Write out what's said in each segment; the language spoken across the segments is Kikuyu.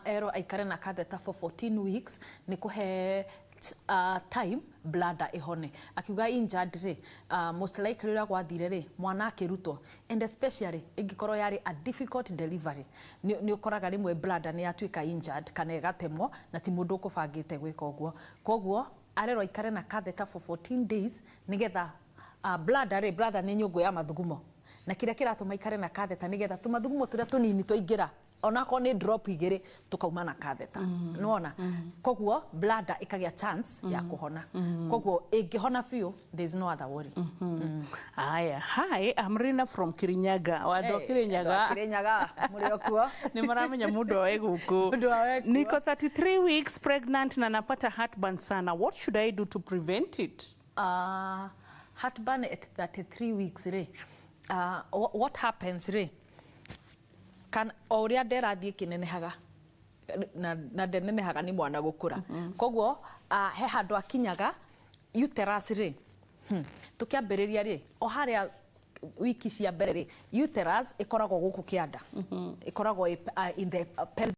Erwo aikare na catheter for 14 weeks nĩ kũhe time bladder ĩhone. Akiuga injured rĩ, most likely ũrĩa gwathire rĩ, mwana akĩrutwo, and especially ĩngĩkorwo yarĩ a difficult delivery, nĩ ũkoraga rĩmwe bladder nĩ yatuĩka injured kana ĩgatemwo, na ti mũndũ ũkũbangĩte gwĩka ũguo. Koguo arerwo aikare na catheter for 14 days nĩgetha bladder rĩ, bladder nĩ nyũngũ ya mathugumo, na kĩrĩa kĩratũma ikare na catheter nĩgetha tũmathugumo tũrĩa tũnini twaingĩra, onakorwo nĩ drop igĩrĩ, tũkauma na catheter. Nĩwona? Koguo bladder ĩkagĩa chance ya kũhona. Koguo ĩngĩhona biũ, there is no other worry. Aya, hi, I'm Rina from Kirinyaga. Wandũ a Hey, Kirinyaga. Andũ a Kirinyaga mũrĩ o kuo? Nĩ maramenya mũndũ wae gũkũ. Mũndũ wae kuo. Niko 33 weeks pregnant na napata heartburn sana. What should I do to prevent it? Heartburn at 33 weeks rĩ, what happens rĩ, kan o ũrĩa nda ĩrathiĩ ĩkĩnenehaga, na ndenenehaga nĩ mwana gũkũra. Koguo he handũ akinyaga uterus rĩ, tũkĩambĩrĩria rĩ, o harĩa wiki cia mbere rĩ, uterus ĩkoragwo gũkũ kĩanda, ĩkoragwo in the pelvic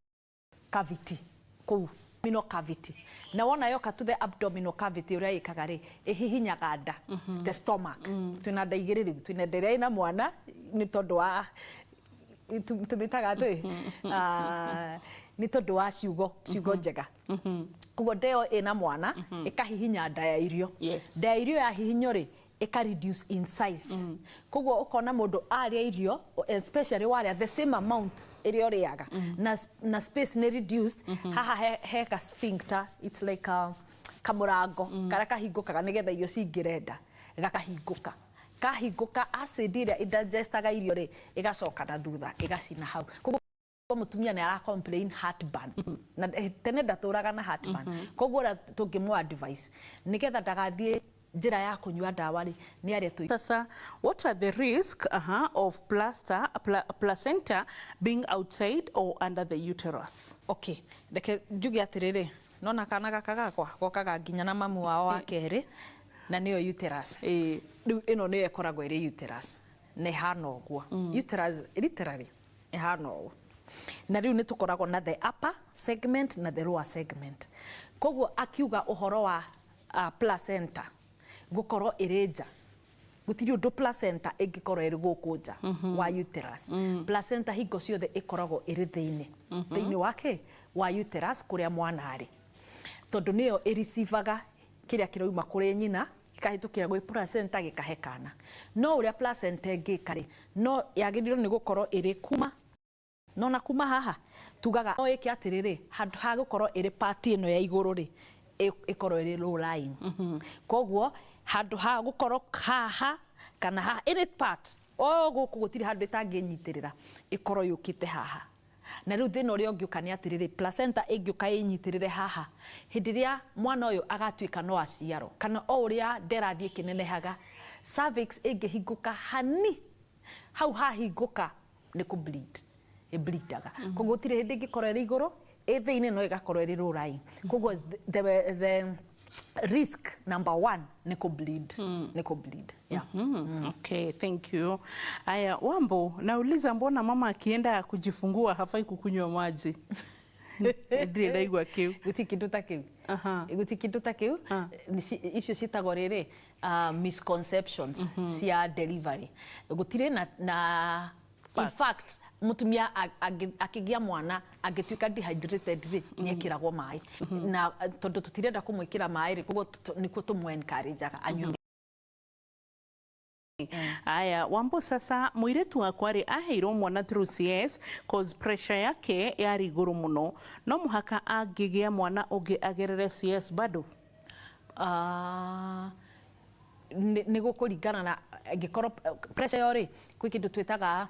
cavity kũu, abdominal cavity. Na wona yoka to the abdominal cavity, ũrĩa ĩkaga rĩ, ĩhihinyaga nda, the stomach. Twĩna nda igĩrĩ rĩu, twĩna nda ĩrĩa ĩna mwana nĩ tondũ wa tũmĩtaga atĩ nĩ tondũ wa ciugo njega. Koguo nda ĩyo ĩna mwana ĩkahihinya nda ya irio. Nda ya irio yahihinywo rĩ, ĩka reduce in size. Koguo ũkona mũndũ arĩa irio, especially warĩa the same amount ĩrĩa ũrĩaga, na space nĩ reduced haha, he ka sphincter, it's like a kamũrango karĩa kahingũkaga nĩgetha irio cingĩre nda, gakahingũka. Kahingũka, acid ĩrĩa ĩdigestaga irio rĩ, ĩgacoka na thutha ĩgacina hau. Koguo mũtumia nĩ ara complain heartburn, na tene ndatũraga na heartburn. Koguo ũrĩa tũngĩmũ advice nĩgetha ndagathiĩ njĩra ya kũnyua ndawa rĩ, nĩ arĩa tũ Sasa, what are the risk of placenta being outside or under the uterus? Okay, reke njuge atĩrĩrĩ, nona kana gaka gakwa gokaga nginya na mamu wao wa kerĩ, na nĩyo uterus. Rĩu ĩno nĩyo ĩkoragwo ĩrĩ uterus, na ĩhana ũguo. Uterus literally ĩhana ũũ, na rĩu nĩ tũkoragwo na the upper segment na the lower segment. Koguo akiuga ũhoro wa placenta gũkorwo ĩrĩ nja, gũtirĩ ũndũ placenta ĩngĩkorwo ĩrĩ gũkũ nja wa uterus. Placenta hingo ciothe ĩkoragwo ĩrĩ thĩinĩ wa kĩ wa uterus kũrĩa mwana arĩ, tondũ nĩyo ĩreceivaga kĩrĩa kĩrauma kũrĩ nyina, gĩkahĩtũkĩra gwĩ placenta, gĩkahe kana. No ũrĩa placenta ĩngĩka rĩ, no yagĩrĩirwo nĩ gũkorwo ĩrĩ kuma nona kuma haha tugaga no ĩke atĩrĩrĩ, handũ ha gũkorwo ĩrĩ part ĩno ya igũrũ rĩ, ĩkorwo ĩrĩ low lying. Koguo handũ ha gũkorwo haha kana haha, any part o gũkũ, gũtirĩ handũ ĩtangĩnyitĩrĩra, ĩkorwo yũkĩte haha. Na rĩu thĩna ũrĩa ũngĩũka nĩ atĩrĩrĩ, placenta ĩngĩũka ĩnyitĩrĩre haha, hĩndĩ ĩrĩa mwana ũyũ agatuĩka no aciarwo, kana o ũrĩa nda ĩrathiĩ ĩkĩnenehaga, cervix ĩngĩhingũka hani, hau hahingũka nĩ kũ bleed ĩbleedaga. Koguo gũtirĩ hĩndĩ ĩngĩkorwo ĩrĩ igũrũ, ĩ thĩinĩ, no ĩgakorwo ĩrĩ low lying. Koguo the risk number one nĩ kũ bleed, nĩ kũ bleed, yeah. Okay, thank you. Aya, Wambo, nauliza mbona mama akienda kujifungua hafai kukunywa maji? Ndirĩ ndaigua kĩu. Gũtirĩ kĩndũ ta kĩu. Gũtirĩ kĩndũ ta kĩu. Icio ciĩtagwo rĩrĩ, misconceptions cia delivery. Gũtirĩ na in fact mũtumia akĩgĩa mwana angĩtuĩka dehydrated rĩ, nĩ ekĩragwo maĩ, na tondũ tũtirenda kũmwĩkĩra maĩ rĩ, koguo nĩkuo tũmũ encourage-aga anyue. Aya, Wambo, sasa mũirĩtu wakwa rĩ, aheirwo mwana through CS cause pressure yake yarĩ igũrũ mũno. No mũhaka angĩgĩa mwana ũngĩ agerere CS bado? Nĩ gũkũringana na angĩkorwo pressure ĩyo rĩ, kwĩ kĩndũ twĩtaga,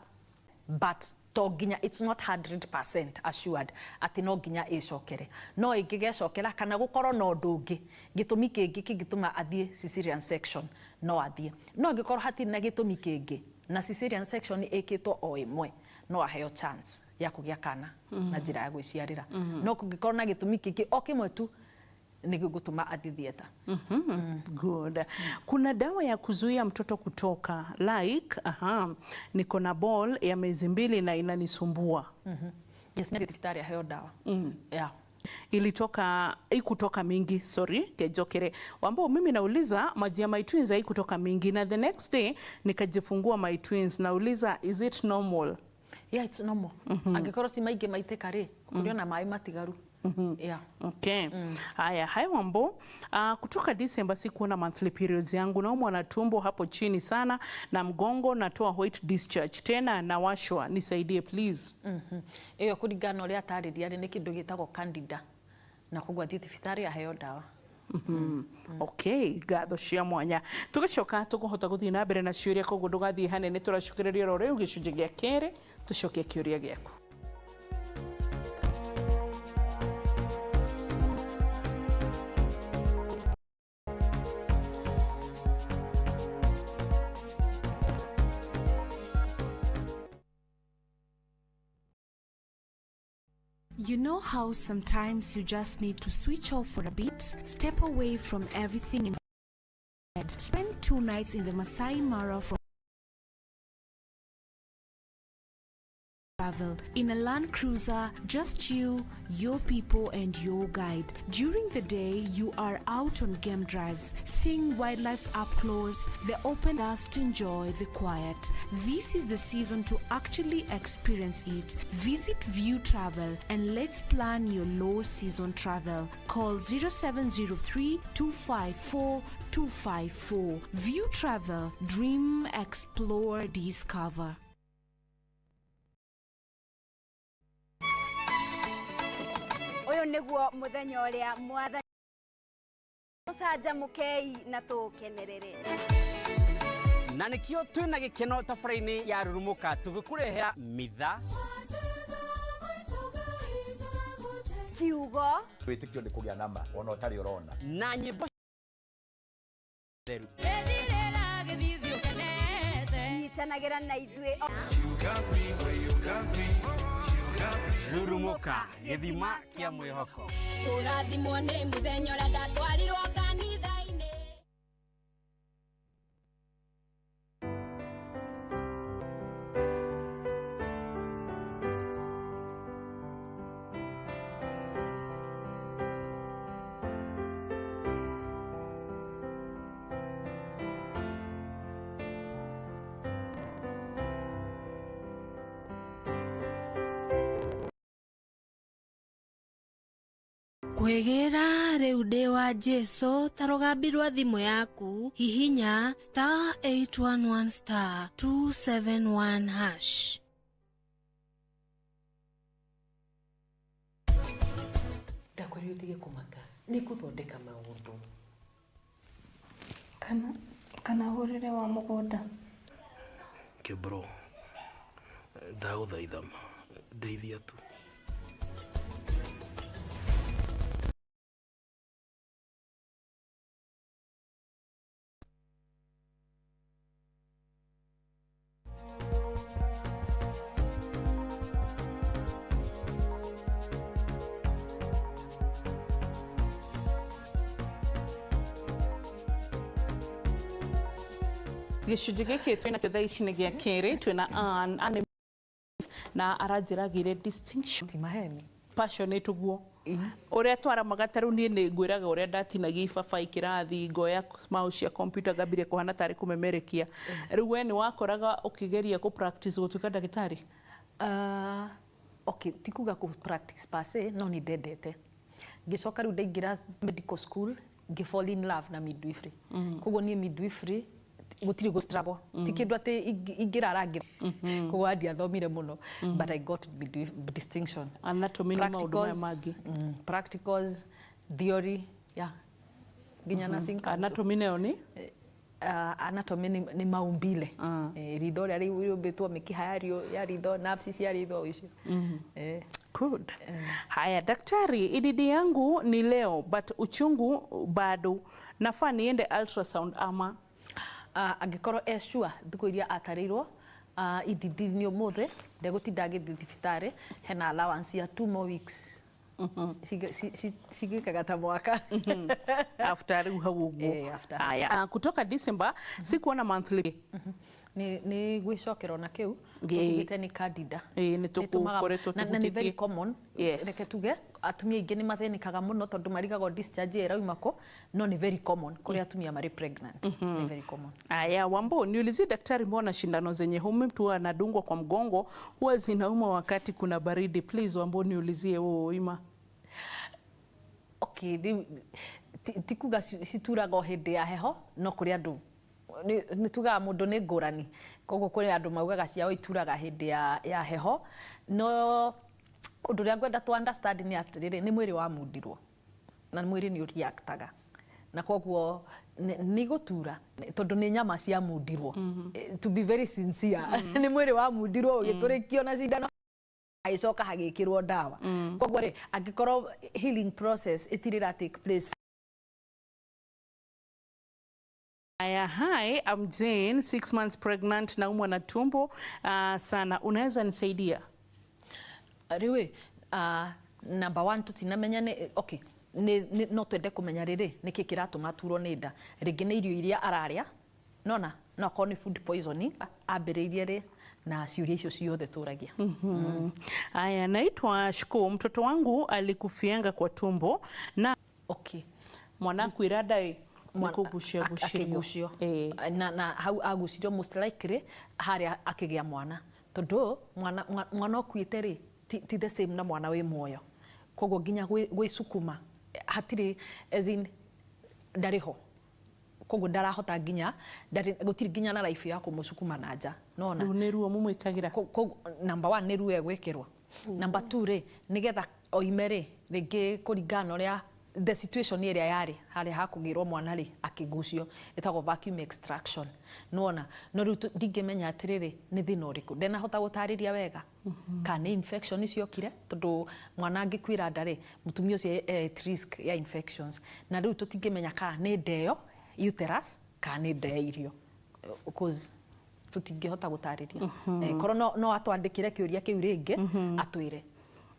but to nginya, it's not 100% assured atĩ no nginya ĩcokere. No ĩngĩgecokera kana gũkorwo na ũndũ ũngĩ, gĩtũmi kĩngĩ kĩngĩtũma athiĩ cesarean section, no athiĩ. No angĩkorwo hatirĩ na gĩtũmi kĩngĩ na cesarean section ĩkĩtwo o ĩmwe, no aheo chance ya kũgĩa kana na njĩra ya gwĩciarĩra. No kũngĩkorwo na gĩtũmi kĩngĩ o kĩmwe tu nĩ gĩgũtũma athiĩ theatre. Good. Kuna dawa ya kuzuia mtoto kutoka like, aha, niko na ball ya miezi 2 na inanisumbua. Yes, nĩ thibitarĩ aheo ndawa. Yeah. Ilitoka ikutoka mingi, sorry, kejokere Wambo. Mimi nauliza, maji ya my twins haikutoka mingi na the next day nikajifungua my twins. Nauliza, is it normal? Yeah, it's normal. Angĩkorwo ti maingĩ maitĩka rĩ, kũrĩ ona maĩ matigaru. Yeah. Okay. Haya, hi Wambo. Kutoka December sikuona monthly periods yangu. Naumwa na tumbo hapo chini sana na mgongo, natoa white discharge tena nawashwa. Nisaidie, please. Ĩyo kũringana na ũrĩa atarĩria rĩ, nĩ kĩndũ gĩtagwo candida na koguo athiĩ thibitarĩ aheo ndawa. Okay, ngatho cia mwanya. Tugicoka tukuhota guthii na mbere na ciũria, koguo ndũgathiĩ hanene. Tũracokereria oro rĩu gĩcunjĩ gĩa kerĩ, tũcokie kĩũria gĩaku. You know how sometimes you just need to switch off for a bit, step away from everything in bed, spend 2 nights in the Masai Mara from travel in a Land Cruiser, just you, your people, and your guide. During the day, you are out on game drives, seeing wildlife up close, the open dust to enjoy the quiet. This is the season to actually experience it. Visit View Travel and let's plan your low season travel. Call 0703 254 254. View Travel, dream, explore, discover. Ũyũ nĩguo mũthenya ũrĩa mwathani tũcanjamũkei na tũkenerere. Na nikio twina gikeno tabara-inĩ ya Rurumuka tũgĩkũrehera mitha kiugo. Wĩtĩkio nĩ kũgĩa nama ona ũtarĩ ũrona. Na nyĩmbo theru. Nyitanagĩra na ithuĩ. Rurumuka, gĩthima kĩa mwĩhoko. Kũrathimwo nĩ mũthenya ũrĩa ndatwarirwo kanitha-inĩ. Kwĩgĩra rĩu ndĩ wa Jesu ta rũgambi rwa thimũ yaku, hihinya *811*271#. Ndakwĩrire ũtige kũmaka, nĩ ngũthondeka maũndũ. Kana hũrĩre wa mũgũnda. Kĩbro, ndagũthaitha ndeithia tu. Gĩcunjĩ gĩkĩ twĩna thaa ici nĩ gĩa kerĩ. Twĩna Ann. Ann na aranjĩragĩre distinction. Ti maheni. Passionate ũguo ũrĩa twaramaga. Ta rĩu niĩ nĩ ngwĩraga ũrĩa ndatinagia ibabaĩ kĩrathi, ngoya mouse cia computer, ngambire kũhana tarĩ kũmemerekia. Rĩu we nĩ wakoraga ũkĩgeria kũ practice gũtuĩka ndagĩtarĩ? Okay, ti kuga kũ practice per se, no nĩ ndendete. Ngĩcoka rĩu ndaingĩra medical school, ngĩ fall in love na midwifery. Koguo niĩ midwifery gũtirĩ gũ struggle, ti kĩndũ atĩ ingĩrara ngĩ. Koguo ndiathomire mũno, but I got distinction. Anatomy nĩ maũndũ maya mangĩ. Practicals, theory, yeah, nginya nursing council. Anatomy nayo nĩ? Anatomy nĩ maumbile. Ritho rĩrĩa rĩũmbĩtwo, mĩkiha ya ritho, nerves cia ritho icio. Good. Haya, daktari, EDD yangu ni leo but uchungu bado. Nafaa niende ultrasound ama? Angĩkorwo e sure thikũ iria atarĩirwo EDD nĩ ũmũthĩ, ndegũtinda agĩthiĩ thibitarĩ. Hena allowance ya 2 more weeks. Cigĩkaga ta mwaka. After rĩu hau ũguo. Eh, after. Haya, kutoka December sikuona monthly. Nĩ gwĩcokera ona kĩu tũtugĩte nĩ candida. Ĩĩ, nĩ Nĩtũmaga- tũkoretwo na nĩ very tũhutĩtie. common. Reke tuge atumia aingĩ nĩ mathĩnĩkaga mũno tondũ marigagwo discharge ĩyo ĩrauma kũ, no nĩ very common kũrĩ atumia marĩ pregnant. Nĩ very common. Aya, Wambo, niulizie daktari, mbona shindano zenye humu mtu anadungwa kwa mgongo huwa zinauma wakati kuna baridi? Please Wambo, niulizie wewe ima. Okay, rĩu ti kuga cituraga o hĩndĩ ya heho, no kũrĩ andũ nĩ tugaga mũndũ nĩ ngũrani, koguo kũrĩ andũ maugaga ciao ituraga hĩndĩ ya heho. No ũndũ ũrĩa ngwenda tũ understand nĩ atĩrĩrĩ, nĩ mwĩrĩ wamundirwo na mwĩrĩ nĩ ũreactaga, na koguo nĩ gũtura tondũ nĩ nyama ciamundirwo. To be very sincere, nĩ mwĩrĩ wamundirwo ũgĩtũrĩkio na cindano, hagĩcoka hagĩkĩrwo ndawa. Koguo rĩ, angĩkorwo healing process ĩtirĩ ra take place. Aya, hi, I'm Jane, 6 months pregnant, naumwa na tumbo sana. Unaweza nisaidia? Rĩu ĩ, number one, tũtinamenya nĩ okay, nĩ no twende kũmenya rĩrĩ nĩkĩ kĩratũma aturwo nĩ nda. Rĩngĩ nĩ irio iria ararĩa, nona no akorwo nĩ food poisoning ambĩrĩirie rĩ, na ciũria icio ciothe tũragia. Aya, naitwa Shiko, mtoto wangu alikufianga kwa tumbo na mwana akwĩra ndaĩ nĩkũgucia gucirio. Akĩgucio na hau agucirio, most likely harĩa akĩgĩa mwana, tondũ mwana ũkuĩte rĩ, ti the same na mwana wĩ muoyo. Koguo nginya gwĩcukuma hatirĩ, as in ndarĩ ho, koguo ndarahota nginya gũtirĩ nginya na life ya kũmũcukuma na nja, nona. Rĩu nĩ ruo mũmwĩkagĩra? Koguo number one nĩ ruo egwĩkĩrwo. Number two rĩ, nĩgetha oime rĩ, rĩngĩ kũringana na ũrĩa the situation ĩrĩa yarĩ harĩa hakũgĩrwo mwana rĩ, akĩgucio, ĩtagwo vacuum extraction, nĩwona. No rĩu ndingĩmenya atĩrĩrĩ nĩ thĩna ũrĩkũ, ndenahota gũtarĩria wega kana nĩ infection ciokire, tondũ mwana angĩkuĩra nda rĩ, mũtumia ũcio e at risk ya infections. Na rĩu tũtingĩmenya kana nĩ nda ĩyo uterus kana nĩ nda ya irio, cause tũtingĩhota gũtarĩria. Korwo no atwandĩkĩre kĩũria kĩu rĩngĩ atwĩre.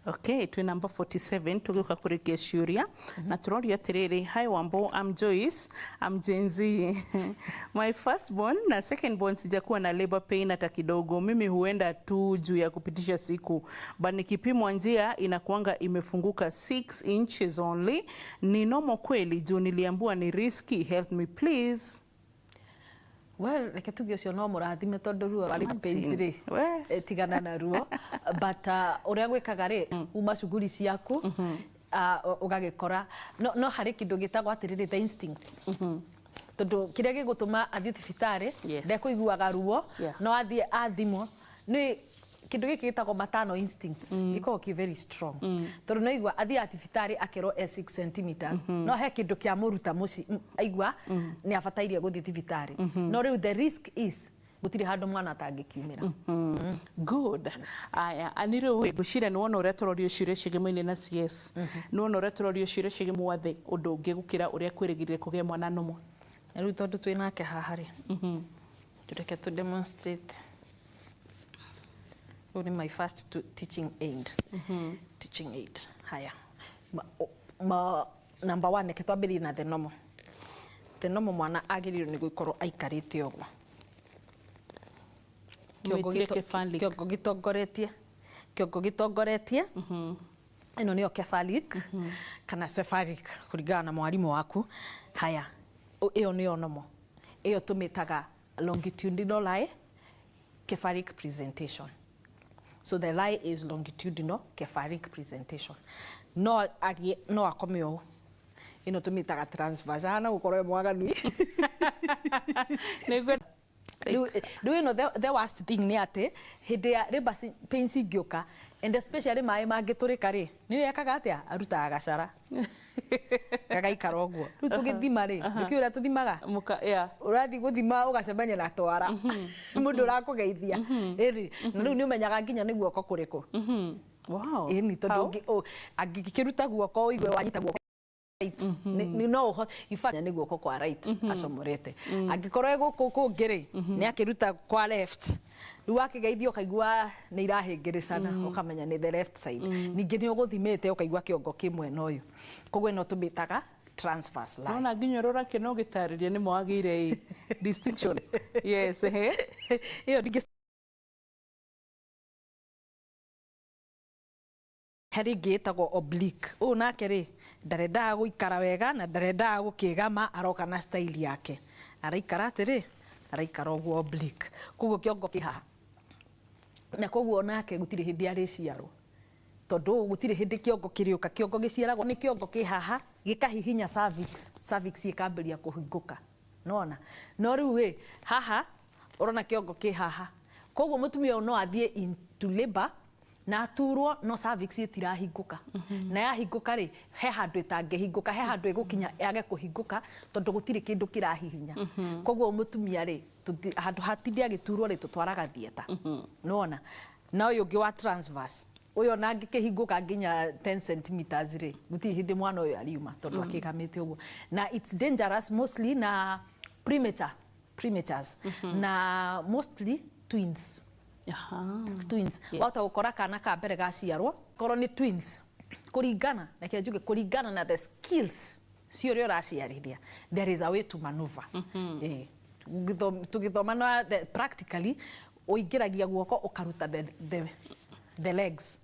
Okay, twĩ namba 47 tũgĩũka kũrĩkia ciũria na tũroria atĩrĩrĩ, hi Wambo, I'm Joyce, I'm Gen Z. My first born na second born sijakuwa na labor pain hata kidogo. Mimi huenda tu juu ya kupitisha siku, but nikipimwa njia inakuanga imefunguka 6 inches only. Ni normal kweli? Juu niliambiwa ni risky. Help me please. Well, reke tuge ũcio no mũrathime tondũ ruo arĩ pains rĩ, We. tigana na ruo. But ũrĩa gwĩkaga rĩ, uma cuguri ciaku ũgagĩkora no harĩ kĩndũ gĩtagwo atĩrĩrĩ the instincts, tondũ kĩrĩa gĩgũtũma athiĩ thibitarĩ ndekũiguaga ruo, no athiĩ athimwo nĩ kĩndũ gĩkĩ gĩtagwo maternal instincts, gĩkoragwo kĩ very strong, tondũ no igua athiaga thibitarĩ akerwo e 6 centimeters, no he kĩndũ kĩa mũruta mũci aigua nĩ abatairie gũthiĩ thibitarĩ. No rĩu the risk is gũtirĩ handũ mwana atangĩkiumĩra. Good. Aya, ani rĩu ngwĩciria nĩ wona ũrĩa tũrorio ciũria ciĩgemaine na CS, nĩ wona ũrĩa tũrorio ciũria ciĩgiĩ mwathe ũndũ ũngĩ gũkĩra ũrĩa kwĩrĩgĩrĩire kũgĩa mwana normal. Na rĩu tondũ twĩ nake haha rĩ, tũreke tũ demonstrate. Rĩu nĩ my first teaching aid. Teaching aid haya, number one, reke twambĩrĩrie na the normal. The normal, mwana agĩrĩirwo nĩ gũkorwo aikarĩte ũguo. Kĩongo Mwĩtire cephalic. Kĩongo gĩtongoretie ĩno nĩyo cephalic kana cephalic kũringana na mwarimũ waku. Haya, ĩyo nĩyo normal. Ĩyo tũmĩtaga longitudinal lie cephalic presentation. So the lie is longitudinal cephalic presentation. No agĩe no akome ũũ, ĩno tũmĩtaga transverse, hana gũkorwo ĩ mwaganu. Nĩguo. Rĩu ĩno the worst thing nĩ atĩ hĩndĩ ya labour pains ingĩũka, and especially maĩ mangĩtũrĩka rĩ, nĩ ekaga atĩa? Arutaga gacara gagaikara ũguo. Rĩu tũgĩthima rĩ, nĩkĩo ũrĩa tũthimaga, ũrathiĩ gũthima ũgacemania na twara mũndũ ũrakũgeithia ĩni, na rĩu nĩ ũmenyaga nginya nĩ guoko kũrĩkũ. Ĩni, tondũ angĩkĩruta guoko ũigue wanyita guoko right, no ũho in fact nĩ guoko kwa right acomorete. Angĩkorwo e gũkũ kũngĩ rĩ, nĩ akĩruta kwa left. Rĩu akĩgeithio ũkaigua nĩ irahĩngĩrĩcana, ũkamenya nĩ the left side. Ningĩ nĩ ũgũthimĩte ũkaigua kĩongo kĩ mwena ũyũ. Koguo ĩno tũmĩtaga Transverse lie. Nona nginya ũrĩa ũrakena ũgĩtarĩria nĩ mwagĩire ĩ distinction. Yes, ehe. Ĩyo ndingĩ harĩ ĩngĩ ĩtagwo oblique. Ũyũ nake rĩ, ndarendaga gũikara wega na ndarendaga gũkĩgama, aroka na style yake, araikara atĩrĩ, araikara ũguo oblique, koguo kĩongo kĩ haha, na koguo nake gũtirĩ hĩndĩ arĩciarwo, tondũ gũtirĩ hĩndĩ kĩongo kĩrĩũka. Kĩongo gĩciaragwo nĩ kĩongo kĩ haha gĩkahihinya cervix, cervix ĩkambĩrĩria kũhingũka, nona no rĩu ĩ haha ũrona kĩongo kĩ haha, koguo mũtumia ũyũ no athiĩ into labor na aturwo, no cervix ĩtirahingũka. Na yahingũka rĩ, he handũ ĩtangĩhingũka, he handũ ĩgũkinya yage kũhingũka, tondũ gũtirĩ kĩndũ kĩrahihinya. Koguo mũtumia rĩ, handũ hatinde agĩturwo rĩ, tũtwaraga theatre, nona. Na ũyũ ũngĩ wa transverse, ũyũ ona angĩkĩhingũka nginya 10 centimeters rĩ, gũtirĩ hĩndĩ mwana ũyũ ariuma, tondũ akĩgamĩte ũguo. Na it's dangerous mostly na prematures na mostly twins. Twins. Wahota gũkora kana ka mbere gaciarwo korwo nĩ twins, kũringana na kĩrĩa njuge, kũringana na the skills cia ũrĩa ũraciarithia, there is a way to maneuver. Eh, tũgĩthoma na practically ũingĩragia guoko ũkaruta the legs,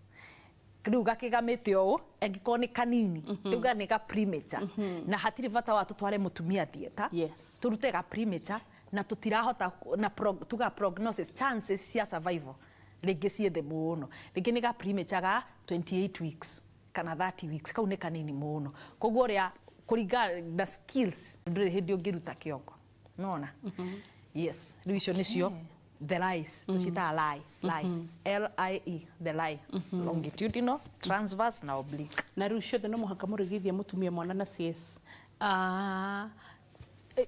rĩu gakĩgamĩte ũũ. Angĩkorwo nĩ kanini, rĩu ga nĩ ga premature na hatirĩ bata wa tũtware mũtumia theatre, tũrute ga premature na tũtirahota na tuga prognosis, chances cia survival rĩngĩ ciĩ thĩ mũno. Rĩngĩ nĩ ga premature ga 28 weeks kana 30 weeks, kau nĩ kanini mũno. Koguo ũrĩa kũringana na skills, ndũrĩ hĩndĩ ũngĩruta kĩongo, nona. Yes, rĩu icio nĩcio the lies tũciĩtaga lie, L I E, the lie, longitudinal, transverse na oblique. Na rĩu ciothe no mũhaka mũrĩgithia mũtumia mwana na CS? Ah,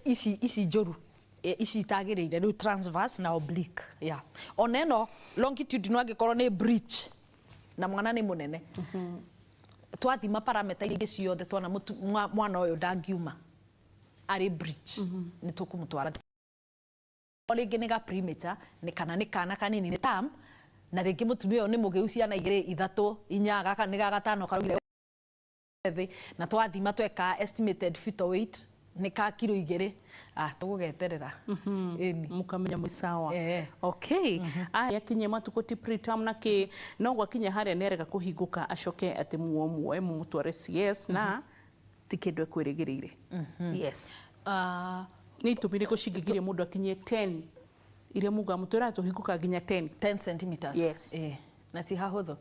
ici njũru, ici itagĩrĩire rĩu, transverse na oblique, yeah. Ona ĩno longitudinal, angĩkorwo nĩ breech na mwana nĩ mũnene, twathima parameter iria ingĩ ciothe, tuona mwana ũyũ ndangiuma arĩ breech, nĩ tũkũmũtwara. O rĩngĩ nĩ ga premature, nĩ kana nĩ kana kanini, nĩ term, na rĩngĩ mũtumia ũyũ nĩ mũgĩu ciana igĩrĩ, ithatũ, inya, gaka nĩ ga gatano karaugire thĩ, na twathima tweka estimated fetal weight nĩ ka kiro 2, ah, tũgũgeterera. Ĩni. Mukamenya mwĩ sawa. Eh. Okay, aya, akinyia matukũ ti preterm na kĩ, no gwakinya harĩa nĩ arega kũhingũka, acoke atĩ muomuoe mumũtware CS na ti kĩndũ ekwĩrĩgĩrĩire, yes? Ah, nĩ itũmi irĩkũ cingĩgiria mũndũ akinyie 10 iria muga mũtwĩraga tũhingũka nginya 10? 10 centimeters. Yes. Eh, na ti hahũthũ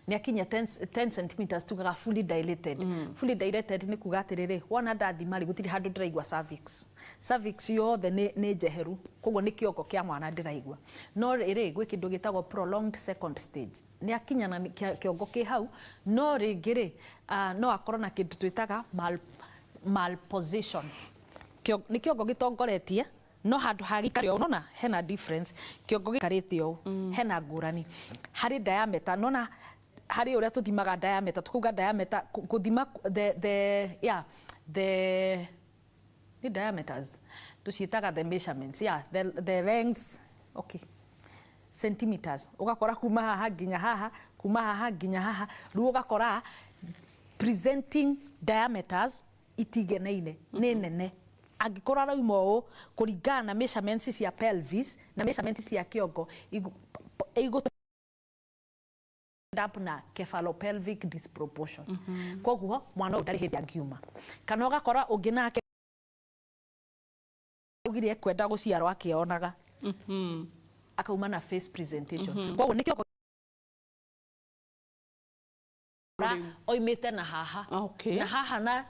nĩ akinya 10 centimeters tugaga fully dilated. Fully dilated nĩ kuga atĩrĩrĩ, wona ndathima rĩ, gũtirĩ handũ ndĩraigua cervix, cervix yothe nĩ njeheru, koguo nĩ kĩongo kĩa mwana ndĩraigua. No rĩrĩ, gwĩ kĩndũ gĩtagwo prolonged second stage, nĩ akinya na kĩongo kĩ hau, no rĩngĩ rĩ, no akorwo na kĩndũ twĩtaga malposition. Nĩ kĩongo gĩtongoretie, no handũ ha gĩikare ũũ, nona hena difference, kĩongo gĩikarĩte ũũ, hena ngũrani harĩ diameter, nona harĩ ũrĩa tũthimaga diameter, tukauga diameter gũthima the yeah, the nĩ diameters tũciĩtaga, the measurements, yeah, the lengths, okay, centimeters, ũgakora kuma haha nginya haha, kuma haha nginya haha, rĩu ũgakora presenting diameters itigenaine, nĩ nene. Angĩkorwo arauma ũũ, kũringana na measurements cia pelvis na measurements cia kĩongo, igũ end up na cephalopelvic disproportion, koguo mwana ũyũ ndarĩ hĩndĩ angiuma. Kana ũgakora ũngĩ nake augire ekwenda gũciarwo akĩonaga, akauma na face presentation, koguo nĩ kĩongo oimĩte na haha na haha, na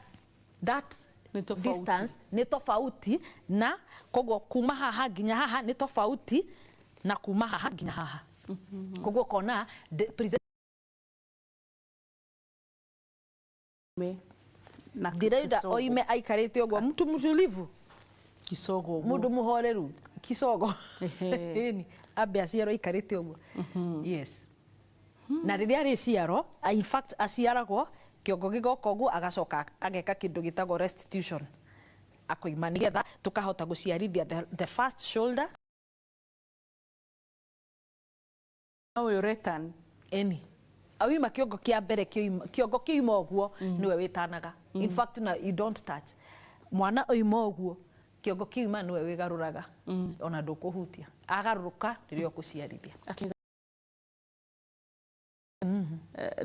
that Nĩ tofauti. Distance nĩ tofauti, na koguo kuma haha nginya haha nĩ tofauti na kuma haha nginya haha, koguo kona present Na ndĩrenda kisogo. Oime aikarĩte ũguo, mtu mtulivu, kisogo ũguo. Mũndũ mũhoreru, kisogo. Ehe. Ĩni ambe aciarwo aikarĩte ũguo, yes. Na rĩrĩa arĩciarwo, in fact aciaragwo kĩongo gĩgoka ũguo, agacoka ageka kĩndũ gĩtagwo restitution, akoima nĩgetha tũkahota gũciarithia the first shoulder. Ũyũ return. Ĩni. Auma kĩongo kĩa mbere, kĩongo kĩuma ũguo nĩwe wĩtanaga. In fact, na you don't touch mwana oima ũguo, kĩongo kĩuma nĩwe wĩgarũraga, ona ndũkũhutia, agarũrũka rĩrĩa ũkũciarithia.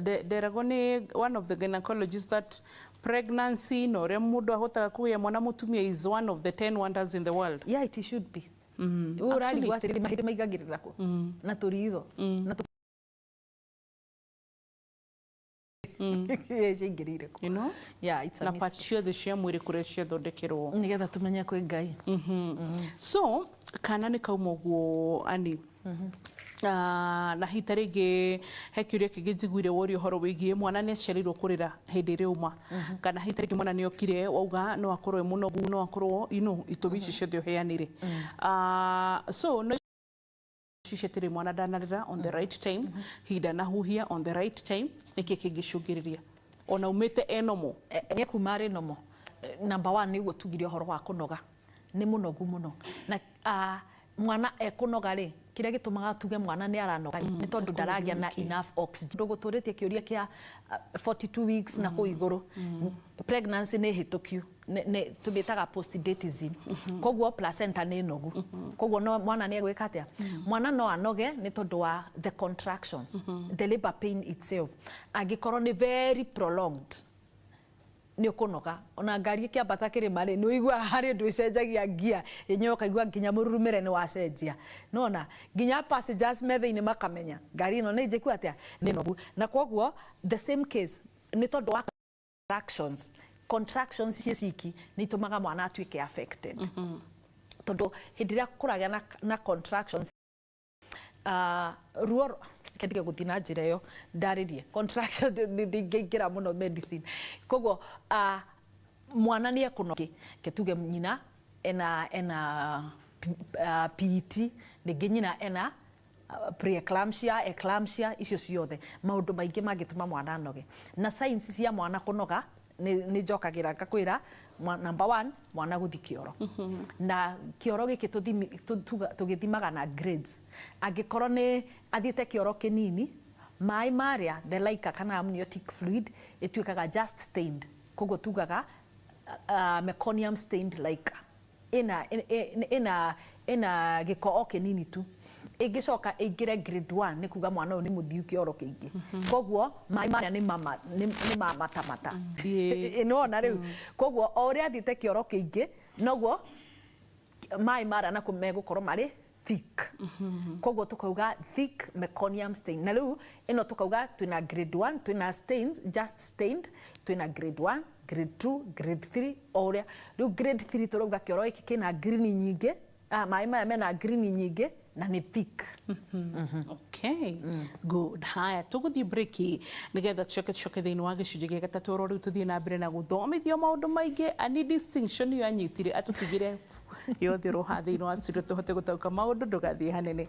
Nderagwo nĩ one of the gynecologists that pregnancy na ũrĩa mũndũ ahotaga kũgĩa mwana mũtumia is one of the 10 wonders in the world. Yeah, it should be. Ũrarigwo atĩrĩrĩ, mahĩndĩ maigagĩrĩra kũ na tũritho na ciaingĩrĩire kũ? You know? Yeah, it's a na mystery. part ciothe cia mwĩrĩ kũrĩa ciathondekerwo. Nĩgetha tũmenye kwĩ Ngai. So kana nĩ kauma ũguo ani. Ah, na hita rĩngĩ he kĩũria kĩngĩ njiguire woria ũhoro wĩgiĩ mwana nĩ aciarĩirwo kũrĩra hĩndĩ ĩrĩa uma, kana hita rĩngĩ mwana nĩ okire wauga no akorwo e mũnogu, no akorwo itũmi ici ciothe ũheanire. Ah, so no cicio atĩrĩ, mwana ndanarĩra on the right time, hihi ndanahuhia on the right time, nĩkĩ kĩngĩcũngĩrĩria ona umĩte enomo? Nĩ kuma arĩ nomo. Number one, nĩguo tugire ũhoro wa kũnoga, nĩ mũnogu mũno na mwana ekũnoga rĩ, kĩrĩa gĩtũmaga tuge mwana nĩ aranoga rĩ, nĩ tondũ ndaragĩa na enough oxygen. Ndũgũtũrĩtie kĩũria kĩa 42 weeks na kũu igũrũ, pregnancy nĩ hĩtũkiu, tũmĩtaga postdatism. Koguo placenta nĩ nogu, koguo no mwana nĩ egwĩka atĩa? Mwana no anoge nĩ tondũ wa the contractions, the labor pain itself. Angĩkorwo nĩ very prolonged, nĩ ũkũnoga. Ona ngari ĩkĩambata kĩrĩma rĩ, nĩ ũiguaga harĩ ũndũ ĩcenjagia ngia yenyewe, ũkaigua nginya mũrurumĩre nĩ wacenjia, nona nginya passengers me thĩinĩ makamenya ngari ĩno nĩ njĩku atĩa, nĩ nogu. Na koguo the same case, nĩ tondũ wa contractions ciĩ ciki nĩ itũmaga mwana atuĩke affected, tondũ hĩndĩ ĩrĩa kũragĩa na contractions, ruo kendige gũthiĩ na njĩra ĩyo ndarĩrie contraction, ndingĩingĩra mũno medicine. Koguo mwana nĩ ekũnoga. Ke tuge nyina ena PET, rĩngĩ nyina ena preeclampsia, eclampsia, icio ciothe maũndũ maingĩ mangĩtũma mwana anoge. Na signs cia mwana kũnoga nĩ njokagĩra ngakwĩra, number one, mwana gũthi kĩoro, na kĩoro gĩkĩ tũgĩthimaga na grades. Angĩkorwo nĩ athiĩte kĩoro kĩnini, maĩ marĩa, the liquor kana amniotic fluid, ĩtuĩkaga just stained, koguo tugaga meconium stained liquor, ĩna gĩko o kĩnini tu. Ĩngĩcoka ĩingĩre grade 1, nĩ kuga mwana ũyũ nĩ mũthiu kĩoro kĩingĩ, koguo maĩ marĩa nĩ ma matamata. Nĩwona rĩu? Koguo o ũrĩa athiĩte kĩoro kĩingĩ, noguo maĩ marĩa nako megũkorwo marĩ thick, koguo tukauga thick meconium stain. Na rĩu ĩno tukauga twĩna grade 1, twĩna stains, just stained, twĩna grade 1, grade 2, grade 3. O ũrĩa rĩu grade 3 tũrauga kĩoro gĩkĩ kĩna green nyingĩ, maĩ maya mena green nyingĩ na nĩ thick. Okay, good. Haya, tũgũthiĩ break nĩgetha tũcoke thĩinĩ wa gĩcunjĩ gĩa gatatũ. Oro rĩu tũthiĩ na mbere na gũthomithio maũndũ maingĩ. Ani distinction ĩyo anyitire atũtigire yothe oro haha thĩinĩ wa studio tũhote gũtaũka maũndũ. Ndũgathiĩ hanene.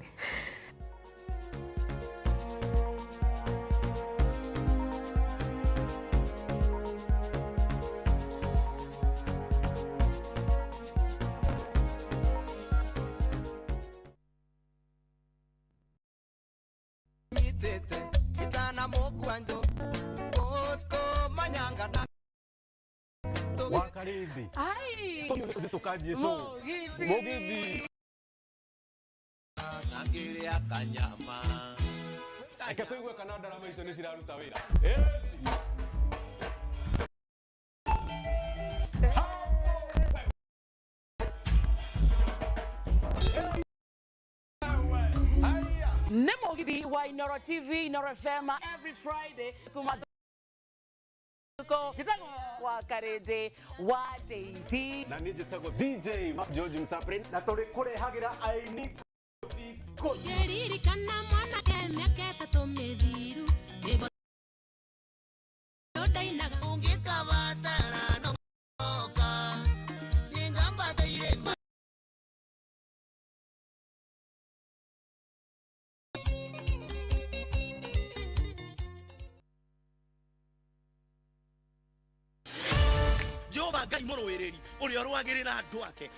Nyitĩte itana mũkwanjũ Bosco Manyanga na Wakarindi. Ai. Tũkanjie show. Mũgithi. Mũgithi. Na ngĩrĩa kanyama. Reke tũigue kana ndarama icio nĩ ciraruta wĩra. Nĩ mũgithi wa Inoro TV, Inoro FM, every Friday kuma njĩtagwo wa Karĩndĩ wa Ndeithi. Na niĩ njĩtagwo DJ George Msaprin na tũrĩ kũrehagĩra aini. Ngĩririkana mwanake mĩaka 3 mĩthiru nĩguo ndainaga. Ũngĩkabatara no oka nĩngambata irĩma. Jehova Ngai mũrũĩrĩri ũrĩa ũrũagĩrĩra andũ ake.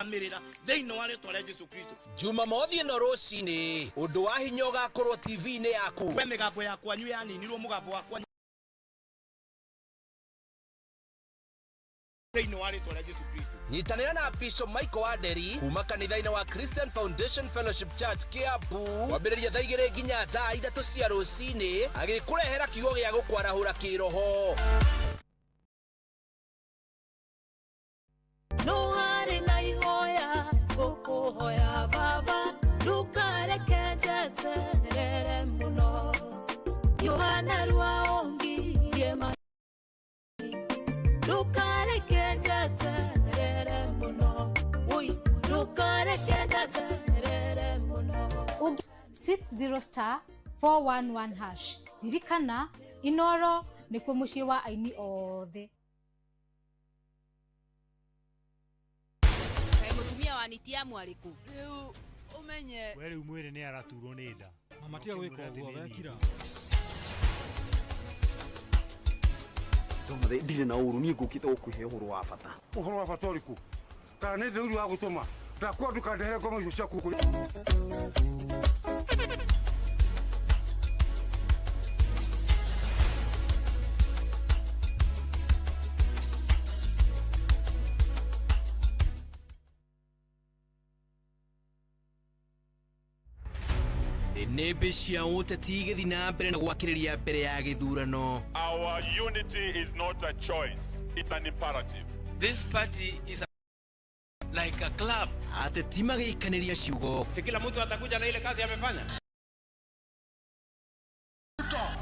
Mirira thĩinĩ wa rĩtwa rĩa Jesu Kristo. Jumamothi ĩno rũcinĩ ũndũ wa hinya ũgakorwo TV-inĩ yaku. We mĩgambo ya kwanyu yaninirwo, mũgambo wa kwanyu thĩinĩ wa rĩtwa rĩa Jesu Kristo. Nyitanĩra na Bishop Michael Wanderi kuma kanitha-inĩ wa Christian Foundation Fellowship Church Kiambu, kwambĩrĩria thaa 2 nginya thaa 3 cia rũcinĩ, agĩkũrehera kiugo gĩa gũkwarahũra kĩroho. No harĩ na ihoya ngũkũhoya baba, ndũkareke njeterere mũno. Yohana rwaongirie ma, ndũkareke njeterere mũno. Oi, ndũkareke njeterere mũno. 60 star 411 hash. Ririkana, Inoro nĩkuo mũciĩ wa aini othe. Mũtumia wa nitia mwarĩkũ rĩu ũmenye. We rĩu mwĩrĩ nĩ araturwo nĩ nda. Mama tiga gwĩka ũguo wekira. Ndirĩ na ũru, niĩ ngũkĩte gũkũhe ũhoro wa bata. Ũhoro wa bata ũrĩkũ? Kana nĩ theuru wa gũtũma ndakwa ndũkandehere ngoma icio ciaku kũrĩ. Nĩmbĩ cia ũteti igĩthiĩ na mbere na gwakĩrĩria mbere ya gĩthurano. Our unity is not a choice, it's an imperative. This party is like a club. Ateti magĩikanĩria ciugo. Si kila mtu atakuja na ile kazi amefanya.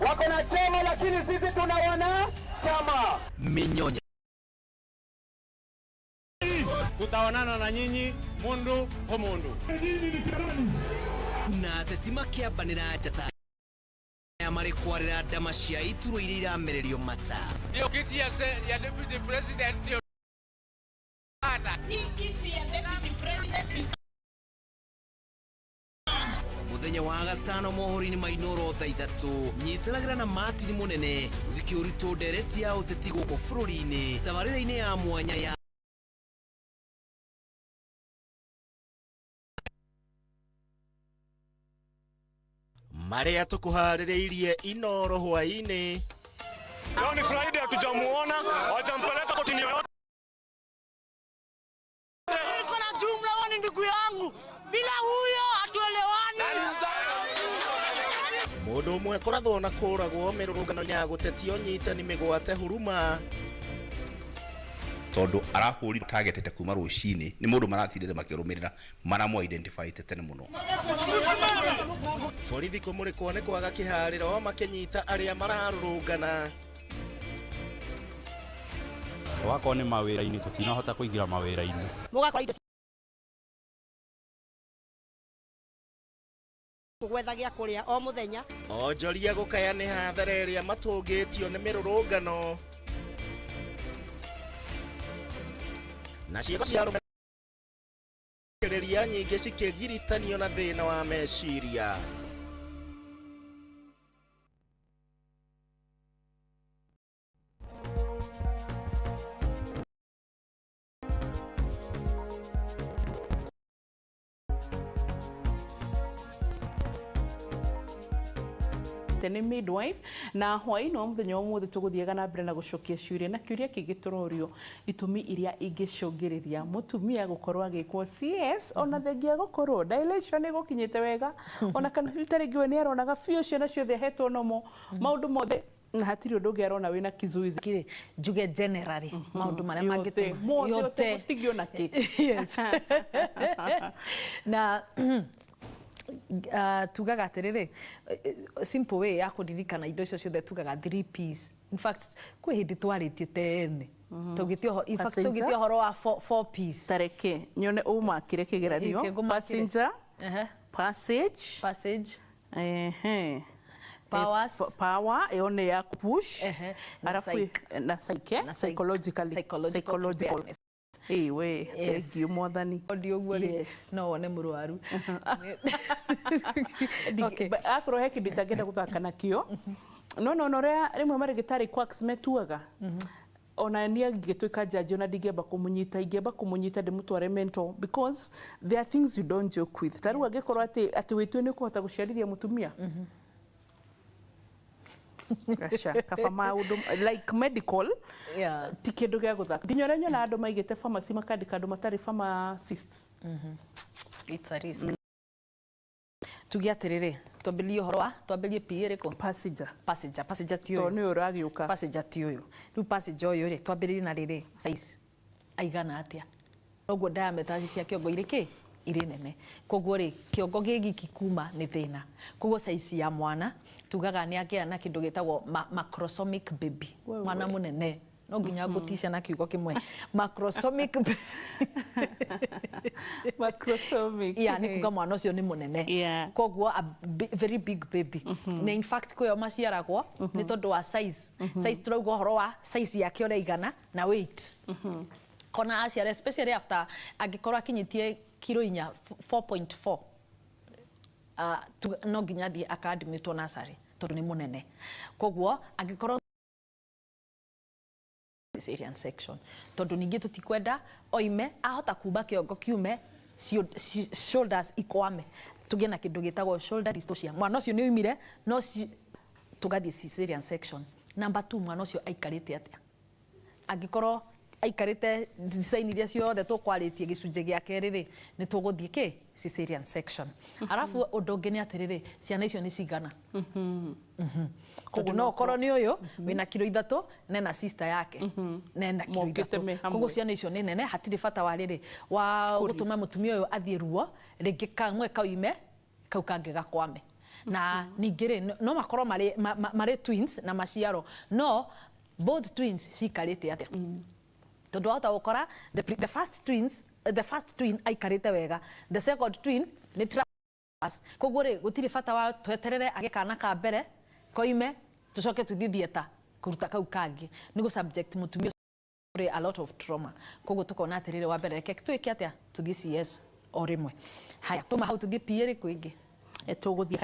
Wako na chama lakini sisi tuna wana chama. Minyonya. Tutaonana na nyinyi mundu kwa mundu. Na ateti makĩambanĩra njata aya marĩ kwarĩra ndama cia iturwa iria iramererio mata. Ndio kiti ya deputy president ndio ana. Hii kiti ya deputy president is Mũthenya wa gatano mohoro-inĩ ma Inooro thaa 3, nyitanagĩra na Martin Mũnene gũthiĩ ũritũ ndereti ya ũteti gũkũ bũrũri-inĩ, tabarĩra-inĩ ya mwanya ya marĩa tũkũharĩrĩirie Inooro hwaĩ-inĩ. Leo ni Friday, hatujamuona, hawajampeleka kotini yoyote. Niko na jumla, wewe ni ndugu yangu, bila huyo hatuelewani. Mũndũ ũmwe kũrathwo na kũragwo mĩrũrũngano ya gũtetia ũnyitani mĩgwate huruma. Tondũ arahũrirwo targetete kuma rũcinĩ nĩ mũndũ maratindĩte makĩrũmĩrĩra maramũ identify tene mũno. Borithi kũmũrĩkwo nĩ kwaga kĩharĩro makĩnyita arĩa mararũrũngana. Wakorwo nĩ mawĩra-inĩ tũtinahota kũingĩra mawĩra-inĩ. Mũgakora indo gwetha gĩa kũrĩa o mũthenya. Onjoria gũkaya nĩ hathara ĩrĩa matũngĩtio nĩ mĩrũrũngano. Na ciĩko cia arũme nyingĩ cikĩgiritanio na thĩna wa meciria. Nĩ midwife na hwaĩ-inĩ wa mũthenya wa ũmũthĩ tũgũthiaga na mbere na gũcokia ciũria na kĩũria kĩngĩ tũrorio itũmi iria ingĩcũngĩrĩria mũtumia gũkorwo agĩkwo CS ona thengia gũkorwo dilation ĩgũkinyĩte wega ona kana ta rĩngĩ we nĩ aronaga biũ ciana ciothe ahetwo nomo maũndũ mothe na hatirĩ ũndũ ũngĩ arona wĩna kizuizi. Kiri njuge generally maũndũ marĩa mangĩtũma mothe ũtegũtigio na kĩ. Yes. Na tugaga atĩrĩrĩ, simple way ya kũririkana indo icio ciothe tugaga 3 Ps. In fact kwĩ hĩndĩ twarĩtie tene tũgĩtie, in fact tũgĩtie ũhoro wa 4 Ps. Tareke nyone ũmakĩre kĩgeranio. Passenger, passage, passage, ehe, powers, power ĩyo nĩ ya push, arafu na psyche, psychologically, psychological. Ĩĩ thank you mwathani. Ndi ũguo rĩ, no wone mũrwaru. Akorwo he kĩndũ itangĩenda gũthaka nakĩo, no no ũrĩa rĩmwe marĩgĩtarĩ quacks metuaga. Ona niĩ angĩtuĩka jaji, ona ndingĩamba kũmũnyita, ingĩamba kũmũnyita ndĩmũtware mental, because there are things you don't joke with. Ta rĩu angĩkorwo atĩ wĩtue nĩ ũkũhota gũciarithia mũtumia, aca, kaba maũndũ like medical ti kĩndũ gĩa gũthaka, nginya ũrĩa nyona andũ maigĩte pharmacy, makandĩka andũ matarĩ pharmacists. It's a risk. Tuge atĩrĩrĩ, twambĩrĩrie ũhoro wa, twambĩrĩrie PA ĩrĩkũ? Passenger. Passenger, passenger ti Tondũ ũyũ. Nĩ ũragĩũka. Passenger ti ũyũ. Rĩu passenger ũyũ rĩ, twambĩrĩrie na rĩrĩ, size aigana atĩa? Noguo diameter cia kĩongo irĩ kĩ irĩ nene, koguo rĩ, kĩongo gĩ giki kuma nĩ thĩna. Koguo size ya mwana tugaga nĩ agĩa na kĩndũ gĩtagwo macrosomic baby. Wewe. Mwana mũnene, no nginya ngũticia na kiugo kĩmwe, macrosomic baby. Macrosomic. Yeah, nĩ kuga mwana ũcio nĩ mũnene. Koguo a very big baby. Na in fact kwĩyo maciaragwo nĩ tondũ wa size. Size, tũrauga ũhoro wa size yake ũrĩa igana na weight. Kona aciara, especially after angĩkorwo akinyĩtie kiro 4, 4.4, no nginya athiĩ akadmitwo nursery tondũ nĩ mũnene. Koguo angĩkorwo cesarean section, tondũ ningĩ tũtikwenda oime ahota kumba kĩongo kiume, shoulders ikwame, tũgĩe na kĩndũ gĩtagwo shoulder dystocia. Mwana ũcio nĩ oimire no tũgathiĩ cesarean section. Number 2, mwana ũcio aikarĩte atĩa? Angĩkorwo aikarĩte design iria ciothe tũkwarĩtie gĩcunjĩ gĩa kerĩ rĩ, nĩ tũgũthiĩ kĩ cesarean section. Arabu ũndũ ũngĩ nĩ atĩrĩrĩ, ciana icio nĩ cigana? Tondũ no ũkorwo nĩ ũyũ wĩna kiro 3 nena sister yake nena kiro Mokĩte 3. me hamwe. Koguo ciana icio nĩ nene, hatirĩ bata wa rĩrĩ wa Kũris. gũtũma mũtumia ũyũ athiĩ ruo rĩngĩ, kamwe kauime kau kangĩ gakwame. Na ningĩ rĩ, no makorwo marĩ twins na maciaro, no both twins cikarĩte atĩa? Tondũ wahota gũkora the first twins, the first twin aikarĩte wega, the second twin nĩ trans. Koguo rĩ, gũtirĩ bata wa tweterere age kana ka mbere koime tũcoke tũthiĩ theatre kũruta kau kangĩ, nĩ gũ subject mũtumia ũcio a lot of trauma. Koguo tũkona atĩrĩrĩ, wa mbere reke twĩke atĩa, tũthiĩ CS o rĩmwe. Haya, tuma hau tũthiĩ PA ĩrĩkũ ĩngĩ? Tũgũthiĩ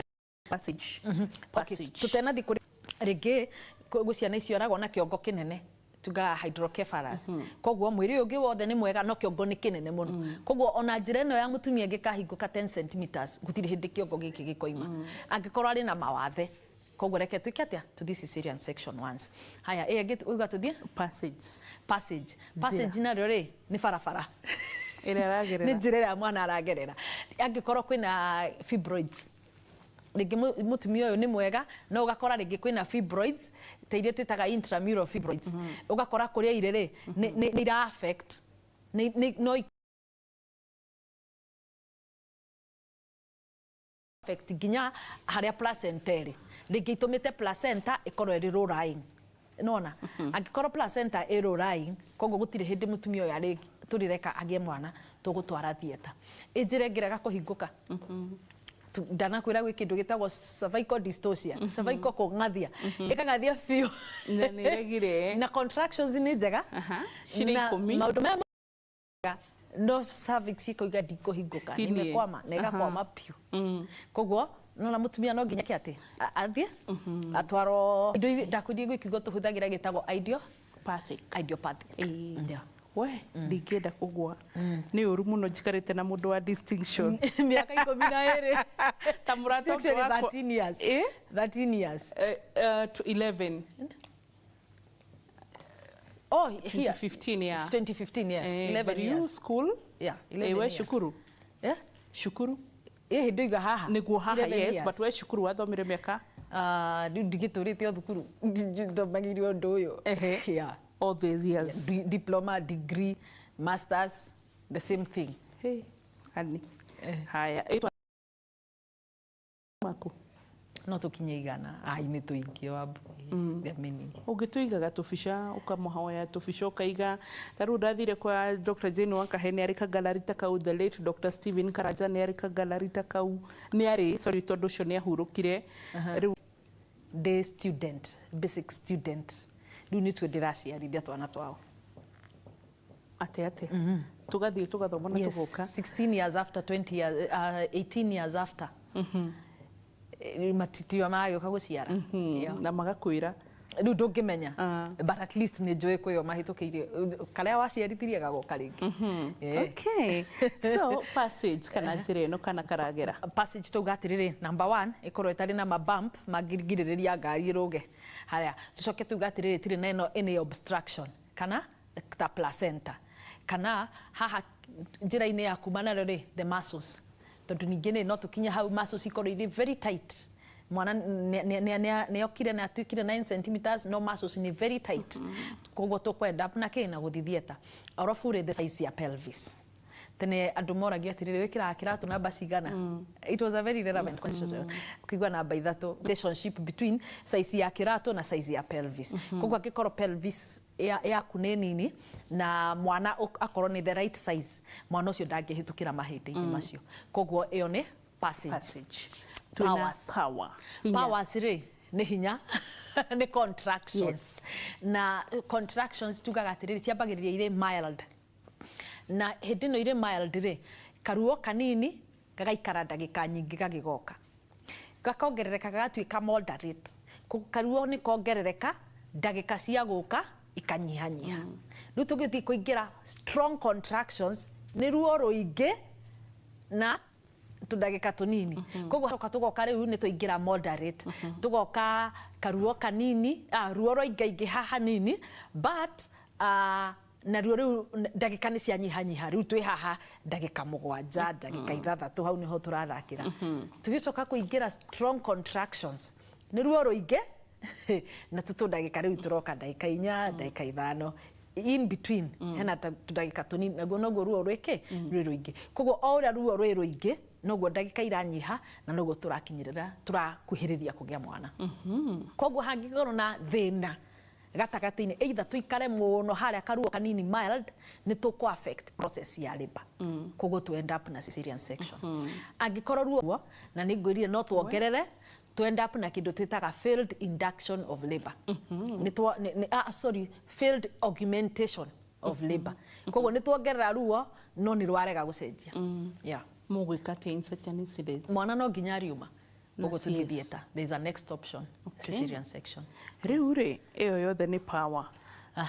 passage. Okay, Passage. tũtenathiĩ kũrĩ rĩngĩ, gwĩ ciana icio na kĩongo kĩnene, tugaga hydrocephalus. Koguo mwĩrĩ ũyũ ũngĩ wothe nĩ mwega, no kĩongo nĩ kĩnene mũno. Koguo ona njĩra ĩno ya mũtumia ĩngĩkahingũka 10 centimeters, gũtirĩ hĩndĩ kĩongo gĩkĩ gĩkoima angĩkorwo arĩ na mawathe. Koguo reke twĩke atĩa, tũthiĩ cesarean section once. Haya, ĩyo ĩngĩ uga tũthiĩ? Passage. Passage. Passage narĩo rĩ, nĩ barabara ĩrĩa aragerera. Nĩ njĩra ĩrĩa mwana aragerera. Angĩkorwo kwĩna fibroids, rĩngĩ mũtumia ũyũ nĩ mwega, no ũgakora rĩngĩ kwĩna fibroids ta iria twĩtaga intramural fibroids, ũgakora kũrĩa irĩ rĩ, nĩ ira affect, no affect nginya harĩa placenta ĩrĩ, rĩngĩ itũmĩte placenta ĩkorwo ĩrĩ low lying. Nona angĩkorwo placenta ĩ low lying, koguo gũtirĩ hĩndĩ mũtumia ũyũ arĩ tũrĩreka agĩe mwana, tũgũtwara theatre. Ĩ njĩra ĩngĩrega kũhingũka, ndanakwĩra gwĩ kĩndũ gĩtagwo cervical dystocia. Cervical kũng'athia, ĩkang'athia biũ. Na nĩ ĩregire. Na contractions nĩ njega. Cirĩ Na 10. Maũndũ maya mega, no cervix ĩkoiga ndikũhingũka. Ti niĩ. Nimekwama na ĩgakwama biũ. Koguo nona mũtumia no nginya kĩ atĩ athiĩ atwarwo indo ndakwĩrie gwĩ kiugo tũhũthagĩra gĩtagwo idiopathic. Idiopathic. Yeah. We ndingĩenda kũgwa, nĩ ũru mũno njikarĩte na mũndũ wa distinction. Mĩaka 12. Ta mũrata ũngĩ Actually, wakwa. 13 years. Eh? 13 years. To 11. Oh, here. 2015, yeah. 2015, yes. 11 But you years. school? Yeah, 11 We years. cukuru? Yeah? Cukuru? Ĩ hĩndĩ ũiga haha. Nĩguo haha. 11 Yes, years. but we cukuru wathomire mĩaka? Ah, rĩu ndigĩtũrĩte o thukuru thomagĩire ũndũ ũyũ. Yeah. All these years. Yeah, diploma, degree, masters, the same thing. Hey, ani. Haya, ĩtwa maku. No tũkinye 100. Ai, nĩ tũingĩ wa There are many. Ũngĩtũigaga tũbica, ũkamũhoya tũbica ũkaiga. Ta rĩu ndathire kwa Dr. Jane Wakahe, nĩ arĩ kagalari ta kau. The late Dr. Stephen Karanja nĩ arĩ kagalari ta kau, nĩ arĩ, sorry, tondũ ũcio nĩ ahurũkire. Rĩu Ndĩ student, basic student, rĩu nĩtuo ndĩraciarithia twana twao. Atĩ tũgathiĩ tũgathoma na Yes, tũgoka? 16 years after, 20 years, 18 years after. Matitiwa magagĩũka gũciara. Yeah. Na magakwĩra. Rĩu ndũngĩmenya, but at least nĩ njũĩ kwĩyo mahĩtũkĩirie karĩa waciarithirie gagoka rĩngĩ. Okay, so passage kana njĩra ĩno kana karagera? Passage tauga atĩrĩrĩ, number one, ĩkorwo ĩtarĩ na mabump mangĩgirĩrĩria ngari ĩrũge harĩa. Tũcoke tuga atĩrĩrĩ, ĩtirĩ na ĩno any obstruction kana ta placenta kana haha njĩra-inĩ ya kuma narĩo rĩ, the muscles, tondũ ningĩ nĩ no tũkinye hau muscles ikorwo irĩ very tight. Mwana nĩ okire na atuĩkire 9 centimeters, no muscles nĩ very tight, koguo tũkwenda na kĩ na gũthiĩ theatre. Arabu rĩ, the size ya pelvis. Tene andũ moragio atĩrĩrĩ, wĩkĩraga kĩratũ namba cigana? It was a very relevant question. Ũkĩigua namba 3, relationship between size ya kĩratũ na size ya pelvis. Koguo angĩkorwo pelvis yaku nĩ nini na mwana akorwo nĩ the right size, mwana ũcio ndangĩhĩtũkĩra mahĩndĩ-inĩ macio. Koguo ĩyo nĩ passage. Passage. Twĩna Powers. Power. Hinya. Powers rĩ, nĩ hinya, nĩ contractions. Na contractions tugaga atĩrĩrĩ, ciambagĩrĩria irĩ mild, na hĩndĩ ĩno irĩ mild rĩ, karuo kanini gagaikara ndagĩka nyingĩ gagĩgoka, gakongerereka gagatuĩka moderate. Koguo karuo nĩ kongerereka, ndagĩka cia gũka ikanyihanyiha. Rĩu tũgĩthiĩ kũingĩra strong contractions, nĩ ruo rũingĩ na tũndagĩka tũnini. Koguo coka tũgoka rĩu nĩ twaingĩra moderate, tũgoka karuo kanini, ruo rwaingaingĩha hanini, but naruo rĩu ndagĩka nĩ cianyihanyiha. Rĩu twĩ haha ndagĩka 7, ndagĩka 6, hau nĩho tũrathakĩra. Tũgĩcoka kũingĩra strong contractions, nĩ ruo rũingĩ na tũtũ ndagĩka rĩu tũroka ndagĩka 4, ndagĩka 5, in between hena tũndagĩka tũnini, naguo noguo ruo rwĩkĩ rwĩ rũingĩ. Koguo o ũrĩa ruo rwĩ rũingĩ, noguo ndagĩka iranyiha na noguo tũrakinyĩrĩra, tũrakuhĩrĩria kũgĩa mwana. Koguo hangĩkorwo na thĩna gatagatĩ-inĩ, either tũikare mũno harĩa karuo kanini mild, nĩ tũkũ affect process ya labor, koguo to end up na cesarean section. Angĩkorwo ruo, na nĩ ngwĩrire no tuongerere, to end up na kĩndũ twĩtaga failed induction of labor. Nĩ twa nĩ- nĩ- ah, sorry, failed augmentation of labor. Koguo nĩ tuongerera ruo no nĩ rwarega gũcenjia, yeah. Mũgwĩka atĩa in such an incident? Mwana no nginya ariuma. Na Koguo tũthiĩ CS. theatre, there is a next option, cesarean section. Rĩu rĩ, ĩyo yothe nĩ power.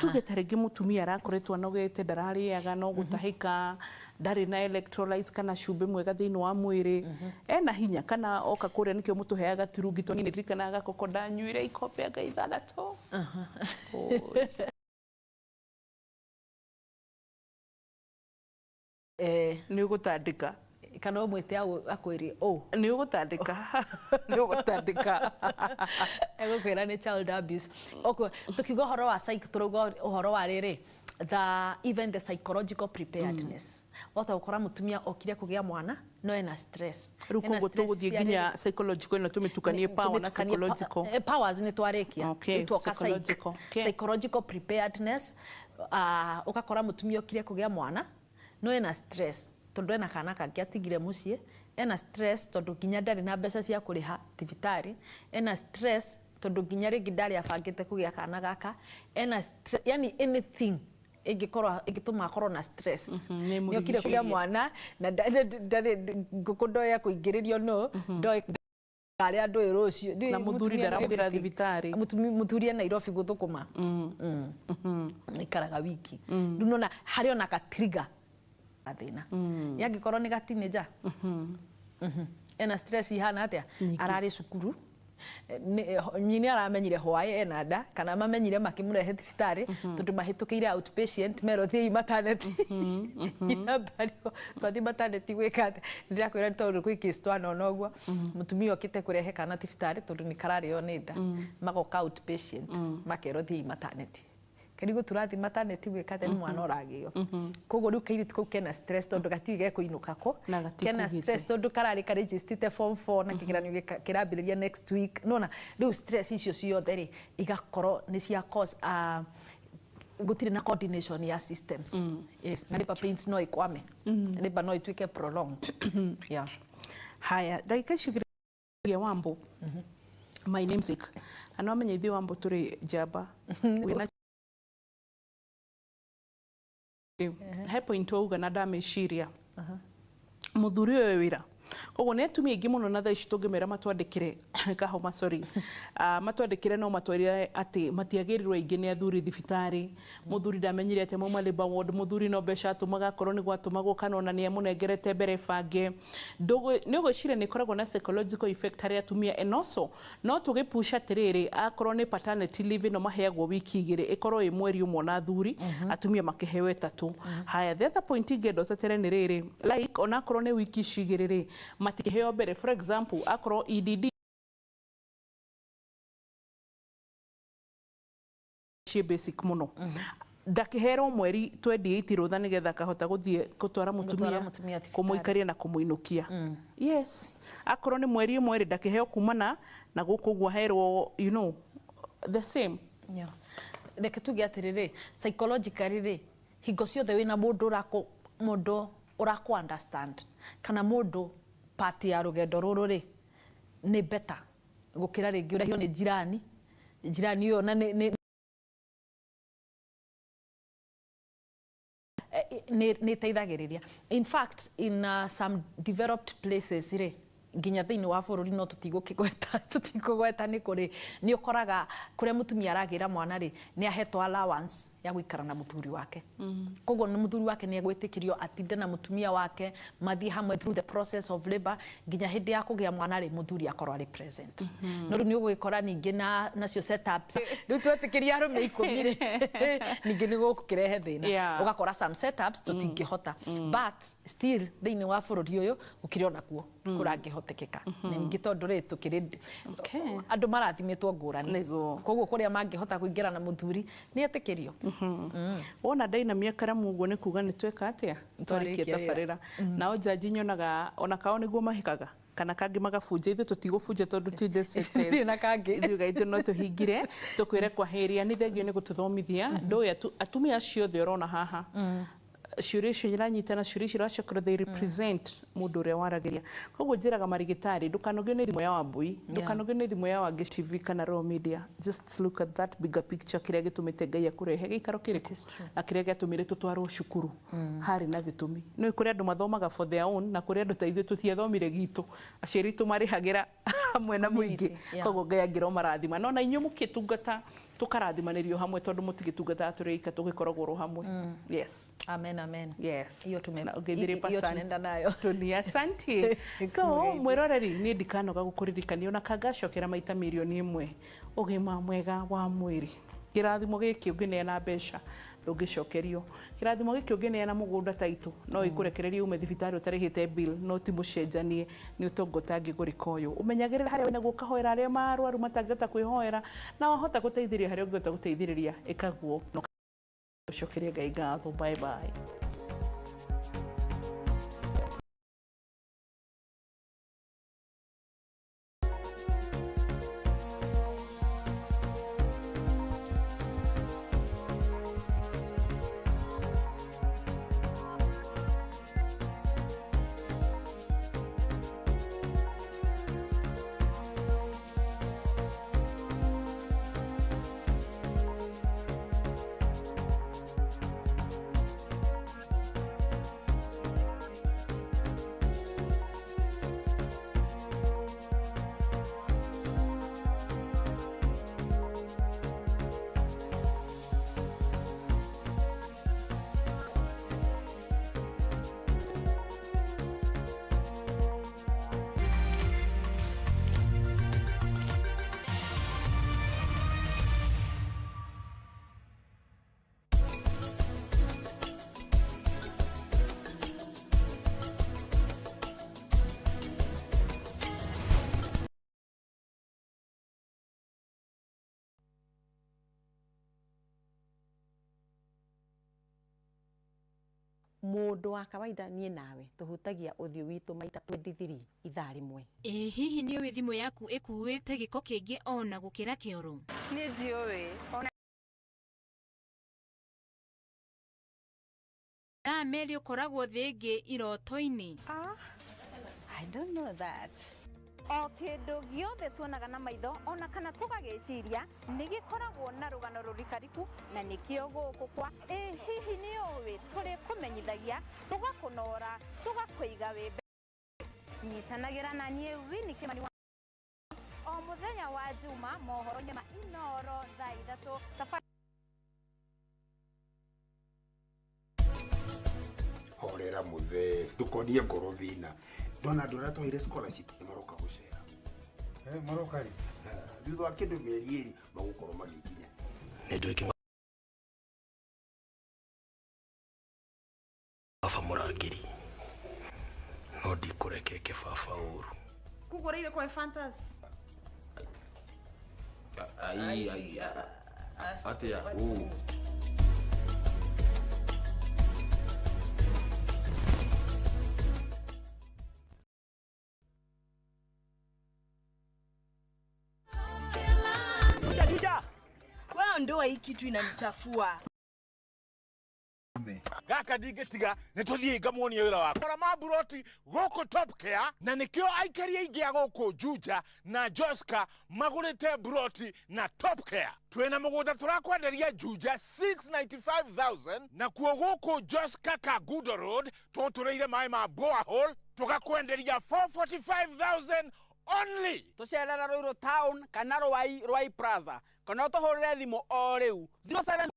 Tuge ta rĩngĩ mũtumia arakoretwo anogete, ndararĩaga, no gũtahĩka, ndarĩ na electrolytes kana cumbĩ mwega thĩinĩ wa mwĩrĩ, ena hinya kana oka kũrĩa nĩkĩo mũtũheaga turungi tũnini? Ririkanaga gakoko ndanyuire ikombe anga 6. Oi. Nĩ ũgũtandĩka. Kana ũmwĩte akwĩrie ũ. Nĩ ũgũtandĩka, nĩ ũgũtandĩka. Egũkwĩra nĩ child abuse. Okay, tukiuga ũhoro wa psych, tũrauga ũhoro wa rĩrĩ, the even the psychological preparedness. Wahota gũkora mũtumia okire kũgĩa mwana no ena stress. Rĩu Ena koguo stress tũgũthiĩ cia nginya rĩrĩ. psychological ĩno, tũmĩtukanie power na Tũmĩtukanie psychological. Powers nĩ twarĩkia. Rĩu twoka psych. Psychological. Psychological preparedness, ũgakora mũtumia okire kũgĩa mwana no ena stress tondũ ena kana kangĩ atigire mũciĩ, ena stress tondũ nginya ndarĩ na mbeca cia kũrĩha thibitarĩ, ena stress tondũ nginya rĩngĩ ndarĩ abangĩte kũgĩa kana gaka, ena yani anything ĩngĩkorwo ĩngĩtũma akorwo na stress. Nĩ Nĩ okire kũgĩa ĩmũrigicĩirie. mwana na ndarĩ ngũkũ ndoĩ ekũingĩrĩrio no ndoĩ arĩa ndũĩ rũciũ. Na mũthuri Mũtumia ndaramwĩra everything. thibitarĩ. Mũthuri e Nairobi gũthũkũma, ikaraga wiki. Rĩu nona harĩ ona ka trigger gathĩna. Yangĩkorwo nĩ gatinĩnja ena stress ihana atĩa, ararĩ cukuru, nyini aramenyire hwaĩ ena nda kana mamenyire makĩmũrehe thibitarĩ tondũ mahĩtũkĩire outpatient, merwo thiĩi maternity. Nyina mbario twathiĩ maternity gwĩka atĩa? Ndĩrakwĩra nĩ tondũ gwĩ case twanona ũguo, mũtumia okĩte kũrehe kana thibitarĩ tondũ nĩ kararĩo nĩ nda, magoka outpatient makerwo thiĩi maternity. Kĩrigo tũrathiĩ maternity gwĩka atĩa? Nĩ mwana ũragĩo. Koguo rĩu kairĩtu kau kena stress tondũ gatiũĩ gekũinũka kũ. Na kena gatikugĩte. Stress tondũ kararĩ karĩnjĩstĩte form 4 na kĩgeranio kĩrambĩrĩria next week. Nona rĩu stress icio ciothe rĩ, igakorwo nĩ cia cause gũtirĩ na coordination ya systems. Yes, na labor pains no ikwame, labor no ituĩke prolonged, yeah. Haya, ndagĩka icio igĩrĩ, Wambo, my namesake, na no amenye ithuĩ Wambo tũrĩ njamba. Wĩna rĩu he point wauga na ndamĩciria, mũthuri ũyũ wĩra Koguo nĩ atumia aingĩ mũno na thaa ici tũngĩmera matwandĩkĩre kahoma, sorry, matwandĩkĩre no matwĩre atĩ matiagĩrĩirwo aingĩ nĩ athuri thibitarĩ. Mũthuri ndamenyire atĩ mauma labour ward, mũthuri no mbeca atũmaga akorwo nĩ gwatũmagwo kana ona nĩ amũnengerete mbere bange. Nĩ ũgwĩciria nĩ ĩkoragwo na psychological effect harĩ atumia? And also no tũgĩpush atĩrĩrĩ, akorwo nĩ paternity leave ĩno maheagwo wiki 2, ĩkorwo ĩ mweri ũmwe na athuri, atumia makĩheo 3. Haya, the other point ingĩenda ũtetere nĩ rĩrĩ, like onakorwo nĩ wiki ici 2 rĩ, matikĩheo mbere, for example akorwo EDD ciĩ basic mũno, ndakĩherwo mweri 28 rũtha nĩgetha akahota gũthiĩ gũtwara mũtumia mũtumia thibitarĩ. Kũmũikaria na kũmũinũkia. Yes, akorwo nĩ mweri ũmwe rĩ, ndakĩheo kumana na gũkũ ũguo aherwo the same. Yeah. Reke tuge atĩrĩrĩ, psychologically rĩ, hingo ciothe wĩna mũndũ ũrakũ mũndũ ũrakũ understand kana mũndũ part ya rũgendo rũrũ rĩ, nĩ better gũkĩra rĩngĩ ũrehio nĩ jirani jirani ũyũ na nĩ ĩteithagĩrĩria. In fact, in some developed places rĩ, nginya thĩinĩ wa bũrũri, no tũtigũkĩgweta, tũtikũgweta nĩ kũrĩ, nĩ ũkoraga kũrĩa mũtumia aragĩra mwana rĩ, nĩ ahetwo allowance ya gũikara na mũthuri wake. Koguo nĩ mũthuri wake nĩ egwĩtĩkĩrio atinde na mũtumia wake, mathiĩ hamwe through the process of labor nginya hĩndĩ ya kũgĩa mwana rĩ, mũthuri akorwo arĩ present. No rĩu nĩ ũgũgĩkora ningĩ na nacio setups rĩu twetĩkĩria arũme 10 rĩ, ningĩ nĩ gũkũrehe thĩna. Ũgakora some setups tũtingĩhota, but still thĩinĩ wa bũrũri ũyũ gũkĩrĩ onakuo kũrangĩhotekeka. Na ningĩ tondũ rĩ, tũkĩrĩ andũ marathimĩtwo ngũrani, koguo kũrĩa mangĩhota kũingĩra na mũthuri nĩ etĩkĩrio. Wona ndainamia karamu ũguo nĩ kuga nĩ tweka atĩa, twarĩkia Twarĩkia wĩra. Tabarĩra nao njanji nyonaga ona kao nĩguo mahikaga kana kangĩ magabunja, ithuĩ tũtigũbunja tondũ ti the sentence. Ithuĩ na kangĩ. Ithuĩ gaitũ no tũhingire tũkwĩre kwaheria. Nĩ thengio nĩ gũtũthomithia. Ndũĩ atumia acio othe ũrona haha, ciũria icio iranyitana, ciũria icio iracokera, they represent mũndũ ũrĩa waragĩria. Koguo njĩraga marigitari, ndũkanogio nĩ thimũ ya Wambui, ndũkanogio nĩ thimũ ya Wangi TV kana Royal Media. Just look at that bigger picture, kĩrĩa gĩtũmĩte Ngai akũrehe gĩikaro kĩrĩkũ na kĩrĩa gĩatũmire tũtwarwo cukuru harĩ na gĩtũmi. Nĩ kũrĩ andũ mathomaga for their own, na kũrĩ andũ ta ithuĩ tũtiathomire gitũ, aciari aitũ marĩhagĩra hamwe na mũingĩ. Koguo Ngai angĩromarathima no na inyuĩ mũkĩtungata, tũkarathimanĩrio hamwe, tondũ mũtigĩtungataga tũrĩ ika, tũgĩkoragwo ro hamwe. Yes. Amen, amen. Yes. Hiyo tume Na ũngĩthire hiyo Pastor tunaenda nayo. Tony, asante. So mwĩroreri, niĩ ndikanoga gũkũririkania ona kangacokera maita 1,000,000, ũgima mwega wa mwĩrĩ kĩrathimo gĩkĩ ũngĩneana mbeca ndũngĩcokerio, kĩrathimo gĩkĩ ũngĩneana mũgũnda taitũ no ĩkũrekererie ume thibitarĩ ũtarĩhĩte bill, no ti mũcenjanie nĩ ũtonga ũtangĩgũrĩka. Ũyũ ũmenyagĩrĩra harĩa wĩnaguo, ũkahoera arĩa marwaru matangĩhota kwĩhoera, na wahota gũteithĩrĩria harĩa ũngĩhota gũteithĩrĩria, ĩkaguo na ũcokerie Ngai ngatho. Bye bye. Mũndũ wa kawaida, niĩ nawe tũhutagia ũthiũ witũ maita 23 ithaa rĩmwe. Ĩ hihi nĩ ũĩ thimũ yaku ĩkuĩte gĩko kĩingĩ ona gũkĩra kĩoro? Niĩ ndiũĩ ona. Mathaa 2 ũkoragwo thĩ ĩngĩ iroto-inĩ. I don't know that. O kĩndũ gĩothe tuonaga na maitho ona kana tũgagĩciria nĩ gĩkoragwo na rũgano rũrikariku, na nĩkĩo gũkũ kwa Ĩ hihi nĩ ũĩ tũrĩ kũmenyithagia, tũgakũnora, tũgakũiga wĩ mbere. Nyitanagĩra na niĩ Winnie Kimani o mũthenya wa Juma mohoro-inĩ ma Inooro thaa 3 thabarĩ. Horera muthee, ndukonie ngoro thina. Ndona andũ arĩa twaheire scholarship nĩ maroka gũcera. Maroka rĩ? Thutha wa kĩndũ mĩeri 2 magũkorwo magĩkinya. Nĩ njũĩ baba mũrangĩri no ndikũreke eke baba ũru. Kũgũrĩire kwa Fantas. Ai ai atĩa ũ. Wewe ndoa hii kitu inanichafua. Gaka ndingĩtiga nĩ tũthiĩ ngamuonie wĩra wakwa ora maburoti gũkũ Top Care, na nĩkĩo aikari aingĩ a gũkũ Juja na Joska magũrĩte buroti na Top Care. Twĩna mũgũnda tũrakwenderia Juja 695,000, nakuo gũkũ Joska Kangundo Road tũtũrĩire maĩ ma borehole tũgakwenderia 445,000 only. Tũcerera Ruiru Town kana Ruai, Ruai Plaza kana ũtũhũrĩre thimũ o rĩu 079.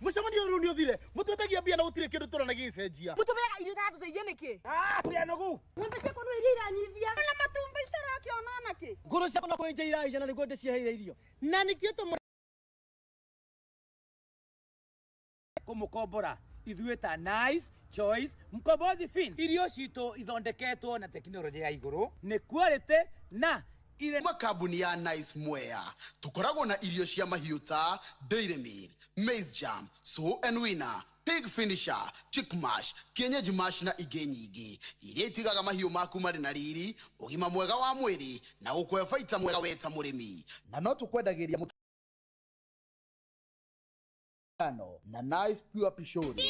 Mũcemanio ũyũ rĩu nĩ ũthire, mũtwetagia mbia na gũtirĩ kĩndũ tũrona gĩgĩcenjia. Mũtũmĩraga irio itaratũteithia nĩkĩ? Tũrĩ anogu. Ng'ombe ciakwa no iria iranyivia. Na matumbĩ itarakĩona nakĩ? Ngũrũ ciakwa no kũenja iraija na nĩguo ndĩciheire irio. Na nĩkĩo tũmũ kũmũkombora ithuĩ ta Nice Choice Mkombozi Fin. Irio citũ ithondeketwo na tekinoronjĩ ya igũrũ, nĩ quality na ire Kuma kambuni ya Nice Mwea tukoragwo na irio cia mahiũ ta Dairy Meal, Maize Jam, Sow and Winner, Pig Finisher, Chick Mash, Kienyeji Mash na ingĩ nyingĩ iria itigaga mahiũ maku marĩ na riri, ũgima mwega wa mwĩrĩ na gũkũhe baita mwega we ta mũrĩmi. Na no tũkwendagĩria mũtano na Nice Pure Pishori.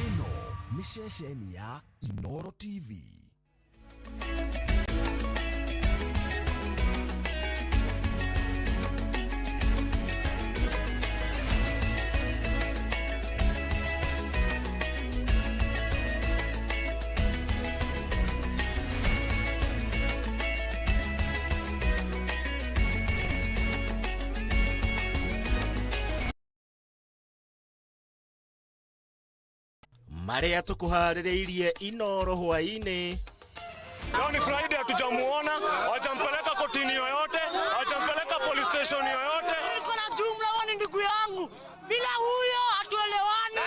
Ĩno nĩ ceceni ya Inooro TV. Marĩa tũkũharĩrĩirie Inooro hwaĩ-inĩ. Leo ni Friday, hatujamuona, hawajampeleka kotini yoyote, hawajampeleka police station yoyote. Niko na jumla, wewe ni ndugu yangu. Bila huyo hatuelewani.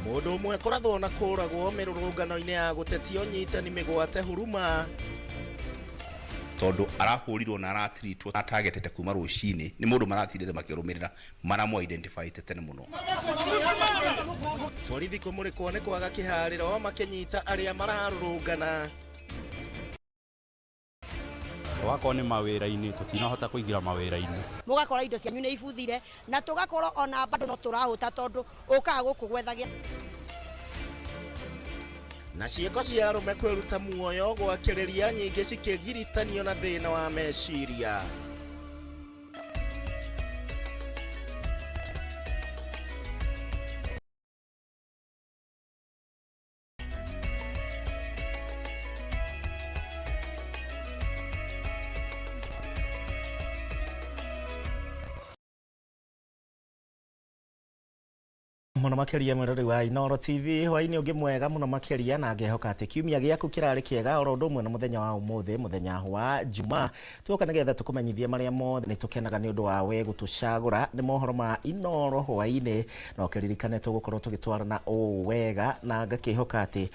Mũndũ ũmwe kũrathwo na kũragwo mĩrũrũngano-inĩ ya gũtetia ũnyitani mĩgwate huruma. Tondũ arahũrirwo na aratiritwo atagetete kuma rũcinĩ nĩ mũndũ maratindĩte makĩrũmĩrĩra maramũ identify tene mũno. Borithi kũmũrĩkwo nĩ kwaga kĩharĩro makĩnyita arĩa mararũrũngana. Wakorwo nĩ mawĩra-inĩ tũtinahota kũingĩra mawĩra-inĩ. Mũgakora indo cianyu nĩ ibuthire na tũgakorwo ona bado no tũrahũta tondũ ũkaga gũkũ gwethagia. Na ciĩko cia arũme kwĩruta muoyo gwakĩrĩria nyingĩ cikĩgiritanio na thĩna wa meciria. Mũno makĩria mwĩrori wa Inooro TV hwaĩ-inĩ ũngĩ mwega mũno makĩria, na ngehoka atĩ kiumia gĩaku kĩrarĩ kĩega oro ũndũ ũmwe na mũthenya wa ũmũthĩ, mũthenya wa Juma. Tuoka nĩgetha tũkũmenyithie marĩa mothe nĩ tũkenaga nĩ ũndũ wa we gũtũcagũra. Nĩ mohoro ma Inooro hwaĩ-inĩ, na ũkĩririkane tũgũkorwo tũgĩtwarana ũũ wega, na ngakĩhoka atĩ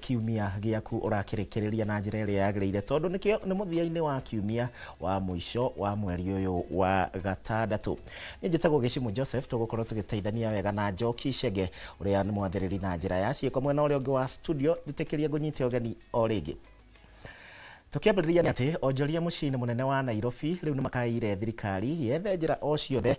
kiumia gĩaku ũrakĩrĩkĩrĩria na njĩra ĩrĩa yagĩrĩire, tondũ nĩkĩo nĩ mũthia-inĩ wa kiumia wa mũico wa mweri ũyũ wa gatandatũ. Niĩ njĩtagwo Gĩcimũ Joseph, tũgũkorwo tũgĩteithania wega na Njoki Chege ũrĩa nĩ mwathĩrĩri na njĩra ya ciĩko mwena ũrĩa ũngĩ wa studio. Njĩtĩkĩrie ngũnyite ũgeni o rĩngĩ. Tũkĩambĩrĩria nĩ atĩ onjoria mũciĩ-inĩ mũnene wa Nairobi rĩu nĩ makaĩire thirikari yethe njĩra o ciothe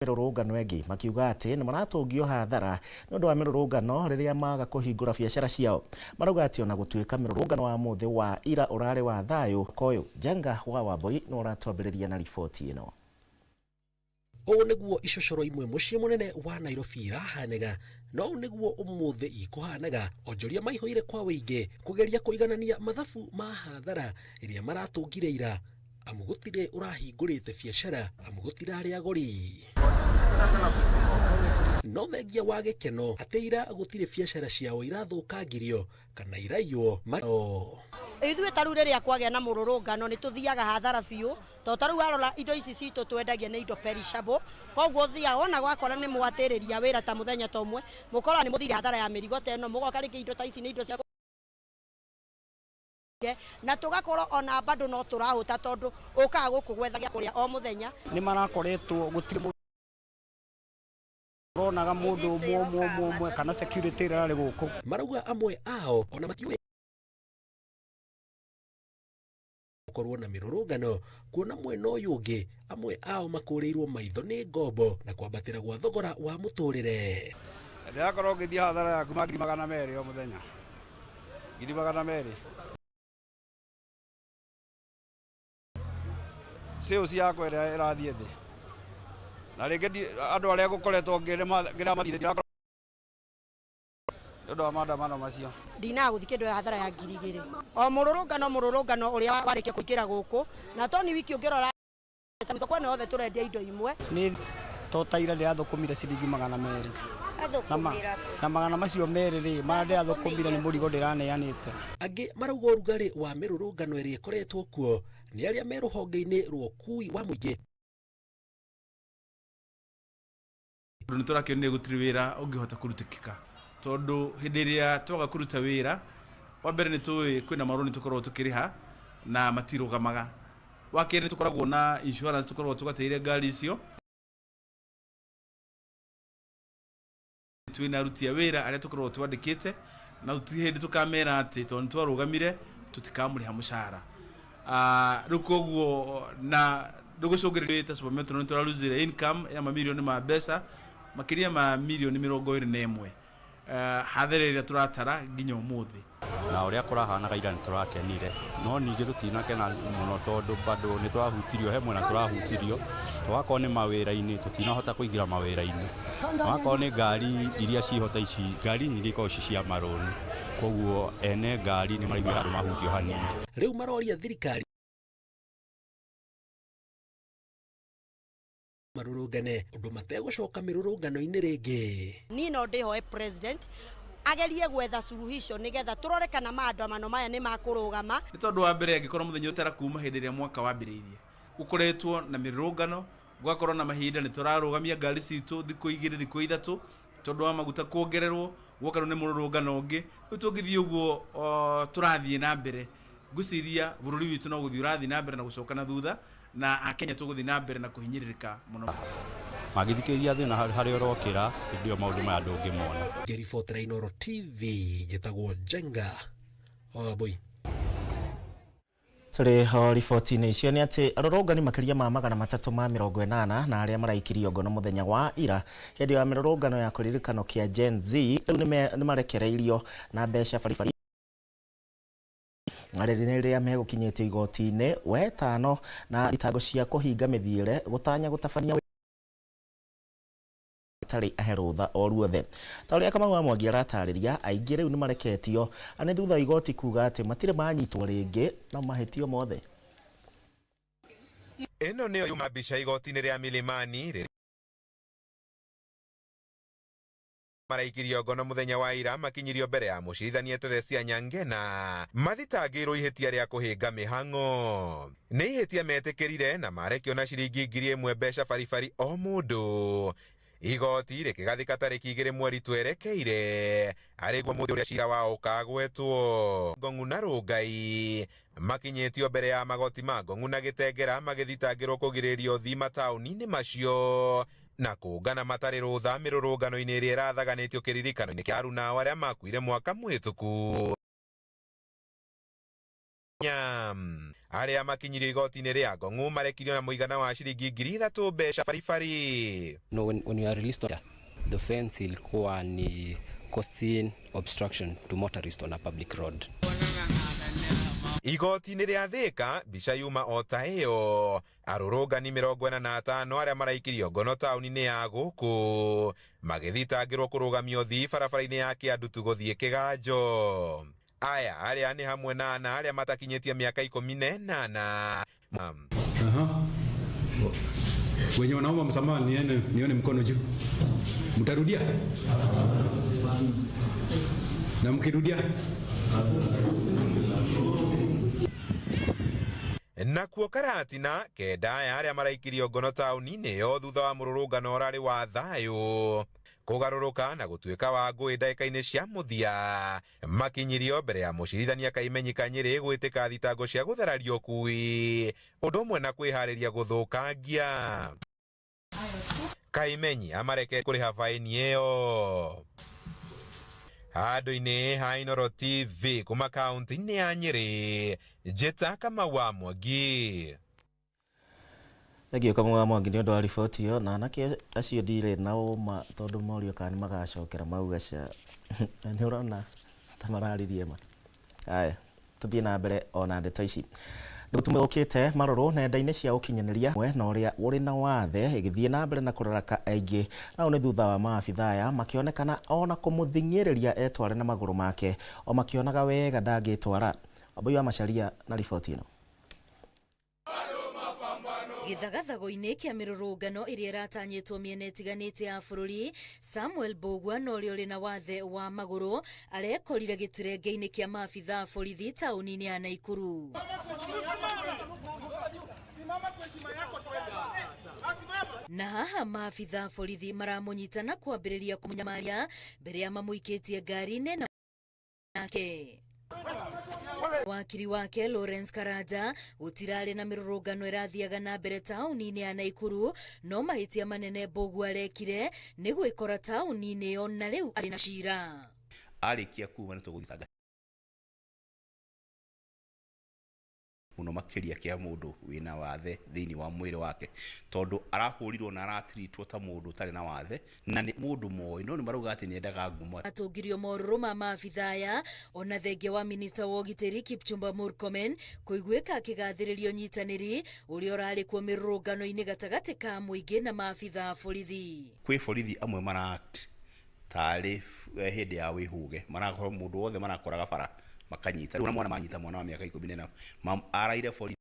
mĩrũrũngano ĩngĩ, makiuga atĩ nĩ maratũngio hathara nĩ ũndũ wa mĩrũrũngano rĩrĩa maga kũhingũra biacara ciao. Marauga atĩ ona gũtuĩka mĩrũrũngano wa mũthĩ wa ira ũrarĩ wa thayũ koyo. Njenga wa Wambui nĩ ũratwambĩrĩria na riboti ĩno. Ũũ nĩguo icocoro imwe mũciĩ mũnene wa Nairobi irahanĩga, no ũũ nĩguo ũmũthĩ ikũhanaga. Onjoria maihũire kwa wĩingĩ kũgeria kũiganania mathabu ma hathara ĩrĩa maratũngire ira, amu gũtirĩ ũrahingũrĩte biacara, amu gũtirarĩ agũri. No thengia wa gĩkeno atĩ ira gũtirĩ biacara ciao irathũkangirio kana iraiywo. Ithuĩ ta rĩu rĩrĩa kwagĩa na mũrũrũngano nĩ tũthiaga hathara biũ, tondũ ta rĩu warora indo ici citũ twendagia nĩ indo perishable, koguo ũthiaga wona gwakora nĩ mwatĩrĩria wĩra ta mũthenya ta ũmwe, mũkora nĩ mũthire hathara ya mĩrigo ta ĩno, mũgoka rĩngĩ indo ta ici nĩ indo cia na tũgakorwo ona bado no tũrahũta, tondũ ũkaga gũkũ gwetha gĩa kũrĩa o mũthenya. Nĩ marakoretwo gũtirĩ mũndũ ũronaga mũndũ ũmwe ũmwe ũmwe ũmwe kana security ĩrĩa ĩrarĩ gũkũ. Marauga amwe ao ona matiũĩ gũkorwo na mĩrũrũngano, kuona mwena ũyũ ũngĩ amwe ao makũrĩirwo maitho nĩ ngombo na kwambatĩra gwa thogora wa mũtũrĩre. Ndĩrakorwo ngĩthiĩ hathara ya kuma 200,000 o mũthenya, 200,000. Sales yakwa ĩrĩa ĩrathiĩ thĩ, na rĩngĩ andũ arĩa ngũkoretwo ngĩramathire ndirakorwo nĩ ũndũ wa maandamano macio. Ndinaga gũthiĩ kĩndũ ya hathara ya 2,000 o mũrũrũngano ũrĩa warĩkia kũingĩra gũkũ, na to nĩ wiki ũngĩrora thoko ĩno yothe tũrendia indo imwe. Nĩ to ta ira ndĩrathũkũmire ciringi 200, na magana macio merĩ rĩ marĩa ndĩrathũkũmire nĩ mũrigo ndĩraneanĩte. Angĩ marauga ũrugarĩ wa mĩrũrũngano ĩrĩa ĩkoretwo kuo nĩ arĩa me rũhonge-inĩ rwa ũkui wa mũingĩ. Nĩ tũrakĩonire gũtirĩ wĩra ũngĩhota kũrutĩkĩka, tondũ hĩndĩ ĩrĩa twaga kũruta wĩra, wa mbere nĩ tũĩ kwĩna marũni tũkoragwo tũkĩrĩha na matirũgamaga. Wa kerĩ nĩ tũkoragwo na insurance tũkoragwo tũgatĩire ngari icio. Twĩna aruti a wĩra arĩa tũkoragwo twandĩkĩte, na gũtirĩ hĩndĩ tũkamera atĩ tondũ nĩ twarũgamire tũtikamũrĩha mũcara. Rĩu koguo na rĩu ta Super Metro nĩ tũraruzire income ya mamirioni ma mbeca makĩria ma mirioni 21, hathara ĩrĩa tũratara nginya ũmũthĩ. Na ũrĩa kũrahanaga ira nĩ tũrakenire, no ningĩ tũtinakena mũno tondũ bado nĩ tũrahutirio, he mwena tũrahutirio, twakorwo nĩ mawĩra-inĩ tũtinahota kũingĩra mawĩra-inĩ, wakorwo nĩ ngari iria ciho ta ici, ngari nyingĩ ikoragwo ci cia marũni, koguo ene ngari nĩ maraigua handũ mahutio hanini. Rĩu maroria thirikari marũrũngane ũndũ mategũcoka mĩrũrũngano-inĩ rĩngĩ. Niĩ no ndĩhoe president agerie gwetha suluhisho nĩgetha tũrore kana maandamano maya nĩ makũrũgama. Nĩ tondũ wa mbere angĩkorwo mũthenya ũtara kuma hĩndĩ ĩrĩa mwaka wambĩrĩirie gũkoretwo na mĩrũrũngano, gũgakorwo na mahinda nĩ tũrarũgamia ngari citũ thikũ 2 thikũ 3 tondũ wa maguta kuongererwo, gwoka rĩu nĩ mũrũrũngano ũngĩ. Rĩu tũngĩthiĩ ũguo tũrathiĩ na mbere, ngwĩciria bũrũri witũ no gũthiĩ ũrathiĩ na mbere na gũcoka na thutha, na Akenya tũgũthiĩ na mbere na kũhinyĩrĩrĩka mũno. Mangĩthikĩrĩria thĩna harĩa ũrokĩra, hĩndĩ ĩyo maũndũ maya ndũngĩmona. Ngĩribotera Inooro TV, njĩtagwo Njenga Wambui. Tũrĩ ho riboti-inĩ icio nĩ atĩ arũrũngani makĩria ma 380 na arĩa maraikirio ngono mũthenya wa ira hĩndĩ ya mĩrũrũngano ya kĩririkano kĩa Gen Z rĩu nĩ marekereirio na mbeca baribari rĩrĩa megũkinyĩtio igoti-inĩ wetano na thitango cia kũhinga mĩthiĩre gũtanya gũtabania tarĩ ahe rũtha o ruothe. Ta ũrĩa Kamau wa Mwangi aratarĩria, aingĩ rĩu nĩmareketio nĩ thutha wa igoti kuga atĩ matirĩ manyitwo rĩngĩ na mahĩtio mothe. Ĩno nĩyo yuma mbica igoti-inĩ rĩa Milimani maraikirio ngono mũthenya wa ira makinyirio mbere ya mũcirithania Teresia Nyangena mathitangĩirwo ihĩtia rĩa kũhinga mĩhang'o. Nĩ ihĩtia metĩkĩrire na marekio na ciringi 1,000 mbeca baribari o mũndũ. Igoti rĩkĩgathĩka tarĩki 2 mweri twerekeire arĩguo mũthĩ ũrĩa cira wao ũkagwetwo. Ngong'u na Rũngai makinyĩtio mbere ya magoti ma Ngong'u na Gĩtengera magĩthitangĩrwo kũgirĩrĩria ũthii mataũni-inĩ macio na kũngana matarĩ rũtha mĩrũrũngano-inĩ ĩrĩa ĩrathaganĩtio kĩririkano-inĩ kĩa aruna ao arĩa makuire mwaka mũhĩtũku. Arĩa makinyirio igoti-inĩ rĩa Ngong'u marekirio na mũigana wa ciringi 3,000 mbeca baribari. No, when you are released, the offense ilikuwa ni causing obstruction to motorist on a public road. Igoti-inĩ rĩa Thika mbica yuma o ta ĩyo. Arũrũngani 45 arĩa maraikirio ngono taũni-inĩ ya gũkũ magĩthitangĩrwo kũrũgamia ũthii barabara-inĩ ya Kĩandutu gũthiĩ Kĩganjo. Aya arĩa nĩ hamwe na ana arĩa matakinyĩtie mĩaka 18. Aha. Wenye wanaomba msamaha nione, nione mkono juu. Mtarudia? Na mkirudia? Nakuo Karatina kenda aya arĩa maraikirio ngono taũni-inĩ ĩyo thutha wa mũrũrũngano ũrarĩ wa thayũ kũgarũrũka na gũtuĩka wa ngũĩ ndagĩka-inĩ cia mũthia makinyirio mbere ya mũcirithania Kaimenyi Kanyĩrĩ gwĩtĩka thitango cia gũthararia ũkui ũndũ ũmwe na kwĩharĩria gũthũkangia. Kaimenyi amareke kũrĩha baĩni ĩyo. Handũ-inĩ ha Inooro TV kuma kaunti-inĩ ya Nyĩrĩ, Njĩta Kamau wa Mwangi. Thengiũ Kamau wa Mwangi nĩ ũndũ wa riboti ĩyo. Na anake acio ndirĩ na ũma tondũ morio kana nĩ magacokera mauga ca nĩ ũrona ta mararirie ma. Aya, tũthiĩ na mbere ona ndeto ici. Nĩgũtume ũkĩte marũrũ nenda-inĩ cia ũkinyanĩria mwe na ũrĩa ũrĩ na wathe ĩgĩthiĩ na mbere na kũraraka aingĩ. Nao nĩ thutha wa maabitha aya makĩonekana ona kũmũthing'ĩrĩria etware na magũrũ make o makĩonaga wega ndangĩtwara. Wambui wa Macharia na riboti ĩno. Gĩthagathago-inĩ kĩa mĩrũrũngano ĩrĩa ĩratanyĩtwo mĩena ĩtiganĩte ya bũrũri, Samuel Mbũgua na ũrĩa ũrĩ na wathe wa magũrũ arekorire gĩtirenge-inĩ kĩa maabitha a borithi taũni-inĩ ya Naikuru. Na haha maabitha a borithi maramũnyita na kwambĩrĩria kũmũnyamaria mbere ya mamũikĩtie ngari-inĩ nake. Wakiri wake Lawrence Karanja gũtirarĩ na mĩrũrũngano ĩrathiaga na mbere taũni-inĩ ya Naikuru, no mahĩtia manene Mbũgua arekire nĩ gwĩkora taũni-inĩ ĩyo na rĩu arĩ na cira. Arĩkia kuma nĩ tũgũthitanga mũno makĩria kĩa mũndũ wĩna wathe thĩinĩ wa mwĩrĩ wake, tondũ arahũrirwo na aratiritwo ta mũndũ ũtarĩ na wathe na nĩ mũndũ moĩ, no nĩ marauga atĩ nĩendaga ngumo. Atũngirio morũrũ ma maabitha aya ona thengia wa minista wa ũgitĩri Kipchumba Murkomen kũiguĩka akĩgathĩrĩria ũnyitanĩri ũrĩa ũrarĩ kuo mĩrũrũngano-inĩ gatagatĩ ka mũingĩ na maabitha a borithi. Kwĩ borithi amwe mara act tarĩ hĩndĩ ya wĩhũge, marakorwo mũndũ wothe marakoraga bara makanyita. Rĩu mwana manyita mwana wa mĩaka 14 araire borithi.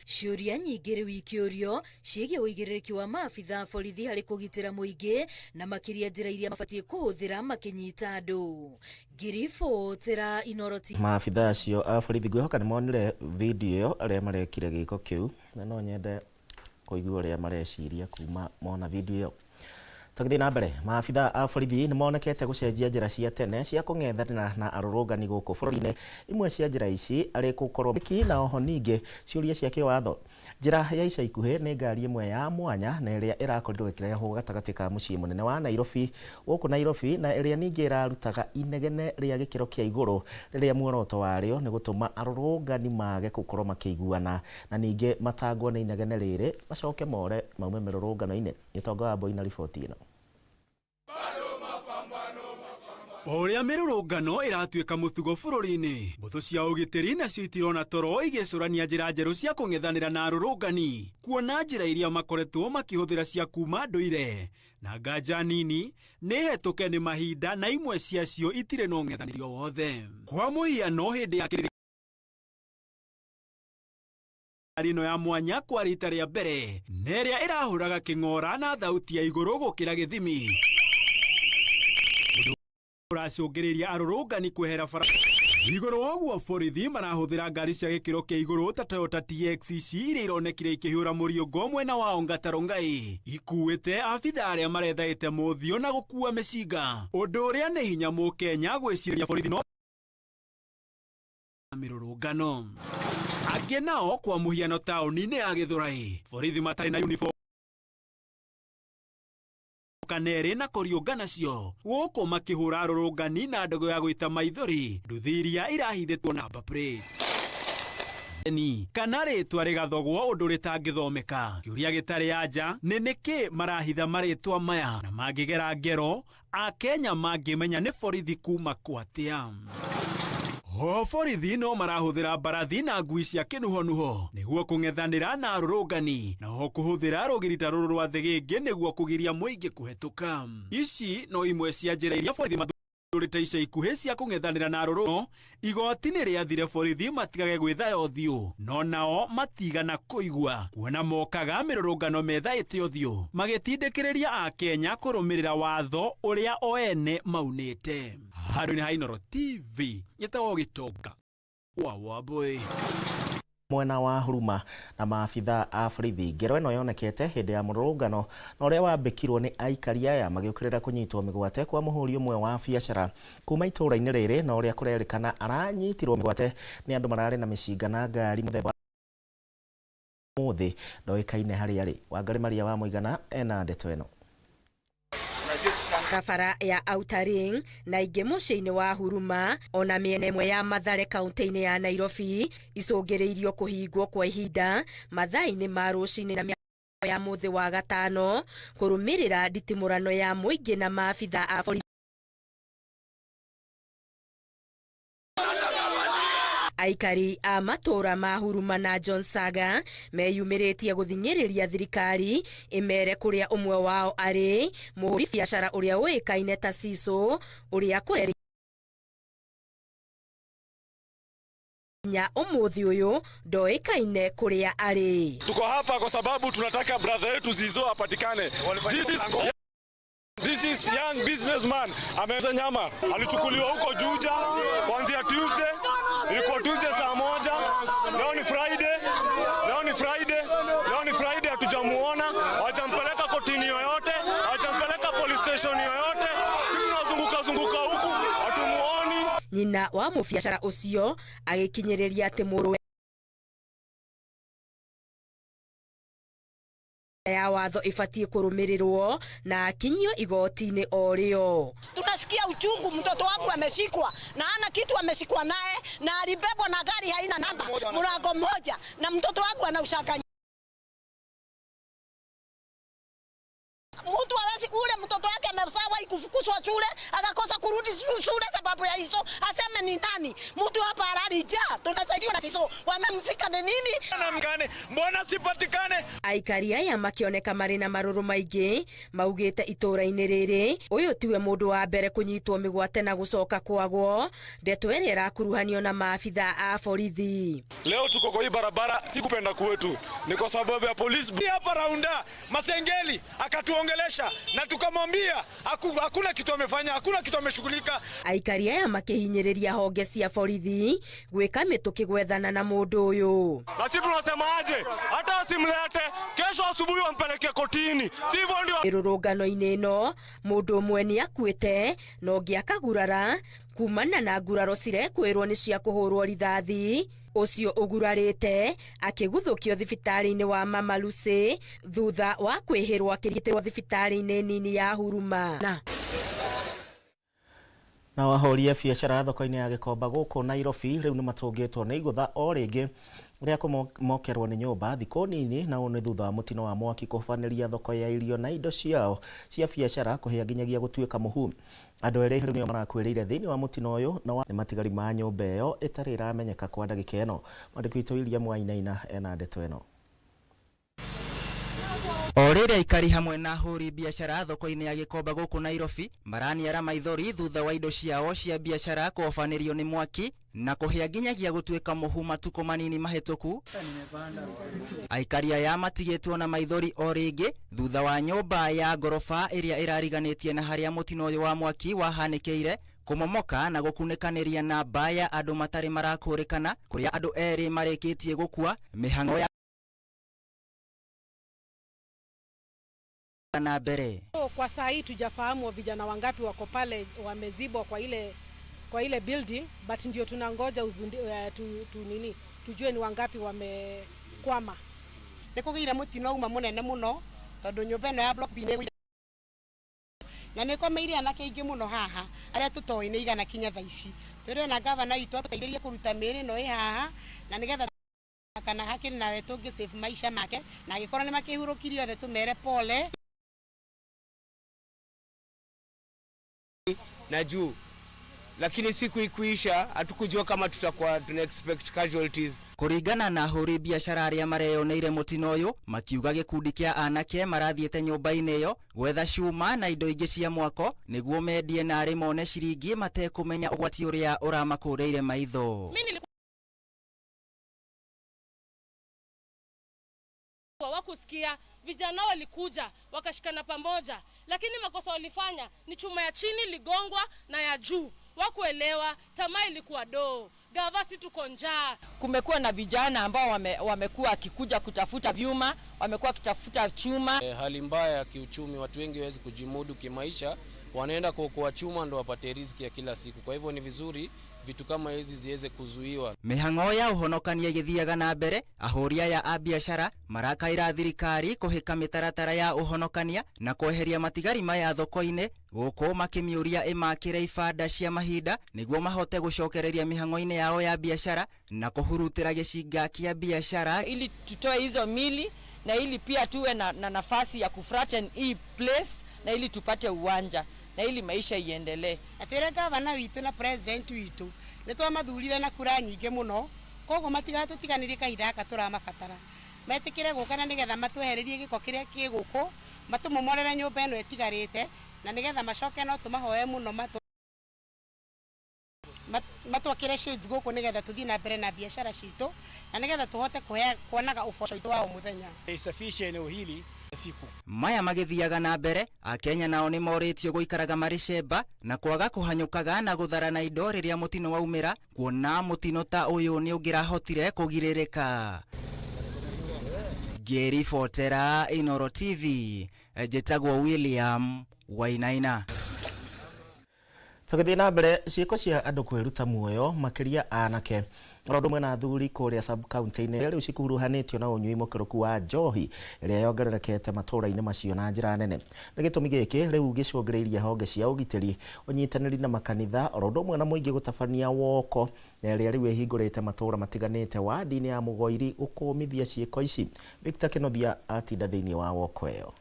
Ciũria nyingĩ rĩu ikĩũrio ciĩgiĩ ũigĩrĩrĩki wa maabitha a borithi harĩ kũgitĩra mũingĩ na makĩria njĩra iria mabatiĩ kũhũthĩra makĩnyita andũ. Ngiribotera Inooro TV. Maabitha acio a borithi ngwĩhoka nĩ monire video ĩyo arĩa marekire gĩko kĩu, na no nyende kũigua ũrĩa mareciria kuma mona video ĩyo. Tũgĩthiĩ na mbere, maabitha a borithi nĩ monekete gũcenjia njĩra cia tene cia kũng'ethanĩra na arũrũngani gũkũ bũrũri-inĩ. Imwe cia njĩra ici arĩ gũkorwo ki na oho ningĩ ciũria cia kĩwatho. Njĩra ya ica ikuhĩ nĩ ngari ĩmwe ya mwanya na ĩrĩa ĩrakorirwo ĩkĩrehwo gatagatĩ ka mũciĩ mũnene wa Nairobi gũkũ Nairobi, na ĩrĩa ningĩ ĩrarutaga inegene rĩa gĩkĩro kĩa igũrũ rĩrĩa muoroto warĩo nĩ gũtũma arũrũngani mage gũkorwo makĩiguana na ningĩ matangwo nĩ inegene rĩrĩ macoke more maume mĩrũrũngano-inĩ. Gĩtonga wa Mbui na riboti ĩno. O ũrĩa mĩrũrũngano ĩratuĩka mũtugo bũrũri-inĩ, mbũtũ cia ũgitĩri nacio itirona toro igĩcũrania njĩra njerũ cia kũng'ethanĩra na arũrũngani, kuona njĩra iria makoretwo makĩhũthĩra cia kuma ndũire na nganja nini nĩ hetũke nĩ mahinda na imwe ciacio itirĩ na ũng'ethanĩri o wothe. Kwa mũhiano, hĩndĩ ya kĩrĩrĩ ĩno ya mwanya kwa rita rĩa mbere na ĩrĩa ĩrahũraga kĩng'ora na thauti ya igũrũ gũkĩra gĩthimi, ũracũngĩrĩria arũrũngani kwehera bara. Igũrũ wa ũguo, borithi marahũthĩra ngari cia gĩkĩro kĩa igũrũ ta Toyota TX iria ironekire ikĩhũra mũriũngo mwena wa Ongata Rongai, ikuĩte abitha arĩa marethaĩte mũthio na gũkua mĩcinga, ũndũ ũrĩa nĩ hinya mũkenya gwĩciria borithi no mĩrũrũngano. Angĩ nao kwa mũhiano taũni-inĩ ya Gĩthũrai, borithi matarĩ na uniform Kana erĩ na kũriũnga nacio gũkũ makĩhũra arũrũngani na ndogo ya gwĩta maithori nduthi iria irahithĩtwo namba plates ni kana rĩtwa rĩgathogwo ũndũ rĩtangĩthomeka. Kĩũria gĩtarĩ anja nĩ nĩkĩ marahitha marĩtwa maya na mangĩgera ngero Akenya mangĩmenya nĩ borithi kuma kwatia. Ho borithi no marahũthĩra mbarathi na ngui cia kĩnuhonuho nĩguo kũng'ethanĩra na arũrũngani, na ho kũhũthĩra rũgiri ta rũrũ rwa thĩgĩngĩ nĩguo kũgiria mũingĩ kũhetũka. Ici no imwe cia njĩra iria borithi mathurĩte ica ikuhĩ cia kũng'ethanĩra na arũrũngano. Igoti nĩ rĩathire borithi matigage gwĩthaya ũthiũ, no nao matigana kũigua kuona mokaga mĩrũrũngano methaĩte ũthiũ magĩtindĩkĩrĩria Akenya kũrũmĩrĩra watho ũrĩa o ene maunĩte. Handũ-inĩ ha Inooro TV nyĩtagwo Gĩtonga wa Wambui. Mwena wa Huruma na maabitha a borithi. Ngero ĩno yonekete hĩndĩ ya mũrũrũngano na ũrĩa wambĩkirwo nĩ aikari aya magĩũkĩrĩra kũnyitwo mĩgwate kwa mũhũri ũmwe wa biacara kuma itũũra-inĩ rĩrĩ, na ũrĩa kũrerĩkana aranyitirwo mĩgwate nĩ andũ mararĩ na mĩcinga na ngari mũthemba mũthĩ ndoĩkaine harĩa arĩ. Wangari Maria wa Mũigana ena ndeto ĩno. Barabara ya Outer Ring na ingĩ mũciĩ-inĩ wa Huruma ona mĩena ĩmwe ya Mathare kaunti-inĩ ya Nairobi icũngĩrĩirio kũhingwo kwa ihinda mathaa-inĩ ma rũcinĩ na ya mũthĩ wa gatano kũrũmĩrĩra nditimũrano ya mũingĩ na maabitha a borithi. Aikari a matũra ma Huruma na John Saga meyumĩrĩtie gũthing'ĩrĩria thirikari ĩmere kũrĩa ũmwe wao arĩ, mũhũri biacara ũrĩa ũĩkaine ta Cico, ũrĩa kũrerĩ nginya ũmũthĩ ũyũ ndoĩkaine kũrĩa arĩ. Tuko hapa kwa sababu tunataka brother yetu Zizo apatikane. This is young businessman ameuza nyama, alichukuliwa huko Juja kuanzia Tuesday, ilikuwa Tuesday saa 1, leo ni Friday, leo ni Friday, hatujamuona, hawajampeleka kotini yoyote, hawajampeleka police station yoyote, tunazunguka zunguka huku hatumuoni. Nyina wa mũbiacara ũcio agĩkinyĩrĩria atĩ mũrũwe ya watho ibatiĩ kũrũmĩrĩrwo na akinyio igoti-inĩ o rĩo. Tunasikia uchungu, mtoto wangu ameshikwa na hana kitu, ameshikwa naye na alibebwa na gari haina namba, mlango mmoja, na mtoto wangu anaushaka. Mtu hawezi ule mtoto wake amesawa kufukuzwa shule akakosa kurudi shule sababu ya hizo, aseme ni nani? Mtu hapa halali ja, tunasaidiwa na hizo, wamemzika ni nini? Na mbona sipatikane? Aikari aya makioneka marĩ na marũrũ maingĩ maugĩte itũũra-inĩ rĩrĩ ũyũ tiwe mũndũ wa mbere kũnyitwo mĩgwate na gũcoka kwagwo, ndeto ĩrĩa ĩrakuruhanio na maabitha a borithi. Leo tuko kwa hii barabara si kupenda kwetu, ni kwa sababu ya polisi. Hapa raunda Masengeli akatuongelesha na tukamwambia hakuna kitu amefanya, hakuna kitu ameshughulika. Aikari aya makihinyĩrĩria honge cia borithi gwĩka mĩtũkĩ gwethana na mũndũ ũyũ. Na sisi tunasema aje, hata asimlete kesho asubuhi wampeleke kotini, sivyo ndio. Mĩrũrũngano-inĩ ĩno mũndũ ũmwe nĩ akuĩte na ũngĩ akagurara kumana na nguraro cirekwĩrwo nĩ cia kũhũrwo rithathi. Ũcio ũgurarĩte akĩguthũkio thibitarĩ-inĩ wa Mama Lucy thutha wa kwĩhĩrwo akĩrigitĩrwo thibitarĩ-inĩ nini ya Huruma. Na wahũri a biacara thoko-inĩ ya Gĩkomba gũkũ Nairobi rĩu nĩ matũngĩtwo nĩ igũtha o rĩngĩ rĩa kũmokerwo nĩ nyũmba thikũ nini, na ũũ nĩ thutha wa mũtino wa mwaki kũhobanĩria thoko ya irio na indo ciao cia biacara kũhĩa nginyagia gũtuĩka mũhu. Andũ erĩ rĩu nĩo marakuĩrĩire thĩinĩ wa mũtino ũyũ na nĩ matigari ma nyũmba ĩyo ĩtarĩ ĩramenyeka kwa ndagĩka ĩno. Mwandĩki witũ William Wainaina ena ndeto ĩno. O rĩrĩa aikari hamwe na ahũri biacara thoko-inĩ ya Gĩkomba gũkũ Nairobi maraniara maithori thutha wa indo ciao cia biacara kũhobanĩrio nĩ mwaki na kũhĩa nginyagia gũtuĩka mũhu matukũ manini mahĩtũku. Aikari aya matigĩtwo na maithori o rĩngĩ thutha wa nyũmba ya ngoroba ĩrĩa ĩrariganĩtie na harĩa mũtino ũyũ wa mwaki wahanĩkĩire kũmomoka na gũkunĩkanĩria namba ya andũ matarĩ marakũrĩkana, kũrĩa andũ erĩ marĩkĩtie gũkua. Mĩhang'o ya na mbere. Kwa saa hii tujafahamu vijana wangapi wako pale wamezibwa kwa ile building, but ndio tunangoja nini tujue ni wangapi wamekwama. Nĩ kũgĩire mũtino uma mũnene mũno tondũ nyũmba ĩno ya block B nĩ Na nĩ komeire anake aingĩ mũno haha arĩa tũtoĩ nĩ igana kinya thaa ici. Tũrĩ na gavana witũ atũteithĩrĩrie kũruta mĩĩrĩ ĩno ĩ haha na nĩgetha kana hakĩrĩ nawe tũngĩ save maisha make, na angĩkorwo nĩ makĩhurũkirie othe tũmere pole. Na juu, lakini siku ikuisha hatukujua kama tutakuwa tuna expect casualties. Kũringana na ahũri biacara arĩa mareyoneire mũtino ũyũ, makiuga gĩkundi kĩa anake marathiĩte nyũmba-inĩ ĩyo gwetha cuma na indo ingĩ cia mwako nĩguo mendie na arĩ mone ciringi matekũmenya ũgwati ũrĩa ũramakũrĩire maitho. Mimi nilikuwa wakusikia vijana walikuja wakashikana pamoja, lakini makosa walifanya ni chuma ya chini ligongwa na ya juu, wakuelewa tamaa ilikuwa doo gava, si tuko njaa. Kumekuwa na vijana ambao wamekuwa wakikuja kutafuta vyuma, wamekuwa wakitafuta chuma. Hali mbaya ya kiuchumi, watu wengi hawezi kujimudu kimaisha, wanaenda kuokoa chuma ndo wapate riziki ya kila siku. Kwa hivyo ni vizuri vitu kama hizi ziweze kuzuiwa. Mĩhang'o ya ũhonokania ĩgĩthiaga na mbere, ahũri aya a biacara marakaĩra thirikari kũhĩka mĩtaratara ya ũhonokania na kweheria matigari maya thoko-inĩ, gũkũ makĩmĩũria ĩmakĩre ibanda cia mahinda nĩguo mahote gũcokereria mĩhang'o-inĩ yao ya biacara na kũhurutĩra gĩcinga kĩa biacara ili tutoe hizo mili na ili pia tuwe na nafasi ya kuflatten hii place na ili tupate uwanja na ili maisha iendelee. Na twĩre gavana witũ na president witũ nĩ twamathurire na kura nyingĩ mũno, koguo matigatũtiganĩrie kahinda gaka tũramabatara, metĩkĩre gũka na nĩgetha matwehererie gĩko kĩrĩa kĩ gũkũ, matũmomorere nyũmba ĩno ĩtigarĩte, na nĩgetha macoke no tũmahoe mũno matwakĩre shades gũkũ nĩgetha tũthiĩ na mbere na biacara citũ na nĩgetha tũhote kuonaga ũboco witũ wa o mũthenya. Isafishe eneo hili siku maya magĩthiaga na mbere, akenya nao nĩ morĩtio gũikaraga marĩ cemba na kwaga kũhanyũkaga na gũtharana indo rĩrĩa mũtino waumĩra, kuona mũtino ta ũyũ nĩ ũngĩrahotire kũgirĩrĩka. Ngĩribotera Inooro TV, njĩtagwo William Wainaina. Tũgĩthiĩ na mbere, ciĩko cia andũ kwĩruta muoyo makĩria anake oro ũndũ ũmwe na athuri kũrĩa sub county-inĩ rĩu cikuruhanĩtio na ũnyui mũkĩrũku wa njohi ĩrĩa yongererekete matũũra-inĩ macio na njĩra nene. Nĩ gĩtũmi gĩkĩ rĩu gĩcũngĩrĩirie honge cia ũgitĩri, ũnyitanĩri na makanitha oro ũndũ ũmwe na mũingĩ gũtabania woko na ĩrĩa rĩu ĩhingũrĩte matũũra matiganĩte wadi-inĩ ya Mũgoiri gũkũmithia ciĩko ici. Victor Kĩnuthia atinda thĩinĩ wa woko ĩyo.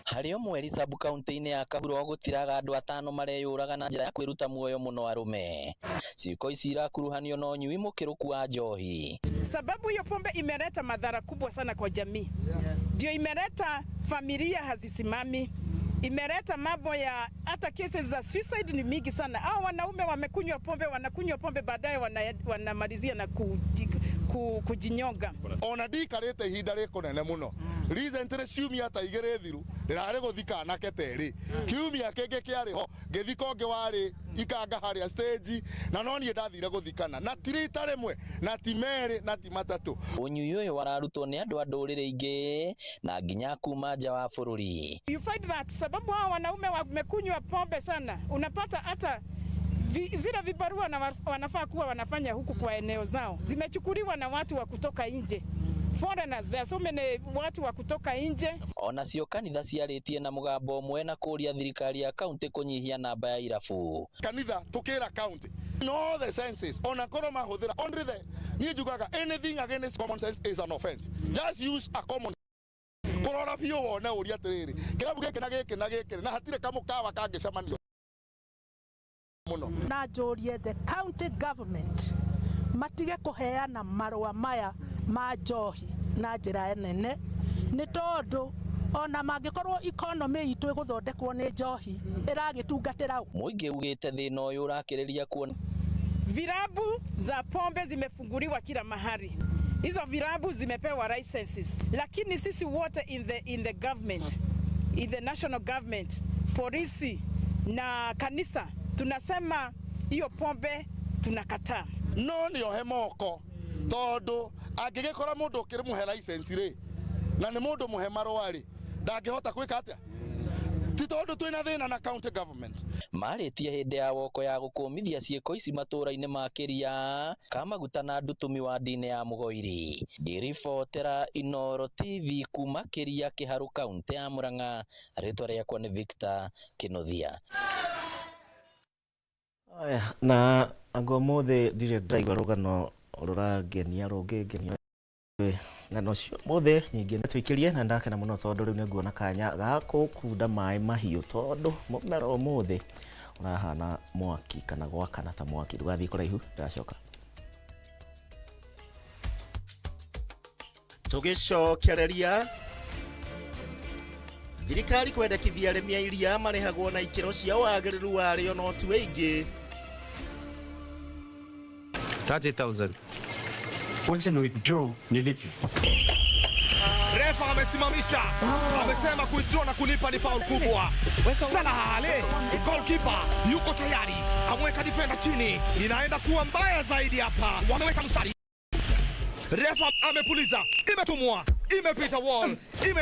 Harĩ o mweri sub county-inĩ ya Kahuro gũtiraga andũ atano mareyũraga na njĩra ya kwĩruta muoyo mũno arũme. Ciĩko ici irakuruhanio na ũnyui mũkĩrũku wa njohi. Sababu hiyo pombe imeleta madhara kubwa sana kwa jamii. Ndio imeleta familia hazisimami. Imeleta mambo ya hata cases za suicide ni mingi sana. Hao wanaume wamekunywa pombe, wanakunywa pombe baadaye wanamalizia na kujinyonga. Ona ndikarĩte ihinda rĩkũnene mũno. Recently ciumia ta igĩrĩ thiru ndĩrarĩ gũthika anake terĩ. Kiumia kĩngĩ kĩarĩ ho ngĩthika ũngĩ warĩ ikanga harĩa stage na no niĩ ndathire gũthikana na ti rita rĩmwe na ti merĩ na ti matatũ. Ũnyui ũyũ wararutwo nĩ andũ a ndũrĩrĩ ingĩ na nginya kuma nja wa bũrũri. You find that sababu hao wanaume wamekunywa pombe sana, unapata hata zile vibarua na wanafaa kuwa wanafanya huku kwa eneo zao zimechukuliwa na watu wa kutoka nje. Foreigners, there are so many watu wa kutoka nje. Ona cio kanitha ciarĩtie na mũgambo ũmwe na kũria thirikari ya kaunti kũnyihia namba ya irabu. Kanitha tukira county in all the senses ona korwo mahũthĩra only the niĩ njugaga anything against common sense is an offense. Just use a common kũrora biũ wone ũria atĩrĩrĩ kĩrabu gĩkĩ na gĩkĩ na gĩkĩ na hatirĩ kamũkawa kangĩcemanio mũno. Na njũrie the county government matige kũheana marũa maya ma njohi na njĩra nene, nĩ tondũ ona mangĩkorwo economy itũ ĩgũthondekwo nĩ njohi ĩragĩtungatĩra ũ. Mũingĩ ugĩte thĩna ũyũ ũrakĩrĩria kuona Virabu za pombe zimefunguliwa kila mahali. Hizo virabu zimepewa licenses, lakini sisi wote in the government, in the national government, polisi na kanisa tunasema hiyo pombe tunakataa. No nĩ ohe moko tondu angĩgĩkora mũndũ ũkĩrĩmũhe license rĩ na nĩ mũndũ mũhe marũa rĩ ndangĩhota gwĩka atĩa. Ti tondũ twĩna thĩna na county government. Marĩtie hĩndĩ ya woko ya gũkũmithia ciĩko ici matũra-inĩ ma Kĩria, Kamaguta na Ndutumi wadi-inĩ ya Mũgoiri. Ngĩribotera Inooro TV kuma Kĩria, Kĩharũ, kaũntĩ ya Murang'a, rĩtwa rĩakwa nĩ Victor Kĩnuthia. Aya, na anga ũmũthĩ ndirĩ ndĩraigua rũgano rũrangenia rũngĩngenia ng'ano cio ũmũthĩ nyingĩ nĩtũikĩrie na ndakena mũno tondũ rĩu nĩnguona kanya ga gũkunda maĩ mahiũ tondũ mũmera ũmũthĩ ũrahana mwaki kana gwakana ta mwaki. Ndũgathiĩ kũraihu, ndacoka. Tũgĩcokereria thirikari kwendekithia arĩmi a iria marĩhagwo na ikĩro cia wagĩrĩru warĩo no ti wĩingĩ. 30,000. Wacha ni withdraw nilipe. Refa amesimamisha, amesema kuwithdraw na kulipa ni foul kubwa. Salah Ale, goalkeeper yuko tayari, ameweka defender chini, inaenda kuwa mbaya zaidi hapa. Wameweka mstari. Refa amepuliza, imetumwa, imepita wall, ime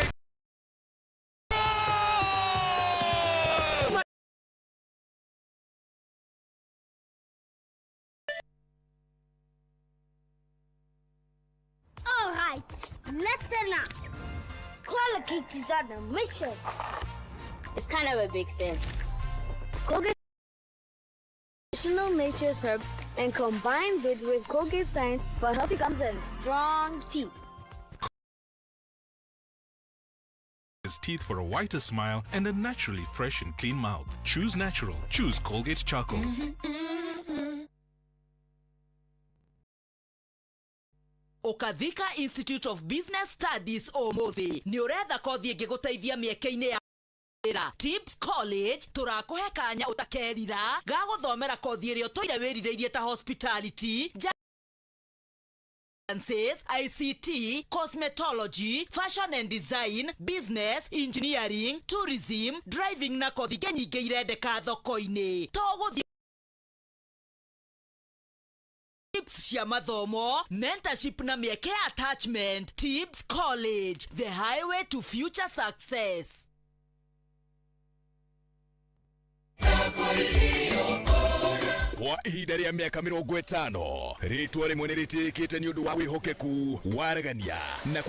All right, listen up. Colgate is on a mission. It's kind of a big thing. Colgate traditional nature's herbs and combines it with Colgate science for healthy gums and strong teeth. Teeth for a whiter smile and a naturally fresh and clean mouth. Choose natural. Choose Colgate Charcoal. Ũkathika Institute of Business Studies ũmũthĩ nĩ ũretha kothi ĩngĩgũteithia mĩeke-inĩ ya wĩra. Tips College tũrakũhe kanya ũtakerira ga gũthomera kothi ĩrĩa ũtũire wĩrirĩirie ta hospitality, sciences, ICT, cosmetology, fashion and design, business, engineering, tourism, driving na kothi ingĩ nyingĩ irendeka thoko-inĩ. To gũthiĩ tips cia mathomo, mentorship na mĩeke ya attachment. Tips College, the highway to future success. Kwa ihinda rĩa mĩaka 50 rĩtwa rĩmwe nĩ rĩtĩĩkĩte nĩ ũndũ wa wĩhokeku, waragania na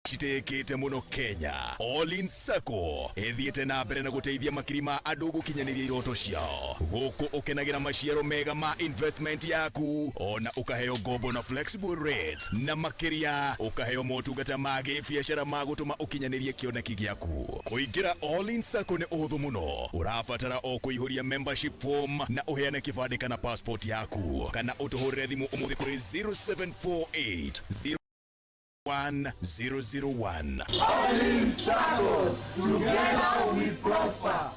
citĩkĩte mũno Kenya. All In Sacco ĩthiĩte na mbere na gũteithia makiri ma andũ gũkinyanĩria iroto ciao gũkũ ũkenagĩra maciaro mega ma investment yaku ona ũkaheo ngombo na flexible rates na makĩria ũkaheo motungata ma gĩbiacara ma gũtũma ũkinyanĩrie kĩoneki gĩaku. Kũingĩra All In Sacco nĩ ũhũthũ mũno, ũrabatara o kũihũria membership form na ũheane kĩbandĩ kana passport yaku kana ũtũhũrĩre thimũ ũmũthĩ kũrĩ 0748 1001. All In Sacco, together we prosper.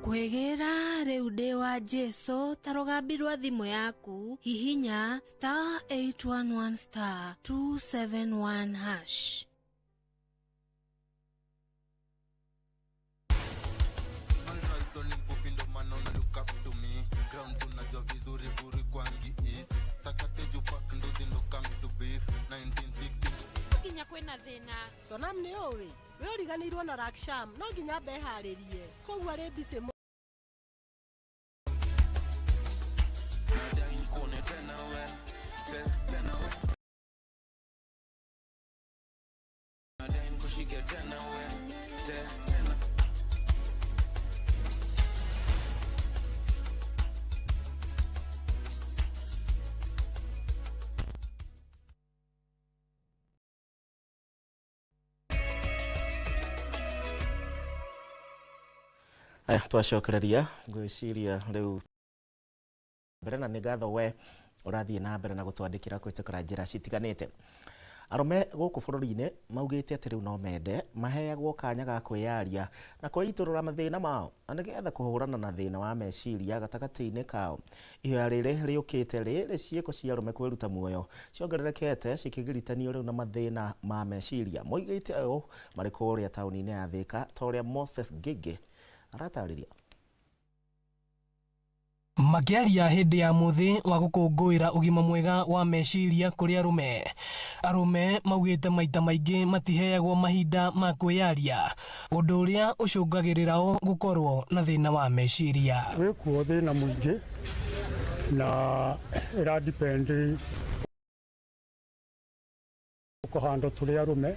Kwĩgĩra rĩu ndĩ wa Jesũ ta rũgambi rwa thimũ yaku hihinya star 811 star 271 hash. Nginya kwĩna thĩna. Sonam nĩ ũĩ we ũriganĩirwo na Raksham no nginya mbeharĩrie koguo arĩ busy. Aya twacokereria ngwĩciria rĩu mbere na nĩ ngatho we Ũrathiĩ na mbere na gũtwandĩkĩra kũhĩtũkĩra njĩra citiganĩte. Arũme gũkũ bũrũri-inĩ maugĩte atĩ rĩu no mende maheagwo kanya ga kwĩyaria na kwĩitũrũra mathĩna mao na nĩgetha kũhũrana na thĩna wa meciria gatagatĩ-inĩ kao. Ihoya rĩrĩ rĩũkĩte rĩrĩ ciĩko cia arũme kwĩruta muoyo ciongererekete cikĩgiritanio rĩu na mathĩna ma meciria. Moigĩte ũũ marĩ kũrĩa taũni-inĩ ya Thĩka ta ũrĩa Moses Ngĩngĩ aratarĩria. Makĩaria hĩndĩ ya mũthĩ wa gũkũngũĩra ũgima mwega wa meciria kũrĩ arũme, arũme maugĩte maita maingĩ matiheagwo mahinda ma kwĩyaria, ũndũ ũrĩa ũcũngagĩrĩra o gũkorwo na thĩna wa meciria. Wĩkuo thĩna mũingĩ na ĩra depend kũhandwo tũrĩ arũme,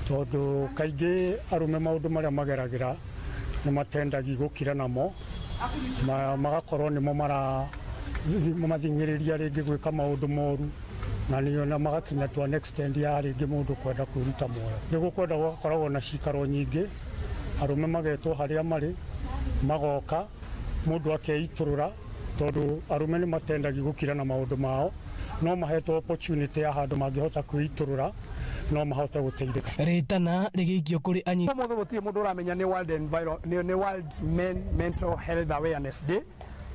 tondũ kaingĩ arũme maũndũ marĩa mageragĩra nĩ matendagi gũkira namo, magakorwo nĩmo marathing'ĩrĩria rĩngĩ gwĩka maũndũ moru, na nĩo na magakinya to an extent ya rĩngĩ mũndũ kwenda kwĩruta muoyo. Nĩ gũkwenda gũgakoragwo na cikaro nyingĩ, arũme magetwo harĩa marĩ magoka, mũndũ akeitũrũra, tondũ arũme nĩ matendagi gũkira na maũndũ mao, no mahetwo opportunity ya handũ mangĩhota kwĩitũrũra no mahote gũteithĩka. Rĩtana rĩgĩikio kũrĩ anyi Ũmũthĩ gũtirĩ mũndũ ũramenya nĩ World nĩ World Men Mental Health Awareness Day,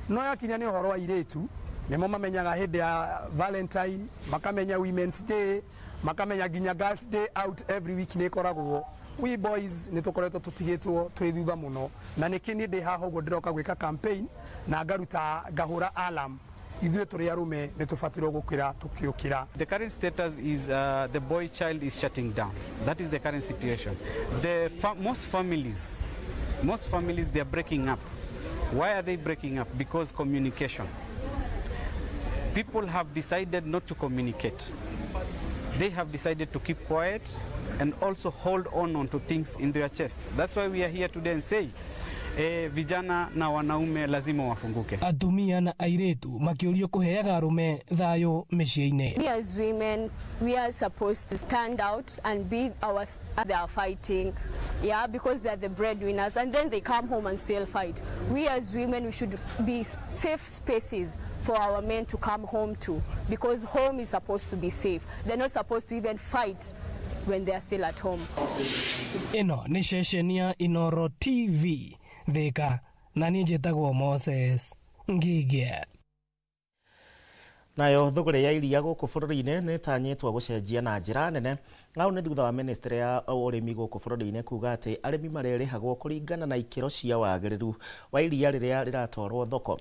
no yakinya nĩ ũhoro wa airĩtu nĩmo mamenyaga hĩndĩ ya Valentine, makamenya Women's Day, makamenya nginya Girls Day out every week nĩ ĩkoragwo. We boys nĩ tũkoretwo tũtigĩtwo twĩ thutha mũno, na nĩkĩ niĩ ndĩ haha ũguo ndĩroka gwĩka campaign na ngaruta ngahũra alarm. Ithuĩ tũrĩ arũme nĩ tũbatirwo gũkĩra tũkĩũkĩra. The current status is the boy child is shutting down. That is the current situation. The most families, they are breaking up. Why are they breaking up? Because communication. People have decided not to communicate. They have decided to keep quiet and also hold on to things in their chest. That's why we are here today and say, vijana na wanaume lazima wafunguke. Atumia na airĩtu makĩũrio kũheaga arũme thayũ mĩciĩ-inĩ. We as women, we are supposed to stand out and be our, they are fighting, yeah, because they are the breadwinners, and then they come home and still fight. We as women, we should be safe spaces for our men to come home to, because home is supposed to be safe. They're not supposed to even fight when they are still at home. Ĩno nĩ ceceni ya Inoro TV Thika, na niĩ njĩtagwo Moses Ngigĩ. Nayo thũgũrĩ ya iria gũkũ bũrũri-inĩ nĩ ĩtanyĩtwo gũcenjia na njĩra nene. Hau nĩ thutha wa ministry ya ũrĩmi gũkũ bũrũri-inĩ kuga atĩ arĩmi marĩrĩhagwo kũringana na ikĩro cia wagĩrĩru wa iria rĩrĩa rĩratwarwo thoko.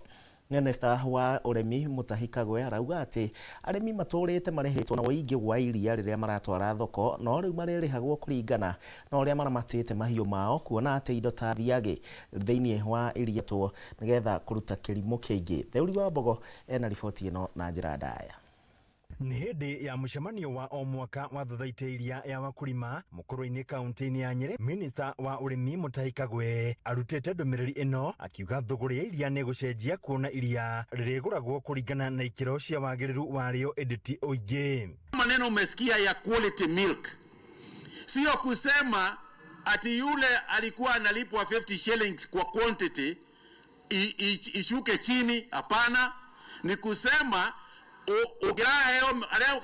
Minista wa ũrĩmi Mutahi Kagwe arauga atĩ arĩmi matũrĩte marĩhĩtwo na ũingĩ wa iria rĩrĩa maratwara thoko, no rĩu marĩrĩhagwo kũringana na ũrĩa maramatĩte mahiũ mao, kuona atĩ indo ta thiagĩ thĩinĩ wa iria two nĩgetha kũruta kĩrimũ kĩingĩ. Theuri wa Mbogo ena riboti ĩno na njĩra ndaya. Nĩ hĩndĩ ya mũcemanio wa o mwaka wa thothaitĩ iria ya wakulima Mũkũrwe-inĩ kaunti-inĩ ya Nyĩrĩ, minista wa ũrĩmi Mutahi Kagwe arutĩte ndũmĩrĩri ĩno akiuga thũgũrĩ ya iria nĩ gũcenjia kuona iria rĩrĩgũragwo kũringana na ikĩro cia wagĩrĩru warĩo ĩndĩ ti ũingĩ. Maneno umesikia ya quality milk, sio kusema ati yule alikuwa analipwa 50 shillings kwa quantity ishuke chini. Hapana, ni kusema ũngĩraheo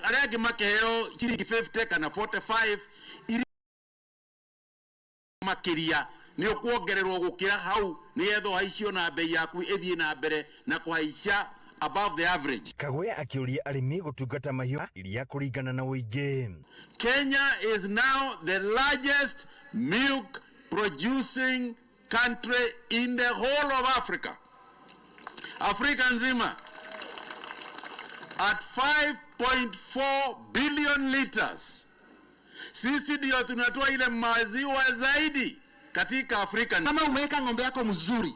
arĩa angĩ makĩheo ciringi 50 kana 45 iria makĩria nĩ ũkuongererwo gũkĩra hau nĩgetha ũhaicio na bei yaku ĩthiĩ na mbere na kũhaica above the average. Kagwe akĩũria arĩmi gũtungata mahiũ iria kũringana na ũingĩ. Kenya is now the largest milk producing country in the whole of Africa. Afrika nzima at 5.4 billion liters. Sisi ndio tunatoa ile maziwa zaidi katika Afrika. Kama umeweka ng'ombe yako mzuri,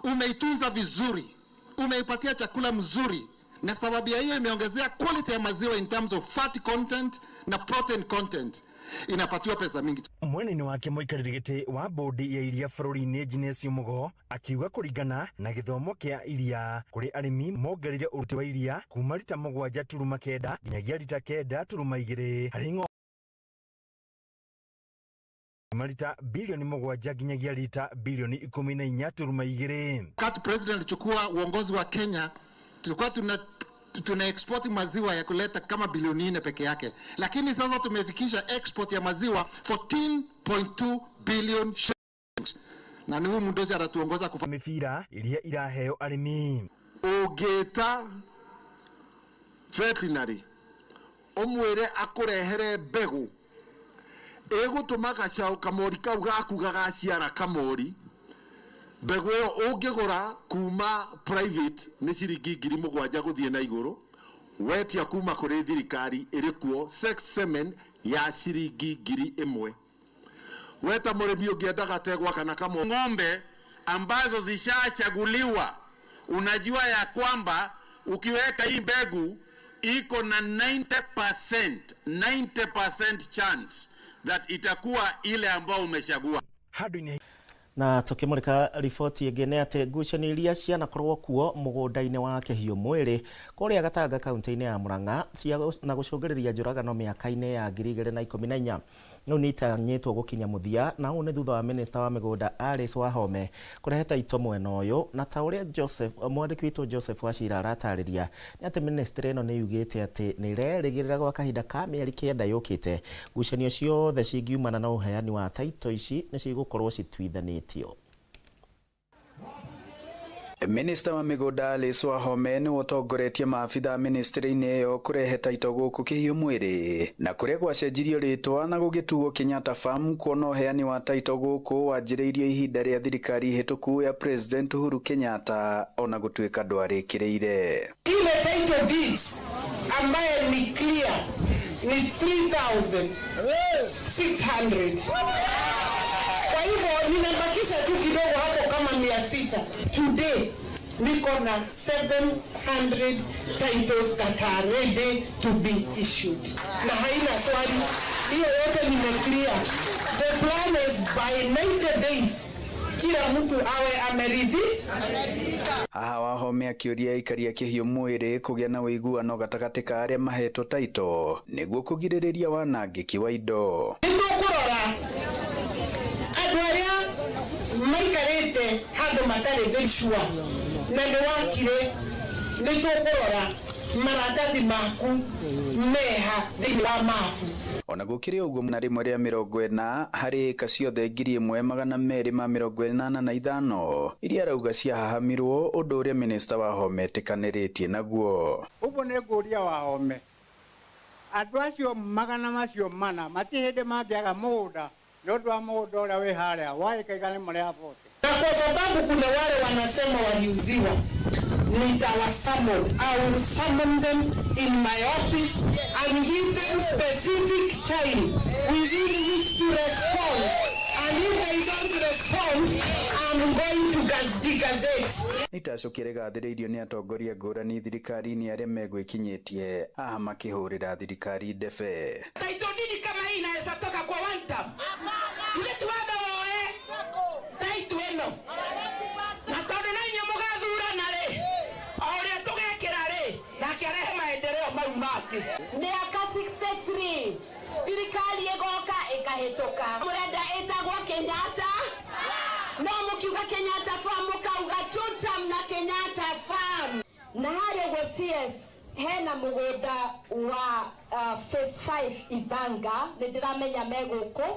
umeitunza vizuri, umeipatia chakula mzuri, na sababu ya hiyo imeongezea quality ya maziwa in terms of fat content na protein content, inapatiwa pesa mingi. Mwena-inĩ wake mũikarĩri gĩtĩ wa bodi ya iria bũrũri-inĩ Ginecio Mugo akiuga kũringana na gĩthomo kĩa iria kũrĩ arĩmi mongereire ũruti wa iria kuma rita 7.9 nginyagia rita 9.2 harĩ ng'ombe kuma rita bilioni 7 nginyagia rita bilioni 14.2. Wakati president alichukua uongozi wa Kenya, tulikuwa Tuna export maziwa ya kuleta kama bilioni 4 peke yake, lakini sasa tumefikisha export ya maziwa 14.2 billion shillings, na ni huyu mdozi atatuongoza kufa mĩbira iria iraheo arĩmi. Ũngĩta veterinary ũmwĩre akũrehere mbegũ ĩgũtũma gacaũ kamori kau gaku gagaciara kamori, mbegũ ĩyo ũngĩgũra kuma private nĩ ciringi 7,000 gũthiĩ na igũrũ, wetia kuma kũrĩ thirikari ĩrĩ kuo sex semen ya ciringi 1,000. Weta mũrĩmi ũngĩenda gategwa kana kamo ng'ombe ambazo zishachaguliwa, unajua ya kwamba ukiweka hii mbegu iko na 90% chance that itakuwa ile ambayo umechagua. Na tukimurika riboti ĩngĩ nĩ atĩ ngucanio iria cianakorwo kuo mũgũnda-inĩ wa Kĩhiũ Mwĩrĩ kũrĩa Gatanga kaunti-inĩ ya Murang'a na gũcũngĩrĩria njũragano mĩaka-inĩ ya 2014 rĩu nĩ itanyĩtwo gũkinya mũthia, na ũũ nĩ thutha wa minista wa mĩgũnda Alice Wahome kũrehe taito mwena ũyũ, na ta ũrĩa Joseph mwandĩki witũ Joseph Wachira aratarĩria nĩ atĩ ministry ĩno nĩ yugĩte atĩ nĩ ĩrerĩgĩrĩra gwa kahinda ka mĩeri 9 yũkĩte ngucanio ciothe cingiumana na ũheani wa taito ici nĩ cigũkorwo cituithanĩtio. Minista wa mĩgũnda Alice Wahome nĩwe ũtongoretie maabitha ministry-inĩ ĩyo kũrehe taito gũkũ Kĩhiũ Mwĩrĩ, na kũrĩa gwacenjirio rĩtwa na gũgĩtuo Kenyatta Farm, kuona ũheani wa taito gũkũ wanjĩrĩirio ihinda rĩa thirikari hĩtũku ya President Uhuru Kenyatta ona gũtuĩka ndwarĩkĩrĩire. Ile title deeds ambaye ni clear ni 3,600. Kwa hivyo ninabakisha tu kidogo hapo kama 600. Today niko na 700 titles that are ready to be issued. Na haina swali, hiyo yote nimeclear. The plan is by 90 days kila mtu awe ameridhi. Haha Wahome akĩũria aikari a Kĩhiũ Mwĩrĩ kũgĩa na ũiguano gatagatĩ ka arĩa mahetwo taito nĩguo kũgirĩrĩria wanangĩki wa indo. Nĩtũkũrora andũ arĩa maikarĩte handũ matarĩ very sure na nĩ wakire, nĩtũkũrora maratathi maku meha thĩinĩ wa mabu. Ona gũkĩrĩ ũguo, na rĩmwe rĩa 40 harĩ ĩka ciothe 1285 iria arauga ciahahamirwo, ũndũ ũrĩa minista Wahome etĩkanĩrĩtie naguo. Ũguo nĩ ngũria Wahome, andũ acio 400 matirĩ hĩndĩ mangĩaga mũgũnda nĩ ũndũ wa mũgũnda ũrĩa wĩ harĩa wa ĩka 140. Na kwa sababu kuna wale wanasema waliuziwa, nitawasummon. I will summon them in my office and give them specific time within which to respond. And if they don't respond, I'm going to gazette. Nĩitacũkia rĩgathĩrĩirio nĩ atongoria ngũrani thirikari-inĩ arĩa megwĩkinyĩtie haha makĩhũrĩra thirikari ndebe. Title deed kama hii inaweza toka kwa one term. Ile tuwaba woe title ĩno. Na tondũ na inyuĩ mũgathurana rĩ, o ũrĩa tũgekĩra rĩ, nake arehe maendeleo mau mangĩ. Mĩaka 63 thirikari ĩgoka ĩkahĩtũka. Mũrenda ĩtagwo Kenyatta, no mũkiuga Kenyatta Farm mũkauga two term na Kenyatta Farm. Na harĩa ũguo CS hena mũgũnda wa phase 5 Ithanga, nĩ ndĩramenya megũkũ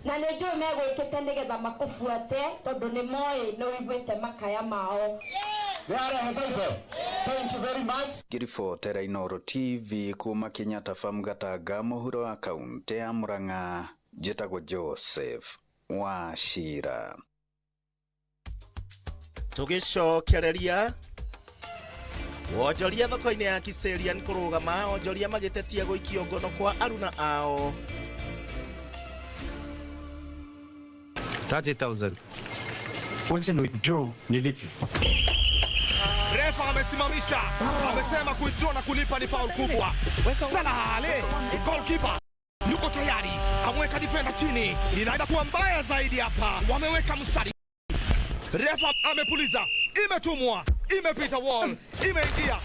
na nĩ njũĩ megũkĩte nĩgetha makũbuate tondũ nĩ moĩ nĩ ũiguĩte makaya mao. Thank you very much. Ngĩribotera Inooro TV kuma Kenyatta Farm Gatanga mũhuro wa kaunti ya Murang'a, njĩtagwo Joseph Wachira. Tũgĩcokereria wonjoria thoko-inĩ ya Kiserian kũrũgama, onjoria magĩtetia gũikio ngono kwa aruna ao. 30,000. Wacha ni withdraw nilipe. Refa amesimamisha, amesema kuwithdraw na kulipa ni foul kubwa. Salah Ale, goalkeeper yuko tayari, amweka defender chini, inaenda kuwa mbaya zaidi hapa. Wameweka mstari, refa amepuliza, imetumwa, imepita wall, imeingia.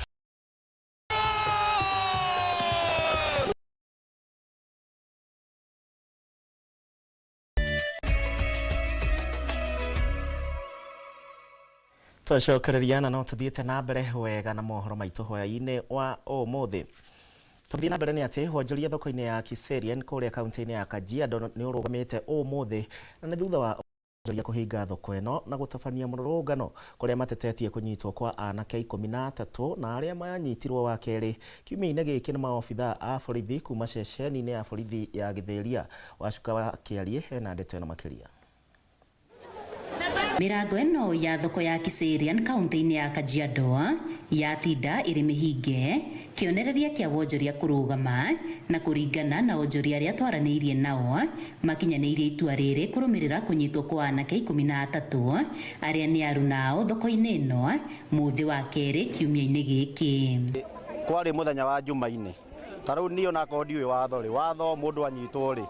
Twacokereria na no tuthiĩte na mbere wega na mohoro maitũ hwaĩ-inĩ wa ũmũthĩ. Tũthiĩ na mbere nĩ atĩ wonjoria thoko-inĩ ya Kiserian kũrĩa kaunti-inĩ ya Kajiado nĩ ũrũgamĩte ũmũthĩ, na nĩ thutha wa onjoria kũhinga thoko ĩno na gũtabania mũrũrũngano kũrĩa matetetie kũnyitwo kwa anake 13 na arĩa manyitirwo wa kerĩ kiumia-inĩ gĩkĩ nĩ maobithaa a borithi kuma ceceni-inĩ ya borithi ya Gĩthĩria. Wacuka wa Kĩarie hena ndeto ĩno makĩria. Mirango ĩno ya thoko ya Kiserian kaunti-inĩ ya Kajiado yatinda ĩrĩ mĩhinge, kĩonereria kĩa wonjoria kũrũgama na kũringana na onjoria arĩa twaranĩirie nao makinyanĩirie itua rĩrĩ kũrũmĩrĩra kũnyitwo kwa anake 13 arĩa nĩ aruna ao thoko-inĩ ĩno mũthĩ wa kerĩ kiumia-inĩ gĩkĩ. Kwarĩ mũthenya wa Jumaine, ta rĩu niĩ onakorwo ndiũĩ watho rĩ, watho mũndũ anyitwo rĩ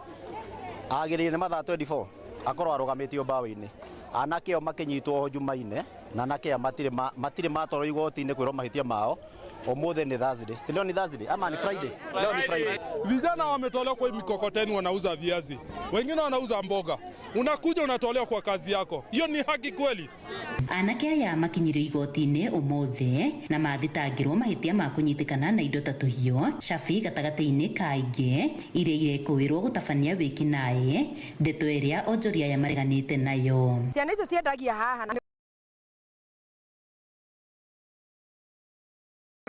agĩrĩire nĩ mathaa 24 akorwo arũgamĩtio mbaũ-inĩ. Anake ao makinyitwo Jumaine na anake aya matirĩ matwarwo igoti-inĩ kwĩrwo mahĩtia mao. Ũmũthĩ nĩ Thursday, si leo ni Thursday ama ni Friday? Leo ni Friday. Vijana wametolewa kwa mikokoteni, wanauza viazi, wengine wanauza mboga, unakuja unatolewa kwa kazi yako. Hiyo ni haki kweli? Anake aya makinyirio igoti-inĩ ũmũthĩ na mathitangĩrwo mahĩtia ma kũnyitĩkana na indo ta tũhiũ cabi gatagatĩ-inĩ ka ingĩ iria irekũĩrwo gũtabania wĩkinaĩ, ndeto ĩrĩa onjoria aya mareganĩte nayo. Ciana icio ciendagia haha na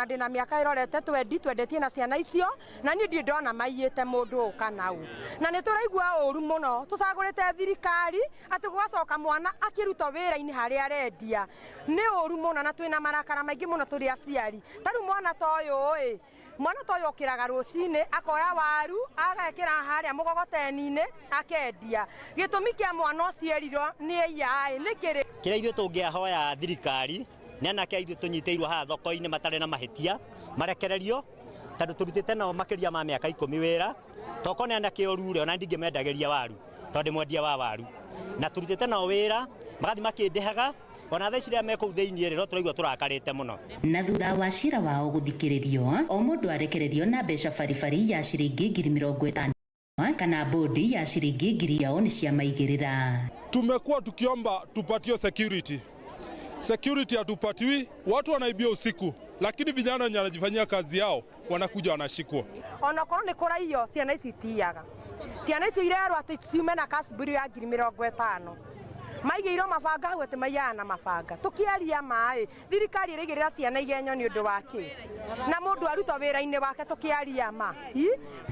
ndĩna mĩaka ĩrorete twendi twendetie na ciana icio, na niĩ ndirĩ ndona maiyĩte mũndũ ũũ kana ũũ, na nĩ tũraigua ũru mũno tũcagũrĩte thirikari atĩ gũgacoka mwana akĩrutwo wĩra-inĩ harĩa arendia. Nĩ ũru mũno na twĩna marakara maingĩ mũno tũrĩ aciari. Ta rĩu mwana ta ũyũ ĩ, mwana ta ũyũ okĩraga rũcinĩ akoya waru agekĩra harĩa mũgogoteni-inĩ akendia. Gĩtũmi kĩa mwana ũcio erirwo nĩ eiya ĩ nĩ kĩrĩ? Kĩrĩa ithuĩ tũngĩahoya thirikari nĩ anake aitũ tũnyitĩirwo haha thoko-inĩ matarĩ na mahĩtia marekererio, tondũ tũrutĩte nao makĩria ma mĩaka 10 wĩra. Tokorwo nĩ anake oru rĩ, ona ndingĩmendagĩria waru tondũ ndĩ mwendia wa waru, na tũrutĩte nao wĩra magathiĩ makĩndĩhaga ona thaa ici rĩrĩa me kũu thĩinĩ rĩ, no tũraigua tũrakarĩte mũno. Na thutha wa cira wao gũthikĩrĩrio, o mũndũ arekererio na mbeca baribari ya ciringi 50,000 kana bodi ya ciringi 1,000 yao nĩ ciamaigĩrĩra. Tumekuwa tukiomba tupatiwe security. Security hatupatiwi, watu wanaibia usiku, lakini vijana wenye wanajifanyia kazi yao wanakuja wanashikwa. Onakorwo nĩ kũraiyo ciana icio itiaga. Ciana icio irerwo atĩ ciume na kasburi ya 50,000. Maigĩirwo mabanga hau atĩ maiyaga na mabanga. Tũkĩaria maĩ, thirikari ĩraigĩrĩra ciana igenyo nĩ ũndũ wa kĩ? Na mũndũ arutwo wĩra-inĩ wake tũkĩaria ma.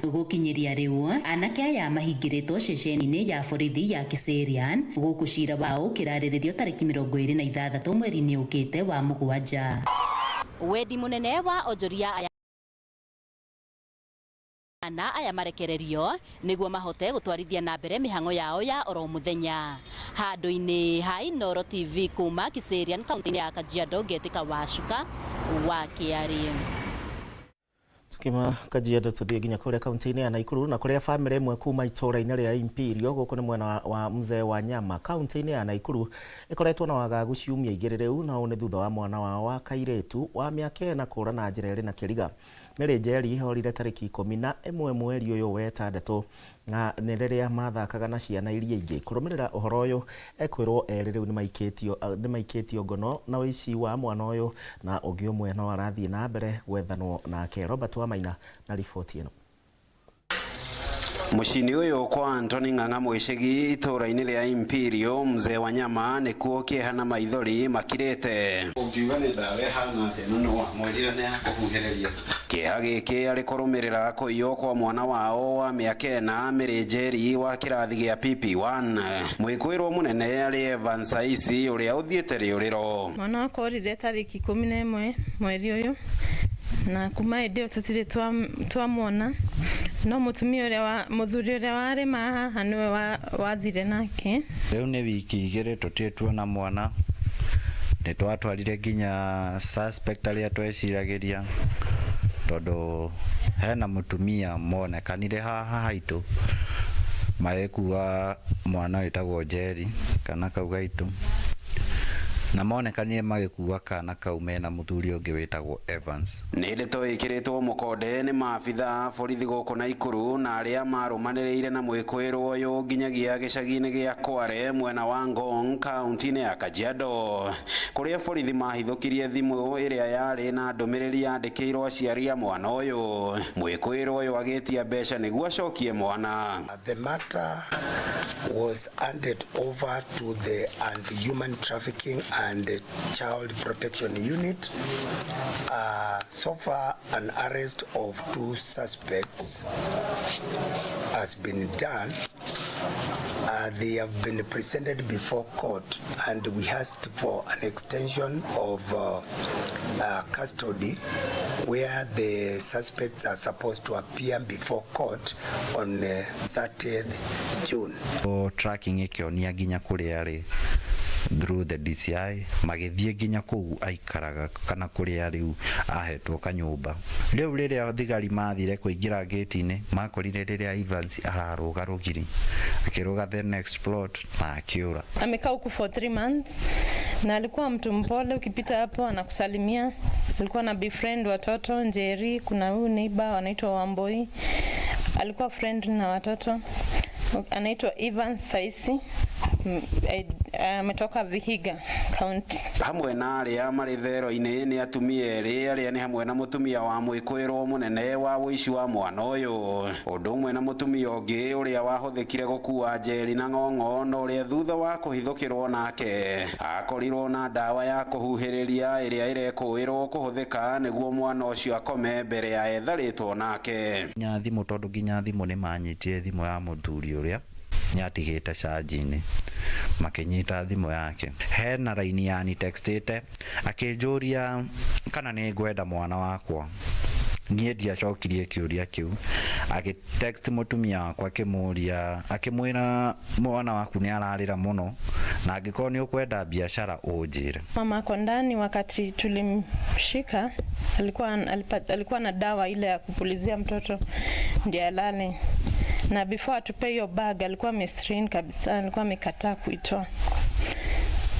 Gũkinyĩria rĩu anake aya mahingĩrĩtwo ceceni-inĩ ya borithi ya Kiserian gũkũ cira wao ũkĩrarĩrĩrio tarĩki 26 mweri-inĩ ũkĩte wa mũgwanja. Wendi mũnene wa onjoria aya na aya marekererio nĩguo mahote gũtwarithia na mbere mĩhang'o yao ya oro mũthenya. Handũ-inĩ ha Inooro TV kuma Kiserian kaunti-inĩ ya Kajiado, ngetĩka Wacuka wa Kĩarĩ. Tukima Kajiado tuthiĩ nginya kũrĩa kaunti-inĩ ya Nakuru na kũrĩa bamĩrĩ ĩmwe kuma itũũra-inĩ rĩa Imperial gũkũ nĩ mwena wa Mzee wa Nyama kaunti-inĩ ya Nakuru ĩkoretwo na wagagu ciumia 2 rĩu, na ũũ nĩ thutha wa mwana wao wa kairĩtu wa mĩaka 4 kũra na njĩra ĩrĩ na kĩriga. Mary Njeri orire tarĩki 11 mweri ũyũ wa ĩtandatũ na nĩ rĩrĩa mathakaga na ciana iria ingĩ. Kũrũmĩrĩra ũhoro ũyũ ekwĩrwo erĩ rĩu nĩmaikĩtio ngono na ũici wa mwana ũyũ, na ũngĩ ũmwe no arathiĩ na mbere gwethanwo nake. Robert Wamaina na riboti ĩno. Mũciĩ-inĩ ũyũ kwa Anthony Ng'ang'a Mwĩcĩgi itũũra-inĩ rĩa Imperial Mzee wa Nyama nĩkuo kĩeha na maithori makirĩte. Ũngiuga nĩ ndawa ĩhana atĩa na no wamwĩrire nĩ yakũhuhĩrĩria. Kĩeha gĩkĩ arĩ kũrũmĩrĩra kũiywo kwa mwana wao wa mĩaka 4 Mary Njeri wa kĩrathi gĩa PP1. Mwĩkũĩrwo mũnene arĩ Evans Saisi ũrĩa ũthiĩte rĩũrĩro. Mwana wakwa orire tarĩki 11 mweri ũyũ, na kuma hĩndĩ ĩyo tũtirĩ twamwona, no mũtumia ũrĩa wa mũthuri ũrĩa warĩma haha nĩwe wathire nake. Rĩu nĩ wiki 2 tũtirĩ tuona mwana, nĩ twatwarire nginya suspect arĩa tweciragĩria tondũ hena mũtumia monekanire haha haitũ magĩkua mwana wĩtagwo Njeri kana kau gaitũ. Na monekanire magĩkua kana kau mena mũthuri ũngĩ wĩtagwo Evans. Nĩ ndeto ĩkĩrĩtwo mũkonde nĩ maabitha a borithi gũkũ Naikuru na arĩa marũmanĩrĩire na mwĩkũĩrwo ũyũ nginyagia gĩcagi-inĩ gĩa Kware mwena wa Ngong kaunti-inĩ ya Kajiado, kũrĩa borithi mahithũkirie thimũ ĩrĩa yarĩ na ndũmĩrĩri yandĩkĩirwo aciari a mwana ũyũ. Mwĩkũĩrwo ũyũ agĩtia mbeca nĩguo acokie mwana. The matter was handed over to the Anti-Human Trafficking and Child Protection Unit. So far, an arrest of 2 suspects has been done. They have been presented before court, and we asked for an extension of custody where the suspects are supposed to appear before court on 30th June. O tracking ĩkĩonia nginya kũrĩa arĩ through the DCI, magĩthiĩ nginya kũu aikaraga kana kũrĩa rĩu ahetwo kanyũmba. Rĩu rĩrĩa thigari mathire kũingĩra gate-inĩ, makorire rĩrĩa Evans ararũga rũgiri, akĩrũga the next plot na akĩũra. Amekaa huku for 3 months na alikuwa mtu mpole, ukipita hapo anakusalimia. Alikuwa na befriend watoto Njeri, kuna huyu neighbor anaitwa Wamboi, alikuwa friend na watoto, anaitwa Evans Saisi, ametoka Vihiga County. Hamwe na arĩa marĩ thero-inĩ nĩ atumia erĩ arĩa nĩ hamwe na mũtumia wa mwĩkũĩrwo mũnene wa ũici wa mwana ũyũ, ũndũ ũmwe na mũtumia ũngĩ ũrĩa wahũthĩkire gũkua Njeri na ng'ong'o, na ũrĩa thutha wa kũhithũkĩrwo nake akorirwo na ndawa ya kũhuhĩrĩria ĩrĩa ĩrekũĩrwo kũhũthĩka nĩguo mwana ũcio akome mbere ya etharĩtwo nake. Nginya thimũ, tondũ nginya thimũ nĩ manyitire thimũ ya mũthuri ũrĩa nĩatigĩte charge-inĩ, makĩnyita thimũ yake. Hena raini yani textĩte akĩnjũria kana nĩ ngwenda mwana wakwa. Niĩ ndiacokirie kĩũria kĩu, agĩ text mũtumia wakwa akĩmũria, akĩmwĩra mwana waku nĩ ararĩra mũno na angĩkorwo nĩ ũkwenda biashara ũnjĩre. Mama ako ndani, wakati tulimshika alikuwa na dawa ile ya kupulizia mtoto ndiye alale, na before atupe hiyo bag alikuwa amestrain kabisa, alikuwa amekataa kuitoa.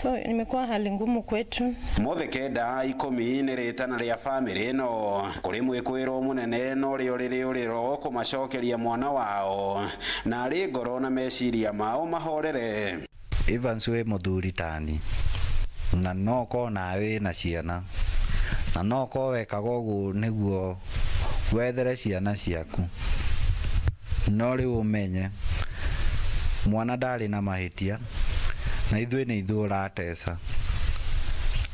So nimekuwa hali ngumu kwetu. Mothe kenda ikũmi nĩ rĩtana rĩa bamĩrĩ ĩno kũrĩ mwĩkũĩrwo mũnene na ũrĩa ũrĩ rĩũrĩro kũmacokeria mwana wao na arĩ ngoro na meciria mao mahorere. Evans wĩ mũthuri tani na no ũkorwo nawe wĩna ciana na no ũkorwo wekaga ũguo nĩguo wethere ciana ciaku, no rĩu ũmenye mwana ndarĩ na mahĩtia na ithuĩ nĩ ithuĩ ũrateca.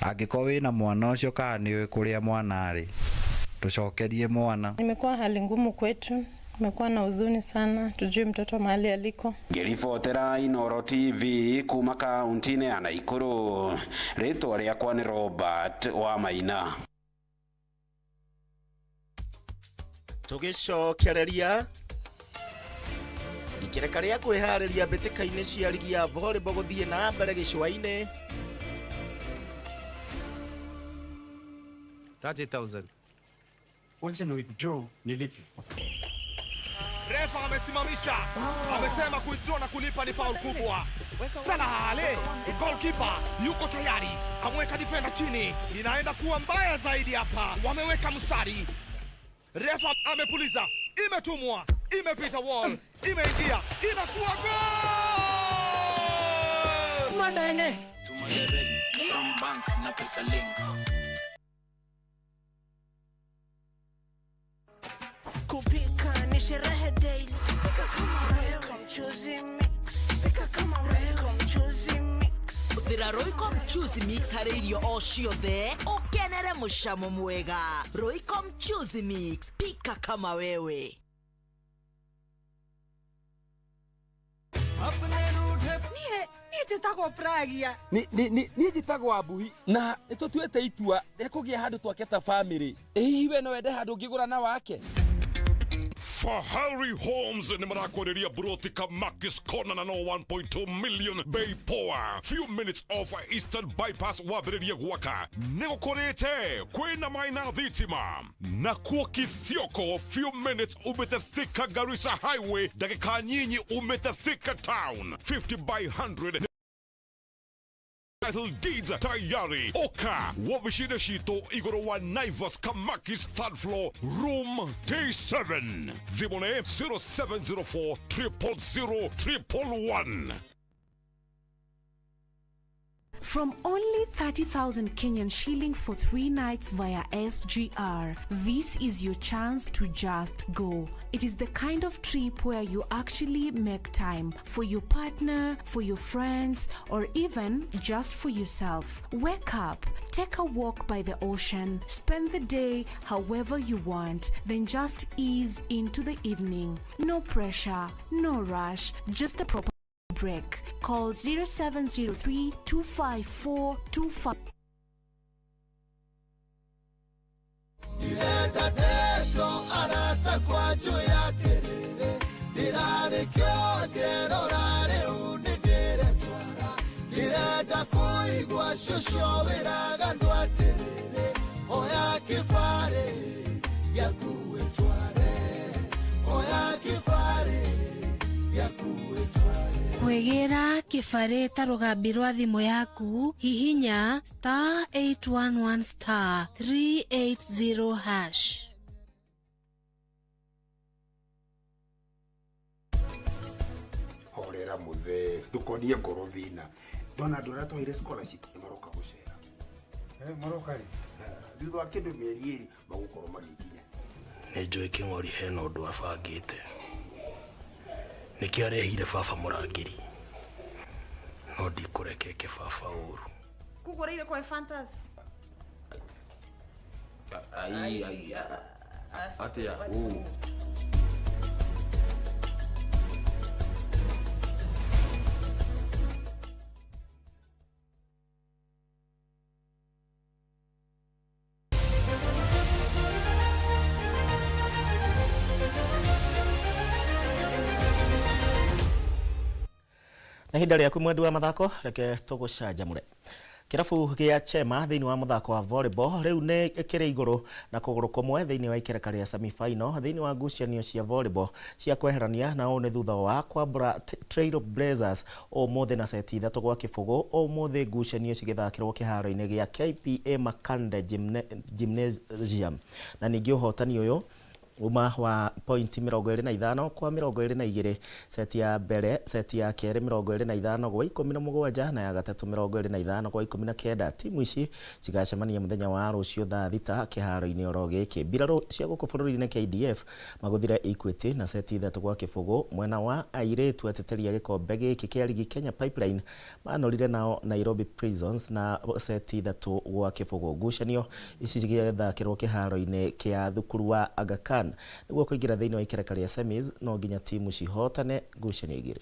Angĩkorwo wĩna mwana ũcio kana nĩũĩ kũrĩa mwana arĩ, tũcokerie mwana. Nimekuwa hali ngumu kwetu, nimekuwa na huzuni sana, tujue mtoto mahali aliko. Ngĩribotera Inooro TV kuma kaunti-inĩ ya Naikuru, rĩtwa rĩakwa nĩ Robert Wamaina. Tũgĩcokereria ikereka rĩa kwĩharĩria mbĩtĩka-inĩ cia ligi ya volleyball gũthiĩ na mbere gĩcũa-inĩ. 30,000. Wacha ni withdraw nilipe. Refa amesimamisha, amesema kuwithdraw na kulipa ni foul kubwa. Salah Ale, goalkeeper yuko tayari, ameweka defender chini, inaenda kuwa mbaya zaidi hapa. Wameweka mstari, refa amepuliza, imetumwa, imepita wall, imeingia, inakuwa goal! Madenge. Tuma direct from bank na pesa link. Kupika ni sherehe daily. Pika kama wewe, mchuzi mix. Pika kama wewe, mchuzi mix. Hũthĩra Royco Mchuzi Mix harĩ irio o ciothe ũkenere mũcamo mwega. Royco Mchuzi Mix, pika kama wewe. Niĩ njĩtagwo Pragia. Niĩ njĩtagwo Ambuhi na nĩtũtuĩte itua rĩa kũgĩa handũ twake ta bamĩrĩ. Ĩ hihi we no wende handũ ũngĩgũra na wake? Fahari Homes ni marakwĩrĩria broti Kamakis Corner na no 1.2 million bei poa. Few minutes off Eastern Bypass wambĩrĩrie gwaka. Nĩ gũkũrĩte kwĩna maĩ na thitima. Na kuo Kithioko few minutes umĩte Thika Garissa Highway, ndagĩka nyinyi umĩte Thika Town. 50 by 100 Title deeds tayari. Oka wobici-inĩ citũ igũrũ wa Naivas Kamakis third floor room T7. Thimũ nĩ 0704 000 111. From only 30,000 Kenyan shillings for 3 nights via SGR, this is your chance to just go. It is the kind of trip where you actually make time for your partner, for your friends, or even just for yourself. Wake up, take a walk by the ocean, spend the day however you want, then just ease into the evening. No pressure, no rush, just a proper break. Call 0703 254 25. Ndĩrenda ndeto arata kwa njũĩ atĩrĩrĩ ndĩrarĩkĩo njerora rĩu nĩ ndĩretwara ndĩrenda kũigua cũcũ wĩraga andũ atĩrĩrĩ oya kĩbarĩ gĩaku wĩtware oya kĩbarĩ gĩaku wĩtware. Kwĩgĩra kĩbarĩ ta rũgambi rwa thimũ yaku hihinya star 811 star 380 hash. Horera muthe ndukonie ngoro thina ndona andũ arĩa twaheire scholarship nĩ maroka gũcera. Maroka rĩ thutha wa kĩndũ mĩeri ĩrĩ magũkorwo magĩkinya. Nĩ njũĩ Kĩng'ori hena ũndũ abangĩte nĩkĩo arehire baba mũrangĩri no ndikũrekeke baba ũru. Kũgũrĩire kwa Fantas. Ai ai atĩa ũ Na ihinda rĩaku mwendi wa mathako reke tũgũcanjamũre. Kĩrabu gĩa Chema thĩinĩ wa mũthako wa volleyball rĩu nĩ kĩrĩ igũrũ na kũgũrũ kũmwe thĩinĩ wa ikereka rĩa semi-final thĩinĩ wa ngucanio cia volleyball cia kweherania, na ũũ nĩ thutha wa kwambũra Trail Blazers ũmũthĩ na seti 3-0. Ũmũthĩ ngucanio cigĩthakĩrwo kĩharo-inĩ gĩa KPA Makande Gymnasium, na ningĩ ũhotani ũyũ uma wa pointi 25 kwa 22, seti ya mbere, seti ya kerĩ 25 gwa 17 na ya gatatũ 25 gwa 19. Timu ici cigacemania mũthenya wa rũciũ thaa 6 kĩharo-inĩ oro gĩkĩ. Mbirarũ cia gũkũ bũrũri-inĩ KDF magũthire Equity na seti 3-0. Mwena wa airĩtu ateteri a gĩkombe gĩkĩ kĩa ligi Kenya Pipeline manorire nao Nairobi Prisons na seti 3-0. Ngucanio ici cigĩthakĩrwo kĩharo-inĩ kĩa thukuru wa Aga Khan. Nĩguo kũingĩra thĩinĩ wa ikereka rĩa semis no nginya timu cihotane ngucanio igĩrĩ.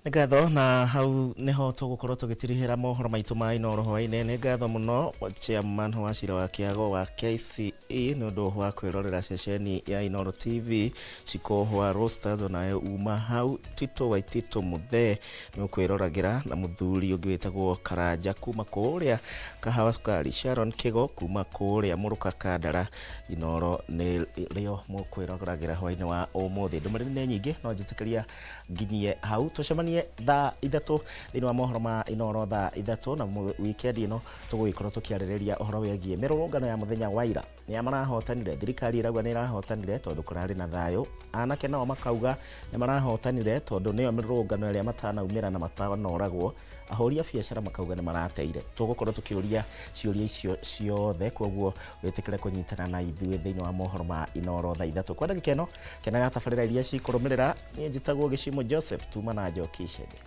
Nĩ ngatho, na hau nĩho tũgũkorwo tũgĩtirihĩra mohoro maitũ ma Inooro hwaĩ-inĩ. Nĩ ngatho mũno chairman wa cira wa kĩago wa KCE nĩ ũndũ wa kwĩrorera ceceni ya Inooro TV Ciko wa Roasters, onawe uma hau Tito wa Tito Muthee nĩ ũkwĩroragĩra, na mũthuri ũngĩ wĩtagwo Karanja kuma kũrĩa Kahawa Sukari, Sharon Kigo kuma kũrĩa Mũrũka Kandara. Inooro nĩ rĩo mũkwĩroragĩra hwaĩ-inĩ wa ũmũthĩ. Ndũmĩrĩri nĩ nyingĩ no njĩtĩkĩria nginyie hau, tũcemanie thaa 3 thĩinĩ wa mohoro ma Inooro thaa 3, na wikendi ĩno tũgũgĩkorwo tũkĩarĩrĩria ũhoro wĩgiĩ mĩrũrũngano ya mũthenya wa ira. Nĩa marahotanire? Thirikari ĩrauga nĩ ĩrahotanire tondũ kũrarĩ na thayũ. Anake nao makauga nĩ marahotanire tondũ nĩyo mĩrũrũngano ĩrĩa matanaumĩra na matanoragwo. Ahũri a biacara makauga nĩ marateire. Tũgũkorwo tũkĩũria ciũria icio ciothe, koguo wĩtĩkĩre kũnyitana na ithuĩ thĩinĩ wa mohoro ma Inooro thaa 3. Kwa ndagĩka ĩno kenaga tabarĩra iria cikũrũmĩrĩra. Niĩ njĩtagwo Gĩcimo Joseph, tuma na Njoki Chege.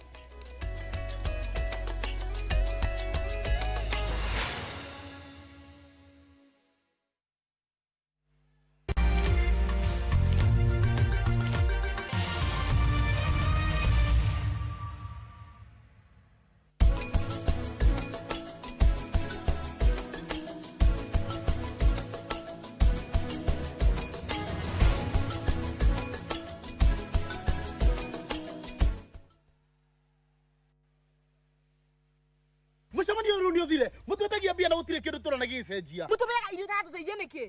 Mũcemanio rĩu nĩ ũthire mũtwetagia mbia na gũtirĩ kĩndũ tũrona gĩgĩcenjia. Mũtũmeaga irio itaratũteithia nĩkĩ?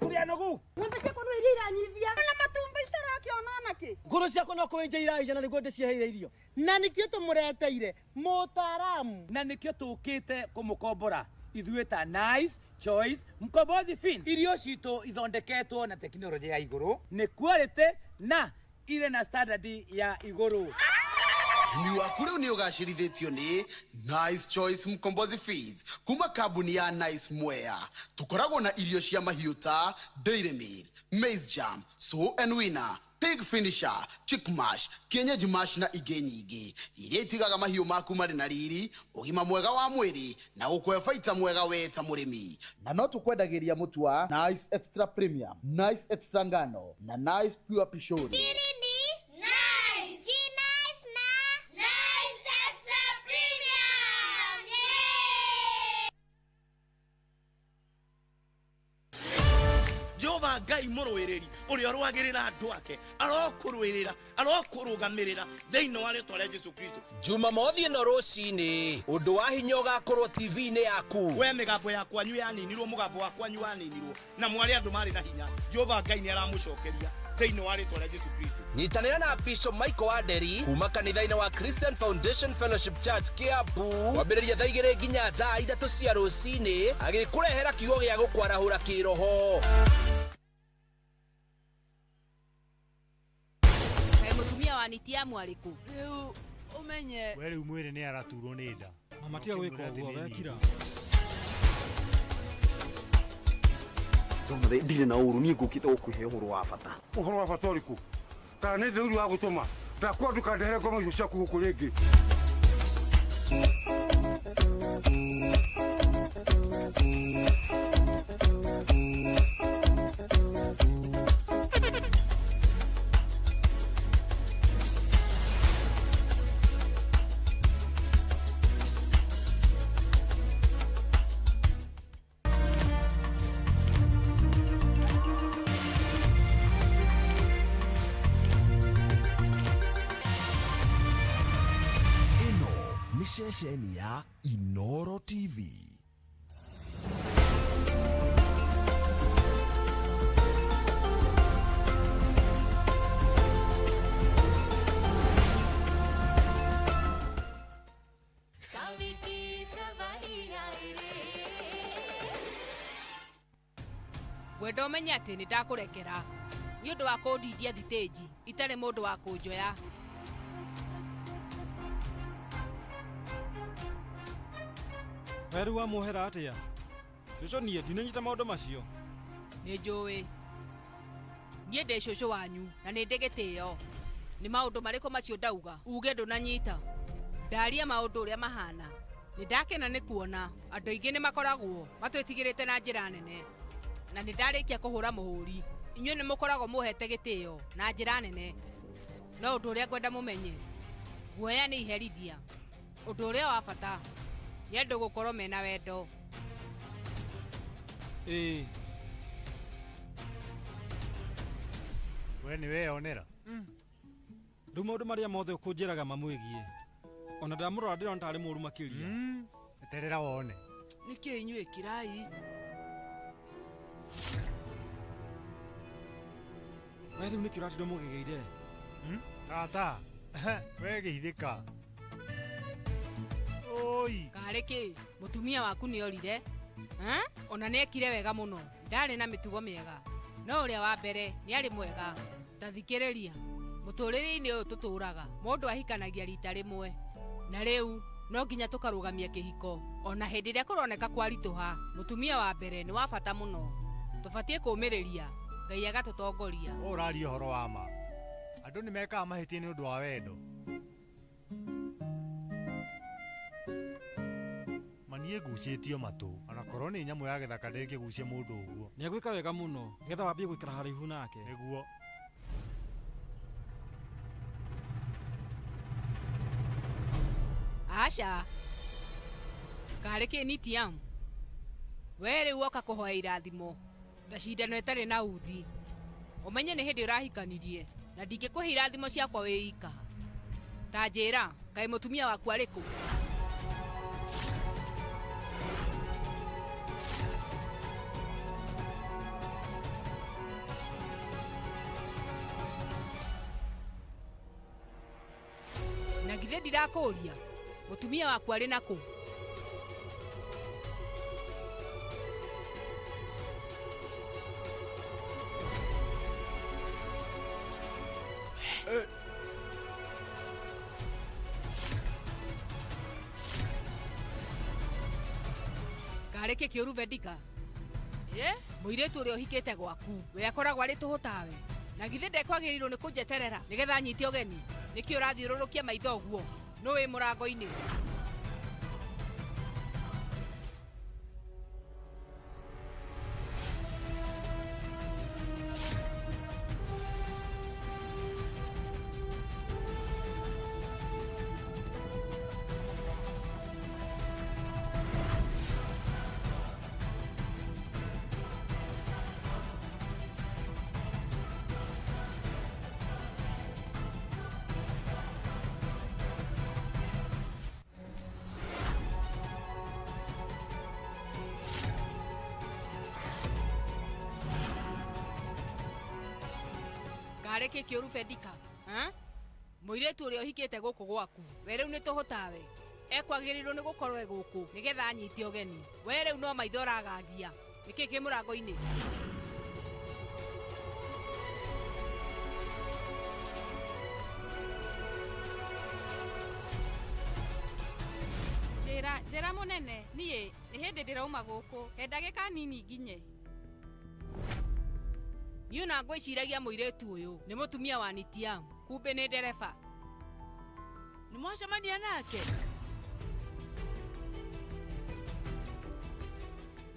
Tũrĩ anogu. Ng'ombe ciakwa no iria iranyivia na matumbĩ citarakĩona onakĩ. kĩ? Ngũrũ ciakwa no kũenja iraija na nĩguo ndĩciheire irio. Na nĩkĩo tũmũreteire mũtaaramu. Na nĩkĩo tũkĩte kũmũkombora ithuĩ ta Nice Choice Mkombozi Feeds. Irio citũ ithondeketwo na tekinoronjĩ ya igũrũ, nĩ quality na irĩ na standard ya igũrũ. Ũrĩmi waku rĩu nĩ ũgacĩrithĩtio nĩ Nice Choice Mkombozi Feeds kuma kambuni ya Nice Mwea. Tũkoragwo na irio cia mahiũ ta Dairy Meal, Maize Jam, Sow and Winner, Pig Finisher, Chick Mash, Kienyeji Mash na ingĩ nyingĩ iria itigaga mahiũ maku marĩ na riri, ũgima mwega wa mwĩrĩ na gũkũhe baita mwega we ta mũrĩmi. Na no tũkwendagĩria mũtu wa Nice Extra Premium, Nice Extra Ngano na Nice Pure Pishori. Siri ni nice. Si nice na nice extra premium. Yeah! Jehova Ngai mũrũĩrĩri ũrĩa ũrũagĩrĩra andũ ake arokũrũĩrĩra arokũrũgamĩrĩra thĩinĩ wa rĩtwa rĩa Jesu Kristo. Jumamothi ĩno rũcinĩ ũndũ wa hinya ũgakorwo TV-inĩ yaku. We mĩgambo ya kwanyu yaninirwo, mũgambo wa kwanyu waninirwo na mwarĩ andũ marĩ na hinya. Jehova Ngai nĩ aramũcokeria thĩinĩ wa rĩtwa rĩa Jesu Kristo. Nyitanĩra na Bishop Michael Wanderi kuma kanitha-inĩ wa Christian Foundation Fellowship Church Kiambu kwambĩrĩria thaa 2 nginya thaa 3 cia rũcinĩ agĩkũrehera kiugo gĩa gũkwarahũra kĩroho. Kaĩ mũtumia wa nitiamu arĩkũ? Rĩu ũmenye We rĩu mwĩrĩ nĩ araturwo nĩ nda. Mama tiga gwĩka ũguo wekira. Ndirĩ na ũru niĩ ngũkĩte gũkũhe ũhoro wa bata. Ũhoro wa bata ũrĩkũ? Kana nĩ theuru wa gũtũma ndakwa ndũkandehere ngoma icio ciaku gũkũ rĩngĩ. Ceceni ya Inoro TV. Ngwenda ũmenye atĩ nĩ ndakũrekera nĩ ũndũ wa kũndindia thitĩnji itarĩ mũndũ wa kũnjoya. We rĩu wamuohera atĩa? Cũcũ niĩ ndinanyita maũndũ macio. Nĩ njũĩ niĩ ndĩ cũcũ wanyu na nĩ ndĩ gĩtĩo. Nĩ maũndũ marĩkũ macio ndauga uge ndũnanyita? Ndaria maũndũ ũrĩa mahana. Nĩ ndakena nĩ kuona andũ aingĩ nĩ makoragwo matwĩtigĩrĩte na njĩra nene, na nĩ ndarĩkia kũhũra mũhũri. Inyuĩ nĩ mũkoragwo mũhete gĩtĩo na njĩra nene, no ũndũ ũrĩa ngwenda mũmenye, guoya nĩ iherithia. Ũndũ ũrĩa wa bata nĩ andũ gũkorwo mena wendo. Ĩĩ. We nĩ weyonera? Rĩu maũndũ marĩa mothe ũkũnjĩraga mamwĩgiĩ, ona ndamũrora ndĩrona tarĩ mũũru makĩria. Eterera wone. Nĩkĩ inyuĩ kirai? We rĩu nĩkĩ ũratinda mũgegeire? Tata, we geithĩka. Oi. Karĩ kĩ? Mũtumia waku nĩ orire? Ona nĩ ekire wega mũno. Ndarĩ na mĩtugo mĩega. No ũrĩa wa mbere nĩ arĩ mwega. Ta thikĩrĩria. Mũtũrĩre-inĩ ũyũ tũtũraga, mũndũ ahikanagia rita rĩmwe. Na rĩu no nginya tũkarũgamia kĩhiko. Ona hĩndĩ ĩrĩa kũroneka kwaritũha, mũtumia wa mbere nĩ wa bata mũno. Tũbatiĩ kũũmĩrĩria, Ngai agatũtongoria. Ũũ ũraria ũhoro wa ma. Andũ nĩ mekaga mahĩtia nĩ ũndũ wa wendo. Niĩ ngucĩtio matũ onakorwo nĩ nyamũ ya gĩthaka ndĩngĩgucia mũndũ ũguo. Nĩ egwĩka wega mũno nĩgetha wambie gũikara haraihu nake. Nĩguo. Aca. Karĩ kĩ nitiamu? We rĩu woka kũhoya irathimo ta cindano ĩtarĩ na uthi. Ũmenye nĩ hĩndĩ ũrahikanirie na ndingĩkũhe irathimo ciakwa wĩ ika. Ta njĩra, kaĩ mũtumia waku arĩ kũ? Githĩ ndirakũũria mũtumia waku arĩ nakũ? Karĩ kĩ kĩũru Vedika? Mũirĩtu ũrĩa ũhikĩte gwaku we akoragwo arĩ tũhũ tawe, na githĩ ndekwagĩrĩirwo nĩ kũnjeterera nĩgetha anyite ũgeni? Nĩkĩ ũrathiũrũrũkia maitho ũguo? Nũ wĩ mũrango-inĩ? Karĩ kĩ kĩũru Vedika? Mũirĩtu ũrĩa ũhikĩte gũkũ gwaku we rĩu nĩ tũhũ tawe, ekwagĩrĩirwo nĩ gũkorwo e gũkũ nĩgetha anyite ũgeni. We rĩu no maitho ũragagia. Nĩkĩ kĩ mũrango-inĩ? Njĩra, njĩra mũnene, niĩ nĩ hĩndĩ ndĩrauma gũkũ, he ndagĩka nini nginye. Niĩ ona ngwĩciragia mũirĩtu ũyũ nĩ mũtumia wa Nitiam, kumbe nĩ ndereba. Nĩ mwacemania nake?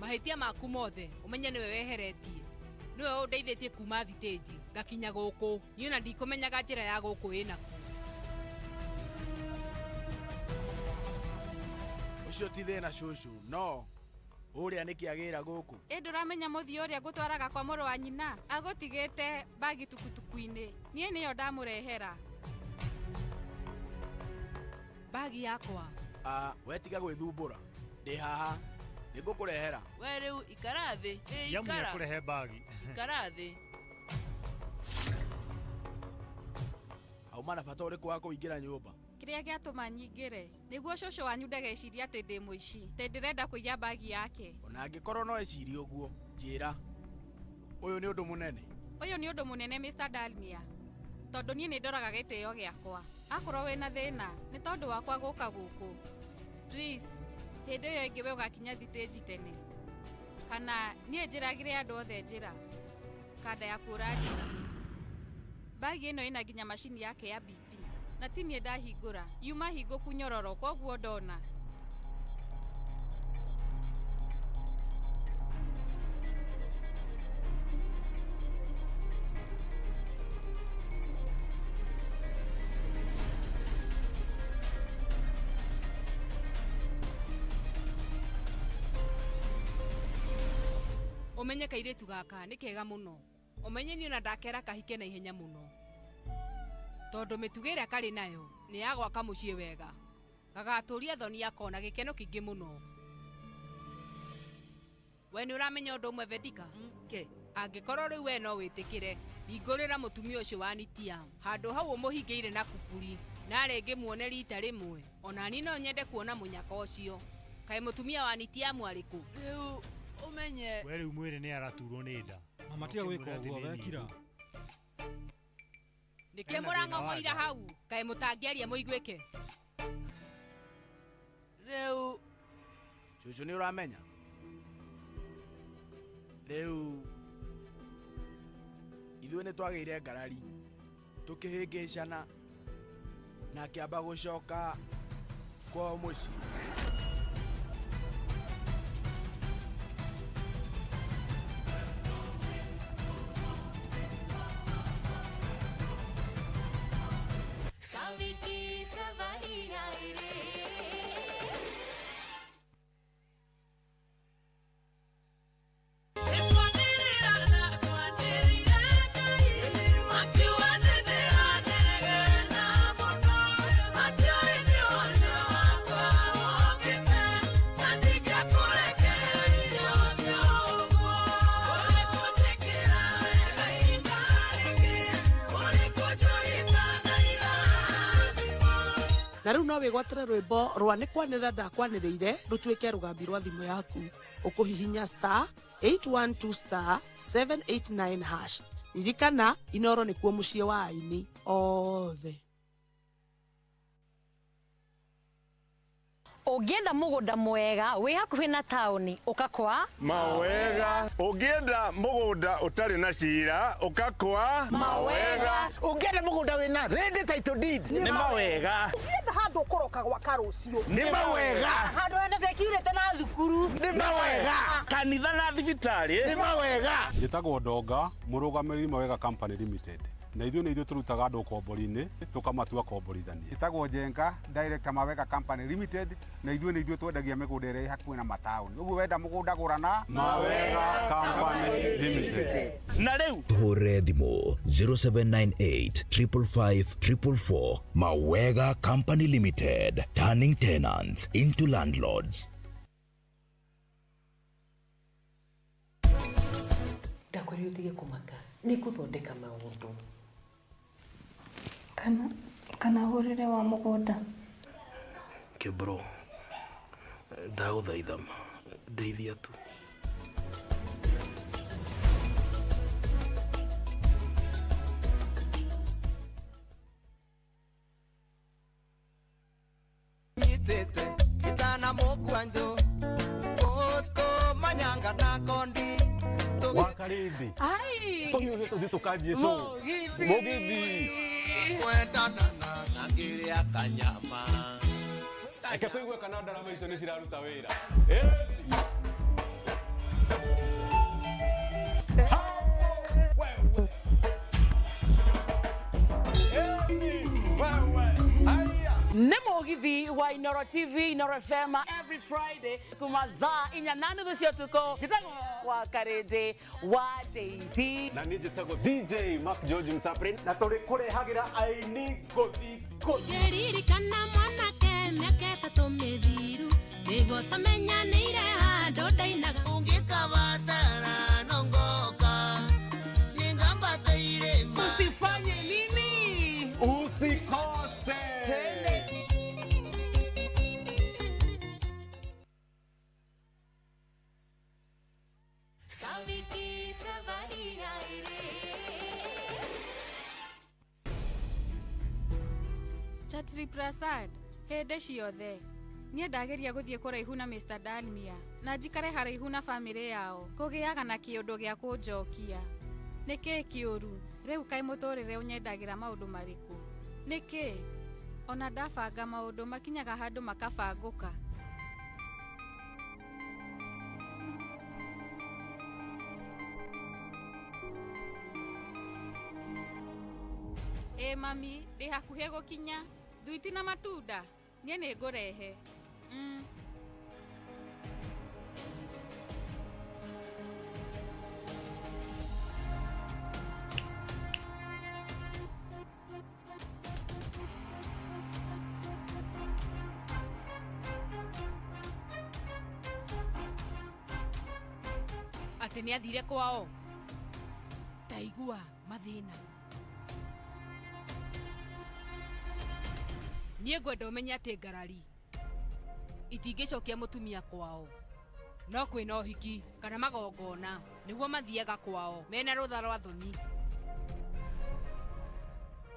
Mahĩtia maku mothe ũmenye nĩwe weheretie, nĩwe ũndeithĩtie kuma thitĩnji ngakinya gũkũ. Niĩ ona ndikũmenyaga njĩra ya gũkũ ĩnaku. Ũcio ti thĩna cũcũ, no ũrĩa nĩkĩ agĩra gũkũ? Ĩ ndũramenya mũthii ũrĩa ngũtwaraga kwa mũrũ wa nyina agũtigĩte bagi tukutuku-inĩ, niĩ nĩyo ndamũrehera. Bagi yakwa? We tiga gwĩthumbũra, ndĩ haha nĩngũkũrehera. We rĩu ikara thĩ. Ĩ, Yamu ikara. nĩekũrehe bagi. Ikara thĩ. Auma na bata ũrĩkũ wa kũingĩra nyũmba? Kĩrĩa gĩatũma nyingĩre nĩguo cũcũ wanyu ndagecirie atĩ ndĩ mũici, atĩ ndĩrenda kũiya bagi yake. Ona angĩkorwo no ecirie ũguo, njĩra, ũyũ nĩ ũndũ mũnene? Ũyũ nĩ ũndũ mũnene Mr. Dalmia, tondũ niĩ nĩ ndoraga gĩtĩo gĩakwa. Akorwo wĩna thĩna nĩ tondũ wakwa gũka gũkũ. Please, hĩndĩ ĩyo ĩngĩ we ũgakinya thitĩnji tene, kana niĩ njĩragĩre andũ othe njĩra kanda ya kũũra njĩra. Bagi ĩno ĩna nginya macini yake ya BP, na ti niĩ ndahingũra, yuma hingũku nyororo, koguo ndona. Ũmenye kairĩtu gaka nĩ kega mũno, ũmenye niĩ ona ndakera kahike na ihenya mũno, tondũ mĩtugo ĩrĩa karĩ nayo nĩ ya gwaka mũciĩ wega, gagatũria thoni yako na gĩkeno kĩingĩ mũno. We nĩ ũramenya ũndũ ũmwe Vedika? Ke. Angĩkorwo rĩu we no wĩtĩkĩre, hingũrĩra mũtumia ũcio wa Nitia handũ hau ũmũhingĩire na kuburi, na rĩngĩ muone rita rĩmwe. Ona niĩ no nyende kuona mũnyaka ũcio. Kaĩ mũtumia wa Nitiamu arĩ kũ? Rĩu ũmenye. We rĩu mwĩrĩ nĩ araturwo nĩ nda. Mama tiga gwĩka ũguo, wekira. Nĩkĩ Ena thĩna wa mũrang'ong'oira nda. hau? Kaĩ mũtangĩaria mũiguĩke? Rĩu Cũcũ nĩ ũramenya? Rĩu ithuĩ nĩ twagĩire ngarari, tũkĩhĩngĩcana na akĩamba gũcoka kwao mũciĩ. Saviki savari rai re. Na rĩu no wĩgwatĩre rwĩmbo rwa nĩ kwanĩrĩra ndakwanĩrĩire rũtuĩke rũgambi rwa thimũ yaku. Ũkũhihinya star 812 star 789 hash. Ririkana Inoro nĩkuo mũciĩ wa aini othe. Ũngĩenda mũgũnda mwega wĩ hakuhĩ na taũni ũka kwa Mawega. Ũngĩenda mũgũnda ũtarĩ na cira ũka kwa Mawega. Ũngĩenda mũgũnda wĩna ready title deed Nĩ mawega. Ũngĩenda handũ ũkũroka gwaka rũciũ Nĩ mawega. Handũ hena security na thukuru. Nĩ mawega. Kanitha na thibitarĩ. Nĩ mawega. Njĩtagwo Ndonga, mũrũgamĩrĩri Mawega Company Limited. Na ithuĩ nĩ ithuĩ tũrutaga andũ ũkombori-inĩ tũkamatua komborithania. Njĩtagwo Njenga, director Mawega Company Limited, na ithuĩ nĩ ithuĩ twendagia mĩgũnda ĩrĩa ĩ hakuhĩ na mataũni. Ũguo wenda mũgũnda gũra na Mawega Company Limited. Na rĩu Tũhũrĩre thimũ 0798 555 444. Mawega Company Limited, turning tenants into landlords. Ndakwĩrire ũtige kũmaka nĩ ngũthondeka maũndũ. Kana hũrĩre wa mũgũnda. Kĩbro, ndagũthaitha ma, ndeithia tu. Nyitĩte itana mũkwanjũ Bosco Manyanga na Kondi. Wakarĩndĩ tũhiũhĩ tũthiĩ tũkanjie show. Mũgithi. Mũgithi. Kwendana na ngĩrĩa kanyama. Reke tũigue kana ndarama icio nĩ ciraruta wĩra. Nĩ mũgithi wa Inoro TV, Inoro FM every Friday kuma thaa 4:30 cia ũtukũ. Njĩtagwo Wakarĩndĩ wa Ndeithi. Na niĩ njĩtagwo DJ Mark George Msapri na tũrĩkũrehagĩra aini ngũthi ngũthi. Ngĩririkana mwanake mĩaka 3 mĩthiru nĩguo tũmenyanĩire handũ ndainaga. Ũngĩkabatara no ngoka nĩngambataire ma. Usifanye nini? Usikose. Twende. Saviki savari रे। Chatri Prasad, hĩndĩ ciothe niĩ ndageria gũthiĩ kũraihu na Mr. Dalmia na njikare haraihu na famĩlĩ yao kũgĩaga na kĩũndũ gĩa kũnjokia. Nĩ kĩĩ kĩũru rĩu kaĩ mũtũrĩre ũnyendagĩra maũndũ marĩkũ? Nĩkĩ ona ndabanga maũndũ makinyaga handũ makabangũka? Ĩ mami, ndĩ hakuhĩ gũkinya. Thuiti na matunda niĩ nĩ ngũrehe. Atĩ nĩ athire kwao taigua mathĩna. Niĩ ngwenda ũmenye atĩ ngarari itingĩcokia mũtumia kwao, no kwĩna ũhiki kana magongona nĩguo mathiaga kwao mena rũtha rwa thoni.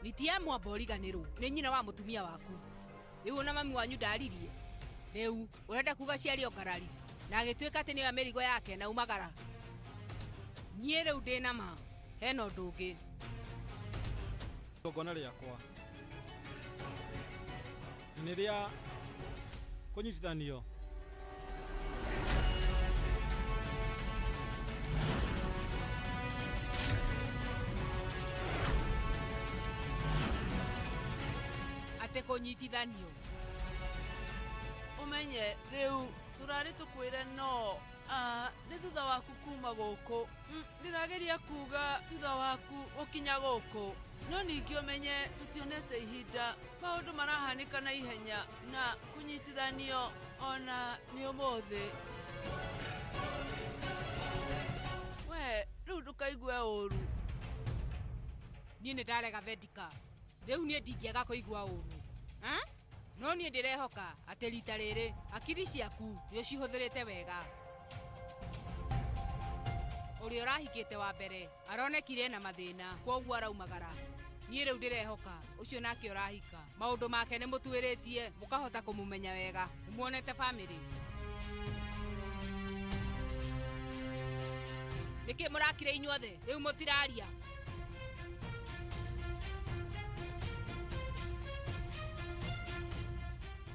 Nitia mwamba ũriganĩrwo nĩ nyina wa mũtumia waku. Rĩu ona mami wanyu ndaririe. Rĩu ũrenda kuga ciario ngarari na agĩtuĩka atĩ nĩoya mĩrigo yake na umagara. Niĩ rĩu ndĩna ma hena ũndũ ũngĩ. Igongona rĩakwa nĩ rĩa kũnyitithanio. Atĩ kũnyitithanio. Ũmenye rĩu tũrarĩ tũkwĩre no nĩ thutha waku kuma gũkũ. Ndĩrageria kuga thutha waku gũkinya gũkũ, no ningĩ ũmenye tũtionete ihinda. Maũndũ marahanĩka na ihenya na kũnyitithanio ona nĩ ũmũthĩ. We rĩu ndũkaigue ũru. Niĩ nĩ ndarega Vedika. Rĩu niĩ ndingĩaga kũigua ũru. No niĩ ndĩrehoka atĩ rita rĩrĩ akiri ciaku nĩũcihũthĩrĩte wega. Ũrĩa ũrahikĩte wa mbere aronekire na mathĩna kwoguo araumagara. Niĩ rĩu ndĩrehoka ũcio nake ũrahika maũndũ make nĩ mũtuĩrĩtie mũkahota kũmũmenya wega nĩmuonete bamĩrĩ. Nĩkĩ mũrakire inyuothe rĩu mũtiraria?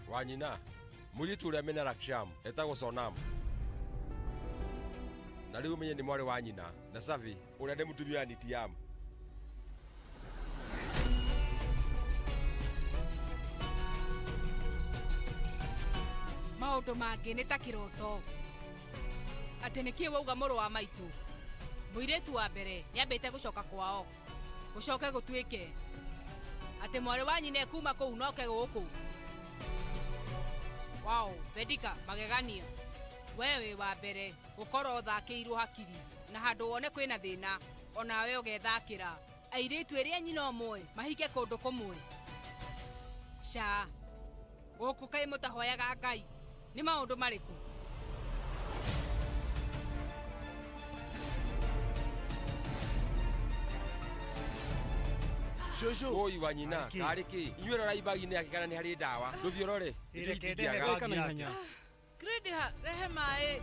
Wanyina mũirĩtu ũrĩa mena Raksham etagwo Sonam na rĩu ũmenye nĩ mwarĩ wa nyina na Savi ũrĩa nĩ mũtumia wa Nitiam. Maũndũ mangĩ nĩ ta kĩroto. Atĩ nĩkĩ wauga mũrũ wa maitũ mũirĩtu wa mbere nĩambĩte gũcoka kwao gũcoke gũtuĩke atĩ mwarĩ wa nyina ekuma kũu noke gũkũ. Wow, Vedika magegania. Wewe wa mbere gũkorwo ũthakĩirwo hakiri na handũ wone kwĩna thĩna onawe ũgethakĩra airĩtu ĩrĩa nyina ũmwe mahike kũndũ kũmwe. Ca gũkũ kaĩ mũtahoyaga Ngai nĩ maũndũ marĩkũ? Cũcũ oi wa nyina karĩ kĩ inyuĩ rorai bagi-inĩ yake kana nĩ harĩ ndawa ndũthiĩ ũrore. Reke ndehe bagi yake. Gridi rehe maĩ.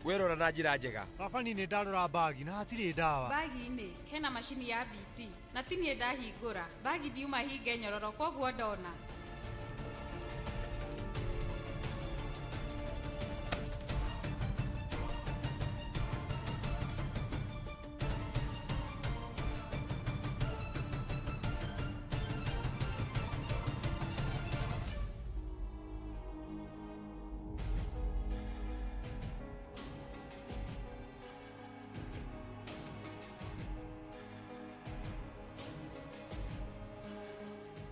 Werora na njĩra njega. Baba niĩ nĩ ndarora bagi na hatirĩ ndawa. Bagi-inĩ hena macini ya BP na ti niĩ ndahingũra bagi ndiuma hinge nyororo koguo ndona.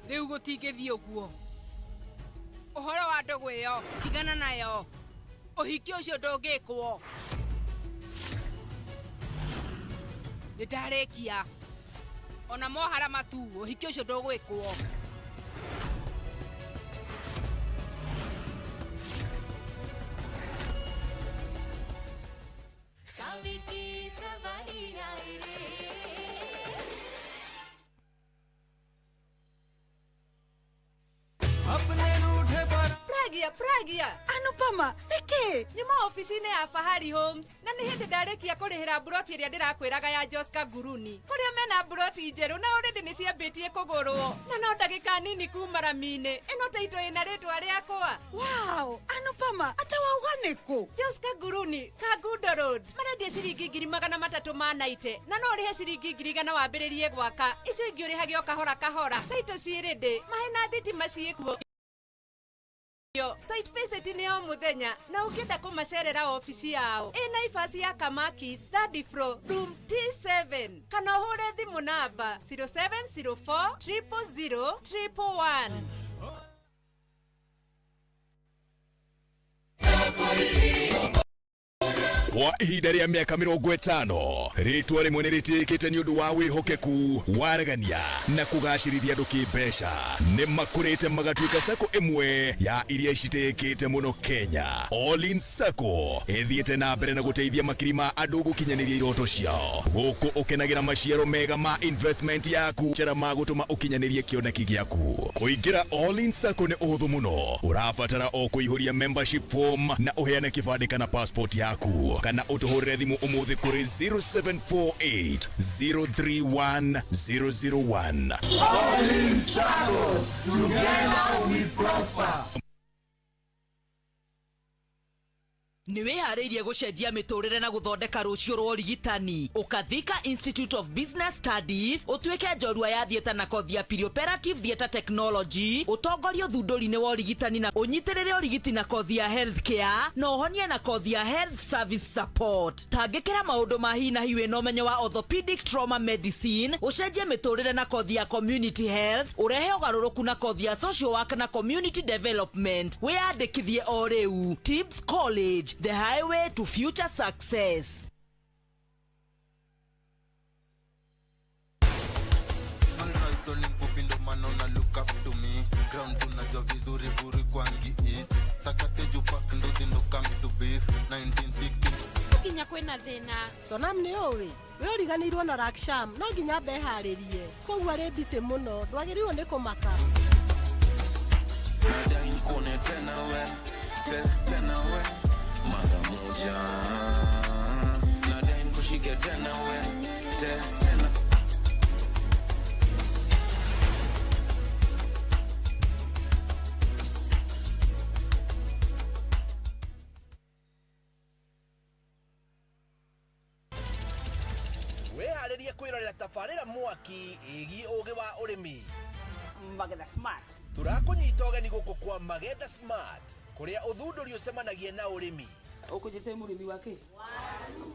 Rĩu gũtingĩthiĩ ũguo. Ũhoro wa ndũgũ ĩyo tigana nayo. Ũhiki ũcio ndũngĩkwo. Nĩ ndarĩkia. Ona mohara matu ũhiki ũcio ndũgwĩkwo. Shabiki savari ae re. Pragia, Pragia. Anupama, nĩkĩ? Nyuma ofici-inĩ ya Fahari Homes na nĩ hĩndĩ ndarĩkia kũrĩhĩra mburoti ĩrĩa ndĩrakwĩraga ya Joska Nguruni kũrĩa mena mburoti njerũ na already nĩ ciambĩtie kũgũrwo na no ndagĩka nini kuma rami-inĩ ĩno taito ĩna rĩtwa rĩakwa. Wow, Anupama, ate wauga nĩkũ? Joska Nguruni, Kangundo Road marendia ciringi 390 na no ũrĩhe ciringi 100 wambĩrĩrie gwaka icio ingĩ ũrĩhage o kahora kahora. Taito ciĩ ready, maĩ na thitima ciĩkuo. Site visit nĩ o mũthenya na ũngĩenda kũmacerera ofici yao ĩ Naivas ya Kamakis third floor room T7 kana ũhũre thimũ namba 0704 000 111. Kwa ihinda rĩa mĩaka 50 rĩtwa rĩmwe nĩ rĩtĩĩkĩte nĩ ũndũ wa wĩhokeku waragania na kũgacĩrithia andũ kĩmbeca. Nĩ makũrĩte magatuĩka sacco ĩmwe ya iria citĩĩkĩte mũno Kenya. All-in Sacco ĩthiĩte na mbere na gũteithia makiri ma andũ gũkinyanĩria iroto ciao gũkũ ũkenagĩra maciaro mega ma investment yaku njĩra ma gũtũma ũkinyanĩrie kĩoneki gĩaku. Kũingĩra All-in Sacco nĩ ũhũthũ mũno, ũrabatara o kũihũria membership form na ũheane kĩbandĩ kana passport yaku kana ũtũhũrĩre thimũ ũmũthĩ kũrĩ 0748 031 001. All-in Sacco, together we prosper. Nĩ wĩharĩirie gũcenjia mĩtũrĩre na gũthondeka rũciũ rwa ũrigitani. Ũkathika Institute of Business Studies ũtuĩke njorua ya theatre na kothi ya perioperative theatre technology, ũtongorie ũthundũri-inĩ wa ũrigitani na ũnyitĩrĩre ũrigiti na kothi ya healthcare na ũhonie na kothi ya health service support. Tangĩkĩra maũndũ ma hi na hi wĩna ũmenyo wa orthopedic trauma medicine, ũcenjie mĩtũrĩre na kothi ya community health, ũrehe ũgarũrũku na kothi ya social work na community development. Wĩyandĩkithie o rĩu. Tibbs College, the highway to future success. Ground tunajua vizuri buri kwangi east. Sakate jupak nduthi ndo come to beef 1960. Nginya kwĩna thĩna. Sonam nĩ ũĩ we ũriganĩirwo na Raksham no nginya mbeharĩrie koguo arĩ busy mũno ndwagĩrĩirwo nĩ kũmaka. Nadai nikuone tena we, tena we, mara moja. Nadai nikushike tena we, tena. Wĩharĩrie kwĩrorera tabarĩra mwaki ĩgiĩ ũgĩ wa ũrĩmi. Magetha Smart. Tũrakũnyita ũgeni gũkũ kwa Magetha Smart kũrĩa ũthundũri ũcemanagia na ũrĩmi. Ũkũnjĩte mũrĩmi wake.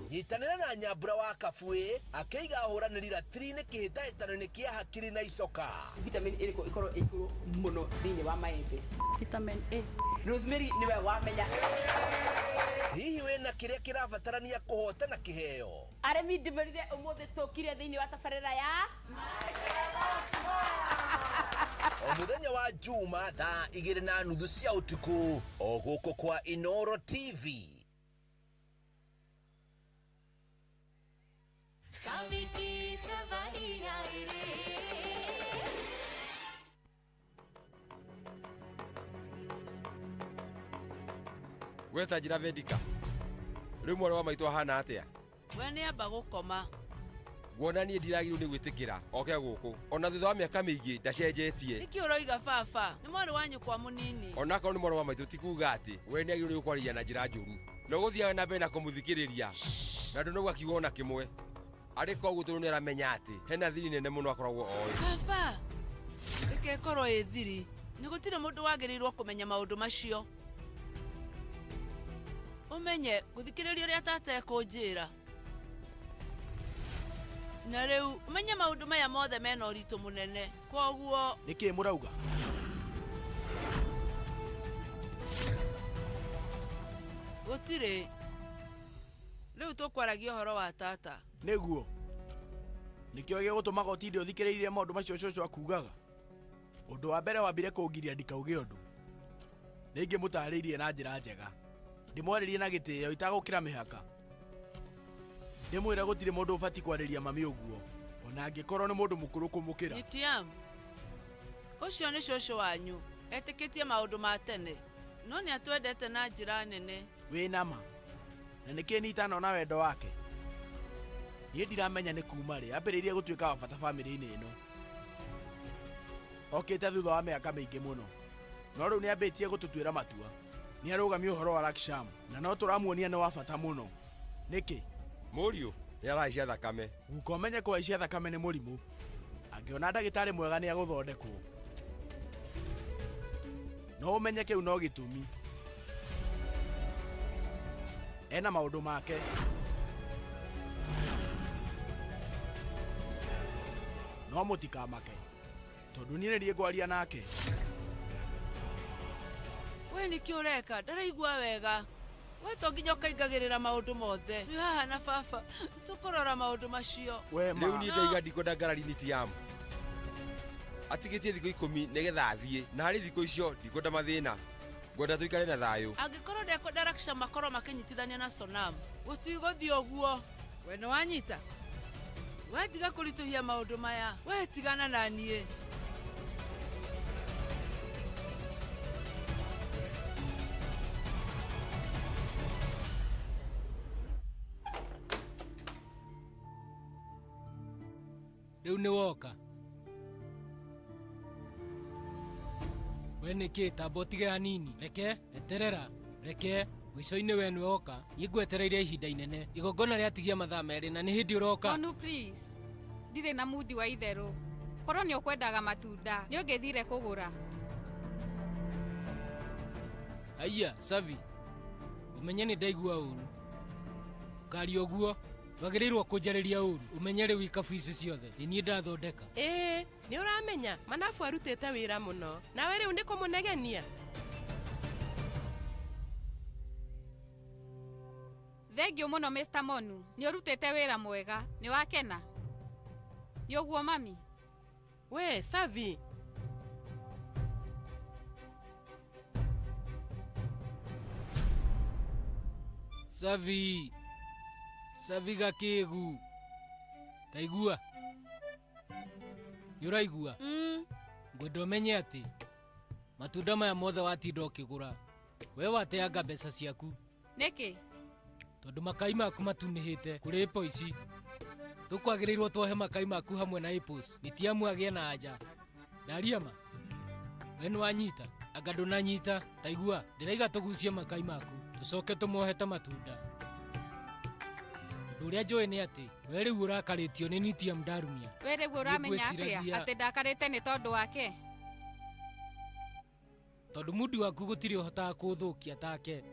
Nyitanĩra na Nyambura wa Kabuĩ akĩiga ahũranĩri ratiri-inĩ kĩhĩtahĩtano-inĩ kĩa hakiri na icoka. Vitamin ĩrĩkũ ĩkorwo ĩ igũrũ mũno thĩinĩ wa maembe? Vitamin A. Rosemary nĩwe wamenya. Hihi wĩna kĩrĩa kĩrabatarania kũhotana kĩheo? Arĩmi ndĩmerire ũmũthĩ tũkire thĩinĩ wa tabarĩra ya O mũthenya wa Juma thaa 2:30 cia ũtukũ o gũkũ kwa Inoro TV. Saviki सवारी आई रे. We ta njĩra Vedika, rĩu mwana wa maitũ ahana atĩa? We nĩ amba gũkoma. Nguona niĩ ndiragĩrĩirwo nĩ gwĩtĩkĩra oke gũkũ ona thutha wa mĩaka mĩingĩ ndacenjetie. Nĩkĩ ũroiga baba? Nĩ mwarĩ wa nyũkwa mũnini. Onakorwo nĩ mwana wa maitũ ti kuga atĩ we nĩ agĩrĩirwo nĩ gũkwarĩria na njĩra njũru na ũgũthiaga na mbere na kũmũthikĩrĩria na ndũnauga kiugo ona kĩmwe arĩ koguo tondũ nĩ aramenya atĩ hena thiri nene mũno akoragwo oĩ. Baba, reke ĩkorwo ĩ thiri. Nĩ gũtirĩ mũndũ wagĩrĩirwo kũmenya maũndũ macio. Ũmenye gũthikĩrĩria ũrĩa tata ekũnjĩra. Na rĩu ũmenye maũndũ maya mothe mena ũritũ mũnene. Kwoguo Nĩkĩ mũrauga? Gũtirĩ. Rĩu tũkwaragia ũhoro wa tata. Nĩguo. Nĩkĩo gĩgũtũmaga ũtinde ũthikĩrĩirie maũndũ macio cũcũ akugaga. Ũndũ wa mbere wambire kũngiria ndikauge ũndũ. Nĩingĩmũtarĩirie na njĩra njega. Ndĩmwarĩrie na gĩtĩo itagũkĩra mĩhaka. Ndĩmwĩre gũtirĩ mũndũ ũbatiĩ kwarĩria mami ũguo. Ona angĩkorwo nĩ mũndũ mũkũrũ kũmũkĩra. Nitiam, ũcio nĩ cũcũ wanyu. Etĩkĩtie maũndũ ma tene. No nĩ atwendete na njĩra nene. Wĩ nama. Na nĩkĩ niĩ itanona wendo wake? Niĩ ndiramenya nĩ kuma rĩ ambĩrĩirie gũtuĩka wa bata bamĩrĩ-inĩ ĩno. Okĩte thutha wa mĩaka mĩingĩ mũno. No rĩu nĩambĩtie gũtũtuĩra matua. Nĩ arũgamia ũhoro wa Raksham na no tũramuonia nĩ wa bata mũno. Nĩkĩ? Mũriũ nĩ arahaicia thakame. Guka ũmenye kũhaicia thakame nĩ mũrimũ. Angĩona ndagĩtarĩ mwega nĩ agũthondekwo. No ũmenye kĩu no gĩtũmi. Ena maũndũ make. No mũtikamake. Tondũ niĩ nĩ niĩ ngwaria nake. We nĩkĩ ũreka? Ndaraigua wega. We to nginya ũkaingagĩrĩra maũndũ mothe. Twĩ haha na baba tũkũrora maũndũ macio. Rĩu niĩ ndaiga ndikwenda ngarari Nitiam. Atigĩtie thikũ 10 nĩgetha athiĩ na harĩ thikũ icio ndikwenda mathĩna. Ngwenda tũikare na thayũ. Angĩkorwo ndekwenda Raksham makorwo makĩnyitithania na Sonam, gũtigũthiĩ ũguo. We nĩ wanyita? We tiga kũritũhia maũndũ maya. We tigana na niĩ. Rĩu nĩ woka. We nĩkĩ tamba ũtige hanini. Reke, eterera, reke, mũico-inĩ we nĩwe woka. Niĩ ngwetereire ihinda inene. Igongona rĩatigia mathaa 2 na nĩ hĩndĩ ũroka. Monu please. Ndirĩ na mundi wa itherũ. Korwo nĩ ũkwendaga matunda, nĩ ũngĩthire kũgũra. Aya, Savi. Ũmenye nĩ ndaigua ũru. Ũkaria ũguo, ndwagĩrĩirwo kũnjarĩria ũru. Ũmenye rĩu ikabu ici ciothe nĩ niĩ ndathondeka. Ĩĩ, nĩ ũramenya, Manabu arutĩte wĩra mũno. Nawe rĩu nĩ kũmũnegenia? Thengiũ mũno Mr. Monu, nĩ ũrutĩte wĩra mwega. Nĩ wakena? Nĩ ũguo mami? We, Savi. Savi Savi gakĩgu taigua nĩ ũraigua ngwenda ũmenye atĩ matunda maya mothe watinda ũkĩgũra we wateanga mbeca ciaku nĩkĩ tondũ makai maku matunĩhĩte kũrĩ apple ici tũkwagĩrĩirwo tuohe makai maku hamwe na apples nitiamu agĩe na anja ndaria ma we nĩwanyita anga ndũnanyita taigua ndĩraiga tũgucie makai maku tũcoke tũmohe ta matunda ũndũ ũrĩa njũĩ nĩ atĩ we rĩu ũrakarĩtio nĩ Nitiam Ndarumia we rĩu ũramenya atĩa Nĩngwĩciragia- atĩ ndakarĩte nĩ tondũ wake tondũ mundi waku gũtirĩ ũhotaga kũũthũkia take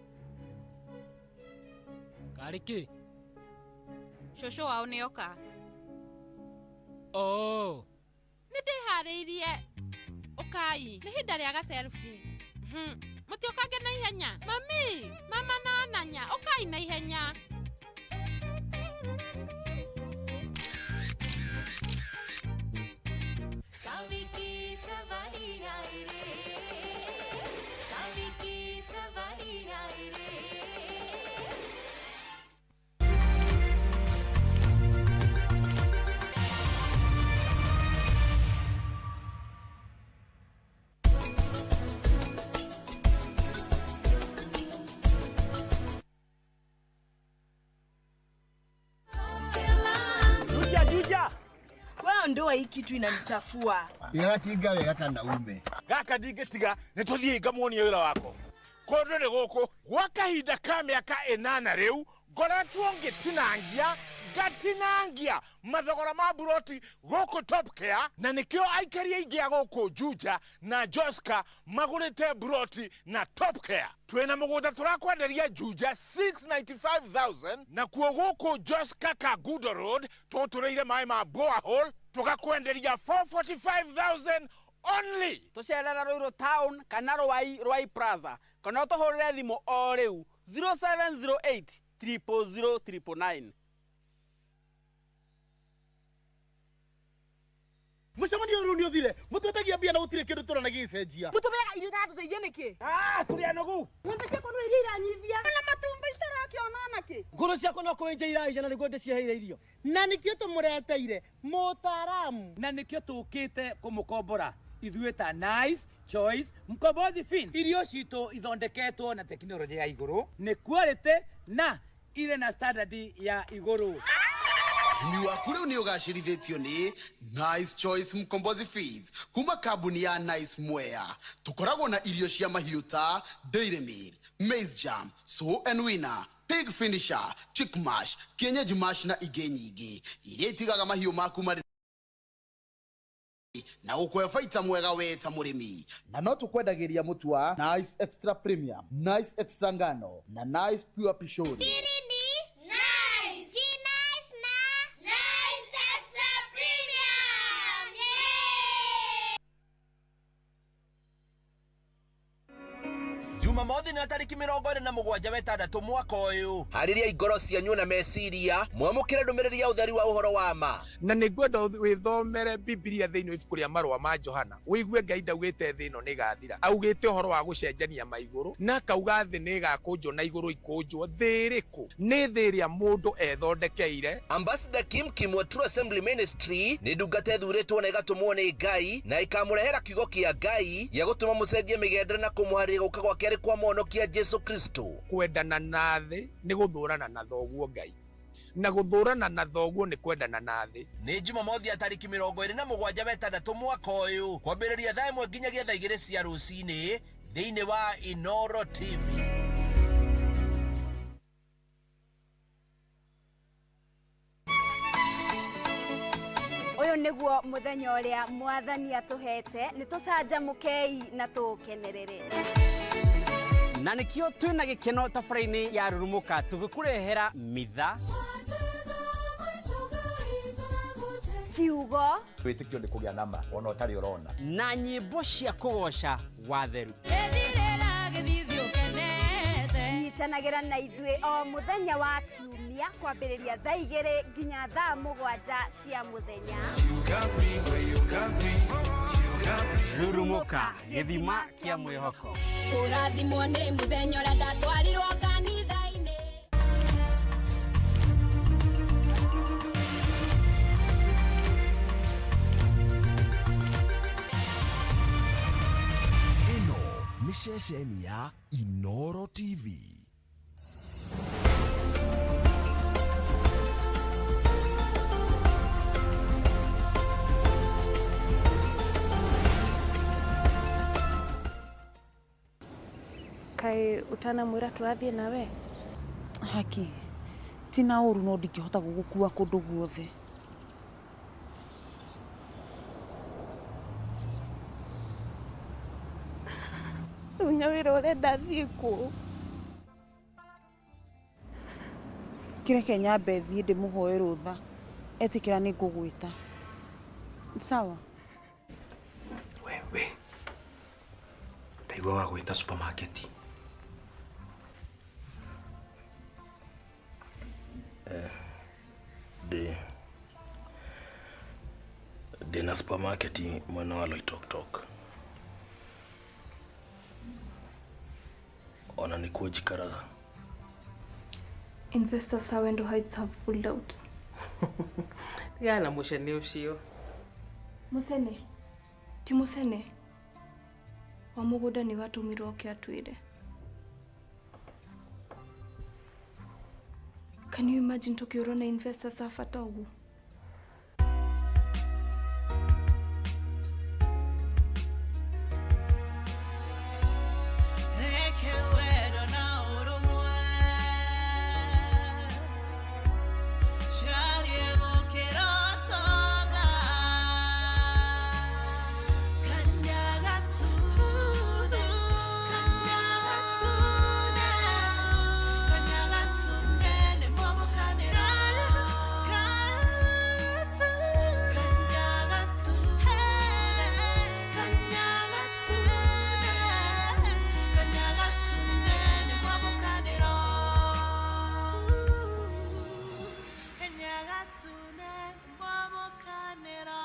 karĩ kĩ cũcũ wao nĩoka oo nĩ ndĩharĩirie ũkai nĩ ihinda rĩa gaselfie mũtiũkange na ihenya mami mama na ananya ũkai na ihenya Saviki सवारी आई रे साविकी सवारी आई रे Juja, juja. Wewe ndoa hii kitu inanichafua. Igatinga wega kana ume. Gaka ndingĩtiga nĩ tũthiĩ ngamuonie wĩra wako kũndũ nĩ gũkũ gwa kahinda ka mĩaka ĩnana rĩu ngoretwo ngĩtinangia ngatinangia mathogora ma buroti gũkũ Top Care na nĩkĩo aikari aingĩ a gũkũ Juja na Joska magũrĩte buroti na Top Care twĩna mũgũnda tũrakwenderia Juja 695,000 nakuo gũkũ Joska Kangundo Road tũtũrĩire maĩ ma borehole tũgakwenderia 445,000 only tũcerere Ruiru town kana Rwai Rwai Plaza kana ũtũhũrĩre thimũ o rĩu 0708 000 999. Mũcemanio rĩu nĩ ũthire mũtwetagia mbia na gũtirĩ kĩndũ tũrona gĩgĩcenjia. Mũtũmĩaga irio itaratũteithia nĩkĩ? Tũrĩ anogu. Ng'ombe ciakwa no iria iranyivia. Na matumbĩ itarakĩona nakĩ? Ngũrũ ciakwa no kũenja iraija na nĩguo ndĩciheire irio. Na nĩkĩo tũmũreteire mũtaaramu. Na nĩkĩo tũkĩte kũmũkombora ithuĩ ta Nice Choice Mkombozi Fin. Irio citũ ithondeketwo na tekinoronjĩ ya igũrũ, nĩ quality na irĩ na standard ya igũrũ. Ũrĩmi waku rĩu nĩ ũgacĩrithĩtio nĩ Nice Choice Mkombozi Feeds kuma kambuni ya Nice Mwea. Tũkoragwo na irio cia mahiũ ta Dairy Meal, Maize Jam, Sow and Winner, Pig Finisher, Chick Mash, Kienyeji Mash na ingĩ nyingĩ iria itigaga mahiũ maku marĩ na gũkũhe baita mwega we ta mũrĩmi. Na no tũkwendagĩria mũtu wa Nice Extra Premium, Nice Extra Ngano na Nice Pure Pishori. Siri ni nice. Si nice na nice extra premium. Yeah! Jumamothi na tarĩki 27 wetandatũ mwaka ũyũ harĩria ngoro cianyu na meciria mwamũkĩre ndũmĩrĩri ya ũtheri wa ũhoro wa ma na nä ngwenda wĩthomere Bibilia thĩinĩ wa ibuku rĩa marũa ma Johana ũigue Ngai ndaugĩte thĩ ĩno nĩ ĩgathira augĩte ũhoro wa gũcenjania maigũrũ na akauga thĩ nĩ ĩgakũnjwo na igũrũ ikũnjwo thĩ ĩrĩkũ nĩ thĩ ĩrĩa mũndũ ethondekeire. Ambassador Kim Kim wa True Assembly Ministry nĩ ndungata ĩthuurĩtwo na ĩgatũmwo nĩ Ngai na ĩkamũrehera kiugo kĩa Ngai gĩa gũtũma mũcenjie mĩgendere na kũmũharĩria gũka gwake arĩ kwa mũhonokia Jesu Kristo. Kwendana na thĩ nĩ gũthũrana na thoguo Ngai na gũthũrana na thoguo nĩ kwendana na thĩ. Nĩ Jumamothi ya tarĩki 27 wetandatũ mwaka ũyũ kwambĩrĩria thaa 1 nginyagia thaa 2 cia rũcinĩ thĩinĩ wa Inoro TV. Ũyũ nĩguo mũthenya ũrĩa mwathani atũhete nĩ tũcanjamũkei na tũũkenerere. Na nĩkĩo twĩna gĩkeno tabarĩra-inĩ ya Rurumũka tũgĩkũrehera mitha kiugo Wĩtĩkio nĩ kũgĩa na ma ona ũtarĩ ũrona. Na nyĩmbo cia kũgoca watheru. Nyitanagĩra na ithuĩ o mũthenya wa kiumia kwambĩrĩria thaa 2 nginya thaa 7 cia mũthenya. Rurumũka gĩthima kĩa mwĩhoko. Kũrathimwo nĩ mũthenya ũrĩa ndatwarirwo kanitha-inĩ. ceceni ya Inoro TV. Kaĩ ũtanamwĩra tũrathiĩ nawe? Haki tina ũru no ndingĩhota gũgũkua kũndũ guothe. Rĩu Nyawĩra ũrenda thiĩ kũ? Kĩreke nyambe thiĩ ndĩmũhoe rũtha, etĩkĩra nĩ ngũgwĩta. Sawa? Wewe ndaigua wa gwĩta supermarket. Ndĩ na supermarket mwena wa Loitoktok. Ona nĩkuo njikaraga. Investors a Wendo Heights have pulled out. Tigana na mucene ucio. Mucene? Ti mucene. Wa mũgũnda nĩ watũmirwo oke atwĩre. Can you imagine tũkĩũrwo na investors a bata ũguo? Reke wendo na ũrũmwe carie gũkĩra ũtonga. Kanyaga tune, kanyaga tune, kanyaga tune nĩ mwamũkanĩra. Kanyaga tune, kanyaga tune, kanyaga tune nĩ mwamũkanĩra. Kanyaga tune nĩ mwamũkanĩra.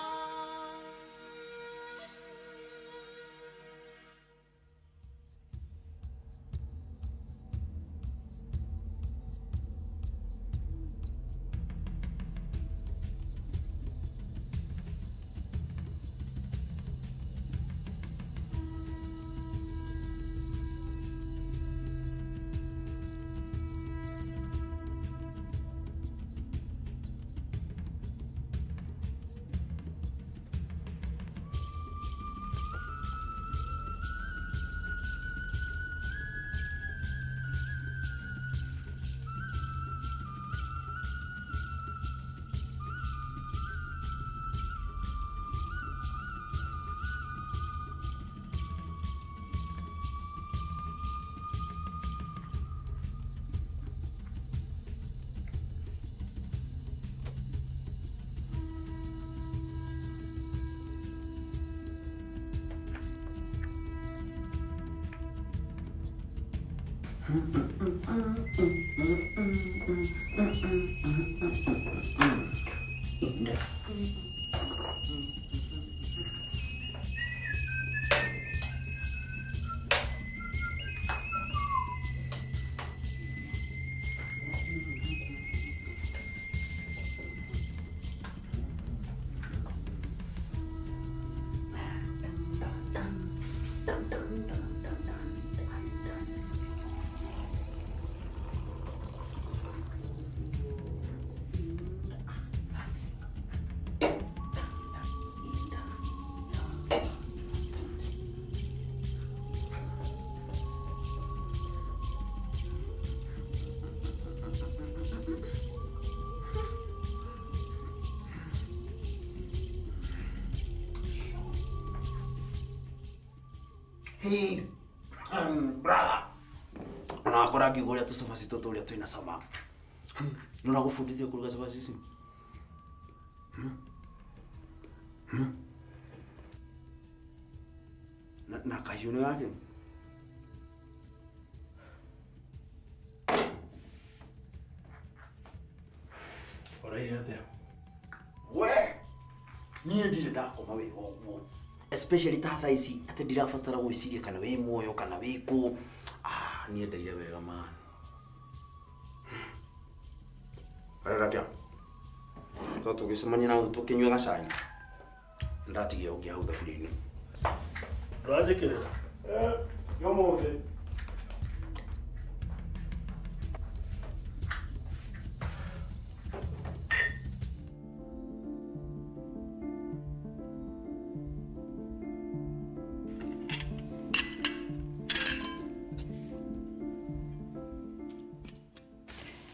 Hey, brother. Ona wakora ngiuga ũrĩa tũcabaci tũtũ ũrĩa twĩna cama. Nĩ ũragũbundithia kũruga cabaci ici? Na kahiũ nĩ gake? Ũraire atĩa? We! Niĩ ndirĩ ndakoma wega ũguo. Especially ta thaa ici atĩ ndirabatara gwĩciria kana wĩ muoyo kana wĩ kũ. Ah, niĩ ndaire wega man. Ũrera atĩa? To tũgĩcemania na tũkĩnyua gacai. Ndatigia ũngĩ hau thaburia-inĩ. Ndũranjĩkĩrĩra? Ũmũthĩ.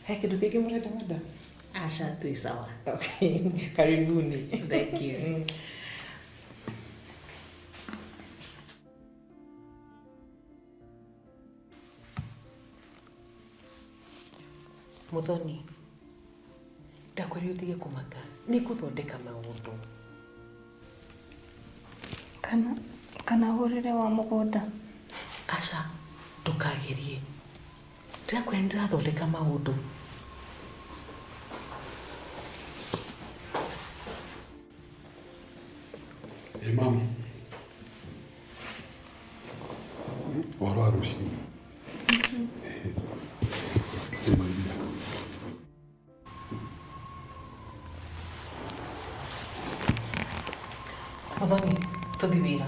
He kĩndũ kĩngĩ mũrenda madam? Aca, twĩ sawa. Okay, karibuni. Thank you. Muthoni, ndakwĩrire ũtige kũmaka, nĩ ngũthondeka maũndũ. Kana hũrĩre wa mũgũnda. Aca, ndũkagerie. Ndĩrakwĩra nĩ ndĩrathondeka maũndũ. Ĩ mamu, ũhoro wa rũcinĩ? Ĩ mairia. Muthoni, tũthiĩ wĩra.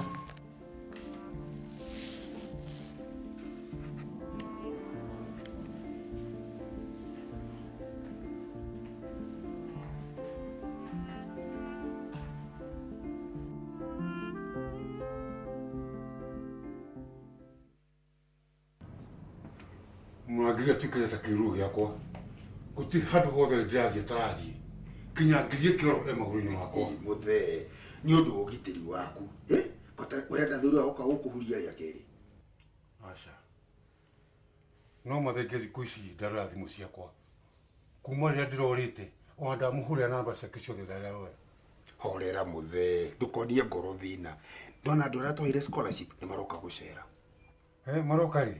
Mũrangĩri atuĩkĩte ta kĩĩruru gĩakwa. Gũtirĩ handũ hothe ndĩrathiĩ tarathiĩ. Kinya ngĩthiĩ kĩoro e magũrũ-inĩ makwa. Mũthee, nĩ ũndũ wa ũgitĩri waku. Bata ũrenda thuri wa gũka gũkũhuria rĩa kerĩ. Aca. No mathenge thikũ ici ndarora thimũ ciakwa. Kuma rĩrĩa ndĩrorĩte, ona ndamũhũrĩra namba ciake ciothe ndaroya. Horera mũthee, ndũkonie ngoro thĩna. Ndona andũ arĩa twaheire scholarship nĩ maroka gũcera. Maroka rĩ?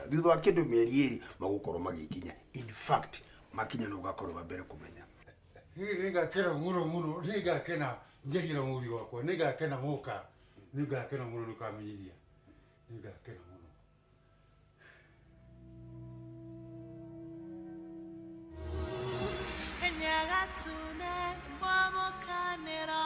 Thutha wa kĩndũ mĩeri ĩrĩ magũkorwo magĩkinya. In fact, makinya no ũgakorwo wa mbere kũmenya. Nĩngakena mũno mũno, nĩngakena ngĩaria na mũriũ wakwa, nĩngakena moka, nĩngakena mũno nĩũkamenyithia. Nĩngakena mũno. Enyagatune mwamukanĩro.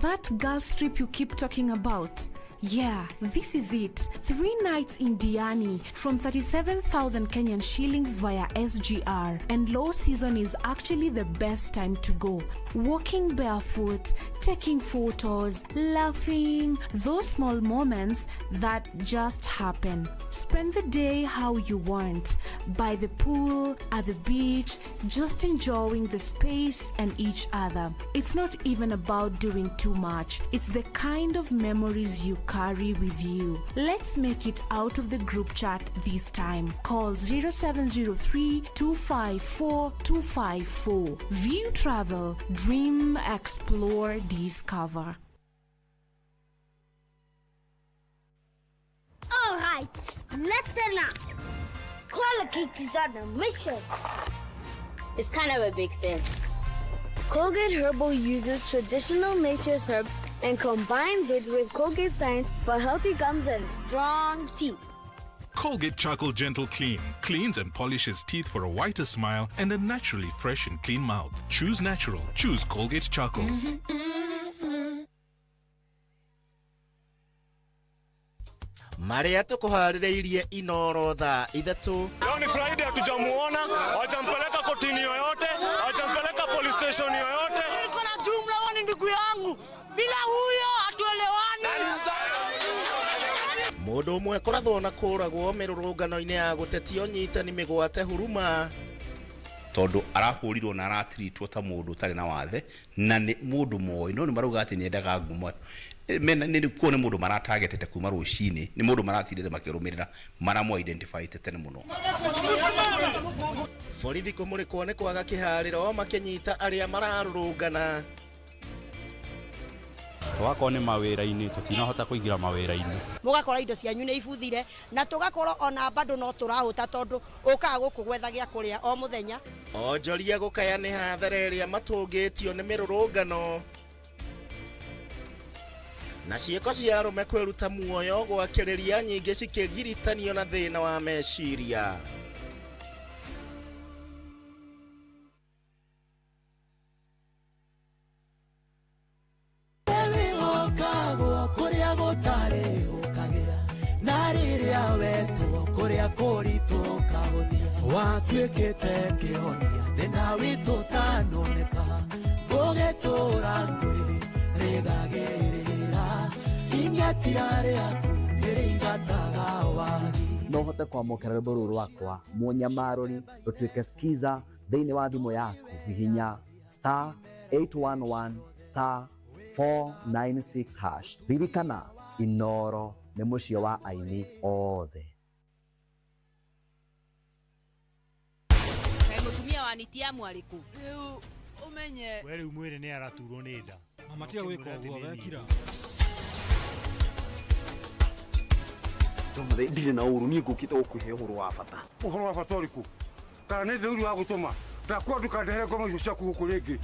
That girls trip you keep talking about. Yeah, this is it. 3 nights in Diani from 37,000 Kenyan shillings via SGR. And low season is actually the best time to go. Walking barefoot, taking photos, laughing, those small moments that just happen. Spend the day how you want. By the pool, at the beach, just enjoying the space and each other. It's not even about doing too much. It's the kind of memories you carry with you. Let's make it out of the group chat this time. Call 0703 254 254. View Travel, Dream, Explore, Discover. All right, listen up. Colgate is on a mission. It's kind of a big thing. Colgate Herbal uses traditional nature's herbs and combines it with Colgate science for healthy gums and strong teeth. Colgate Charcoal Gentle Clean cleans and polishes teeth for a whiter smile and a naturally fresh and clean mouth. Choose natural. Choose Colgate Charcoal. Marĩa tũkũharĩrĩirie Inoro thaa 3. Leo ni Friday, hatujamuona, hawajampeleka kotini yoyote, hawajampeleka police station yoyote. Niko na jumla, huyo ni ndugu yangu, bila huyo hatuelewani. Mũndũ ũmwe kũrathwo na kũragwo mĩrũrũngano-inĩ ya gũtetia ũnyitani mĩgwate huruma. Tondũ arahũrirwo na aratiritwo ta mũndũ ũtarĩ na wathe na nĩ mũndũ moĩ, no nĩ marauga atĩ nĩendaga ngumo. Mena nĩ kuo nĩ mũndũ maratagetete kuma rũcinĩ, nĩ mũndũ maratindĩte makĩrũmĩrĩra, maramũ identify tene mũno. Borithi kũmũrĩkwo nĩ kwaga kĩharĩro makĩnyita arĩa mararũrũngana. Twakorwo nĩ mawĩra-inĩ tũtinahota kũingĩra mawĩra-inĩ. Mũgakora indo cianyu nĩ ibuthire na tũgakorwo ona bado no tũrahũta tondũ ũkaga gũkũ gwetha gĩa kũrĩa o mũthenya. Onjoria gũkaya nĩ hathara ĩrĩa matũngĩtio nĩ mĩrũrũngano. Na ciĩko cia arũme kwĩruta muoyo gwakĩrĩria nyingĩ cikĩgiritanio na thĩna wa meciria. Kũritũ ũkahũthia watuĩkĩte kĩhonia thĩna witũ ũtanoneka ngũgĩtũra ngwĩrĩgagĩrĩra ing'atia rĩaku nĩrĩingataga wagi. No hote kwamũkĩra rwĩmbo rũrũ rwakwa mũnyamarũri rũtuĩke skiza thĩinĩ wa thimũ yaku hihinya star 811 star 496 hash. Ririkana Inoro nĩ mũciĩ wa aini othe. Kaĩ mũtumia wa niti ya mwarĩkũ rĩu ũmenye we rĩu mwĩrĩ nĩ araturwo nĩ nda. Mama tiga gwĩka ũguo wekira. Ndirĩ na ũru niĩ ngũkĩte gũkũhe ũhoro wa bata. Ũhoro wa bata ũrĩkũ? Kana nĩ theuru wa gũtũma ndakwa ndũkandehere ngoma icio ciaku gũkũ rĩngĩ.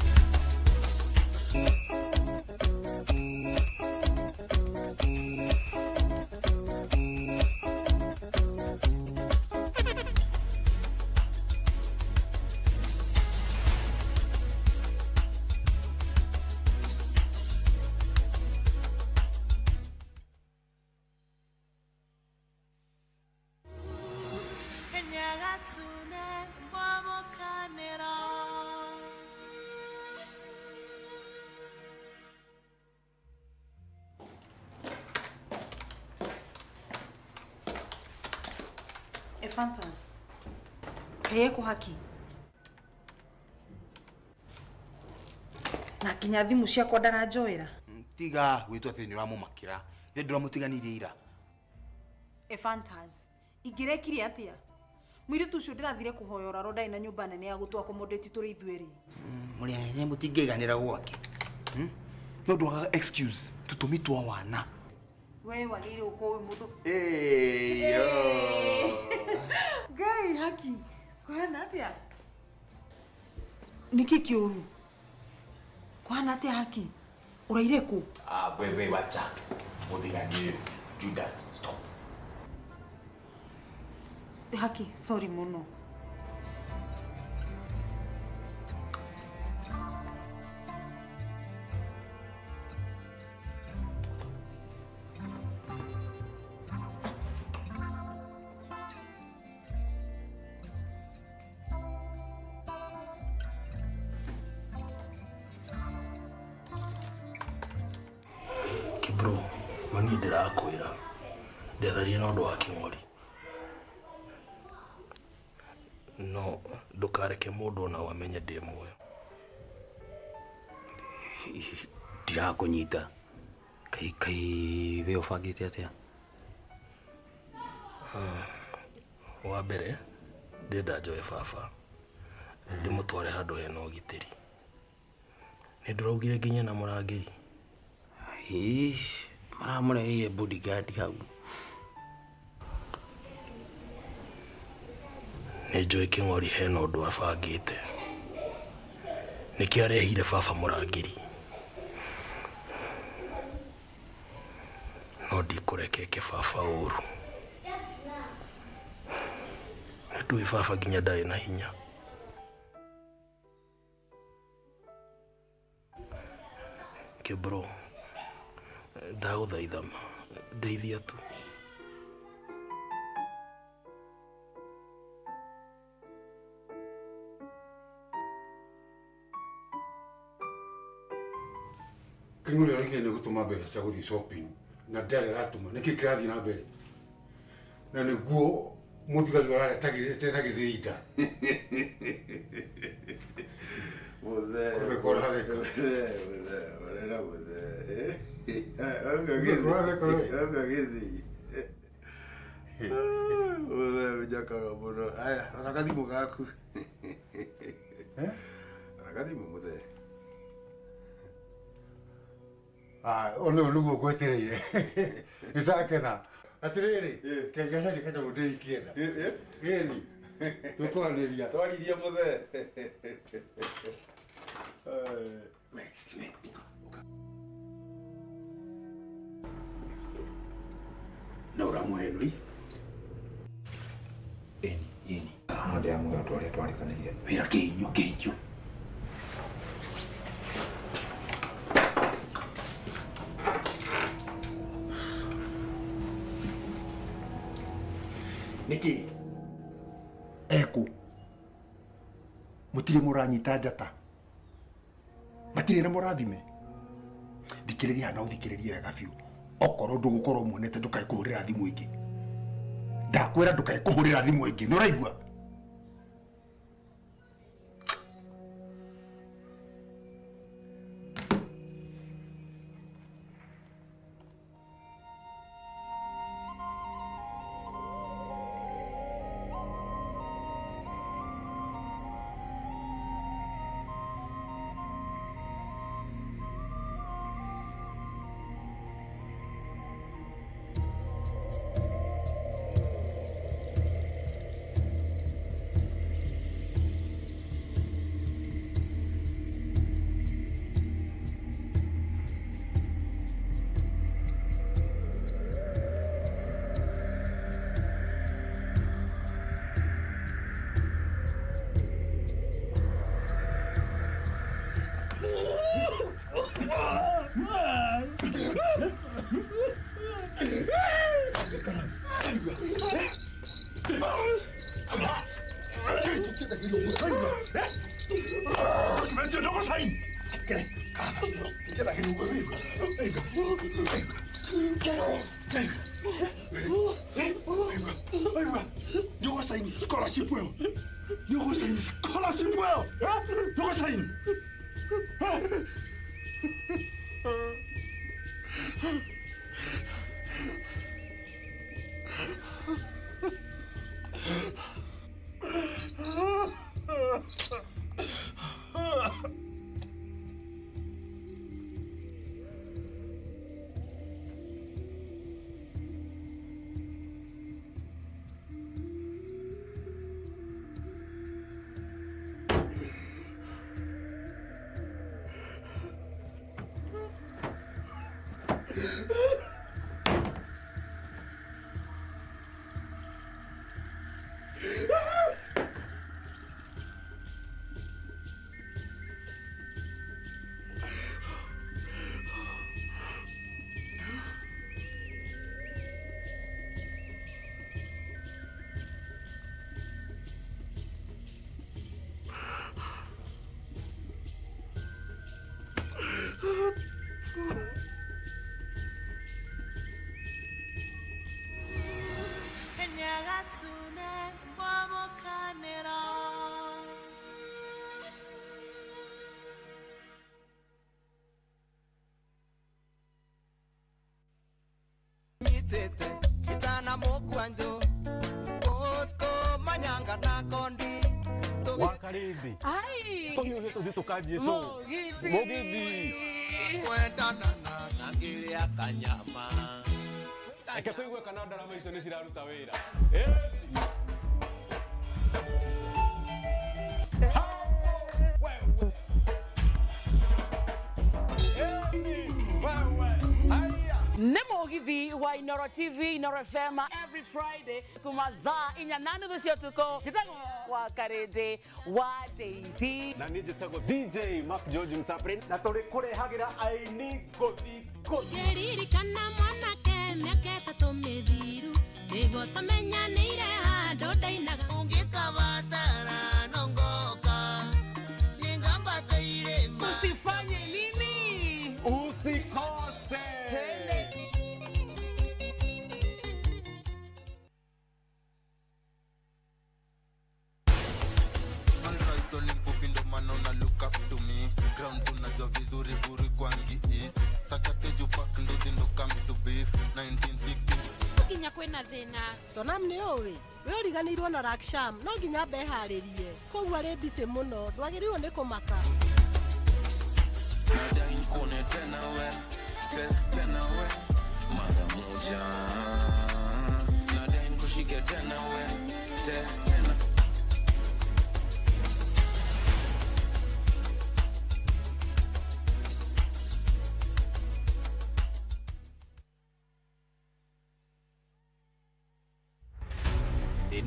Ephantus, kaĩ haki na kinya thimũ ciakwa ndaranjoera. Tiga gwĩtua atĩ nĩ ũramũmakĩra ithe ndũramũtiganirie ira. Ephantus, ingĩrekire atĩa? Mũirĩtu ũcio ndĩrathire kũhoya ũraro ndarĩ na nyũmba nene ya gũtũ accommodate tũrĩ ithuerĩ. Mũrĩ anene mũtingĩiganĩra gwake. No ndwagaga excuse tũtũmi twa wana. We wagĩrĩire gũkorwo wĩ mũndũ. Ĩyo. Ngai haki kũhana atĩa? Nĩkĩ kĩũru? Kũhana atĩa haki? Ũraire kũ? Ah, wewe wacha. Mũthigani Judas, stop. Haki, sorry mũno. Kibro, mani ndĩrakwĩra ndetharie na ũndũ wa kĩng'ori no ndũkareke mũndũ ona ũ amenye ndĩ muoyo. Ndirakũnyita. Kai kai we ũbangĩte atĩa? Wa mbere ndĩrenda njoe baba ndĩmũtware handũ hena ũgitĩri. Nĩ ndĩraugire nginya na mũrangĩri. Maramũreheire bodyguard hau. Nĩ njũĩ kĩng'ori hena ũndũ abangĩte. Nĩkĩo arehire baba mũrangĩri. No ndikũreke eke baba ũru. Nĩtũĩ baba nginya ndarĩ na hinya. Kĩbro, ndagũthaitha ma, ndeithia tu. Kĩng'ori araugire nĩ gũtũma mbeca cia gũthiĩ shopping na ndarĩ aratũma nĩkĩ kĩrathiĩ na mbere na nĩguo mũthigari ũrareta na gĩthĩi nda. Mũthee. Kũratheka. Mũthee, ũrera mũthee. Kũratheka we. Anga gĩthĩi. Mũthee ũnjakaga mũno. Aya, rora gathimũ gaku. Rora gathimũ mũthee. Ah, ona nĩguo ngwetereire. Nĩndakena. Atĩrĩrĩ, kengeca kanyamũ ndĩikĩenda. Ĩni, tũkwaranĩria. Twaririe mũthee. Next we. Na ũramũhe ĩno ii? Ĩni, ĩni. No ndĩramwĩra ũndũ ũrĩa twarĩkanĩire. Wĩra kĩhinyio, kĩhinyio. Nĩkĩ? Ekũ? Mũtirĩ mũranyita njata. Matirĩ na mũrathime. Thikĩrĩria na ũthikĩrĩrie wega biũ. Okorwo ndũgũkorwo muonete ndũkae kũhũrĩra thimũ ĩngĩ. Ndakwĩra ndũkae kũhũrĩra thimũ ĩngĩ. Nĩ ũraigua? Wakarindi tũhiũhĩ tũthiĩ tũkanjie show mũgithi kwendana na ngĩrĩa kanyama. Reke tũigue kana ndarama icio nĩ ciraruta wĩra. Nĩ mũgithi wa Inoro TV, Inoro FM every Friday kuma thaa inya na nuthu cia ũtukũ. Njĩtagwo Wakarĩndĩ wa Ndeithi. Na niĩ njĩtagwo DJ Mark George Msapre na tũrĩ kũrehagĩra aini ngũthi ngũthi. Ngĩririkana mwanake mĩaka ĩtatũ mĩthiru nĩguo tũmenyanĩire handũ ndainaga. Ũngĩkabatara no ngoka nĩngambataire ma. Usifanye nini? Usikose. Twende. Look up to me, ground unajua vizuri buri kwangi east saka stage upak nduthi ndo come to beef 1960 Nginya kwĩna thĩna. Sonam nĩ ũĩ we ũriganĩirwo na Raksham no nginya mbeharĩrie koguo arĩ busy mũno ndwagĩrĩirwo nĩ kũmaka. Nadai nikuone tena we, tena we mara moja. Nadai nikushike tena we, tena.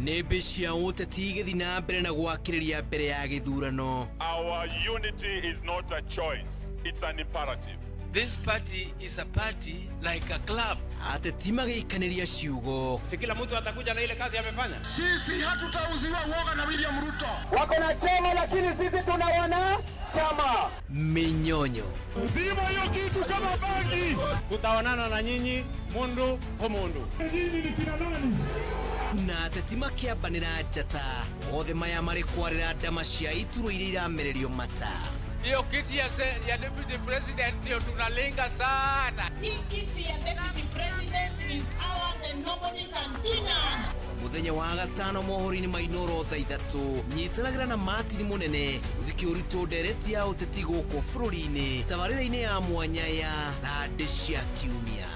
Nĩmbĩ cia ũteti igĩthiĩ na mbere na gwakĩrĩria mbere ya gĩthurano. Our unity is not a choice, it's an imperative. This party is a party like a club. Ateti magĩikanĩria ciugo. Si kila mtu atakuja na ile kazi amefanya. Sisi hatutauziwa uoga na William Ruto. Wako na chama lakini sisi tuna wana chama. Minyonyo. Zima hiyo kitu kama bangi. Tutaonana na nyinyi mundu kwa mundu. Nyinyi ni kina nani? Na ateti makĩambanĩra njata othe maya marĩ kwarĩra ndama cia iturwa iria iramererio mata. Hiyo kiti ya deputy president ndio tunalenga sana. Hii kiti ya deputy president is ours and nobody can touch us. Muthenya wa gatano mohoro-inĩ ma Inooro thaa 3 nyitanagĩra na Martin Mũnene gũthiĩ ũritũ ndereti ya ũteti gũkũ bũrũri-inĩ tabarĩra-inĩ ya mwanya ya Thandĩ cia Kiumia.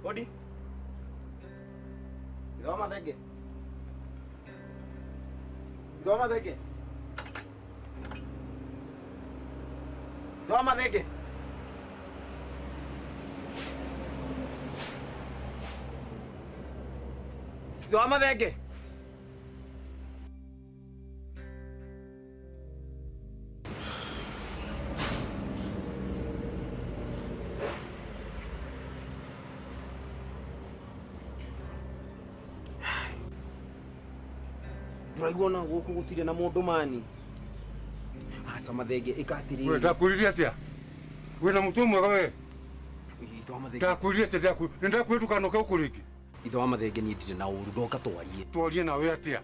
Odi. Ithoma thenge. Ithoma thenge. Ithoma thenge. Ithoma thenge. Ndũraigua ona gũkũ gũtirĩ na mũndũ mani. Aca Mathenge ĩka atĩrĩrĩ. We ndakwĩrire atĩa? Wĩna mũtwe mwega we? Ndakwĩrire atĩa? Nĩ ndakwĩrire ndũkanoke gũkũ rĩngĩ. Ithe wa Mathenge niĩ ndirĩ na ũru ndoka twarie. Twarie nawe atĩa?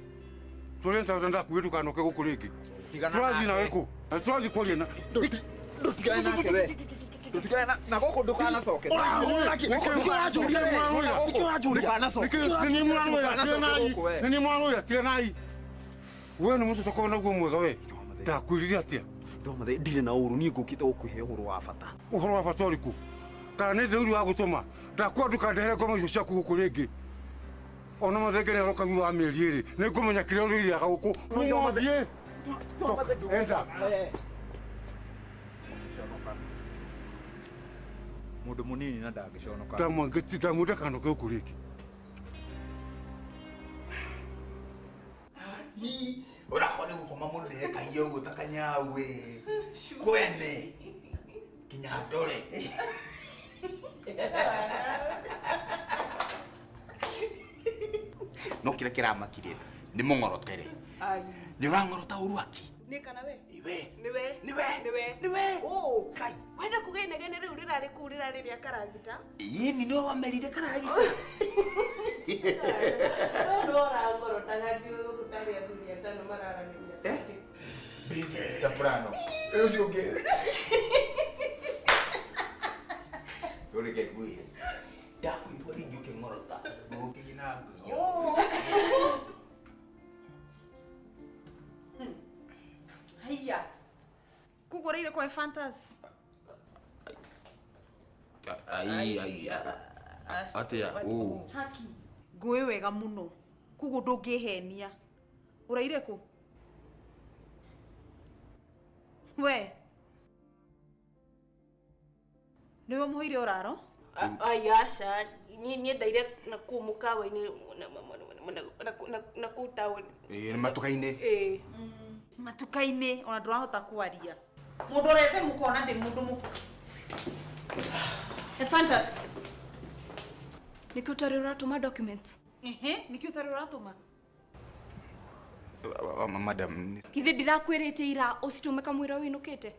Twarie na ndakwĩrire ndũkanoke gũkũ rĩngĩ. Tũrathiĩ nawe kũ? Tũrathiĩ kwaria na Ndũtigane nake we. Ndũtigane na gũkũ ndũkanacoke. Nĩ mũrarũĩra tiganai. We nĩ mũtũ ũtakoragwo naguo mwega we. Ndakwĩrire atĩa? Ndirĩ na ũru niĩ ngũkĩte gũkũhe ũhoro wa bata. Ũhoro wa bata ũrĩkũ? Kana nĩ theuri wa gũtũma? Ndakwĩra ndũkandehere ngoma icio ciaku gũkũ rĩngĩ. Ona Mathenge nĩ aroka thutha wa mĩeri 2. Nĩ ngũmenya kĩrĩa ũrĩrĩaga gũkũ. Thiĩ. Enda. Mũndũ mũnini na ndangĩconoka. Ndamwĩra ndakanoke gũkũ rĩngĩ. Ũrakwa nĩ gũkoma mũndũ ndĩrekagia ũguo ta kanyau ĩ. Kwene kinya ndore. No kĩrĩa kĩramakirie nĩ mũng'orotere. Nĩ ũrang'orota ũru aki. Nĩ kana we? Nĩwe. Nĩwe. Nĩwe. Nĩwe. Nĩwe. Kai. Wenda kuga inegene rĩu rĩrarĩ kũu rĩrarĩ rĩa karagita? Ĩni nĩwe wamerire karagita. We nĩwe ũrangorotaga njiũĩ gũkũ tarĩ athuri atano mararanĩria. Busy soprano. Ũcio ũngĩ. Reke ngwĩre. Ndakũigua rĩngĩ ũkĩng'orota. Ngũgũkĩria na ngũiya. Haiya. Kũgũrĩire kwa Fantas. Ai ai atĩa ũ. Haki. Ngũĩ wega mũno. Koguo ndũngĩhenia. Ũraire kũ? We. Nĩwe mũheire ũraro? Ai aca, niĩ ndaire na kũu mũkawa-inĩ na kũu taũni. Ĩĩ nĩ matuka-inĩ. Ĩĩ. Matuka-inĩ ona ndũrahota kwaria. Mũndũ ũrete mũkona ndĩ mũndũ mũkũ. Ephantus. Nĩkĩ ũtarĩ ũratũma documents? Ehe, nĩkĩ ũtarĩ ũratũma? Madam. Githĩ ndirakwĩrĩte ira ũcitũme kamũira wĩinũkĩte?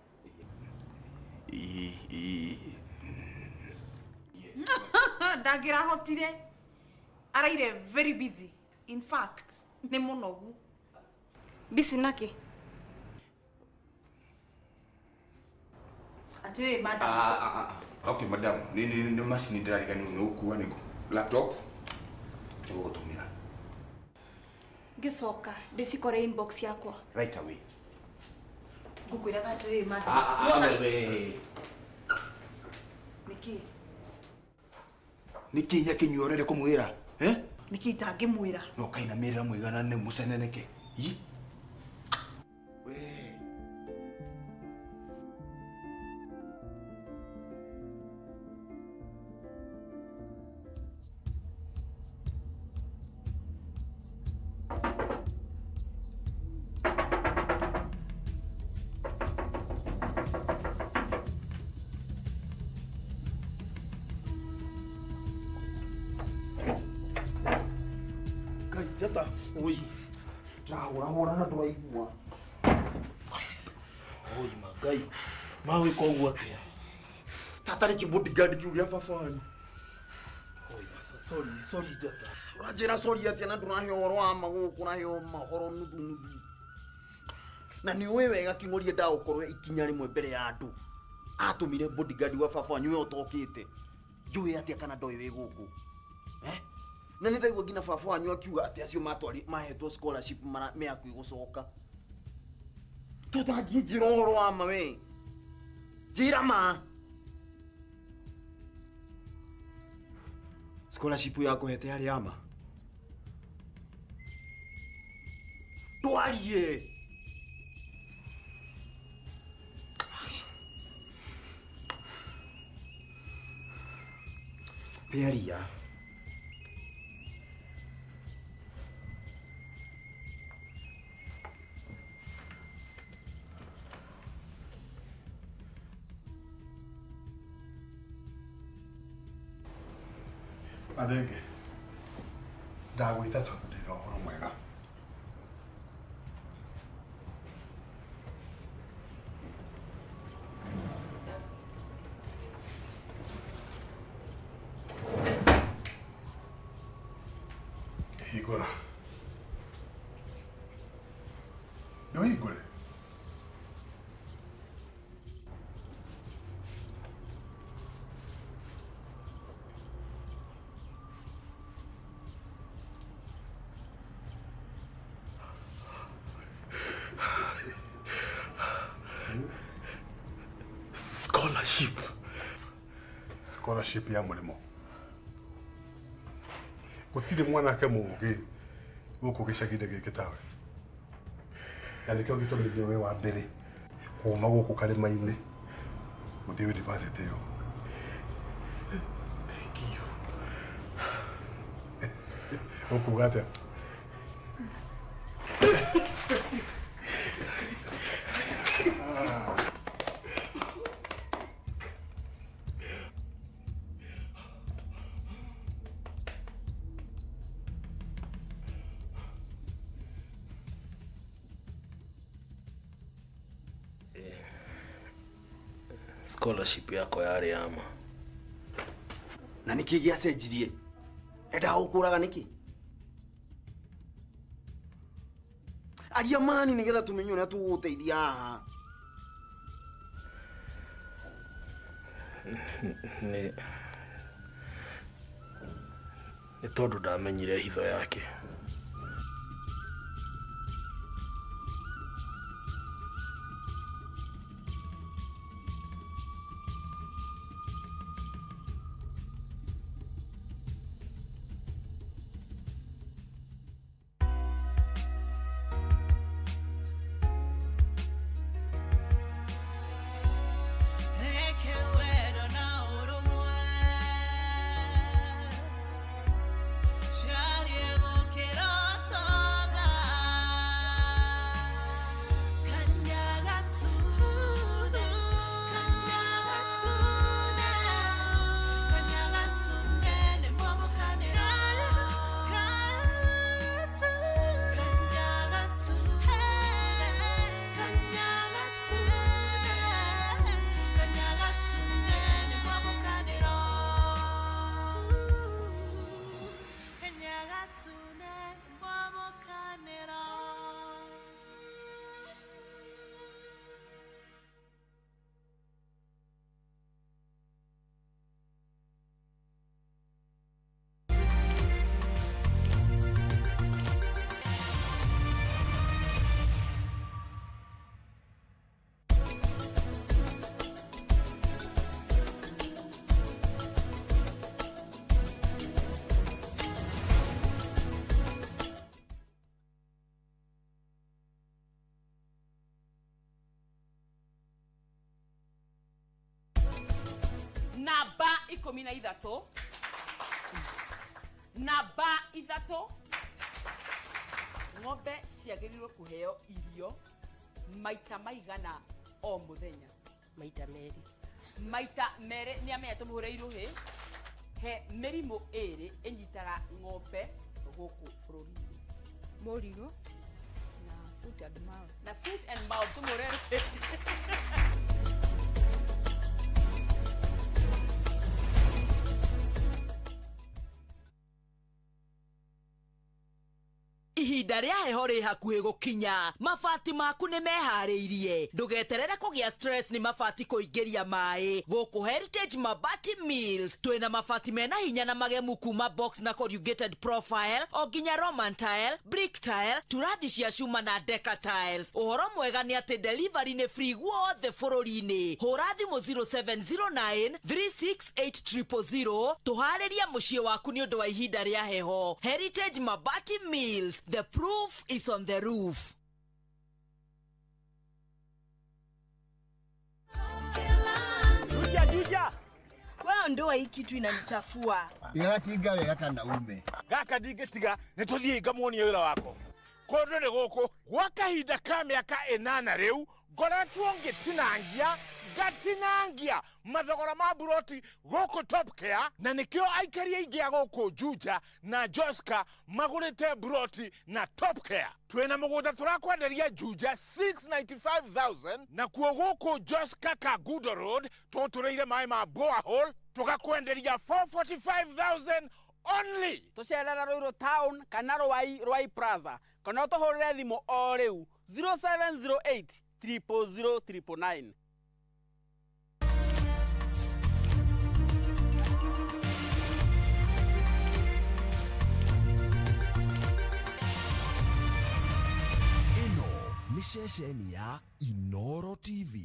Ndangĩrahotire. Araire very busy. In fact, nĩ mũnogu. Busy nake? Atĩrĩ madam. Okay madam, nĩ macini ndĩrariganĩrwo nĩ gũkua nĩ laptop nĩgũgũtũmĩra. Ngĩcoka ndĩcikore inbox yakwa. Right away. Ngũkwĩraga atĩrĩ madam. We. Nĩkĩ? Nĩkĩ Nyakinyua ũrenda kũmwĩra? Eh? Nĩkĩ itangĩmwĩra? No kainamĩrĩra mũiganane mũceneneke. Ii? We. Oi. Ndĩrahũrahũra na ndũraigua. Oi magai. Mawĩka ũguo atĩa? Tata nĩ kĩbodyguard kĩu gĩa baba wanyu. Oi, sorry, sorry Njata. Ũranjĩra sorry atĩa na ndũrahe ũhoro wa ma gũkũ ũrahe mahoro nuthu nuthu. Na nĩ ũĩ wega kĩng'oria ndagũkorwo ikinya rĩmwe mbere ya andũ. Atũmire bodyguard wa baba wanyu we ũtokĩte. Njũĩ atĩa kana ndoĩ wĩ gũkũ? Eh? Na nĩ ndaigua nginya baba wanyu akiuga atĩ acio matwari mahetwo scholarship mara me hakuhĩ gũcoka. Tũtangĩnjĩra ũhoro wa ma we. Njĩra ma. Scholarship yakũhete yarĩ ya ma? Twarie. Pearia. Mathenge, ndagwĩta tondũ ndĩna ũhoro mwega. Hingũra. Ndũhingũre. Scholarship. Scholarship ya mũrĩmo. Gũtirĩ mwanake mũũgĩ gũkũ gĩcagi-inĩ gĩkĩ tawe. Na nĩkĩo gĩtũmi nĩwe wa mbere kuma gũkũ karĩma-inĩ gũthiĩ university ĩyo. Thank you. Ũkuga atĩa? Scholarship yakwa yarĩ ya ma. Na nĩkĩ gĩacenjirie? Endaga gũkũraga nĩkĩ? Aria mani nĩgetha tũmenye ũrĩa tũgũgũteithia haha. Nĩ tondũ ndamenyire hitho yake. Namba 13. Namba 3. Ng'ombe ciagĩrĩirwo kũheo irio maita maigana o mũthenya? Maita merĩ. Maita merĩ. Nĩ amenya tũmũhũre irũhĩ. He mĩrimũ ĩrĩ ĩnyitaga ng'ombe gũkũ bũrũri-inĩ. Mũrirũ na foot and mouth. Na foot and mouth tũmũrere. Ihinda rĩa heho rĩ hakuhĩ gũkinya, mabati maku nĩ meharĩirie. Ndũgeterere kũgĩa stress nĩ mabati kũingĩria maĩ. Gũkũ Heritage Mabati Mills twĩna mabati mena hinya na magemu kuma box na corrugated profile o nginya Roman tile, brick tile, turathi cia cuma na deca tiles. Ũhoro mwega nĩ atĩ delivery nĩ free guothe bũrũri-inĩ. Hũra thimũ 0709 368 000 tũharĩrie mũciĩ waku nĩ ũndũ wa ihinda rĩa heho. Heritage Mabati Mills, the proof is on the roof. Juja, juja. Wewe ndoa hii kitu inanichafua. Igatinga wega kana ume. Gaka ndingĩtiga nĩ tũthiĩ ngamuonie wĩra wako kũndũ nĩ gũkũ gwa kahinda ka mĩaka 8 rĩu ngoretwo ngĩtinangia ngatinangia mathogora ma buroti gũkũ Top Care, na nĩkĩo aikari aingĩ a gũkũ Juja na Joska magũrĩte buroti na Top Care. Twĩna mũgũnda tũrakwenderia Juja 695,000, nakuo gũkũ Joska Kangundo Road tũtũrĩire maĩ ma borehole tũgakwenderia 445,000 only. Tũcerere Ruiru town kana Rwai, Rwai Plaza, kana ũtũhũrĩre thimũ o rĩu 0708 000 999. Ĩno nĩ ceceni ya Inoro TV.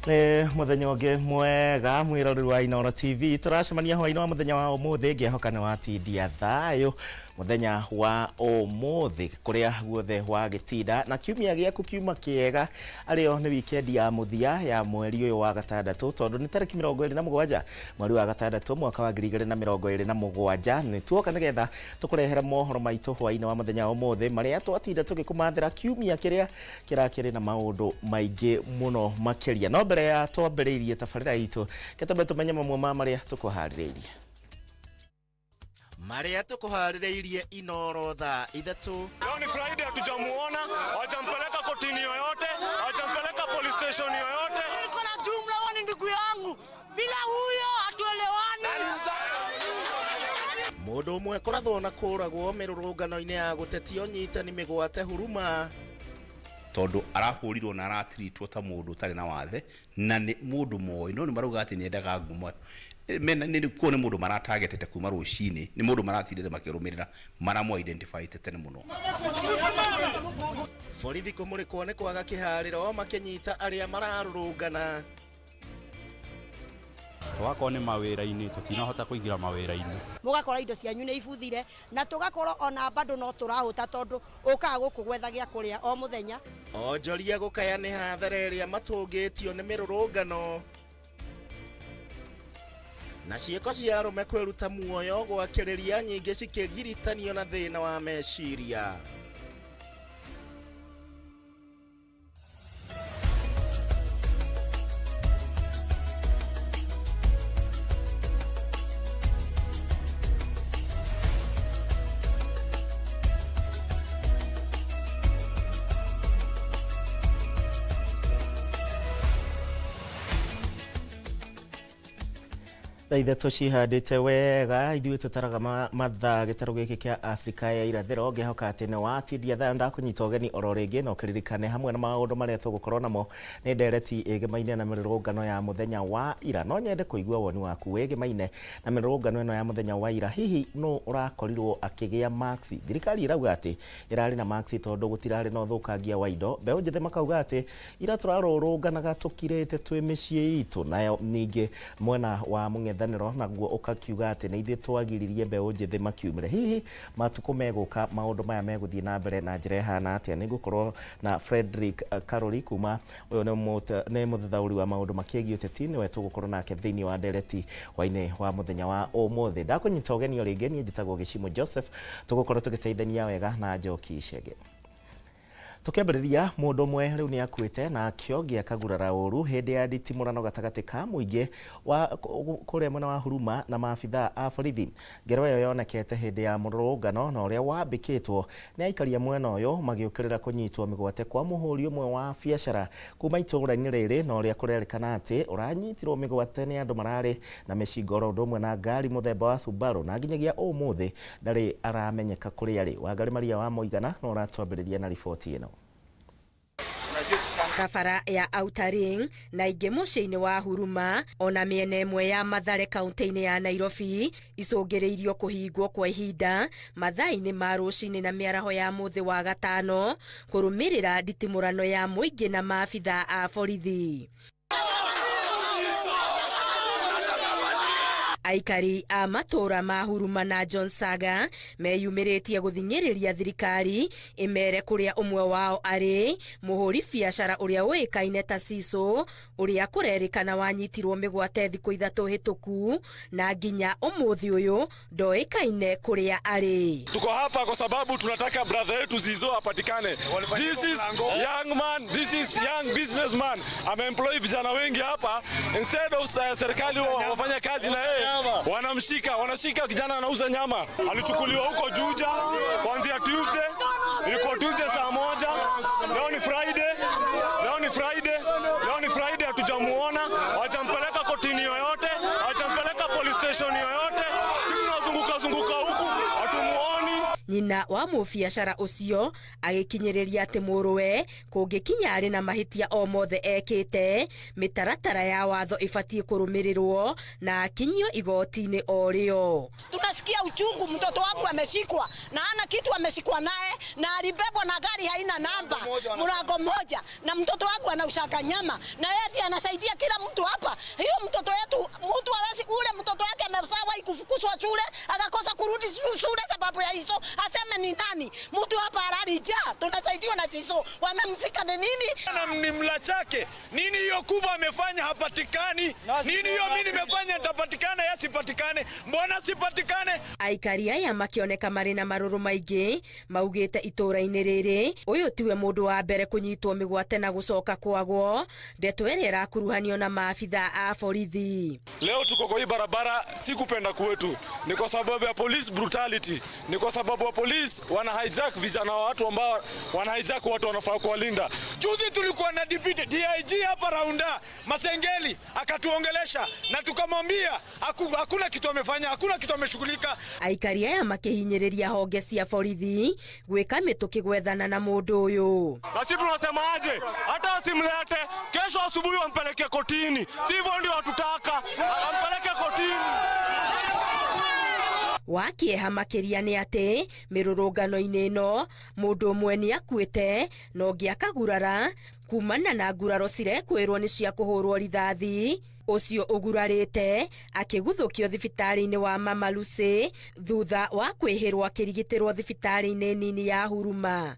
Nĩ mũthenya ũngĩ mwega mwĩroreri wa Inooro TV, tũracemania hwaĩ-inĩ wa mũthenya wa ũmũthĩ. Ngĩhoka nĩ watindia thayũ mũthenya wa ũmũthĩ kũrĩa guothe wagĩtinda, na kiumia gĩaku kiuma kĩega. Arĩo nĩ weekend ya mũthia ya mweri ũyũ wa gatandatũ, tondũ nĩ tarĩki 27 mweri wa gatandatũ mwaka wa 2027. Nĩ tuoka nĩgetha tũkũrehere mohoro maitũ hwaĩ-inĩ wa mũthenya wa ũmũthĩ marĩa twatinda tũgĩkũmathĩra kiumia kĩrĩa kĩrakĩrĩ na maũndũ maingĩ mũno makĩria. No mbere ya twambĩrĩirie tabarĩra itũ, kĩtũme tũmenye mamwe ma marĩa tũkũharĩrĩirie. Marĩa tũkũharĩrĩirie Inooro thaa 3. Leo ni Friday, hatujamuona, hawajampeleka kotini yoyote, hawajampeleka police station yoyote. Niko na jumla, wewe ni ndugu yangu. Bila huyo hatuelewani. Mũndũ ũmwe kũrathwo na kũragwo mĩrũrũngano-inĩ ya gũtetia ũnyitani mĩgwate huruma. Tondũ arahũrirwo na aratiritwo ta mũndũ ũtarĩ na wathe na nĩ mũndũ moĩ, no nĩ marauga atĩ nĩendaga ngumo. Mena nĩ kuo nĩ mũndũ maratagetete kuma rũcinĩ, nĩ mũndũ maratindĩte makĩrũmĩrĩra, maramũ identify tene mũno. Borithi kũmũrĩkwo nĩ kwaga kĩharĩro makĩnyita arĩa mararũrũngana. Twakorwo nĩ mawĩra-inĩ tũtinahota kũingĩra mawĩra-inĩ. Mũgakora indo cianyu nĩ ibuthire, na tũgakorwo ona bado no tũrahũta, tondũ ũkaga gũkũ gwetha gĩa kũrĩa o mũthenya. Onjoria gũkaya nĩ hathara ĩrĩa matũngĩtio nĩ mĩrũrũngano. Na ciĩko cia arũme kwĩruta muoyo gwakĩrĩria nyingĩ cikĩgiritanio na thĩna wa meciria. Thaa 3 cihandĩte wega, ithuĩ tũtaraga mathaa gĩtarũ gĩkĩ kĩa Afrika ya irathĩro. Ngĩhoka atĩ nĩ watindia thayũ, ndakũnyita ũgeni oro rĩngĩ na ũkĩririkane hamwe na maũndũ marĩa tũgũkorwo namo nĩ ndereti ĩgemaine na mĩrũrũngano ya mũthenya wa ira. No nyende kũigua woni waku wĩgemaine na mĩrũrũngano ĩno ya mũthenya wa ira. Hihi nũ ũrakorirwo akĩgĩa marks? Thirikari ĩrauga atĩ ĩrarĩ na marks tondũ gũtirarĩ na ũthũkangia wa indo. Mbeũ njĩthĩ makauga atĩ ira tũrarũrũnganaga tũkirĩte twĩ mĩciĩ itũ. Nayo ningĩ mwena wa mũng'ethanĩro naguo ũkakiuga atĩ nĩ ithuĩ twagiririe mbeũ njĩthĩ makiumĩre. Hihi matukũ megũka maũndũ maya megũthiĩ na mbere na njĩra ĩhana atĩa? Nĩ ngũkorwo na Frederick Karori kuma ũyũ nĩ mũthathaũri wa maũndũ makĩgiĩ ũteti, nĩwe tũgũkorwo nake thĩinĩ wa ndereti hwainĩ wa mũthenya wa ũmũthĩ. Ndakũnyita ũgeni o rĩngĩ, niĩ njĩtagwo Gĩcimo Joseph, tũgũkorwo tũgĩteithania wega na Njoki Icege. Tukiambĩrĩria, mũndũ ũmwe rĩu nĩ akuĩte na akĩongia kagurara ũru hĩndĩ ya nditimũrano gatagatĩ ka mũingĩ wa kũrĩa mwena wa Huruma na maabithaa a borithi. Ngero ĩyo yonekete hĩndĩ ya mũrũrũngano na ũrĩa wambĩkĩtwo nĩ aikaria mwena ũyũ magĩũkĩrĩra kũnyitwo mĩgwate kwa mũhũri ũmwe wa biacara kuma itũũra-inĩ rĩrĩ, na ũrĩa kũrerĩkana atĩ ũranyitirwo mĩgwate nĩ andũ mararĩ na mĩcinga oro ũndũ ũmwe na ngari mũthemba wa Subaru, na nginyagia ũmũthĩ ndarĩ aramenyeka kũrĩa arĩ. Wangari Maria wa Mũigana no ũratwambĩrĩria na riboti ĩno. Barabara ya Outer Ring na ingĩ mũciĩ-inĩ wa Huruma ona mĩena ĩmwe ya Mathare kaunti-inĩ ya Nairobi icũngĩrĩirio kũhingwo kwa ihinda mathaa-inĩ ma rũcinĩ na mĩaraho ya mũthĩ wa gatano kũrũmĩrĩra nditimũrano ya mũingĩ na maabithaa a borithi. Aikari a matũũra ma Huruma na John Saga meyumĩrĩtie gũthing'ĩrĩria thirikari ĩmere kũrĩa ũmwe wao arĩ, mũhũri biacara ũrĩa ũĩkaine ta Cico, ũrĩa kũrerĩkana wanyitirwo mĩgwate thikũ 3 hĩtũku na nginya ũmũthĩ ũyũ ndoĩkaine kũrĩa arĩ. Tuko hapa kwa sababu tunataka brother yetu Zizo apatikane. This is young man, this is young businessman. Ameemploy vijana wengi hapa. Instead of serikali wafanya kazi na yeye, wanamshika, wanashika kijana anauza nyama. Alichukuliwa huko Juja kuanzia Tuesday, ilikuwa Tuesday saa 1, leo ni Friday, leo ni Friday, leo ni Friday, hatujamuona, hawajampeleka kotini yoyote, hawajampeleka police station yoyote. Tunazunguka zunguka huku hatumuoni. Nyina wa mũbiacara ũcio agĩkinyĩrĩria atĩ mũrũwe kũngĩkinya arĩ na mahĩtia o mothe ekĩte, mĩtaratara ya watho ĩbatiĩ kũrũmĩrĩrwo na akinyio igoti-inĩ o rĩo. Tunasikia uchungu, mtoto wangu ameshikwa na hana kitu, ameshikwa naye na alibebwa na gari haina namba, mlango mmoja, na mtoto wangu anaushaka nyama na yeye anasaidia kila mtu hapa. Hiyo mtoto yetu, mtu hawezi ule mtoto wake amesawa kufukuzwa shule akakosa kurudi shule sababu ya hizo. Aseme ni nani? Mtu hapa halali ja, tunasaidiwa na Zizo. Wamemzika ni nini? Na ni mla chake. Nini hiyo kubwa amefanya hapatikani? Nini hiyo mimi nimefanya nitapatikana, yeye sipatikane? Mbona sipatikane? Aikari aya makioneka marĩ na marũrũ maingĩ, maugĩte itũũra-inĩ rĩrĩ ũyũ tiwe mũndũ wa mbere kũnyitwo mĩgwate na gũcoka kwagwo, ndeto ĩrĩa ĩrakuruhanio na maabithaa a borithi. Leo tuko kwa hii barabara si kupenda kwetu, ni kwa sababu ya police brutality, ni kwa sababu wa police wana hijack vijana wa watu ambao wana hijack watu wanafaa kuwalinda. Juzi tulikuwa na deputy DIG hapa Raunda Masengeli akatuongelesha na tukamwambia hakuna kitu amefanya, hakuna kitu ameshughulika. Aikari aya makihinyĩrĩria honge cia borithi gwĩka mĩtũkĩ gwethana na mũndũ ũyũ. Na sisi tunasema aje, hata asimlete kesho asubuhi wampeleke kotini, sivyo ndio watutaka ampeleke kotini. Wa kĩeha makĩria nĩ atĩ mĩrũrũngano-inĩ ĩno mũndũ ũmwe nĩ akuĩte na ũngĩ akagurara kumana na nguraro cirekwĩrwo nĩ cia kũhũrwo rithathi. Ũcio ũgurarĩte akĩguthũkio thibitarĩ-inĩ wa Mama Lucy thutha wa kwĩhĩrwo akĩrigitĩrwo thibitarĩ-inĩ nini ya Huruma.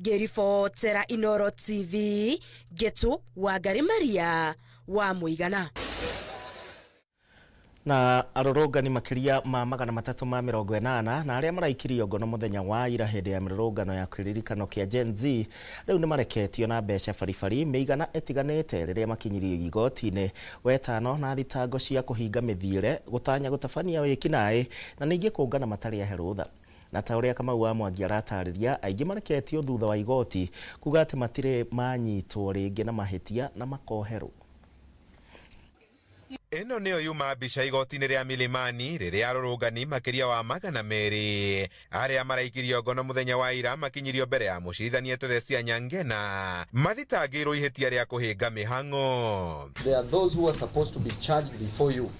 Ngĩribotera Inooro TV, Ngetu Wangari Maria wa Mũigana. Na arũrũngani makĩria ma 380 na arĩa maraikirio ngono mũthenya wa ira hĩndĩ ya mĩrũrũngano ya kĩririkano kĩa Gen Z rĩu nĩ mareketio na mbeca baribari mĩigana ĩtiganĩte rĩrĩa makinyirio igoti-inĩ wetano na thitango cia kũhinga mĩthiĩre, gũtanya gũtabania wĩkinaĩ na ningĩ kũngana matarĩ ahe rũtha. Na ta ũrĩa Kamau wa Mwangi aratarĩria, aingĩ mareketio thutha wa igoti kuga atĩ matirĩ manyitwo rĩngĩ na mahĩtia na makoherwo. Ĩno nĩyo yuma mbica igoti-inĩ rĩa Milimani rĩrĩa arũrũngani makĩria wa 200 arĩa maraikirio ngono mũthenya wa ira makinyirio mbere ya mũcirithania Teresia Nyangena mathitangĩirwo ihĩtia rĩa kũhĩnga mĩhang'o. There are those who are supposed to be charged before you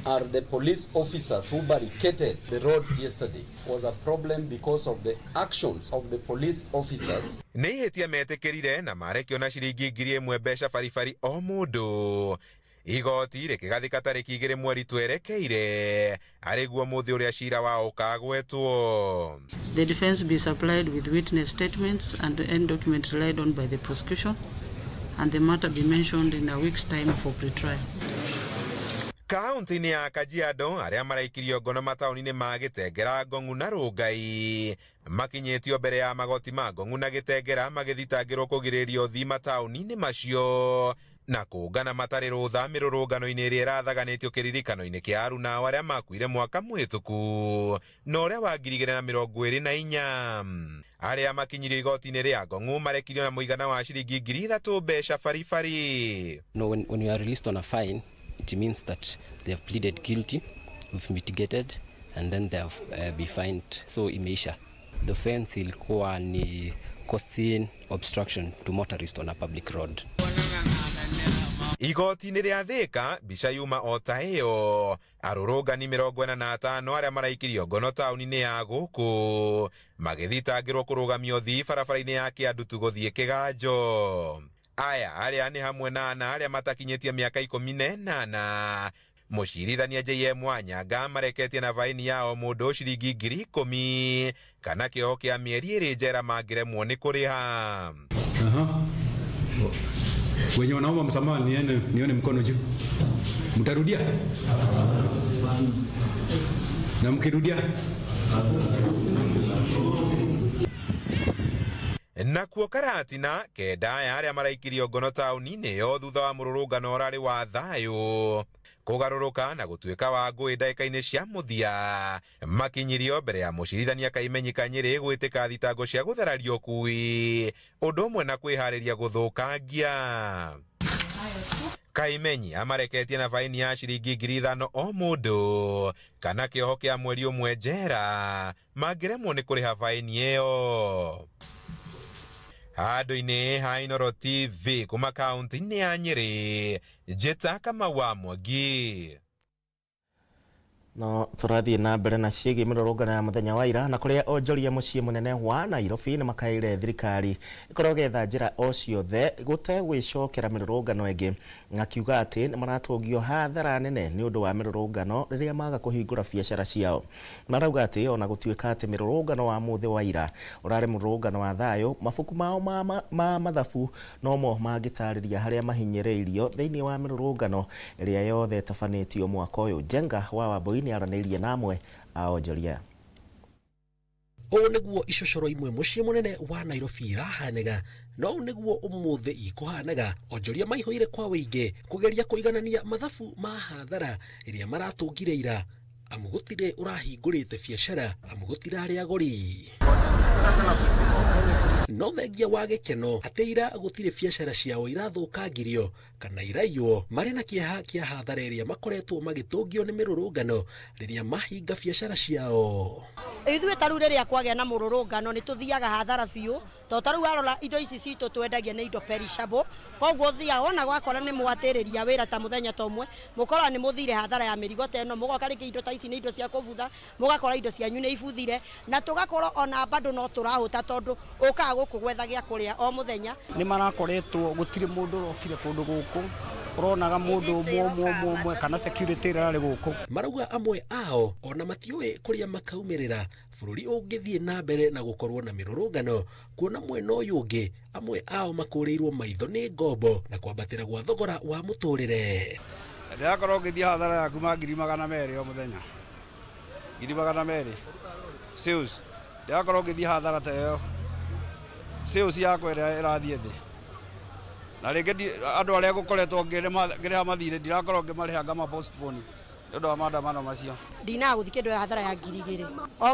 are the police officers who barricaded the roads yesterday. Was a problem because of the actions of the police officers. Nĩ ihĩtia metĩkĩrire na marekio na ciringi 1,000 mbeca baribari o mũndũ. Igoti rĩkĩgathĩka tarĩki 2 mweri twerekeire arĩguo mũthĩ ũrĩa cira wao ũkagwetwo. The defense be supplied with witness statements and any document relied on by the prosecution, and the matter be mentioned in a week's time for pre-trial. Kaunti-inĩ ya Kajiado arĩa maraikirio ngono mataũni-inĩ ma Gĩtengera, Ngong'u na Rũngai makinyĩtio mbere ya magoti ma Ngong'u na Gĩtengera magĩthitangĩrwo kũgirĩrĩria ũthii mataũni-inĩ macio na kũngana matarĩ rũtha mĩrũrũngano-inĩ ĩrĩa ĩrathaganĩtio kĩririkano-inĩ kĩa arunao arĩa makuire mwaka mũhĩtũku na ũrĩa wa 2024. Arĩa makinyirio igoti-inĩ rĩa Ngong'u marekirio na mũigana wa ciringi 3,000 mbeca baribari. No, when you are released on a fine, it means that they have pleaded guilty, we've mitigated, and then they have been fined. So imeisha. The offense ilikuwa ni causing obstruction to motorist on a public road. Igoti-inĩ rĩa Thika mbica yuma o ta ĩyo arũrũngani 45 arĩa maraikirio ngono taũni-inĩ ya gũkũ magĩthitangĩrwo kũrũgamia ũthii barabara-inĩ ya Kĩandutu gũthiĩ Kĩganjo. Aya arĩa nĩ hamwe na ana arĩa matakinyĩtie mĩaka 18. Mũcirithania JM Wanyanga mareketie na baini ya o mũndũ ciringi 10,000 kana kĩoho kĩa mĩeri 2 njera mangĩremwo nĩ kũrĩha. Wenye wanaomba msamaha nione mkono juu. Mtarudia? Na mkirudia? Nakuo Karatina kenda aya arĩa maraikirio ngono taũni-inĩ ĩyo thutha wa mũrũrũngano ũrarĩ wa thayũ kũgarũrũka na gũtuĩka wa ngũĩ ndagĩka-inĩ cia mũthia makinyirio mbere ya mũcirithania Kaimenyika Nyĩrĩ gwĩtĩka thitango cia gũthararia ũkui ũndũ ũmwe na kwĩharĩria gũthũkangia. Kaimenyi amareketie na baini ya ciringi 5,000 o mũndũ kana kĩoho kĩa mweri ũmwe njera mangĩremwo nĩ kũrĩha baini ĩyo. Handũ-inĩ ha Inooro TV kuma kaunti-inĩ ya Nyĩrĩ, Njĩta Kamau wa Mwangi. No tũrathiĩ na mbere na ciĩgiĩ mĩrũrũngano ya mũthenya wa ira na kũrĩa onjoria mũciĩ mũnene wa Nairobi nĩ makaĩire thirikari ĩkorwo ĩgĩetha njĩra o ciothe gũtegwĩcokera mĩrũrũngano ĩngĩ, akiuga atĩ nĩ maratũngio hathara nene nĩ ũndũ wa mĩrũrũngano rĩrĩa maga kũhingũra biacara ciao. Marauga atĩ ona gũtuĩka atĩ mĩrũrũngano wa mũthĩ wa ira ũrarĩ mũrũrũngano wa thayũ, mabuku mao ma mathabu nomo mangĩtarĩria harĩa mahinyĩrĩirio thĩinĩ wa mĩrũrũngano ĩrĩa yothe ĩtabanĩtio mwaka ũyũ. Njenga wa Wambui nĩ aranĩirie na amwe a onjoria. Ũũ nĩguo icocoro imwe mũciĩ mũnene wa Nairobi irahanĩga, no ũũ nĩguo ũmũthĩ ikũhanaga. Onjoria maihũire kwa wĩingĩ kũgeria kũiganania mathabu ma hathara ĩrĩa maratũngire ira, amu gũtirĩ ũrahingũrĩte biacara, amu gũtirarĩ agũri. No thengia wa gĩkeno atĩ ira gũtirĩ biacara ciao irathũkangirio kana iraiywo, marĩ na kĩeha kĩa hathara ĩrĩa makoretwo magĩtũngio nĩ mĩrũrũngano rĩrĩa mahinga biacara ciao. Ithuĩ ta rĩu rĩrĩa kwagĩa na mũrũrũngano nĩ tũthiaga hathara biũ, tondũ ta rĩu warora indo ici citũ twendagia nĩ indo perishable, koguo ũthiaga wona gwakora nĩ mwatĩrĩria wĩra ta mũthenya ta ũmwe, mũkora nĩ mũthire hathara ya mĩrigo ta ĩno, mũgoka rĩngĩ indo ta ici nĩ indo cia kũbutha, mũgakora indo cianyu nĩ ibuthire, na tũgakorwo ona bado no tũrahũta tondũ ũkaga gũkũ gwetha gĩa kũrĩa o mũthenya. Nĩ marakoretwo gũtirĩ mũndũ ũrokire kũndũ gũkũ, ũronaga mũndũ ũmwe ũmwe ũmwe kana security ĩrĩa ĩrarĩ gũkũ. Marauga amwe ao ona matiũĩ kũrĩa makaumĩrĩra bũrũri ũngĩthiĩ na mbere na gũkorwo na mĩrũrũngano, kuona mwena ũyũ ũngĩ amwe ao makũrĩirwo maitho nĩ ngombo na kwambatĩra gwa thogora wa mũtũrĩre. Ndĩrakorwo ngĩthiĩ hathara ya kuma 200,000 o mũthenya, 200,000 sales, ndĩrakorwo ngĩthiĩ hathara ta ĩyo, sales yakwa ĩrĩa ĩrathiĩ thĩ, na rĩngĩ andũ arĩa ngũkoretwo ngĩrĩha mathirĩ ndirakorwo ngĩmarĩha ngama postpone nĩ ũndũ wa maandamano macio. Ndinaga gũthiĩ kĩndũ ya hathara ya 2,000 o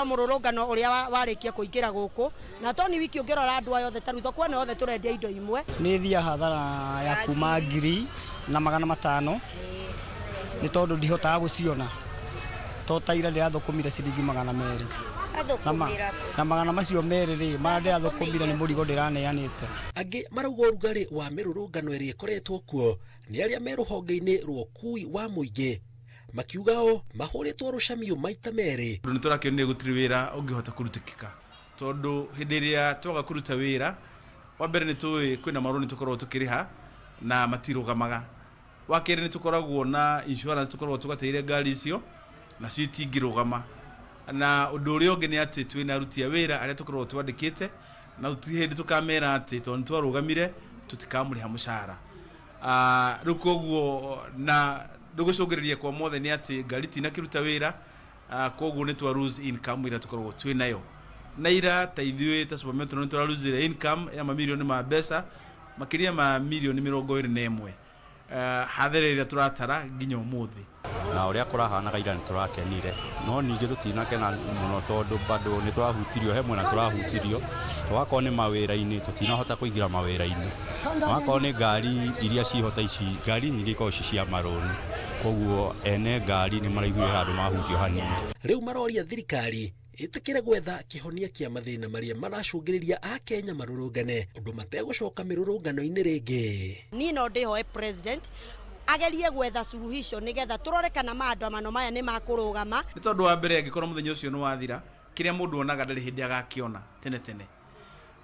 mũrũrũngano ũrĩa warĩkia kũingĩra gũkũ, na to nĩ wiki ũngĩrora andũ aya othe ta rĩu thoko ĩno yothe tũrendia indo imwe. Nĩ thiaga hathara ya kuma ngiri na 500 nĩ tondũ ndihotaga gũciona to ta ira ndĩrathũkũmire ciringi 200 na magana macio merĩ rĩ marĩa ndĩrathũkũmire nĩ mũrigo ndĩraneanĩte. Angĩ marauga ũrugarĩ wa mĩrũrũngano ĩrĩa ĩkoretwo kuo nĩ arĩa me rũhonge-inĩ rwa ũkui wa mũingĩ, makiuga o mahũrĩtwo rũcamiũ maita merĩ. Tondũ nĩ tũrakĩonire gũtirĩ wĩra ũngĩhota kũrutĩkĩka, tondũ hĩndĩ ĩrĩa twaga kũruta wĩra, wa mbere nĩ tũĩ kwĩna marũni tũkoragwo tũkĩrĩha na matirũgamaga. Wa kerĩ nĩ tũkoragwo na insurance tũkoragwo tũgatĩire ngari icio nacio itingĩrũgama. Na ũndũ ũrĩa ũngĩ nĩ atĩ twĩna aruti a wĩra arĩa tũkoragwo twandĩkĩte na tũtirĩ hĩndĩ tũkamera atĩ tondũ nĩ twarũgamire tũtikamũrĩha mũcara. Rĩu koguo na rĩu kwa mothe nĩ atĩ ngari tinakĩruta wĩra, koguo nĩ twa lose income ĩrĩa tũkoragwo twĩ nayo. Na ira ta ithuĩ ta Super Metro nĩ tũra lose income ya mamirioni ma mbeca makĩria ma mirioni 21, hathara ĩrĩa tũratara nginya ũmũthĩ. Na ũrĩa kũrahanaga ira nĩ tũrakenire, no ningĩ tũtinakena mũno tondũ bado nĩ tũrahutirio, he mwena tũrahutirio, twakorwo nĩ mawĩra-inĩ tũtinahota kũingĩra mawĩra-inĩ, wakorwo nĩ ngari iria ciho ta ici, ngari nyingĩ ikoragwo ci cia marũni, koguo ene ngari nĩ maraiguire handũ mahutio hanini. Rĩu maroria thirikari ĩtĩkĩre gwetha kĩhonia kĩa mathĩna marĩa maracũngĩrĩria Akenya marũrũngane ũndũ mategũcoka mĩrũrũngano-inĩ rĩngĩ. Niĩ no ndĩhoe president agerie gwetha suluhisho nigetha turore kana maandamano maya nĩ makũrũgama. Nĩ tondũ wa mbere angĩkorwo mũthenya ũcio nĩ wathira, kĩrĩa mũndũ onaga ndarĩ hĩndĩ agakĩona tene tene.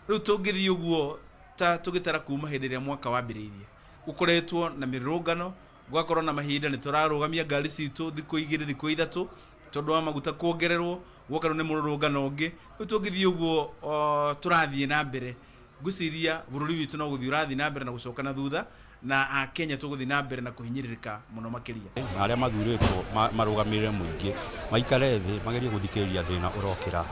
Rĩu tũngĩthiĩ ũguo ta tũgĩtara kuma hĩndĩ ĩrĩa mwaka wambĩrĩirie, gũkoretwo na mĩrũrũngano, gũgakorwo na mahinda nĩ tũrarũgamia ngari citũ thikũ 2 thikũ 3 tondũ wa maguta kuongererwo, guoka rĩu nĩ mũrũrũngano ũngĩ. Rĩu tũngĩthiĩ ũguo tũrathiĩ na mbere, ngwĩciria bũrũri witũ no gũthiĩ ũrathiĩ na mbere na gũcoka na thutha, na Akenya tũgũthiĩ na mbere na kũhinyĩrĩrĩka mũno makĩria. Na arĩa mathurĩtwo marũgamĩrĩre mũingĩ maikare thĩ magerie gũthikĩrĩria thĩna ũrokĩra,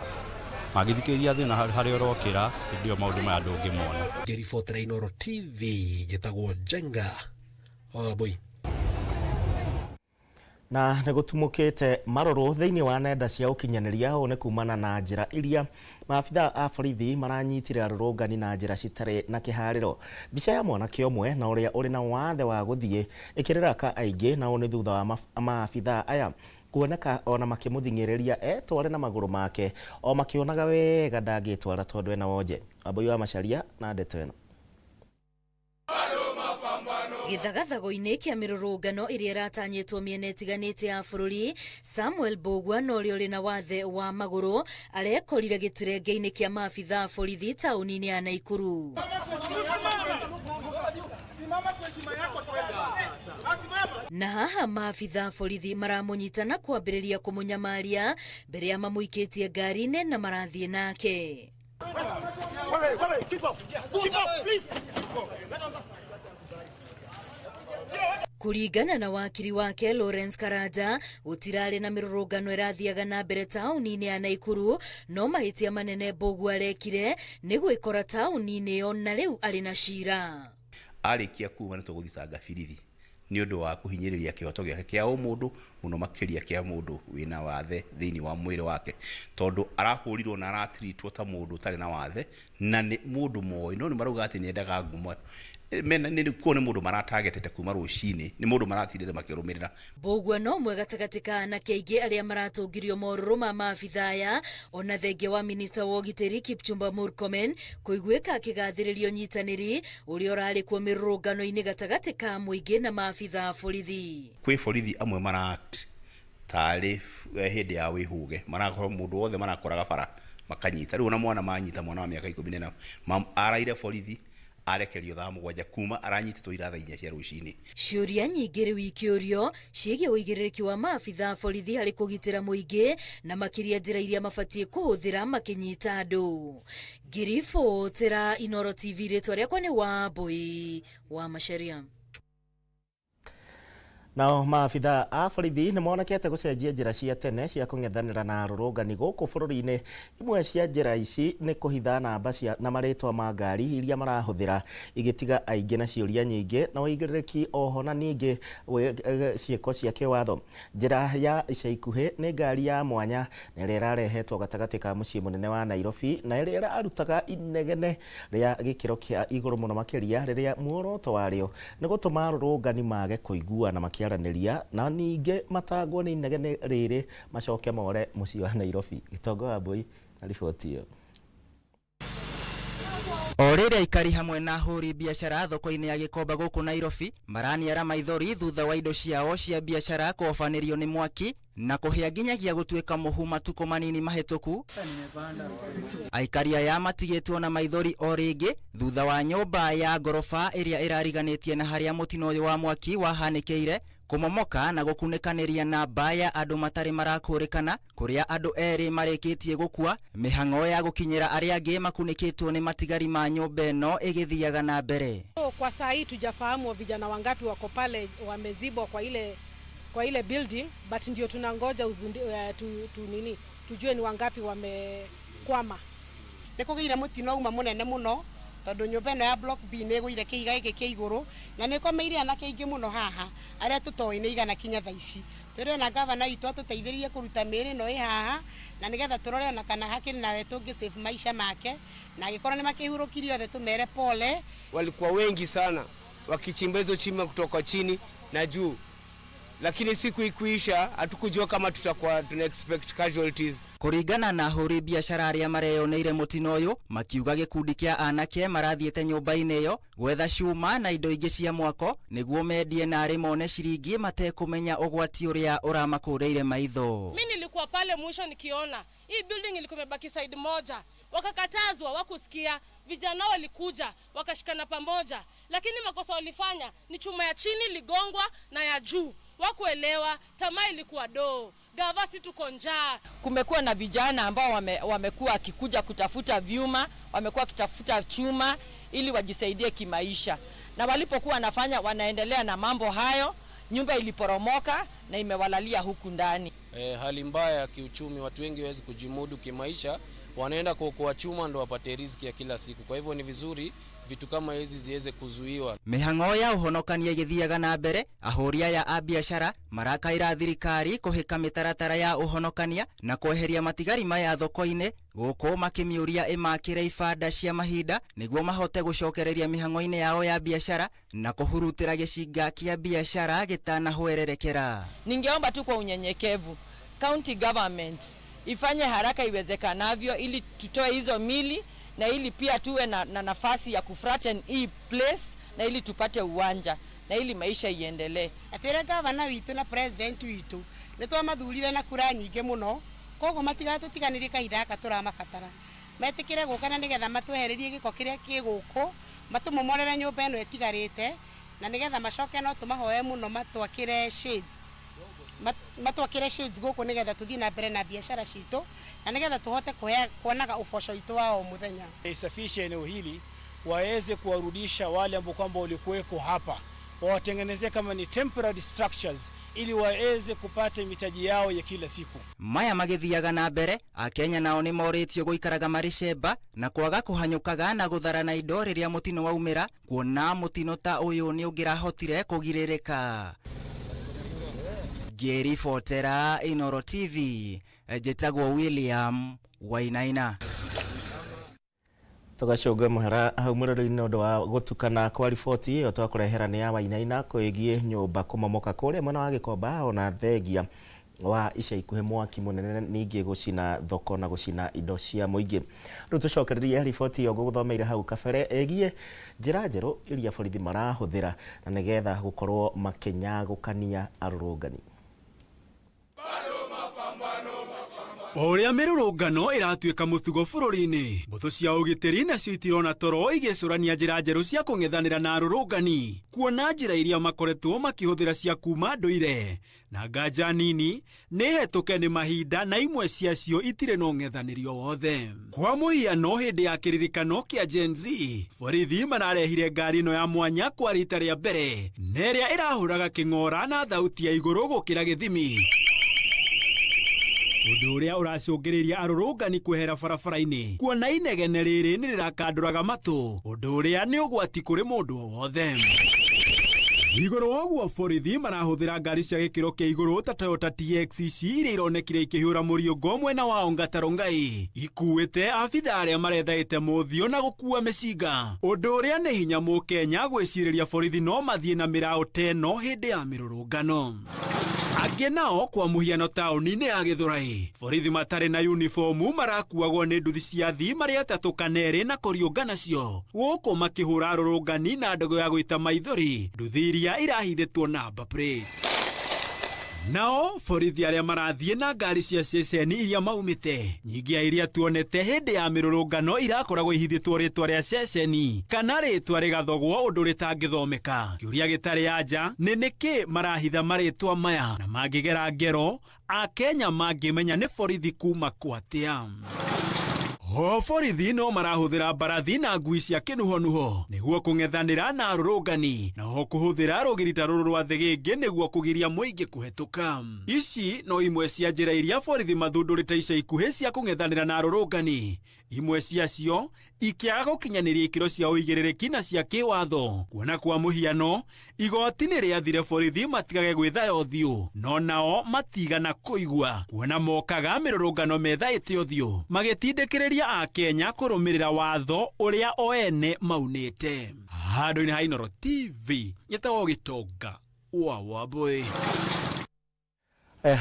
mangĩthikĩrĩria thĩna harĩa ũrokĩra, hĩndĩ ĩyo maũndũ maya ndũngĩmona. Ngĩribotera Inooro TV, njĩtagwo Njenga Wambui. Na nĩ gũtumũkĩte marũrũ thĩinĩ wa nenda cia ũkinyanĩria. Ũũ nĩ kumana na njĩra iria maabitha a borithi maranyitire arũrũngani na njĩra citarĩ na kĩharĩro. Mbica ya mwanake ũmwe na ũrĩa ũrĩ na wathe wa gũthiĩ ĩkĩrĩraka aingĩ, na ũũ nĩ thutha wa maabitha aya kuoneka ona makĩmũthing'ĩrĩria etware na magũrũ make o makĩonaga wega ndangĩtwara tondũ ena wonje. Wambui wa Macharia na ndeto ĩno. Gĩthagathago-inĩ kĩa mĩrũrũngano ĩrĩa ĩratanyĩtwo mĩena ĩtiganĩte ya bũrũri, Samuel Mbũgua na ũrĩa ũrĩ na wathe wa magũrũ arekorire gĩtirenge-inĩ kĩa maabitha a borithi taũni-inĩ ya Naikuru. Na haha maabitha a borithi maramũnyita na kwambĩrĩria kũmũnyamaria mbere ya mamũikĩtie ngari-inĩ na marathiĩ nake. Kũringana na wakiri wake Lawrence Karanja, gũtirarĩ na mĩrũrũngano ĩrathiaga na mbere taũni-inĩ ya Naikuru, no mahĩtia manene Mbũgua arekire nĩ gwĩkora taũni-inĩ ĩyo na rĩu arĩ na cira. Arĩkia kuma nĩ tũgũthitanga birithi nĩ ũndũ wa kũhinyĩrĩria kĩhoto gĩake kĩa ũmũndũ, mũno makĩria kĩa mũndũ wĩna wathe thĩinĩ wa mwĩrĩ wake, tondũ arahũrirwo na aratiritwo ta mũndũ ũtarĩ na wathe na nĩ mũndũ moĩ, no nĩ marauga atĩ nĩendaga ngumo. Kuo nĩ mũndũ maratagetete kuma rũcinĩ, nĩ mũndũ maratindĩte makĩrũmĩrĩra. Mbũgua no ũmwe gatagatĩ ka anake aingĩ arĩa maratũngirio morũrũ ma maabitha aya, ona thengia wa minista wa ũgitĩri Kipchumba Murkomen kũiguĩka akĩgathĩrĩria ũnyitanĩri ũrĩa ũrarĩ kuo mĩrũrũngano-inĩ gatagatĩ ka mũingĩ na maabitha a borithi. Kwĩ borithi amwe mara-act tarĩ hĩndĩ ya wĩhũge, marakorwo mũndũ wothe marakoraga bara makanyita. Rĩu ona mwana manyita, mwana wa mĩaka 14, araire borithi arekerio thaa 7 kuma aranyitĩtwo ira thaa 4 cia rũcinĩ. Ciũria nyingĩ rĩu ikĩũrio ciĩgiĩ ũigĩrĩrĩki wa maabitha a borithi harĩ kũgitĩra mũingĩ na makĩria njĩra iria mabatiĩ kũhũthĩra makĩnyita andũ. Ngĩribotera Inooro TV, rĩtwa rĩakwa nĩ Wambui wa Macharia. Nao maabitha a borithi nĩ monekete gũcenjia njĩra cia tene cia kũng'ethanĩra na arũrũngani gũkũ bũrũri-inĩ. Imwe cia njĩra ici nĩ kũhitha namba cia na marĩtwa ma ngari iria marahũthĩra, igĩtiga aingĩ na ciũria nyingĩ na ũigĩrĩrĩki oho na ningĩ ciĩko cia kĩwatho. Njĩra ya ica ikuhĩ nĩ ngari ya mwanya na ĩrĩa ĩrarehetwo gatagatĩ ka mũciĩ mũnene wa Nairobi na ĩrĩa ĩrarutaga inegene rĩa gĩkĩro kĩa igũrũ mũno makĩria, rĩrĩa muoroto warĩo nĩ gũtũma arũrũngani mage kũiguana makĩaranĩria na ningĩ matangwo nĩ inegene rĩrĩ macoke more mũciĩ wa Nairobi. Gĩtongo wa Mbui na riboti ĩyo. O rĩrĩa aikari hamwe na ahũri biacara thoko-inĩ ya Gĩkomba gũkũ Nairobi maraniara maithori thutha wa indo ciao cia biacara kũhobanĩrio nĩ mwaki na kũhĩa nginyagia gũtuĩka mũhu matukũ manini mahĩtũku, aikari aya matigĩtwo na maithori o rĩngĩ thutha wa nyũmba ya ngoroba ĩrĩa ĩrariganĩtie na harĩa mũtino ũyũ wa mwaki wahanĩkĩire kũmomoka na gũkunĩkanĩria namba ya andũ matarĩ marakũrĩkana, kũrĩa andũ erĩ marĩkĩtie gũkua, mĩhang'o ya gũkinyĩra arĩa angĩ makunĩkĩtwo nĩ matigari ma nyũmba ĩno ĩgĩthiaga na mbere. Kwa saa hii tujafahamu vijana wangapi wako pale wamezibwa kwa ile building, but ndio tunangoja tu nini tujue ni wangapi wamekwama. Nĩ kũgĩire mũtino uma mũnene mũno tondũ nyũmba ĩno ya block B nĩ ĩgũire kĩiga gĩkĩ kĩa igũrũ na nĩ ĩkomeire anake aingĩ mũno haha arĩa tũtoĩ nĩ igana kinya thaa ici. Tũrĩ gavana witũ atũteithĩrĩrie kũruta mĩĩrĩ ĩno ĩ haha na nĩgetha tũrore ona kana hakĩrĩ nawe tũngĩ save maisha make, na angĩkorwo nĩ makĩhurũkirie othe tũmere pole. Walikuwa wengi sana wakichimba hizo chima kutoka chini na juu, lakini siku ikuisha, hatukujua kama tutakuwa tuna expect casualties. Kũringana na ahũri biacara arĩa mareyoneire mũtino ũyũ, makiuga gĩkundi kĩa anake marathiĩte nyũmba-inĩ ĩyo gwetha cuma na indo ingĩ cia mwako nĩguo mendie na arĩ mone ciringi matekũmenya ũgwati ũrĩa ũramakũrĩire maitho. Mi nilikuwa pale mwisho nikiona hii building ilikuwa imebaki side moja, wakakatazwa, wakusikia. Vijana walikuja wakashikana pamoja, lakini makosa walifanya ni chuma ya chini ligongwa na ya juu, wakuelewa. Tamaa ilikuwa doo gava, si tuko njaa. Kumekuwa na vijana ambao wamekuwa wakikuja kutafuta vyuma, wamekuwa wakitafuta chuma ili wajisaidie kimaisha, na walipokuwa wanafanya wanaendelea na mambo hayo, nyumba iliporomoka na imewalalia huku ndani. Hali mbaya ya kiuchumi, watu wengi hawezi kujimudu kimaisha, wanaenda kuokoa chuma ndo wapate riziki ya kila siku. Kwa hivyo ni vizuri vitu kama hizi ziweze kuzuiwa. Mĩhang'o ya ũhonokania ĩgĩthiaga na mbere, ahũri aya a biacara marakaĩra thirikari kũhĩka mĩtaratara ya ũhonokania na kweheria matigari maya thoko-inĩ, gũkũ makĩmĩũria ĩmakĩre ibanda cia mahinda nĩguo mahote gũcokereria mĩhang'o-inĩ yao ya biacara na kũhurutĩra gĩcinga kĩa biacara gĩtanahwererekera. Ningeomba tu kwa unyenyekevu county government ifanye haraka iwezekanavyo ili tutoe hizo mili na ili pia tuwe na nafasi ya kuflatten hii place na ili tupate uwanja na ili maisha iendelee. Na twĩre gavana witũ na president witũ nĩ twamathurire na kura nyingĩ mũno, koguo matigatũtiganĩrie kahinda gaka tũramabatara, metĩkĩre gũka na nĩgetha matwehererie gĩko kĩrĩa kĩ gũkũ, matũmomorere nyũmba ĩno ĩtigarĩte na nĩgetha macoke no tũmahoe mũno matwakĩre shades, matwakĩre shades gũkũ nĩgetha tũthiĩ na mbere na biacara citũ na nĩgetha tũhote kuonaga ũboco witũ wa o mũthenya. Isafishe eneo hili waweze kuwarudisha wale ambao kwamba walikuweko hapa, wawatengenezee kama ni temporary structures ili waweze kupata mitaji yao ya kila siku. Maya magĩthiaga na mbere, akenya nao nĩ morĩtio gũikaraga marĩ cemba na kwaga kũhanyũkaga na gũtharana indo rĩrĩa mũtino waumĩra, kuona mũtino ta ũyũ nĩ ũngĩrahotire kũgirĩrĩka. Ngĩribotera Inooro TV, njĩtagwo William Wainaina. Tũgacũnga mũhera hau mũrĩrĩ-inĩ ũndũ wa gũtukana kwa riboti ĩyo twakũrehera nĩ ya Wainaina kwĩgiĩ nyũmba kũmomoka kũrĩa mwena wa Gĩkomba, ona thengia wa ica ikuhĩ mwaki mũnene ningĩ gũcina thoko na gũcina indo cia mũingĩ. Rĩu tũcokererie riboti ĩyo ngũgũthomeire hau kabere ĩgiĩ njĩra njerũ iria borithi marahũthĩra na nĩgetha gũkorwo makĩnyagũkania arũrũngani. O ũrĩa mĩrũrũngano ĩratuĩka mũtugo bũrũri-inĩ, mbũtũ cia ũgitĩri nacio itirona toro igĩcũrania njĩra njerũ cia kũng'ethanĩra na arũrũngani, kuona njĩra iria makoretwo makĩhũthĩra cia kuma ndũire na nganja nini nĩ hetũke nĩ mahinda na imwe ciacio itirĩ na ũng'ethanĩrio wothe. Kwa mũhiano, hĩndĩ ya kĩririkano kĩa Gen Z, borithi mararehire ngari ĩno ya mwanya kwa rita rĩa mbere na ĩrĩa ĩrahũraga kĩng'ora na thauti ya igũrũ gũkĩra gĩthimi, ũndũ ũrĩa ũracũngĩrĩria arũrũngani kwehera barabara-inĩ kuona inegene rĩrĩ nĩ rĩrakandũraga matũ, ũndũ ũrĩa nĩ ũgwati kũrĩ mũndũ o wothe. Igũrũ wa ũguo, borithi marahũthĩra ngari cia gĩkĩro kĩa igũrũ ta Toyota TX ici iria ironekire ikĩhũra mũriũngo mwena wa Ongata Rongai, ikuĩte abitha arĩa marethaĩte mũthio na gũkua mĩcinga, ũndũ ũrĩa nĩ hinya mũkenya gwĩcirĩria borithi no mathiĩ na mĩraũ ta ĩno hĩndĩ ya mĩrũrũngano. Angĩ nao, kwa mũhiano taũni-inĩ ya Gĩthũrai, borithi matarĩ na unifomu marakuagwo nĩ nduthi cia thi marĩ atatũ kana erĩ na kũriũnga nacio, gũkũ makĩhũra arũrũngani na ndogo ya gũita maithori, nduthi iria irahithĩtwo namba plates. Nao borithi arĩa marathiĩ na ngari cia ceceni iria maumĩte, nyingĩ ya iria tuonete hĩndĩ ya mĩrũrũngano irakoragwo ihithĩtwo rĩtwa rĩa ceceni kana rĩtwa rĩgathogwo ũndũ rĩtangĩthomeka. Kĩũria gĩtarĩ anja nĩ nĩkĩ marahitha marĩtwa maya, na mangĩgera ngero akenya mangĩmenya nĩ borithi kuma kwa atĩa. Ho borithi no marahũthĩra mbarathi na ngui cia kĩnuhonuho nĩguo kũng'ethanĩra na arũrũngani, na ho kũhũthĩra rũgiri ta rũrũ rwa thĩgĩngĩ nĩguo kũgiria mũingĩ kũhetũka. Ici no imwe cia njĩra iria borithi mathundũrĩte ica ikuhĩ cia kũng'ethanĩra na arũrũngani, imwe ciacio ikĩaga gũkinyanĩria ikĩro cia ũigĩrĩrĩki na cia kĩwatho, kuona kwa mũhiano igoti nĩ rĩathire borithi matigage gwĩthaya ũthiũ, no nao matigana kũigua kuona mokaga mĩrũrũngano methaĩte ũthiũ, magĩtindĩkĩrĩria akenya kũrũmĩrĩra watho ũrĩa o ene maunĩte. Handũ-inĩ ha Inooro TV, nyĩtagwo Gĩtonga wa Wambũi.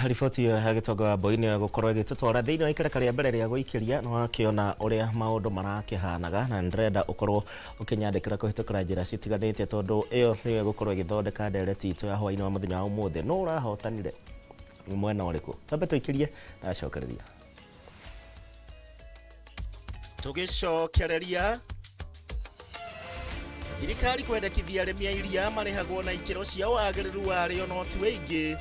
Riboti ĩyo ya Gĩtonga wa Mbui nĩyo ĩgũkorwo ĩgĩtũtwara thĩinĩ wa ikereka rĩa mbere rĩa gũikĩria. Nĩ wakĩona ũrĩa maũndũ marakĩhanaga, na nĩndĩrenda ũkorwo ũkĩnyandĩkĩra kũhĩtũkĩra njĩra citiganĩte, tondũ ĩyo nĩyo ĩgũkorwo ĩgĩthondeka ndereti itũ ya hwaĩ-inĩ wa mũthenya wa ũmũthĩ. Nũ ũrahotanire, nĩ mwena ũrĩkũ? Twambe tũikĩrie na acokereria. Tũgĩcokereria, thirikari kwendekithia arĩmi a iria marĩhagwo na ikĩro cia wagĩrĩru warĩo no ti wĩingĩ.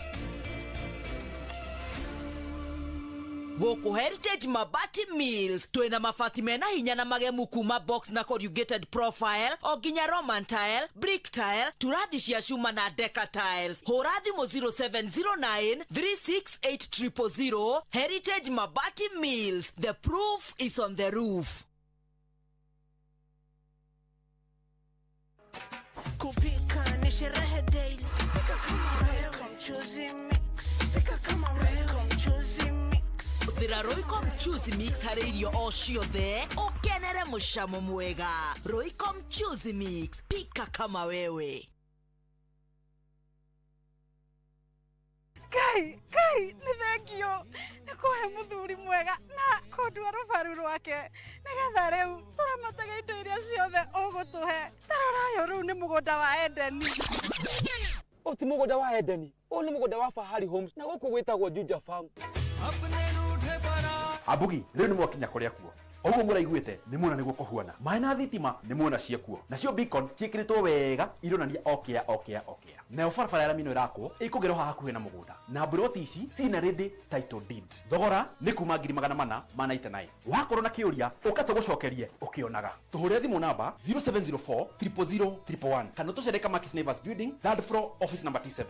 Gũkũ Heritage Mabati Mills twĩna mabati mena hinya na magemu kuma box na corrugated profile o nginya Roman tile, brick tile, turathi cia cuma na deca tiles. Hũra thimũ 0709 368 000. Heritage Mabati Mills, the proof is on the roof. Kupika ni sherehe daily. Pika kama wewe, mchuzi mix. Pika kama wewe, mchuzi mix. Hũthĩra Royco mchuzi mix harĩ irio o ciothe ũkenere mũcamo mwega. Royco mchuzi mix, pika kama wewe. Ngai, Ngai, nĩ thengio nĩ kũhe mũthuri mwega na kũndua rũbaru rwake, nĩgetha rĩu tũramatage indo iria ciothe ũgũtũhe. Tarora, ũyũ rĩu nĩ mũgũnda wa Edeni. Ũyũ ti mũgũnda wa Edeni, ũyũ nĩ mũgũnda wa Fahari Homes na gũkũ gwĩtagwo Juja Farm. Ambugi rĩu nĩ mwakinya kũrĩa kuo ũguo mũraiguĩte nĩ muona nĩguo kũhuana. Maĩ na thitima nĩ muona ciekuo, nacio beacon ciĩkĩrĩtwo wega ironania okĩa okĩa okĩa. Nayo barabara ya rami ĩno ĩrakwo ĩkũgerwo haha hakuhĩ na mũgũnda, na mburoti ici ciina ready title deed. Thogora nĩ kuma 499,000. Wakorwo na kĩũria, ũka tũgũcokerie ũkĩonaga. Tũhũrĩre thimũ namba 0704 000 111 kana tũcere Kamakis Neighbors Building, third floor, office number T7.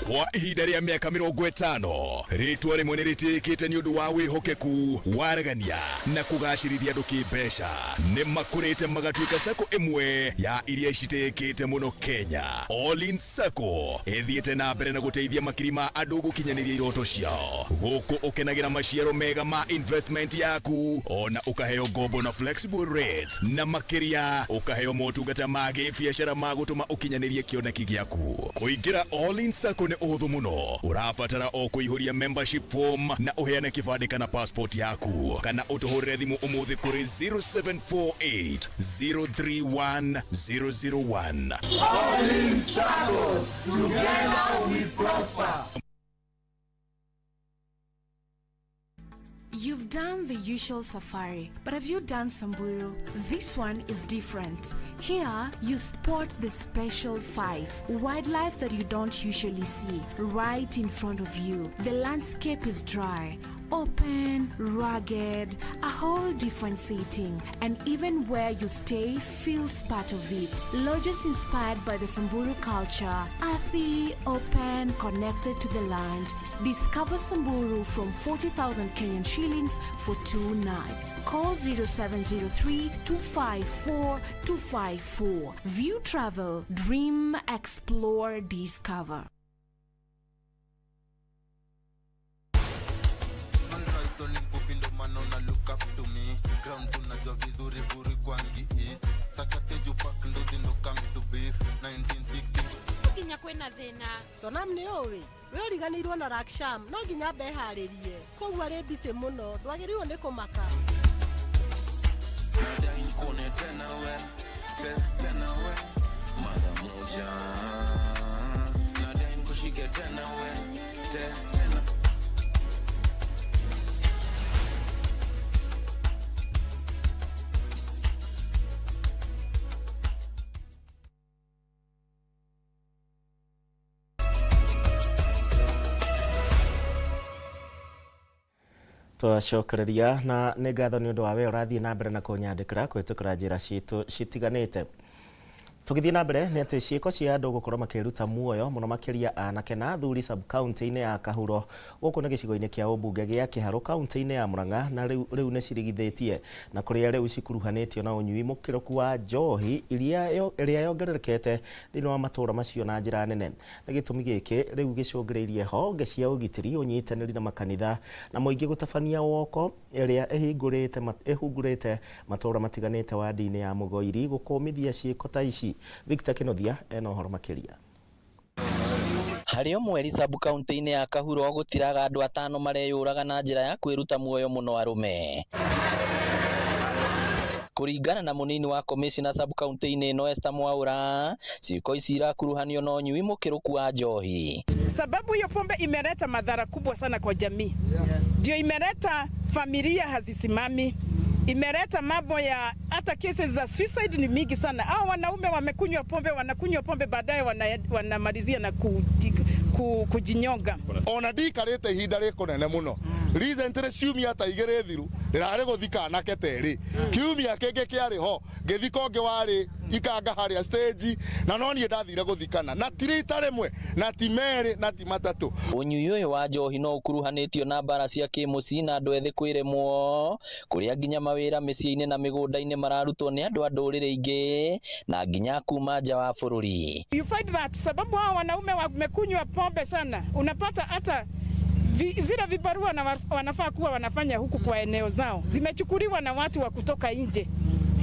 Kwa ihinda rĩa mĩaka 50, rĩtwa rĩmwe nĩ rĩtĩĩkĩte nĩ ũndũ wa wĩhokeku, waragania na kũgacĩrithia andũ kĩmbeca. Nĩ makũrĩte magatuĩka sacco ĩmwe ya iria citĩĩkĩte mũno Kenya. All-in Sacco ĩthiĩte na mbere na gũteithia makiri ma andũ gũkinyanĩria iroto ciao, gũkũ ũkenagĩra maciaro mega ma investment yaku, ona ũkaheo ngombo na flexible rates, na makĩria ũkaheo motungata ma gĩbiacara ma gũtũma ũkinyanĩrie kĩoneki gĩaku. Kũingĩra All-in Sacco nĩ ũhũthũ mũno. Ũrabatara o kũihũria membership form na ũheane kĩbandĩ kana passport yaku, kana ũtũhũrĩre thimũ ũmũthĩ kũrĩ 0748 031 001. Olive Sacco, together we prosper. You've done the usual safari, but have you done Samburu? This one is different. Here, you spot the special five wildlife that you don't usually see right in front of you. The landscape is dry, open, rugged, a whole different setting, and even where you stay feels part of it. Lodges inspired by the Samburu culture, earthy, open, connected to the land. Discover Samburu from 40,000 Kenyan shillings for 2 nights. Call 0703 254 254. View Travel, dream, explore, discover. Manraito ni mfupi ndo maana una look up to me. Ground tunajua vizuri buri kwangi east. Sakate jupak ndo zindo come to beef. 1960 Nginya kwĩna thĩna. Sonam nĩ ũĩ we ũriganĩirwo na Raksham no nginya mbeharĩrie koguo arĩ busy mũno ndwagĩrĩirwo nĩ kũmaka. Nadai nikuone tena we, tena we, mara moja. Nadai nikushike tena we, tena. Twacokereria na nĩ ngatho nĩ ũndũ wa we ũrathiĩ na mbere na kũnyandĩkĩra kũhĩtũkĩra njĩra citũ citiganĩte. Tũgĩthiĩ na mbere nĩ atĩ ciĩko cia andũ gũkorwo makĩruta muoyo mũno makĩria anake na athuri sub-county-inĩ ya Kahuro gũkũ nĩ gĩcigo-inĩ kĩa ũmbunge gĩa Kĩharũ kaunti-inĩ ya Murang'a na rĩu nĩ cirigithĩtie na kũrĩa rĩu cikuruhanĩtio na ũnyui mũkĩrũku wa njohi ĩrĩa yongererekete thĩinĩ wa matũũra macio na njĩra nene. Na gĩtũmi gĩkĩ rĩu gĩcũngĩrĩirie honge cia ũgitĩri, ũnyitanĩri na makanitha na mũingĩ gũtabania woko ĩrĩa ĩhungurĩte matũũra matiganĩte wadi-inĩ ya Mũgoiri gũkũmithia ciĩko ta ici. Victor Kinothia ena ũhoro makĩria. Harĩ o mweri sub-county-inĩ ya Kahuro gũtiraga andũ atano mareyũraga na njĩra ya kwĩruta muoyo mũno arũme. Kũringana na mũnini wa commissioner sub-county-inĩ ĩno Esther Mwaura, ciĩko ici irakuruhanio na ũnyui mũkĩrũku wa njohi. Sababu hiyo pombe imeleta madhara kubwa sana kwa jamii. Ndio imeleta familia hazisimami. Imeleta mambo ya hata cases za suicide ni mingi sana. Hao wanaume wamekunywa pombe, wanakunywa pombe baadaye wanamalizia na kujinyonga. Ona ndikarĩte ihinda rĩkũnene mũno. Recently ciumia ta igĩrĩ thiru ndĩrarĩ gũthika anake terĩ. Kiumia kĩngĩ kĩarĩ ho ngĩthika ũngĩ warĩ ikanga harĩa stage na no niĩ ndathire gũthikana na ti rita rĩmwe na ti merĩ na ti matatũ. Ũnyui ũyũ wa njohi no ũkuruhanĩtio na mbara cia kĩmũciĩ na andũ ethĩ kwĩremwo kũrĩa nginya mawĩra mĩciĩ-inĩ na mĩgũnda-inĩ mararutwo nĩ andũ a ndũrĩrĩ ingĩ na nginya kuma nja wa bũrũri. You find that sababu hao wanaume wamekunywa pombe sana, unapata hata zile vibarua na wanafaa kuwa wanafanya huku kwa eneo zao zimechukuliwa na watu wa kutoka nje.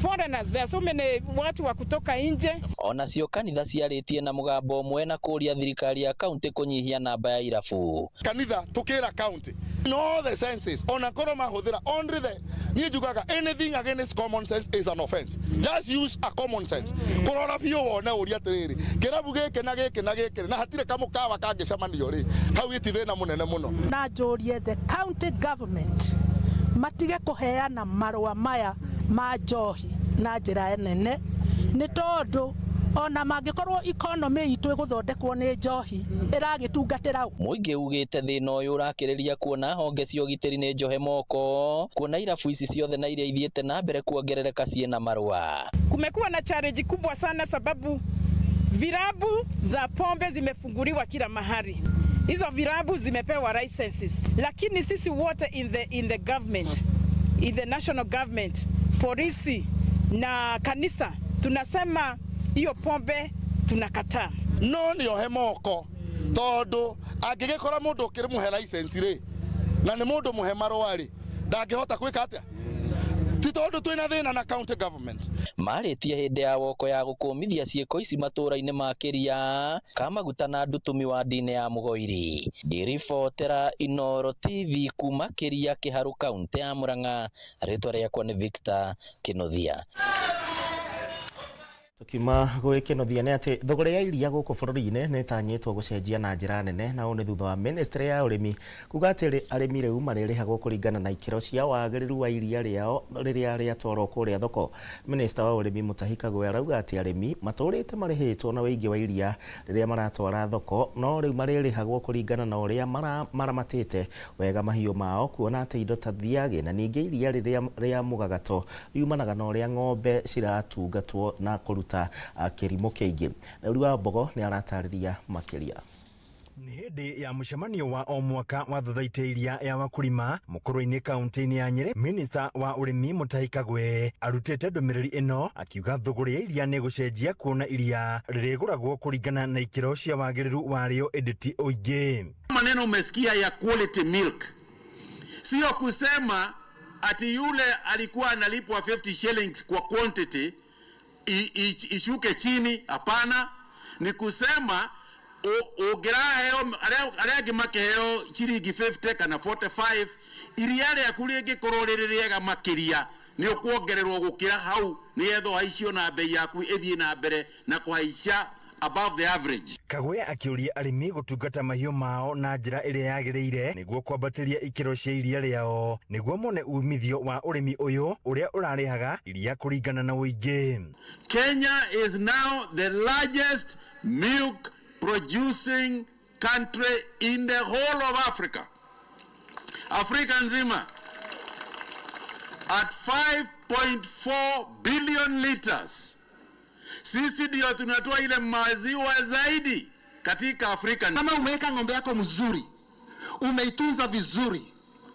Foreigners, there are so many watu wa kutoka nje. Ona cio kanitha ciarĩtie na mũgambo ũmwe na kũria thirikari ya kaunti kũnyihia namba ya irabu. Kanitha tukira county in all the senses ona korwo mahũthĩra only the niĩ njugaga anything against common sense is an offense. Just use a common sense. Kũrora biũ wone ũria atĩrĩrĩ kĩrabu gĩkĩ na gĩkĩ na gĩkĩ na hatirĩ kamũkawa kangĩcemanio rĩ hau gĩti thĩna mũnene mũno. Na njũrie the county government matige kũheana marũa maya ma njohi na njĩra nene nĩ tondũ ona mangĩkorwo economy itũ ĩgũthondekwo nĩ njohi ĩragĩtungatĩra. Mũingĩ ugĩte thĩna ũyũ ũrakĩrĩria kuona honge cia ũgitĩri nĩ njohe moko kuona irabu ici ciothe na iria ithiĩte na mbere kuongerereka ciĩna marũa. Kumekuwa na challenge kubwa sana sababu vilabu za pombe zimefunguliwa kila mahali. Hizo vilabu zimepewa licenses, lakini sisi wote in the government, in the national government, polisi na kanisa tunasema hiyo pombe tunakataa. No nĩ ohe moko tondu angĩgĩkora mũndũ ũkĩrĩ mũhe license rĩ na nĩ mũndũ mũhe marũa rĩ ndangĩhota gwĩka atĩa. Ti tondũ twĩna thĩna na county government. Marĩtie hĩndĩ ya woko ya gũkũmithia ciĩko ici matũũra-inĩ ma Kĩria Kamaguta na Ndutumi wa ndini ya Mũgoiri. Ngĩribotera Inooro TV kuma Kĩria Kĩharu kaunti ya Murang'a, rĩtwa rĩakwa nĩ Victor Kĩnuthia. Tukiuma gwĩ Kĩnuthia nĩ atĩ thogora ya iria gũkũ bũrũri-inĩ nĩ ĩtanyĩtwo gũcenjia na njĩra nene, na ũũ nĩ thutha wa ministry ya ũrĩmi kuga atĩ arĩmi rĩu marĩrĩhagwo kũringana na ikĩro cia wagĩrĩru wa iria rĩao rĩrĩa rĩatwarwo kũrĩa thoko. Minista wa ũrĩmi Mutahi Kagwe arauga atĩ arĩmi matũrĩte marĩhĩtwo na ũingĩ wa iria rĩrĩa maratwara thoko, no rĩu marĩrĩhagwo kũringana na ũrĩa maramatĩte wega mahiũ mao, kuona atĩ indo ta thiagĩ na ningĩ iria rĩrĩa rĩa mũgagato riumanaga na ũrĩa ng'ombe ciratungatwo na kũruta kĩrimũ kĩingĩ. Theuri wa Mbogo nĩ aratarĩria makĩria. Nĩ hĩndĩ ya mũcemanio wa o mwaka wa thothaitĩ iria ya wakulima Mũkũrwe-inĩ kaunti-inĩ ya Nyĩrĩ, minista wa ũrĩmi Mutahi Kagwe arutĩte ndũmĩrĩri ĩno akiuga thũgũrĩ ya iria nĩ gũcenjia kuona iria rĩrĩgũragwo kũringana na ikĩro cia wagĩrĩru warĩo ĩndĩ ti ũingĩ. Maneno umesikia ya quality milk, sio kusema ati yule alikuwa analipwa 50 shillings kwa quantity ishuke chini. Hapana, ni kusema ũngĩraheo arĩa angĩ makĩheo ciringi 50 kana 45, iria rĩaku rĩngĩkorwo rĩrĩ rĩega makĩria nĩ ũkuongererwo gũkĩra hau nĩgetha ũhaicio na bei yaku ĩthiĩ na mbere na kũhaica above the average. Kagwe akĩũria arĩmi gũtungata mahiũ mao na njĩra ĩrĩa yagĩrĩire nĩguo kwambatĩria ikĩro cia iria rĩao nĩguo mone umithio wa ũrĩmi ũyũ ũrĩa ũrarĩhaga iria kũringana na ũingĩ. Kenya is now the largest milk producing country in the whole of Africa. Afrika nzima at 5.4 billion liters. Sisi ndio tunatoa ile maziwa zaidi katika Afrika. Kama umeweka ng'ombe yako mzuri, umeitunza vizuri,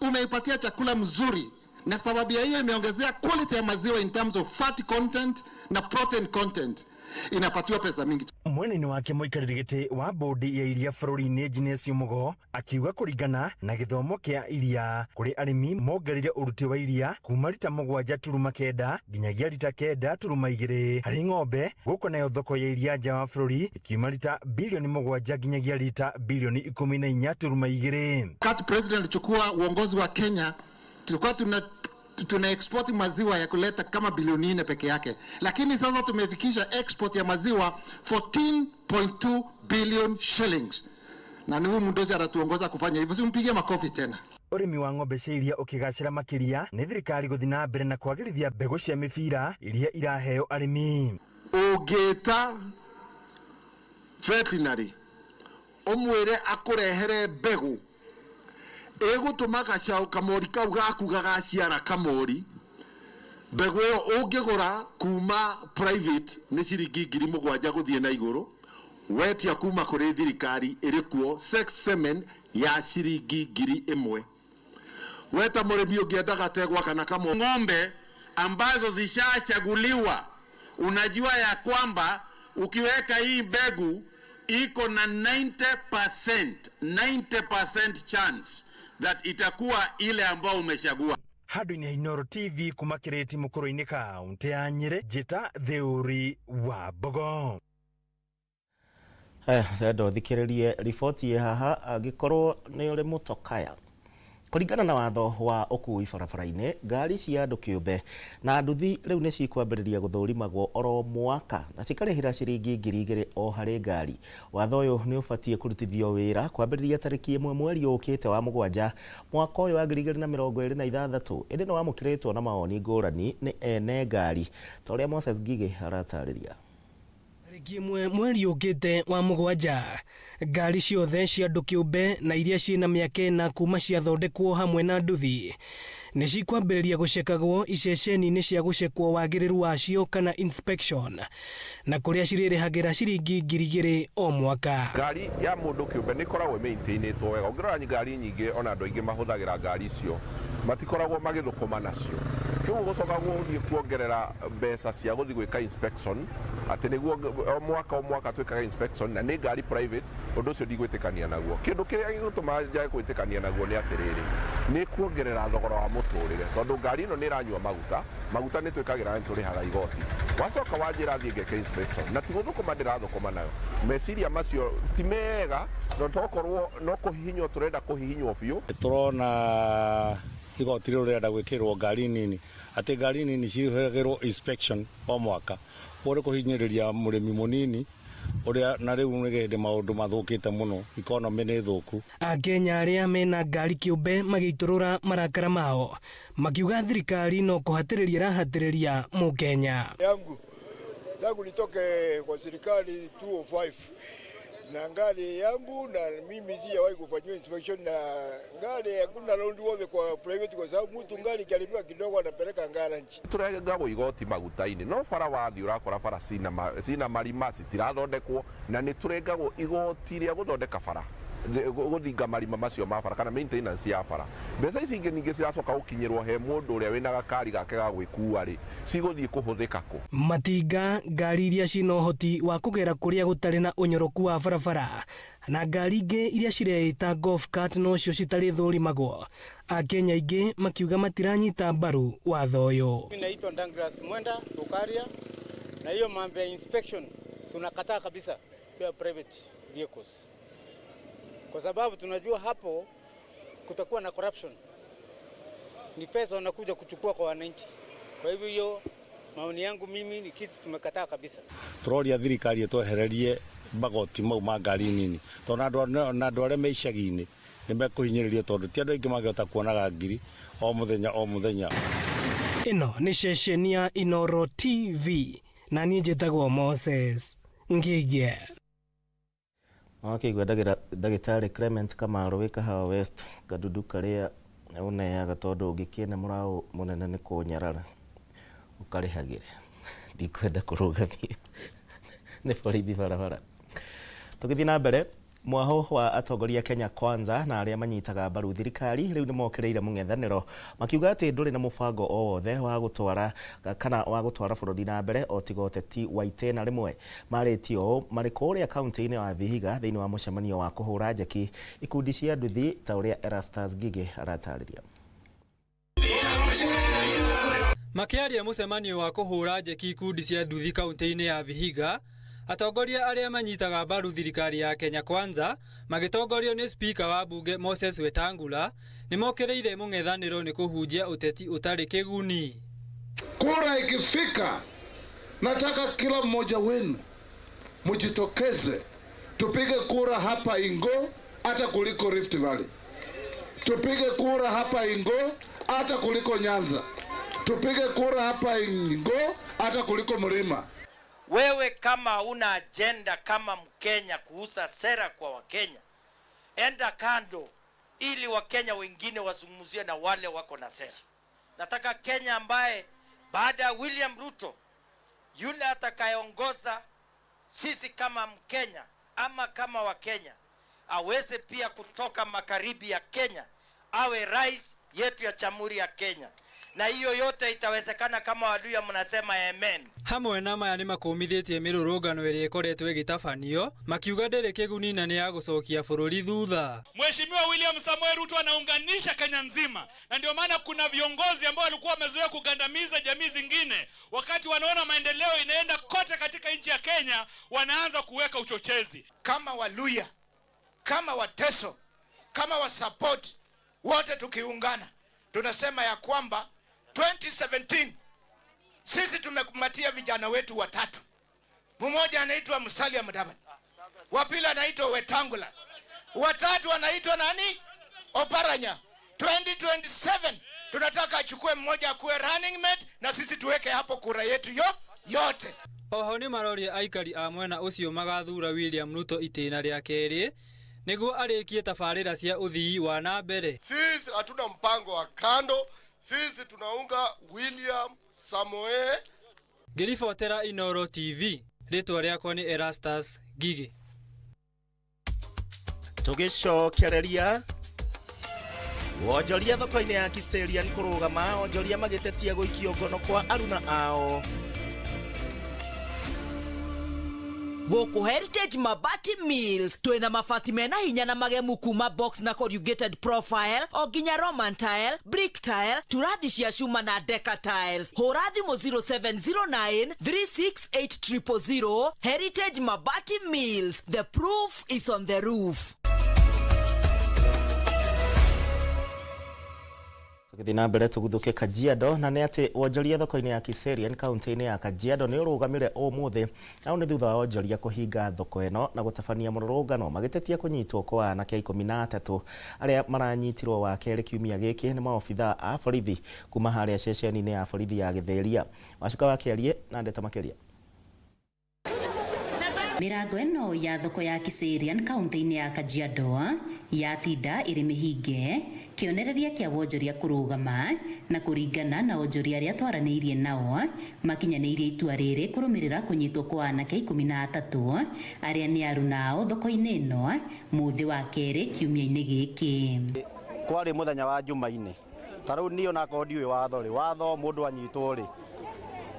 umeipatia chakula mzuri, na sababu ya hiyo imeongezea quality ya maziwa in terms of fat content na protein content, inapatiwa pesa mingi. Mwenene wake mũikarĩri gĩtĩ wa bodi ya iria bũrũri-inĩ Genesio Mugo akiuga kũringana na gĩthomo kĩa iria kũrĩ arĩmi mongerire ũruti wa iria kuma rita 7.9 nginyagia rita 9.2 harĩ ng'ombe, gũkũ nayo thoko ya iria nja wa bũrũri ikiuma rita bilioni 7 nginyagia rita bilioni 14.2. Wakati president alichukua uongozi wa Kenya, tulikuwa tuna export maziwa ya kuleta kama bilioni 4 peke yake, lakini sasa tumefikisha export ya maziwa 14.2 billion shillings, na ni huyu mdozi anatuongoza kufanya hivyo, simpigie makofi tena. Ũrĩmi wa ng'ombe cia iria ũkĩgacĩra makĩria nĩ thirikari gũthiĩ na mbere na kwagĩrithia mbegũ cia mĩbira iria iraheo arĩmi. Ũngĩta veterinary ũmwĩre akũrehere mbegũ ĩgũtũma gacaũ kamori kau gaku gagaciara kamori, mbegũ ĩyo ũngĩgũra kuma private nĩ ciringi 7,000 gũthiĩ na igũrũ, wetia kuma kũrĩ thirikari ĩrĩ kuo sex semen ya ciringi 1,000. Weta mũrĩmi ũngĩenda gategwa kana kamori. Ng'ombe ambazo zishachaguliwa, unajua ya kwamba ukiweka hii mbegu iko na 90% chance that itakuwa ile ambao umechagua. Handũ-inĩ ha Inooro TV kuma Kĩrĩti Mũkũrũ-inĩ kaunti ya Nyĩrĩ, njĩta Theuri wa Mbogo. Enda ũthikĩrĩrie riboti ĩ haha angĩkorwo nĩ ũrĩ mũtokaya. Kũringana na watho wa ũkui barabara-inĩ, ngari cia andũ kĩũmbe na nduthi rĩu nĩ cikwambĩrĩria gũthũrimagwo oro mwaka na cikarĩhĩra ciringi 2,000 o harĩ ngari. Watho ũyũ nĩ ũbatiĩ kũrutithio wĩra kwambĩrĩria tarĩki 1 mweri ũkĩte wa 7 mwaka ũyũ wa 2026, ĩndĩ nĩ wamũkĩrĩtwo na mawoni ngũrani nĩ ene ngari, ta ũrĩa Moses Ngigĩ aratarĩria. Tarĩki 1 mweri ũkĩte wa 7 ngari ciothe cia andũ kĩũmbe na iria ciĩna mĩaka 4 kuma ciathondekwo hamwe na nduthi nĩ cikwambĩrĩria gũcekagwo iceceni-inĩ cia gũcekwo wagĩrĩru wacio kana inspection, na kũrĩa cirĩrĩhagĩra ciringi 2,000 o mwaka. Ngari ya mũndũ kĩũmbe nĩ ĩkoragwo ĩmaintainĩtwo wega. Ũngĩrora ngari nyingĩ ona andũ aingĩ mahũthagĩra ngari icio matikoragwo magĩthũkũma nacio, kĩguo gũcoka gũthiĩ kuongerera mbeca cia gũthiĩ gwĩka inspection atĩ nĩguo o mwaka twĩkaga inspection na nĩ ngari private, ũndũ ũcio ndigwĩtĩkania naguo. Kĩndũ kĩrĩa gĩgũtũma njage gwĩtĩkania naguo nĩ atĩrĩrĩ, Nĩ kuongerera thogora wa mũtũrĩre tondũ ngari ĩno nĩ ĩranyua maguta, maguta nĩ twĩkagĩra nĩ tũrĩhaga igoti. Wacoka wanjĩra thiĩ ngeke inspection na ti gũthũkũma ndĩrathũkũma nayo. Meciria macio ti mega na tokorwo no kũhihinywo tũrenda kũhihinywo biũ. Tũrona igoti rĩu rĩrenda gwĩkĩrĩrwo ngari nini, atĩ ngari nini cirĩhagĩrwo inspection o mwaka. Ũguo nĩ kũhinyĩrĩria mũrĩmi mũnini ũrĩa na rĩu nĩ hĩndĩ maũndũ mathũkĩte mũno, economy nĩ thũku. Akenya arĩa mena ngari kĩũmbe magĩitũrũra marakara mao makiuga thirikari no kũhatĩrĩria ĩrahatĩrĩria mũkenya. Yangu tangu nitoke kwa serikali 205 na ngari yangu na mimi sijawahi kufanyiwa inspection na ngari, hakuna round wote kwa private, kwa sababu mtu ngari ikiharibika kidogo anapeleka garage. Tũrengagwo igoti maguta-inĩ no bara wathiĩ ũrakora bara cina marima citirathondekwo na nĩ tũrengagwo igoti rĩa gũthondeka bara gũthinga marima macio ma bara kana maintenance ya bara. Mbeca ici ingĩ ningĩ ciracoka gũkinyĩrwo he mũndũ ũrĩa wĩna gakari gake ga gwĩkua rĩ, cigũthiĩ kũhũthĩka kũ? Matinga, ngari iria cina ũhoti wa kũgera kũrĩa gũtarĩ na ũnyoroku wa barabara na ngari ingĩ iria cireĩta golf cart nocio citarĩ thũrimagwo. Akenya aingĩ makiuga matiranyita mbaru watho ũyũ. Mimi naitwa Douglas Mwenda Lukaria, na hiyo mambo ya inspection tunakataa kabisa ya private vehicles, kwa sababu tunajua hapo kutakuwa na corruption, ni pesa wanakuja kuchukua kwa wananchi. Kwa hivyo hiyo maoni yangu mimi ni kitu tumekataa kabisa. Tũroria thirikari ĩtwehererie magoti mau ma ngari nini tondũ na andũ arĩa me icagi-inĩ nĩ mekũhinyĩrĩrio tondũ ti andũ aingĩ mangĩhota kuonaga ngiri o mũthenya o mũthenya. Ĩno nĩ ceceni ya Inooro TV na niĩ njĩtagwo Moses Ngĩgĩ. Wakĩigua ndagĩtarĩ Clement Kamaru wĩ Kahawa West kadudu karĩa ũneaga tondũ ũngĩkĩene mũraũ mũnene nĩ kũnyarara ũkarĩhagĩre. Ndikwenda kũrũgamio nĩ borithi barabara. Tũgĩthiĩ na mbere, mwaho wa atongoria Kenya Kwanza na arĩa manyitaga mbaru thirikari rĩu nĩ mokĩrĩire mũng'ethanĩro makiuga atĩ ndũrĩ na mũbango o wothe wa gũtwara kana wa gũtwara bũrũri na mbere o tiga ũteti wa itĩna rĩmwe. Marĩtie ũũ marĩ kũrĩa kaunti-inĩ ya Vihiga thĩinĩ wa mũcemanio wa kũhũra njeki ikundi cia nduthi ta ũrĩa Erastus Ngigĩ aratarĩria. Makĩaria mũcemanio wa kũhũra njeki ikundi cia nduthi kaunti-inĩ ya Vihiga, atongoria arĩa manyitaga mbaru thirikari ya Kenya Kwanza magĩtongorio nĩ spika wa bunge Moses Wetangula nĩmokĩrĩire mũng'ethanĩro nĩ kũhunjia ũteti ũtarĩ kĩguni. Kura ikifika, nataka kila mmoja wenu mjitokeze tupige kura hapa Ingo hata kuliko Rift Valley, tupige kura hapa Ingo hata kuliko Nyanza, tupige kura hapa Ingo hata kuliko Mlima. Wewe kama una agenda kama Mkenya kuuza sera kwa Wakenya, enda kando ili Wakenya wengine wazungumzie na wale wako na sera. Nataka Kenya ambaye baada ya William Ruto yule atakayeongoza sisi kama Mkenya ama kama Wakenya aweze pia kutoka magharibi ya Kenya awe rais yetu ya Jamhuri ya Kenya. Na hiyo yote itawezekana kama Waluhya mnasema amen. Hamwe na maya nĩmakũmithĩtie mĩrũrũngano ĩrĩa ĩkoretwo ĩgĩtabanio makiuga ndĩrĩ kĩguni na nĩ ya gũcokia bũrũri thutha. Mheshimiwa William Samoei Ruto anaunganisha Kenya nzima, na ndio maana kuna viongozi ambao walikuwa wamezoea kugandamiza jamii zingine, wakati wanaona maendeleo inaenda kote katika nchi ya Kenya, wanaanza kuweka uchochezi. Kama Waluhya, kama Wateso, kama wasupport wote tukiungana, tunasema ya kwamba 2017 sisi tumekumatia vijana wetu watatu. Mmoja anaitwa Musalia Mudavadi, wa pili anaitwa Wetangula, watatu anaitwa nani? Oparanya. 2027 tunataka achukue mmoja akuwe running mate na sisi tuweke hapo kura yetu yote. Oho nĩ maroria aikari a mwena ũcio magathura William Ruto itĩna rĩa kerĩ nĩguo arĩkie tabarĩra cia ũthii wa na mbere. Sisi hatuna mpango wa kando, sisi tunaunga William Samoei. Ngĩribotera Inooro TV, rĩtwa rĩakwa nĩ Erastus Ngigĩ. Tũgĩcokereria wonjoria thoko-inĩ ya Kiserian kũrũgama, onjoria magĩtetia gũikio ngono kwa aruna ao. Gũkũ Heritage Mabati Mills twĩna mabati mena hinya na magemu kuma box na corrugated profile o nginya Roman tile, brick tile, turathi cia cuma na deca tiles. Hũra thimũ 0709 368 000. Heritage Mabati Mills, the proof is on the roof. Tũgĩthiĩ na mbere tũguthũke Kajiado, na nĩ atĩ wonjoria thoko-inĩ ya Kiserian kaunti-inĩ ya Kajiado nĩ ũrũgamire ũmũthĩ, na ũũ nĩ thutha wa wonjoria kũhinga thoko ĩno na gũtabania mũrũrũngano magĩtetia kũnyitwo kwa anake 13 arĩa maranyitirwo wa kerĩ kiumia gĩkĩ nĩ maobithaa a borithi kuma harĩa ceceni-inĩ ya borithi ya Gĩthĩria. Wacuka wa Kĩarie na ndeto makĩria. Mĩrango ĩno ya thoko ya Kiserian kaunti-inĩ ya Kajiado yatinda ĩrĩ mĩhinge, kĩonereria kĩa wonjoria kũrũgama, na kũringana na onjoria arĩa twaranĩirie nao, makinyanĩirie itua rĩrĩ kũrũmĩrĩra kũnyitwo kwa anake 13 arĩa nĩ aruna ao thoko-inĩ ĩno mũthĩ wa kerĩ kiumia-inĩ gĩkĩ. Kwarĩ mũthenya wa Jumaine, ta rĩu niĩ onakorwo ndiũĩ watho rĩ, watho mũndũ anyitwo rĩ,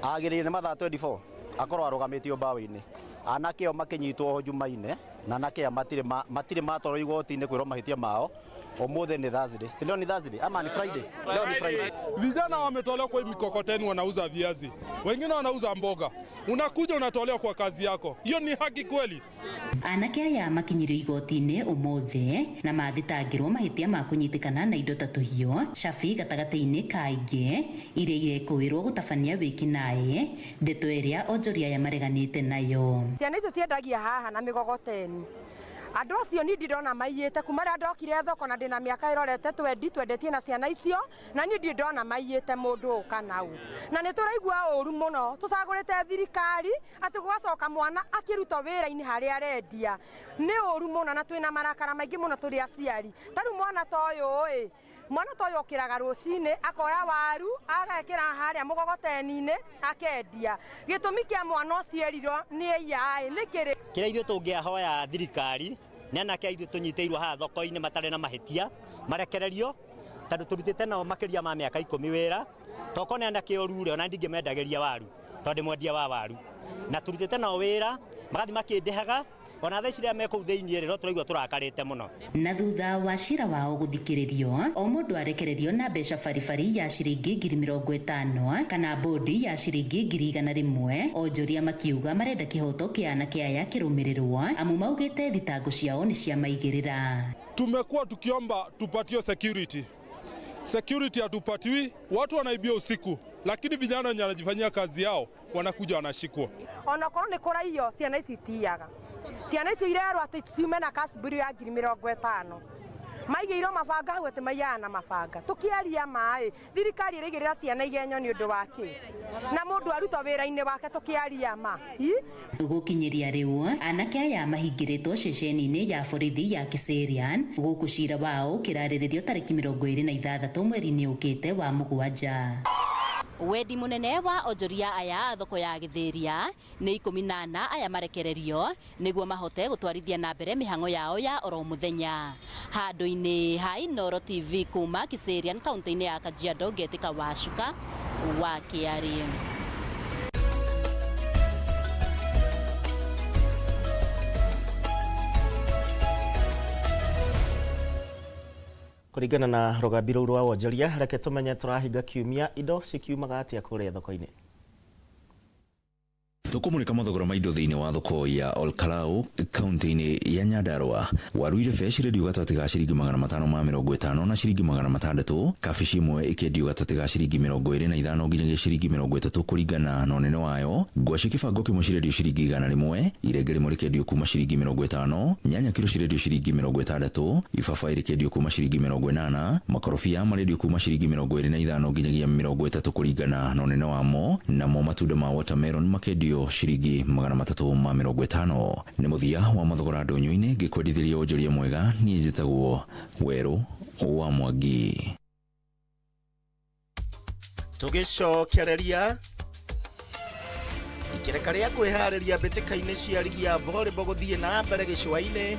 agĩrĩire nĩ mathaa 24 akorwo arũgamĩtio mbaũ-inĩ. Anake ao makĩnyitwo Jumaine, na anake aya matirĩ matwarwo igoti-inĩ kwĩrwo mahĩtia mao. Ũmũthĩ nĩ Thursday, si leo ni Thursday ama ni Friday? Leo ni Friday. Vijana wametolewa kwa hii mikokoteni, wanauza viazi, wengine wanauza mboga, unakuja unatolewa kwa kazi yako. Hiyo ni haki kweli? Anake aya makinyirio igoti-inĩ ũmũthĩ na mathitangĩrwo mahĩtia ma kũnyitĩkana na indo ta tũhiũ, cabi gatagatĩ-inĩ ka ingĩ iria irekũĩrwo gũtabania wĩkinaĩ, ndeto ĩrĩa onjoria aya mareganĩte nayo. Ciana icio ciendagia haha na mĩgogoteni, andũ acio niĩ ndirona maiyĩte kuma rĩrĩa ndokire thoko, na ndĩna mĩaka ĩrorete twendi twendetie na ciana icio, na niĩ ndirĩ ndona maiyĩte mũndũ ũka nau, na nĩ tũraigua ũru mũno tũcagũrĩte thirikari atĩ gũgacoka mwana akĩrutwo wĩra-inĩ harĩa arendia. Nĩ ũru mũno na twĩna marakara maingĩ mũno tũrĩ aciari. Ta rĩu mwana ta ũyũ ĩ, mwana ta ũyũ okĩraga rũcinĩ akoya waru agekĩra harĩa mũgogoteni-inĩ akendia. Gĩtũmi kĩa mwana ũcio erirwo nĩ eiya ĩ nĩ kĩrĩ? Kĩrĩa ithuĩ tũngĩahoya thirikari nĩ anake a ithuĩ tũnyitĩirwo haha thoko-inĩ matarĩ na mahĩtia marekererio, tondũ tũrutĩte nao makĩria ma mĩaka 10 wĩra. Tokorwo nĩ anake oru rĩ, ona ndingĩmendagĩria waru tondũ ndĩ mwendia wa waru, na tũrutĩte nao wĩra magathiĩ makĩndĩhaga, ona thaa ici rĩrĩa me kũu thĩinĩ rĩ, no tũraigua tũrakarĩte mũno. Na thutha wa cira wao gũthikĩrĩrio, o mũndũ arekererio na mbeca baribari ya ciringi 50,000 kana bodi ya ciringi 100,000. Onjoria makiuga marenda kĩhoto kĩa anake aya kĩrũmĩrĩrwo, amu maugĩte thitango ciao nĩ cia maigĩrĩra. Tumekuwa tukiomba tupatiwe security, security hatupatiwi, watu wanaibia usiku, lakini vijana wenye wanajifanyia kazi yao wanakuja wanashikwa. Onakorwo nĩ kũraiyo, ciana icio itiyaga. Ciana icio irerwo atĩ ciume na cash bill ya 50,000, maigĩirwo mabanga hau atĩ maiyaga na mabanga. Tũkĩaria maĩ, thirikari ĩraigĩrĩra ciana igenyo nĩ ũndũ wa kĩ? Na mũndũ arutwo wĩra-inĩ wake, tũkĩaria ma. Gũkinyĩria rĩu, anake aya mahingĩrĩtwo ceceni-inĩ ya borithi ya Kiserian, gũkũ cira wao ũkĩrarĩrĩrio tarĩki 26 mweri-inĩ ũkĩte wa mũgwanja. Wendi mũnene wa onjoria aya a thoko ya Gĩthĩria nĩ 14 aya marekererio nĩguo mahote gũtwarithia na mbere mĩhang'o yao ya oro mũthenya. Handũ-inĩ ha Inooro TV kuma Kiserian kaunti-inĩ ya Kajiado, ngetĩka Wacuka wa Kĩarĩ. Kũringana na rũgambi rũu rwa wonjoria, reke tũmenye tũrahinga kiumia indo cikiumaga atĩa kũrĩa thoko-inĩ. Tũkũmũrĩka mathogora ma indo thĩinĩ wa thoko ya Olkalau kaunti-inĩ ya Nyandarua. Waru irebe cirendio gatagatĩ ga ciringi 550 na ciringi 600, kabici ĩmwe ĩkĩendio gatagatĩ ga ciringi 25 nginyagia ciringi 30 kũringana na ũnene wayo. Ngwacĩ kĩbango kĩmwe cirendio ciringi 100, irenge rĩmwe rĩkendio kuma ciringi 50, nyanya kiro cirendio ciringi 60, ibabaĩ rĩkendio kuma ciringi 80, makorobia marendio kuma ciringi 25 nginyagia 30 kũringana na ũnene wamo, namo matunda ma watermelon makendio ciringi 350. Nĩ mũthia wa mathogora ndũnyũ-inĩ, ngĩkwendithĩria wonjoria mwega. Niĩ njĩtagwo Werũ wa Mwangi. Tũgĩcokereria ikereka rĩa kwĩharĩria mbĩtĩka-inĩ cia rigi ya volleyball gũthiĩ na mbere gĩcũa-inĩ.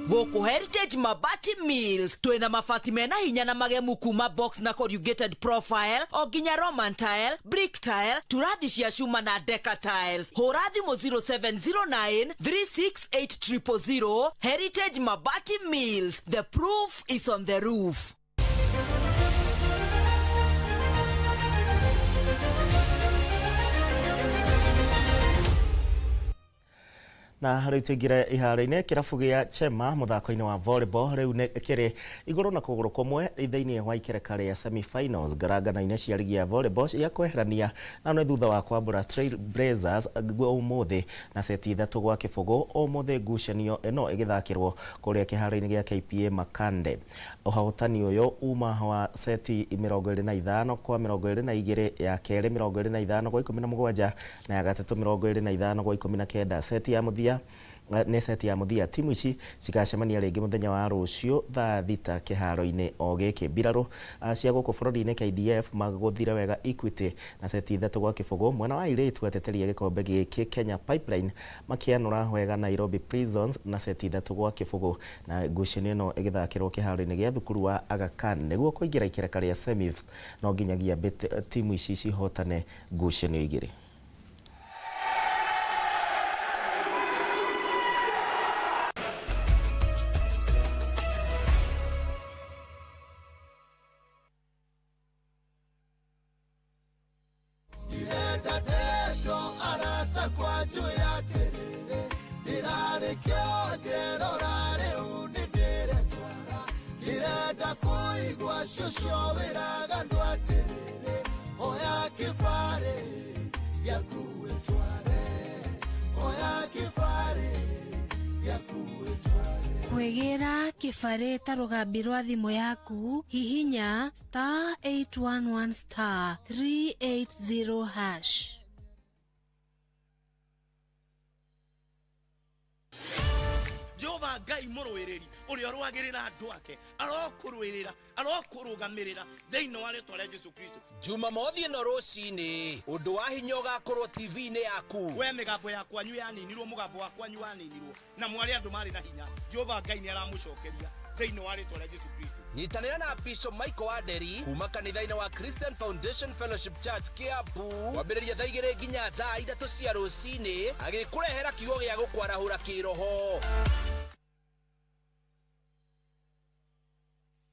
Gũkũ Heritage Mabati Mills twĩna mabati mena hinya na magemu kuma box na corrugated profile o nginya Roman tile, brick tile, turathi cia cuma na deca tiles. Hũra thimũ 0709 368000. Heritage Mabati Mills, the proof is on the roof. Na rĩu tũingĩre iharo-inĩ kĩrabu gĩa Chema mũthako-inĩ wa volleyball rĩu nĩ kĩrĩ igũrũ na kũgũrũ kũmwe thĩinĩ wa ikereka rĩa semi-finals ngarangana-inĩ cia rigi ya volleyball cia kweherania na nĩ thutha wa kwambũra Trailblazers ũmũthĩ na seti 3-0. Ũmũthĩ ngucanio ĩno ĩgĩthakĩrwo kũrĩa kĩharo-inĩ gĩa KPA Makande. Ũhotani ũyũ uma wa seti 25 kwa 22, ya kerĩ 25 kwa 17 na ya gatatũ 25 kwa 19. Seti ya mũthia nĩ seti ya mũthia. Timu ici cigacemania rĩngĩ mũthenya wa rũciũ thaa 6 kĩharo-inĩ o gĩkĩ. Mbirarũ cia gũkũ bũrũri-inĩ KDF magũthire wega Equity na seti 3-0. Mwena wa airĩtu ateteri a gĩkombe gĩkĩ Kenya Pipeline makĩanũra wega Nairobi Prisons na seti 3-0, na ngucanio ĩno ĩgĩthakĩrwo kĩharo-inĩ gĩa thukuru wa Aga Khan. Nĩguo kũingĩra ikereka rĩa semis no nginyagia timu ici cihotane ngucanio igĩrĩ. Kwĩgĩra kĩbarĩ ta rũgambi rwa thimũ yaku, hihinya *811 *380#. Jehova Ngai mũrũĩrĩri ũrĩa ũrũagĩrĩra andũ ake arokũrũĩrĩra arokũrũgamĩrĩra thĩinĩ wa rĩtwa rĩa Jesu Kristo. Jumamothi ĩno rũcinĩ ũndũ wa hinya ũgakorwo TV-inĩ yaku. We mĩgambo ya kwanyu yaninirwo, mũgambo wa kwanyu waninirwo na mwarĩ andũ marĩ na hinya. Jehova Ngai nĩ aramũcokeria thĩinĩ wa rĩtwa rĩa Jesu Kristo. Nyitanĩra na Bishop Michael Wanderi kuma kanitha-inĩ wa Christian Foundation Fellowship Church Kiambu kwambĩrĩria thaa 2 nginya thaa 3 cia rũcinĩ agĩkũrehera kiugo gĩa gũkwarahũra kĩroho.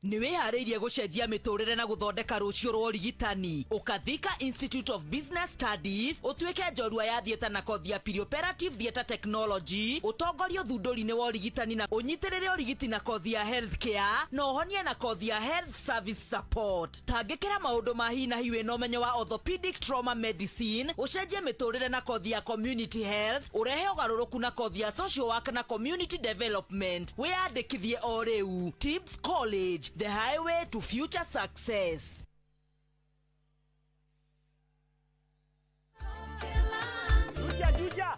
Nĩ wĩharĩirie gũcenjia mĩtũrĩre na gũthondeka rũciũ rwa ũrigitani. Ũkathika Institute of Business Studies ũtuĩke njorua ya theatre na kothi ya perioperative theatre technology, ũtongorie ũthundũri-inĩ wa ũrigitani na ũnyitĩrĩre ũrigiti na kothi ya healthcare na ũhonie na kothi ya health service support. Tangĩkĩra maũndũ ma hi na hi wĩna ũmenyo wa orthopedic trauma medicine, ũcenjie mĩtũrĩre na kothi ya community health, ũrehe ũgarũrũku na kothi ya social work na community development. Wĩyandĩkithie o rĩu. Tibbs College, the highway to future success. Juja, juja.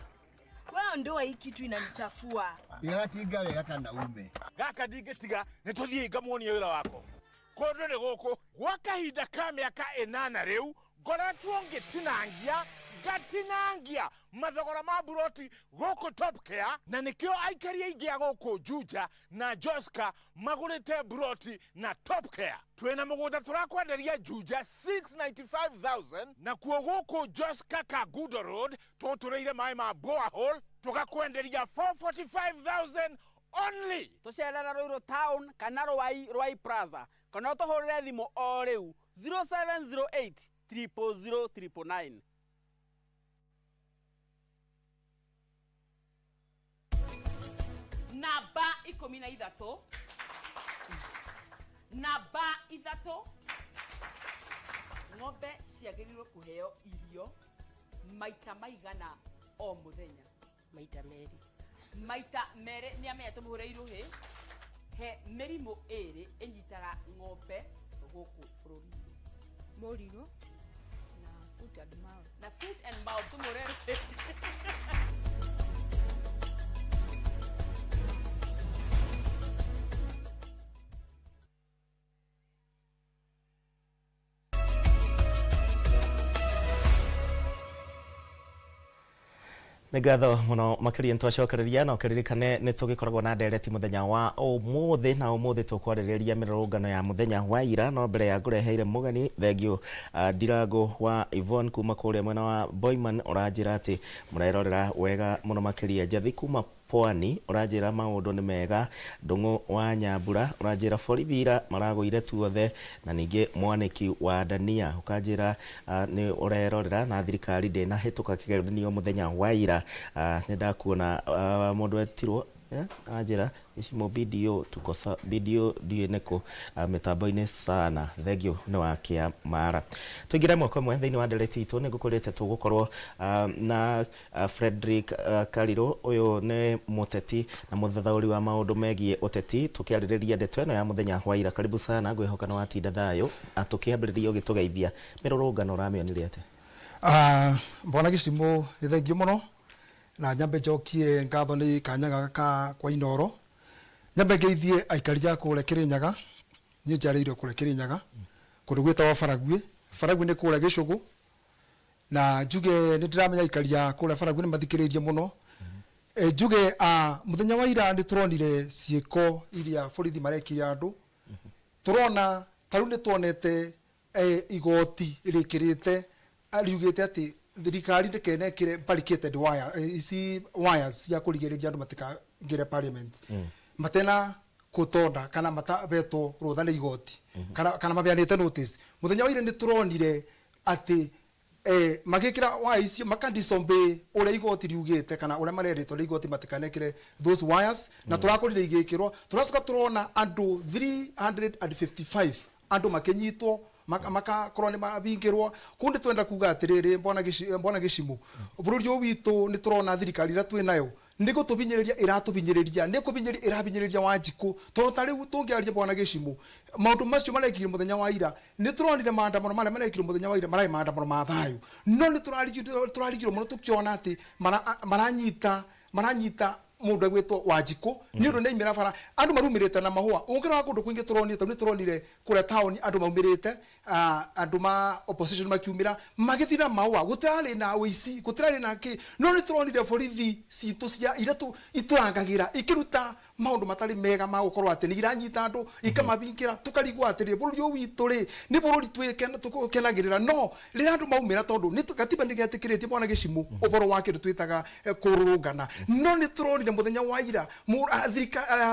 Wewe ndoa hii kitu inanichafua. Igatinga wega kana ume. Gaka ndingĩtiga nĩ tũthiĩ ngamuonie wĩra wako. Kũndũ nĩ gũkũ gwa kahinda ka mĩaka 8 rĩu ngoretwo ngĩtinangia ngatinangia mathogora ma buroti gũkũ Top Care, na nĩkĩo aikari aingĩ a gũkũ Juja na Joska magũrĩte buroti na Top Care. Twĩna mũgũnda tũrakwenderia Juja 695,000 nakuo gũkũ Joska Kangundo Road tũtũrĩire maĩ ma borehole tũgakwenderia 445,000 only. Tũcerere Ruiru Town kana Ruai Plaza kana ũtũhũrĩre thimũ o rĩu 0708 000 999. Namba 13, namba 3, ng'ombe ciagĩrĩirwo kũheo irio maita maigana o mũthenya? Maita merĩ. Maita merĩ. Nĩ amenya tũmũhũre irũhĩ. He mĩrimũ ĩrĩ ĩnyitaga ng'ombe gũkũ bũrũri-inĩ. Mũrirũ na foot and mouth. Na foot and mouth, tũmũhũre irũhĩ. Nĩ ngatho mũno makĩria. Nĩ twacokereria na ũkĩririkane nĩ tũgĩkoragwo na ndereti mũthenya wa ũmũthĩ, na ũmũthĩ tũkwarĩrĩria mĩrũrũngano ya mũthenya wa ira. No mbere ya ngũreheire mũgeni, thengio Ndirango wa Yvonne kuma kũrĩa mwena wa Boyman, ũranjĩra atĩ mũrerorera wega mũno makĩria. Njathi kuma Pwani ũranjĩra maũndũ nĩ mega. Ndũng'ũ wa Nyambura ũranjĩra borithi ira maragũire tuothe, na ningĩ Mwanĩki wa Dania ũkanjĩra nĩ ũrerorera na thirikari ndĩnahĩtũka kĩgeranio mũthenya wa ira. Nĩ ndakuona mũndũ etirwo anjĩra Gĩcimo BDO tuko sa BDO ndiũĩ nĩkũ mĩtambo-inĩ sana. Thengio nĩ wa kĩa mara. Tũingĩre mwaka ũmwe thĩinĩ wa ndereti itũ. Nĩ ngũkwĩrĩte tũgũkorwo na Frederick Karirũ. Ũyũ nĩ mũteti na mũthathaũri wa maũndũ megiĩ ũteti, tũkĩarĩrĩria ndeto ĩno ya mũthenya wa ira. Karibu sana, ngwĩhoka nĩ watinda thayũ. Tũkĩambĩrĩria ũgĩtũgeithia, mĩrũrũngano ũramĩonire atĩa? Mbona Gĩcimũ, nĩ thengio mũno, na nyambe njokie ngatho nĩ kanya gaka ka kwa Inoro. Nyambe ngeithie aikari a kũrĩa Kĩrĩnyaga. Niĩ njiarĩirwo kũrĩa Kĩrĩnyaga, kũndũ gwĩtagwo Baraguĩ. Baraguĩ nĩ kũrĩa Gĩcũgũ, na njuge nĩ ndĩramenya aikari a kũrĩa Baraguĩ nĩ mathikĩrĩirie mũno. Njuge mũthenya wa ira nĩ tũronire ciĩko iria borithi marekire andũ. Tũrona ta rĩu nĩ tuonete igoti rĩkĩrĩte riugĩte atĩ thirikari ndĩkenekĩre barricaded wire, ici wires cia kũrigĩrĩria andũ matikaingĩre parliament matena kutonda kana matabetwo rũtha nĩ igoti kana mabeanĩte notice. Mũthenya wa ira nĩ tũronire atĩ magĩkĩra waya icio, makadisobey ũrĩa igoti riugĩte kana ũrĩa marerĩtwo nĩ igoti matikanekĩre those wires, na tũrakorire igĩkĩrwo. Tũracoka tũrona andũ 355 andũ makĩnyitwo, makakorwo nĩ mabingĩrwo kũu. Nĩ twenda kuga atĩrĩrĩ, mbona Gĩcimũ, bũrũri ũyũ witũ nĩ tũrona thirikari ĩrĩa twĩ nayo nĩ gũtũbinyĩrĩria ĩratũbinyĩrĩria, nĩ kũbinyĩrĩria ĩrabinyĩrĩria Wanjikũ, tondũ ta rĩu tũngĩaria, bwana Gĩcimũ, maũndũ macio marekire mũthenya wa ira, nĩ tũronire maandamano marĩa marekirwo mũthenya wa ira mararĩ maandamano ma thayũ, no nĩ tũrarigirwo mũno tũkĩona atĩ maranyita mũndũ egwĩtwo Wanjikũ nĩ ũndũ nĩ aimĩra bara. Andũ marumĩrĩte na mahũa. Ũngĩrora kũndũ kũingĩ tũronire, tondũ nĩ tũronire kũrĩa taũni andũ maumĩrĩte, andũ ma opposition makiumĩra magĩthiĩ na mahũa, gũtirarĩ na ũici, gũtirarĩ na kĩ, no nĩ tũronire borithi citũ cia iria itũrangagĩra ikĩruta maũndũ matarĩ mega ma gũkorwo atĩ nĩ iranyita andũ ikamabingĩra. Tũkarigwo atĩrĩ, bũrũri ũyũ witũ rĩ, nĩ bũrũri twĩkenagĩrĩra, no rĩrĩa andũ maumĩra, tondũ nĩ gatiba nĩ getĩkĩrĩtie, bwana Gĩcimũ, ũhoro wa kĩndũ twĩtaga kũrũrũngana, no nĩ tũronire mũthenya wa ira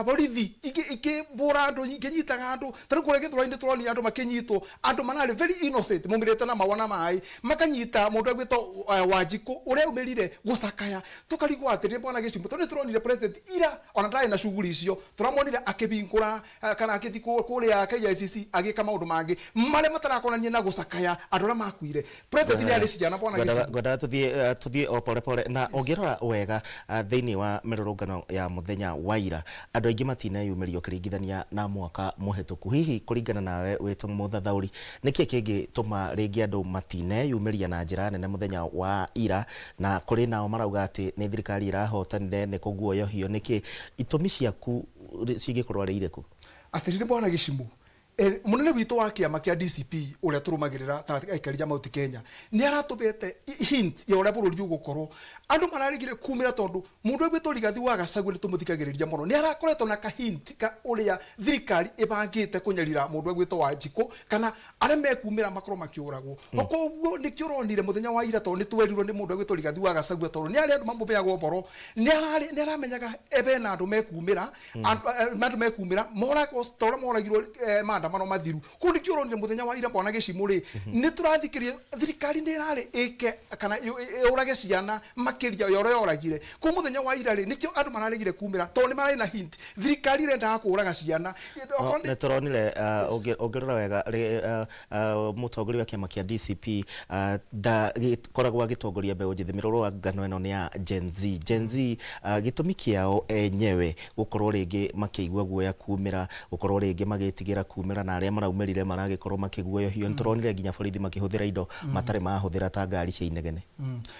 borithi ikĩbũra andũ, ikĩnyitaga andũ. Ta rĩu kũrĩa Gĩthũrai-inĩ tũronire andũ makĩnyitwo, andũ mararĩ very innocent, maumĩrĩte na mahũa na maĩ, makanyita mũndũ egwĩtwo Wanjikũ ũrĩa aumĩrire gũcakaya. Tũkarigwo atĩrĩrĩ, bwana Gĩcimũ, tondũ nĩ tũronire president ira ona ndarĩ na shughuli icio, tũramonire akĩhingũra kana akĩthiĩ kũrĩa KICC agĩka maũndũ mangĩ marĩa matarakonania na gũcakaya andũ arĩa makuire. President nĩ arĩ ciana, bwana Gĩcimũ. Ngwendaga tũthiĩ o pole pole, na ũngĩrora wega thĩinĩ wa mĩrũrũngano ya mũthenya wa ira, andũ aingĩ matineyumĩria ũkĩringithania na mwaka mũhĩtũku. Hihi kũringana nawe wĩ ta mũthathaũri, nĩkĩ kĩngĩtũma rĩngĩ andũ matineyumĩria na njĩra nene mũthenya wa ira, na kũrĩ nao marauga atĩ nĩ thirikari ĩrahotanire nĩ kũguoyohio? Nĩkĩ itũmi ciaku cingĩkorwo arĩ irĩkũ? Atĩrĩrĩ, bwana Gĩcimũ, mũnene witũ wa kĩama kĩa DCP ũrĩa tũrũmagĩrĩra ta aikari a Mount Kenya nĩ aratũbete hint ya ũrĩa bũrũri ũgũkorwo. Andũ mararegire kumĩra tondũ mũndũ egwĩtwo Rigathi wa Gachagua, nĩ tũmũthikagĩrĩria mũno, nĩ arakoretwo na kahint ka ũrĩa thirikari ĩbangĩte kũnyarira mũndũ egwĩtwo Wanjikũ kana arĩa mekumĩra makorwo makĩũragwo. Koguo nĩkĩo ũronire mũthenya wa ira, tondũ nĩ twerirwo nĩ mũndũ egwĩtwo Rigathi wa Gachagua, tondũ nĩ arĩa andũ mamũbeagwo ũhoro, nĩ aramenyaga bena andũ mekumĩra, andũ mekumĩra moragwo ta ũrĩa moragirwo maandamano mathiru. Kũu nĩkĩo ũronire mũthenya wa ira, bwana Gĩcimũ rĩ, nĩ tũrathikĩria thirikari nĩ ĩrarĩ ĩke kana ĩũrage ciana makĩria ya ũrĩa yoragire kũu mũthenya wa ira rĩ. Nĩkĩo andũ mararegire kumĩra, tondũ nĩ mararĩ na hint thirikari ĩrendaga kũũraga ciana. No, nĩ tũronire ũngĩrora wega mũtongoria wa kĩama kĩa DCP ndagĩkoragwo agĩtongoria mbeũ njĩthĩ. Mĩrũrũngano ĩno nĩ ya Gen Z. Gen Z gĩtũmi kĩao enyewe gũkorwo rĩngĩ makĩigua guoya kumĩra, gũkorwo rĩngĩ magĩtigĩra kumĩra, na arĩa maraumĩrire maragĩkorwo makĩguoyohio. Nĩ tũronire nginya borithi makĩhũthĩra indo matarĩ mahũthĩra ta ngari cia inegene.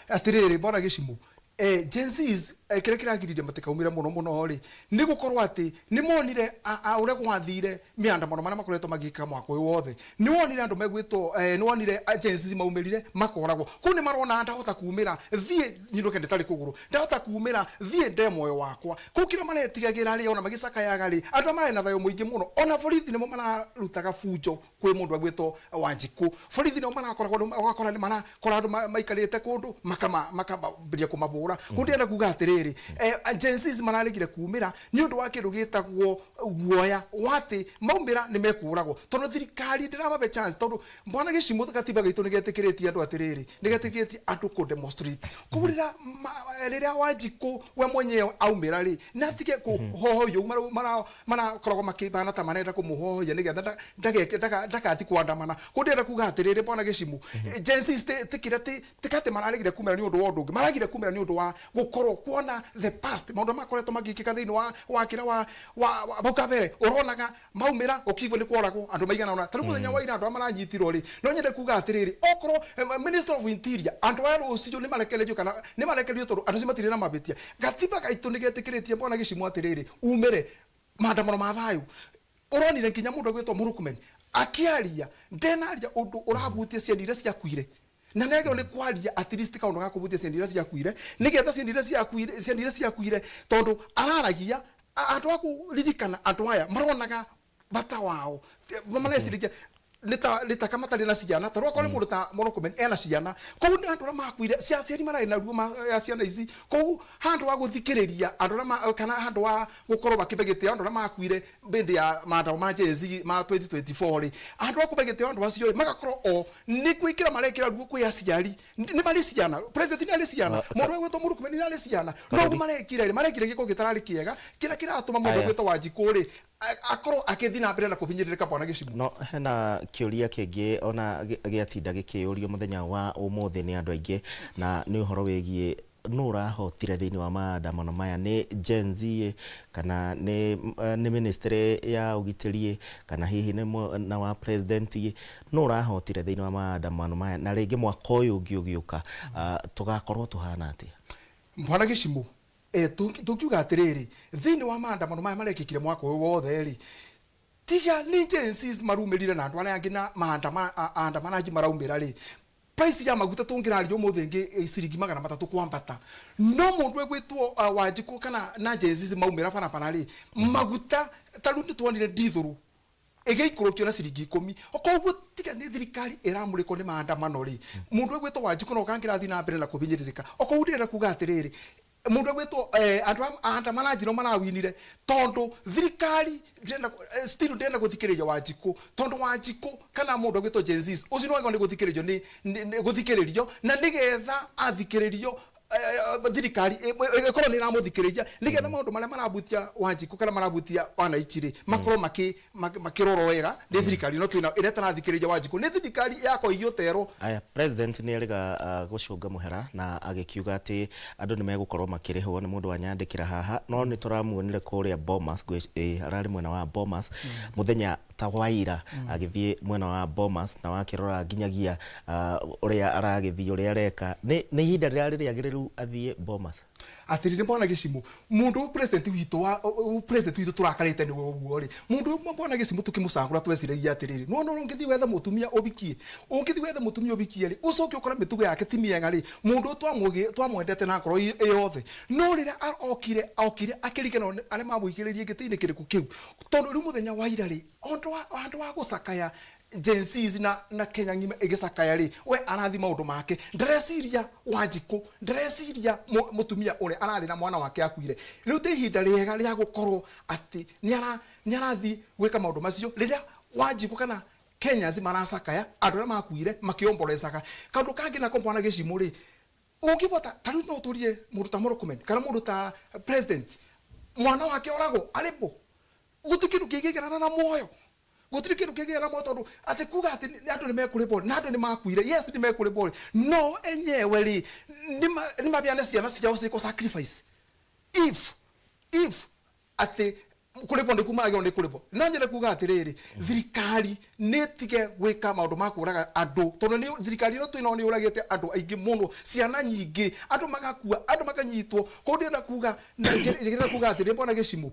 Atĩrĩrĩ, bwana Gĩcimũ, Gen Zs Kĩrĩa kĩragiririe matikaumĩre mũno mũno rĩ, nĩ gũkorwo atĩ nĩ monire ũrĩa gwathire mĩandamano marĩa makoretwo magĩka mwaka ũyũ wothe. Nĩ wonire andũ megwĩtwo, nĩ wonire agencies maumĩrire makoragwo kũu, nĩ marona ndahota kumĩra thiĩ nyinũke ndĩtarĩ kũgũrũ, ndahota kumĩra thiĩ nde muoyo wakwa. Kũu kĩrĩa maretigagĩra rĩ, ona magĩcakayaga rĩ, andũ arĩa mararĩ na thayũ mũingĩ mũno, ona borithi nĩmo mararutaga bunjo kwĩ mũndũ agwĩtwo Wanjikũ. Borithi nĩo marakoragwo, ũgakora nĩ marakora andũ maikarĩte kũndũ makamambĩrĩria kũmabũra. Kũu ndĩrenda kuga atĩrĩrĩ, Gen Zs mararegire kumĩra nĩ ũndũ wa kĩndũ gĩtagwo guoya wa atĩ maumĩra nĩ mekũragwo, tondũ thirikari ndĩramabe chance, tondũ bwana Gĩcimũ gatiba gaitũ nĩ getĩkĩrĩtie andũ atĩrĩrĩ, nĩ getĩkĩrĩtie andũ kũ demonstrate. Koguo rĩrĩa Wanjikũ we mwenyewe aumĩra rĩ, na atige kũhohoio ũguo marakoragwo makĩbana ta marenda kũmũhohoia nĩgetha ndageke ndakathi kuandamana. Kũu ndĩrenda kuga atĩrĩrĩ, bwana Gĩcimũ, Gen Z tikira tikate mararegire kumĩra nĩ ũndũ wa ũndũ ũngĩ, maragire kumĩra nĩ ũndũ wa gũkorwo kuona the past, maũndũ makoretwo magĩkĩka thĩinĩ wa kĩrĩa wa bau kabere. Ũronaga maumĩra ũkigua nĩ kworagwo andũ maigana ũna. Tarĩu mũthenya wa ira andũ arĩa maranyitirwo rĩ, no nyende kuga atĩrĩrĩ, okorwo Minister of Interior, andũ aya rũciũ nĩ marekererio kana nĩ marekererio, tondũ andũ acio matirĩ na mabĩtia. Gatiba gaitũ nĩ getĩkĩrĩtie, bwana Gĩcimũ, atĩrĩrĩ, umĩre maandamano ma thayũ. Ũronire nginya mũndũ agwĩtwo Murkomen akĩaria, ndenaria ũndũ ũrahutia ciana iria ciakuire, na nĩagĩrĩirwo nĩ kwaria at least kaũndũ ga kũhutia ciana iria ciakuire, nĩgetha ciana iria ciakuire, tondũ araragia andũ a kũririkana. Andũ aya maronaga bata wao, mareciragia nĩ ta matarĩ na ciana. Tondũ akorwo nĩ mũndũ ta Murkomen ena ciana, koguo nĩ andũ arĩa makuire, aciari mararĩ na ruo ya ciana ici. Koguo handũ wa gũthikĩrĩria andũ arĩa kana handũ wa gũkorwo makĩbe gĩtĩo andũ arĩa makuire hĩndĩ ya maandamano ma Gen Z ma 2024 rĩ, handũ wa kũbe gĩtĩo andũ acio rĩ, magakorwo o nĩ gwĩkĩra marekĩra ruo kwĩ aciari. Nĩ marĩ ciana, president nĩ arĩ ciana, mũndũ ũgwĩtwo Murkomen nĩ arĩ ciana, no ũguo marekire rĩ, marekire gĩko gĩtararĩ kĩega, kĩrĩa kĩratũma mũndũ Aya. ũgwĩtwo Wanjikũ rĩ, akorwo akĩthiĩ na mbere na kũhinyĩrĩrĩka, bwana Gĩcimũ. No hena kĩũria kĩngĩ ona gĩatinda gĩkĩũrio mũthenya wa ũmũthĩ nĩ andũ aingĩ, na nĩ ũhoro wĩgiĩ nũ ũrahotire thĩinĩ wa maandamano maya, nĩ Gen Z ĩ, kana nĩ ministry ya ũgitĩri ĩ, kana hihi nĩ mwena wa president ĩ? Nũ ũrahotire thĩinĩ wa maandamano maya? Na rĩngĩ mwaka ũyũ ũngĩ ũgĩũka, tũgakorwo tũhana atĩa? Bwana Gĩcimũ, tũngiuga atĩrĩrĩ, thĩinĩ wa maandamano maya marekĩkire mwaka ũyũ wothe rĩ, tiga nĩ Gen Zs marumĩrire na andũ arĩa angĩ na maandamanaji maraumĩra rĩ, price ya maguta tũngĩraria ũmũthĩ ĩngĩ ciringi 300 kwambata. No mũndũ egwĩtwo Wanjikũ kana na Gen Zs maumĩra barabara rĩ, maguta ta rĩu nĩ tuonire ndithũrũ ĩgĩikũrũkio na ciringi 10. Koguo tiga nĩ thirikari ĩramũrĩkwo nĩ maandamano rĩ, mũndũ egwĩtwo Wanjikũ no kangĩrathiĩ na mbere na kũhinyĩrĩrĩka. Okoguo ndĩrenda kuga atĩrĩrĩ, mũndũ egwĩtwo andũ aandamanaji no marawinire, tondũ thirikari ndĩrenda still ndĩrenda gũthikĩrĩria Wanjikũ, tondũ Wanjikũ kana mũndũ egwĩtwo Gen Zs ũcio nĩ wagĩrĩirwo nĩ gũthikĩrĩrio, nĩ gũthikĩrĩrio, na nĩgetha athikĩrĩrio, thirikari ĩkorwo nĩ ĩramũthikĩrĩria, nĩgetha maũndũ marĩa marabutia Wanjikũ kana marabutia wananchi rĩ, makorwo makĩrorwo wega nĩ thirikari ĩno twĩna, ĩrĩa ĩtarathikĩrĩria Wanjikũ, nĩ thirikari ya koigio terwo. Aya, president nĩ erĩga gũcũnga mũhera na agĩkiuga atĩ andũ nĩ megũkorwo makĩrĩhwo. Nĩ mũndũ wanyandĩkĩra haha, no nĩ tũramuonire kũrĩa Bomas, ararĩ mwena wa Bomas mũthenya ta wa ira, agĩthiĩ mwena wa Bomas, na wakĩrora nginyagia ũrĩa aragĩthiĩ, ũrĩa areka, nĩ ihinda rĩrarĩ rĩagĩrĩru athiĩ Bomas? Atĩrĩrĩ, bwana Gĩcimũ, mũndũ president witũ wa president witũ tũrakarĩte nĩwe ũguo rĩ, mũndũ ũmwe, bwana Gĩcimũ, tũkĩmũcagũra tweciragia atĩrĩrĩ, nĩwona ũrĩa ũngĩthiĩ wethe mũtumia ũbikie, ũngĩthiĩ wethe mũtumia ũbikie rĩ, ũcoke ũkore mĩtugo yake ti mĩega rĩ, mũndũ ũyũ twamwendete na ngoro yothe, no rĩrĩa okire akĩriganĩrwo nĩ arĩa mamũigĩrĩrie gĩtĩ-inĩ kĩrĩkũ kĩu, tondũ rĩu mũthenya wa ira rĩ, handũ wa gũcakaya Gen Zs na Kenya ng'ima ĩgĩcakaya rĩ, we arathi maũndũ make, ndareciria Wanjikũ, ndareciria mũtumia ũrĩa ararĩ na mwana wake akuire. Rĩu ti ihinda rĩega rĩa gũkorwo atĩ nĩ arathi gwĩka maũndũ macio rĩrĩa Wanjikũ kana Kenyans maracakaya andũ arĩa makuire makĩomborecaga. Kaũndũ kangĩ nako, bwana Gĩcimũ rĩ, ũngĩbota ta rĩu no ũtũrie mũndũ ta Murkomen kana mũndũ ta president, mwana wake oragwo arĩpo, gũtirĩ kĩndũ kĩngĩgerana na muoyo, gũtirĩ kĩndũ kĩngĩgera muoyo, tondũ atĩ kuga atĩ andũ nĩ mekũrĩhwo na andũ nĩ makuire, yes, nĩ mekũrĩhwo rĩ, no enyewe rĩ, nĩ mabeane ciana ciao ciĩkwo sacrifice if atĩ Kũrĩbwo nĩ kuma agĩrĩirwo nĩ kũrĩbwo. No nyende kuga atĩrĩrĩ, thirikari nĩ ĩtige gwĩka maũndũ ma kũraga andũ, tondũ nĩ thirikari ĩno twĩnayo nĩ yũragĩte andũ aingĩ mũno, ciana nyingĩ, andũ magakua, andũ makanyitwo. Koguo ndĩrenda kuga, ndĩrenda kuga atĩrĩrĩ, mbona gĩcimũ,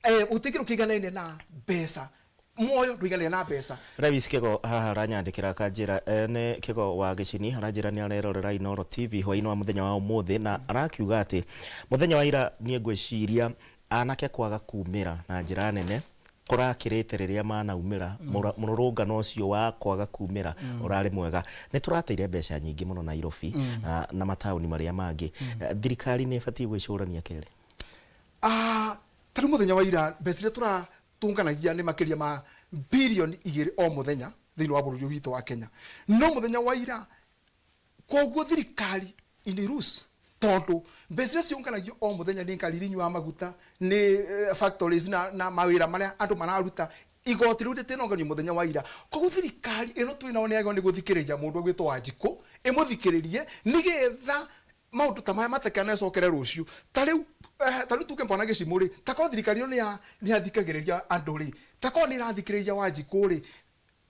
gũtirĩ kĩndũ kĩiganaine na mbeca, muoyo ndũiganaine na mbeca. Lewis Kĩgo haha aranyandĩkĩra akanjĩra, nĩ Kĩgo wa Gĩcini, aranjĩra nĩ arerorera Inooro TV hwaĩ-inĩ wa mũthenya wa ũmũthĩ, na arakiuga atĩ mũthenya wa ira niĩ ngwĩciria anake kwaga kumĩra na njĩra nene kũrakĩrĩte rĩrĩa manaumĩra, mũrũrũngano ũcio wa kwaga kumĩra ũrarĩ mwega. Nĩ tũrateire mbeca nyingĩ mũno Nairobi na mataũni marĩa mangĩ. Thirikari nĩ ĩbatiĩ gwĩcũrania kerĩ. Ta rĩu mũthenya wa ira mbeca iria tũratũnganagia nĩ makĩria ma birioni 2 o mũthenya thĩinĩ wa bũrũri ũyũ witũ wa Kenya. No mũthenya wa ira koguo thirikari inĩ lose, tondũ mbeca iria ciũnganagio o mũthenya nĩ ngari iria inyuaga maguta, nĩ factories na mawĩra marĩa andũ mararuta, igoti rĩu rĩtinonganio mũthenya wa ira. Koguo thirikari ĩno twĩnayo nĩ yagĩrĩirwo nĩ gũthikĩrĩria mũndũ ũgwĩtwo Wanjikũ, ĩmũthikĩrĩrie nĩgetha maũndũ ta maya matikanecokere rũciũ. Ta rĩu ta rĩu tuge Bwana Gĩcimũ rĩ, ta korwo thirikari ĩno nĩ yathikagĩrĩria andũ rĩ, ta korwo nĩ ĩrathikĩrĩria Wanjikũ rĩ,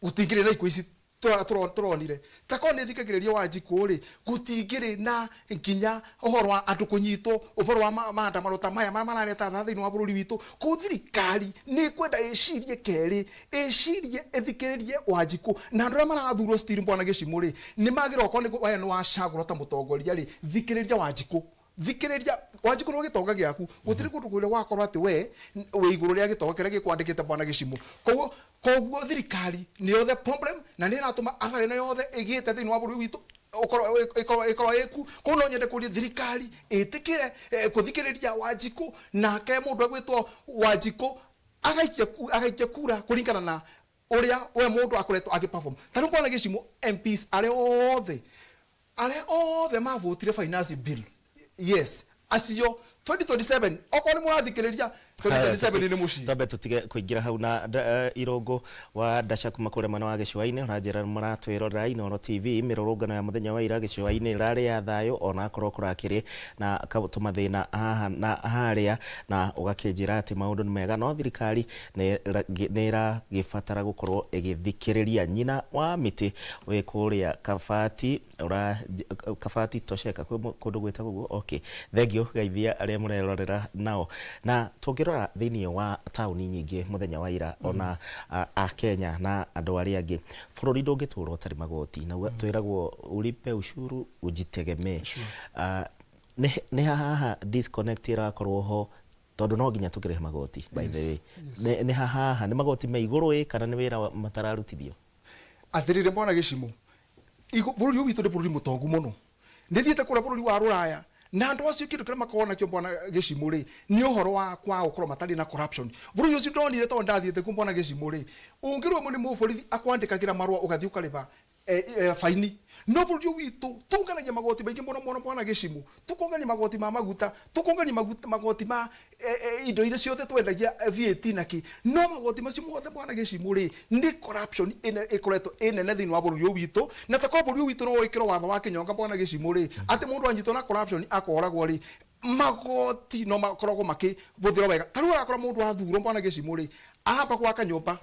gũtingĩrĩ na ikuũ ici tũronire. Ta korwo nĩ ĩthikagĩrĩria Wanjikũ rĩ, gũtingĩrĩ na nginya ũhoro wa andũ kũnyitwo, ũhoro wa maandamano ta maya marĩa marareta thaa thĩinĩ wa bũrũri witũ. Koguo thirikari nĩ ĩkwenda ĩcirie kerĩ, ĩcirie ĩthikĩrĩrie Wanjikũ, na andũ arĩa marathurwo still Bwana Gĩcimũ rĩ, nĩ magĩrĩirwo okorwo nĩ we nĩ wacagũrwo ta mũtongoria rĩ, thikĩrĩria Wanjikũ. Thikĩrĩria Wanjikũ nĩ gĩtonga gĩaku, gũtirĩ kũndũ kũrĩa wakorwo atĩ we wĩ igũrũ rĩa gĩtonga kĩrĩa gĩkwandĩkĩte Bwana Gĩcimũ. Koguo thirikari nĩyo the problem, na nĩ ĩratũma athara ĩno yothe ĩgĩte thĩinĩ wa bũrũri witũ ĩkorwo ĩku. Koguo no nyende kũria thirikari ĩtĩkĩre kũthikĩrĩria Wanjikũ, nake mũndũ egwĩtwo Wanjikũ agaikia kura kũringana na ũrĩa we mũndũ akoretwo agĩ perform. Ta rĩu Bwana Gĩcimũ, MPs arĩa othe mavotire finance bill, yes, acio 2027 okorwo nĩ mũrathikĩrĩria, 2027 nĩ mũciĩ. Twambe tũtige kũingĩra hau na Irũngũ wa Ndaca kuma kũrĩa mwena wa gĩcũa-inĩ ũranjĩra mũratwĩrorera Inooro TV. Mĩrũrũngano ya mũthenya wa ira gĩcũa-inĩ ĩrarĩ ya thayũ, ona akorwo kũrakĩrĩ na tũmathĩna haha na harĩa, na ũgakĩnjĩra atĩ maũndũ nĩ mega, no thirikari nĩ ĩragĩbatara gũkorwo ĩgĩthikĩrĩria. Nyina wa mĩtĩ wĩ kũrĩa Kabati, ura Kabati Tosheka, kwĩ kũndũ gwĩtagwo ũguo. Okay, thengiũ geithia arĩa mũrerorera nao. Na tũngĩrora thĩinĩ wa taũni nyingĩ mũthenya wa ira, ona a Kenya na andũ arĩa angĩ, bũrũri ndũngĩtũra ũtarĩ magoti, na twĩragwo ulipe ushuru ujitegemee. Nĩ haha disconnect ĩrakorwo ho, tondũ no nginya tũkĩrĩhe magoti, by the way. Nĩ haha nĩ magoti me igũrũ ĩ, kana nĩ wĩra matararutithio? Atĩrĩrĩ Bwana Gĩcimũ, bũrũri ũyũ witũ nĩ bũrũri mũtongu mũno. Nĩ thiĩte kũrĩa bũrũri wa Rũraya, na andũ acio kĩndũ kĩrĩa makoragwo nakĩo Bwana Gĩcimũ rĩ, nĩ ũhoro wa kwaga gũkorwo matarĩ na corruption. Bũrũri ũcio ndonire tondũ ndathiĩte kuo Bwana Gĩcimũ rĩ, ũngĩrũgamio nĩ mũborithi akwandĩkagĩra marũa ũgathiĩ ũkarĩba faini. No bũrũri ũyũ witũ tũnganagia magoti maingĩ mũno mũno Bwana Gĩcimũ, tũkongania magoti ma maguta, tũkongania magoti ma indo iria ciothe twendagia, VAT na kĩ, no magoti macio mothe Bwana Gĩcimũ rĩ, nĩ corruption ĩkoretwo ĩnene thĩinĩ wa bũrũri ũyũ witũ. Na takorwo bũrũri ũyũ witũ no wĩkĩrwo watho wa kĩnyonga Bwana Gĩcimũ rĩ, atĩ mũndũ anyitwo na corruption akoragwo rĩ, magoti no makoragwo makĩhũthĩrwo wega. Ta rĩu ũrakora mũndũ athurwo Bwana Gĩcimũ rĩ, aramba gwaka nyũmba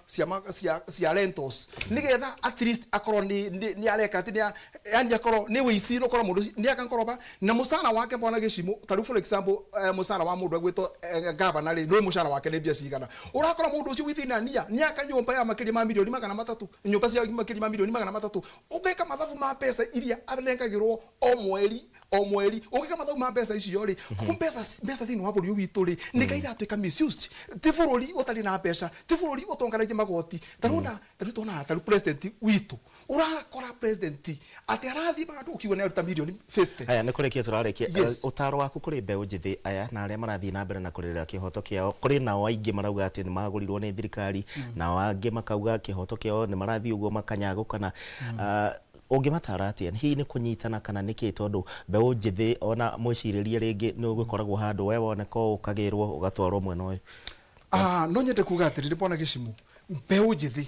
cia rentals, nĩgetha at least akorwo nĩ areka atĩ yani akorwo nĩ wĩici, ũkorwo mũndũ ũcio nĩ aka ngoroba na mũcara wake Bwana Gĩcimũ. Ta rĩu for example, mũcara wa mũndũ egwĩtwo gavana rĩ, nĩ mũcara wake nĩ mbia cigana? Ũrakora mũndũ ũcio within a year nĩ aka nyũmba ya makĩria ma mirioni 300, nyũmba cia makĩria ma mirioni 300. Ũgeka mathabu ma mbeca iria anengagĩrwo o mweri o mweri, ũgĩka mathabu ma mbeca icio rĩ, koguo mbeca thĩinĩ wa bũrũri ũyũ witũ rĩ, nĩ kaĩ iratuĩka misused. Ti bũrũri ũtarĩ na mbeca, ti bũrũri ũtonganagia magoti. Ta rĩu ta rĩu tuonaga ta rĩu president witũ, ũrakora president atĩ arathiĩ handũ ũkiuga nĩ aruta mirioni 50. Aya nĩ kũrĩkia tũrarĩkia. Ũtaro waku kũrĩ mbeũ njĩthĩ aya na arĩa marathiĩ na mbere na kũrĩrĩra kĩhoto kĩao, kũrĩ nao aingĩ marauga atĩ nĩ magũrirwo nĩ thirikari, nao angĩ makauga kĩhoto kĩao nĩ marathiĩ ũguo makanyagũkana. Ũngĩmatara atĩa? Hihi nĩ kũnyitana kana nĩ kĩ? Tondũ mbeũ njĩthĩ ona mwĩcirĩrie rĩngĩ nĩ ũgĩkoragwo handũ we woneka ũũ ũkagĩrwo ũgatwarwo mwena ũyũ. No nyende kuga atĩrĩrĩ Bwana Gĩcimũ, mbeũ njĩthĩ,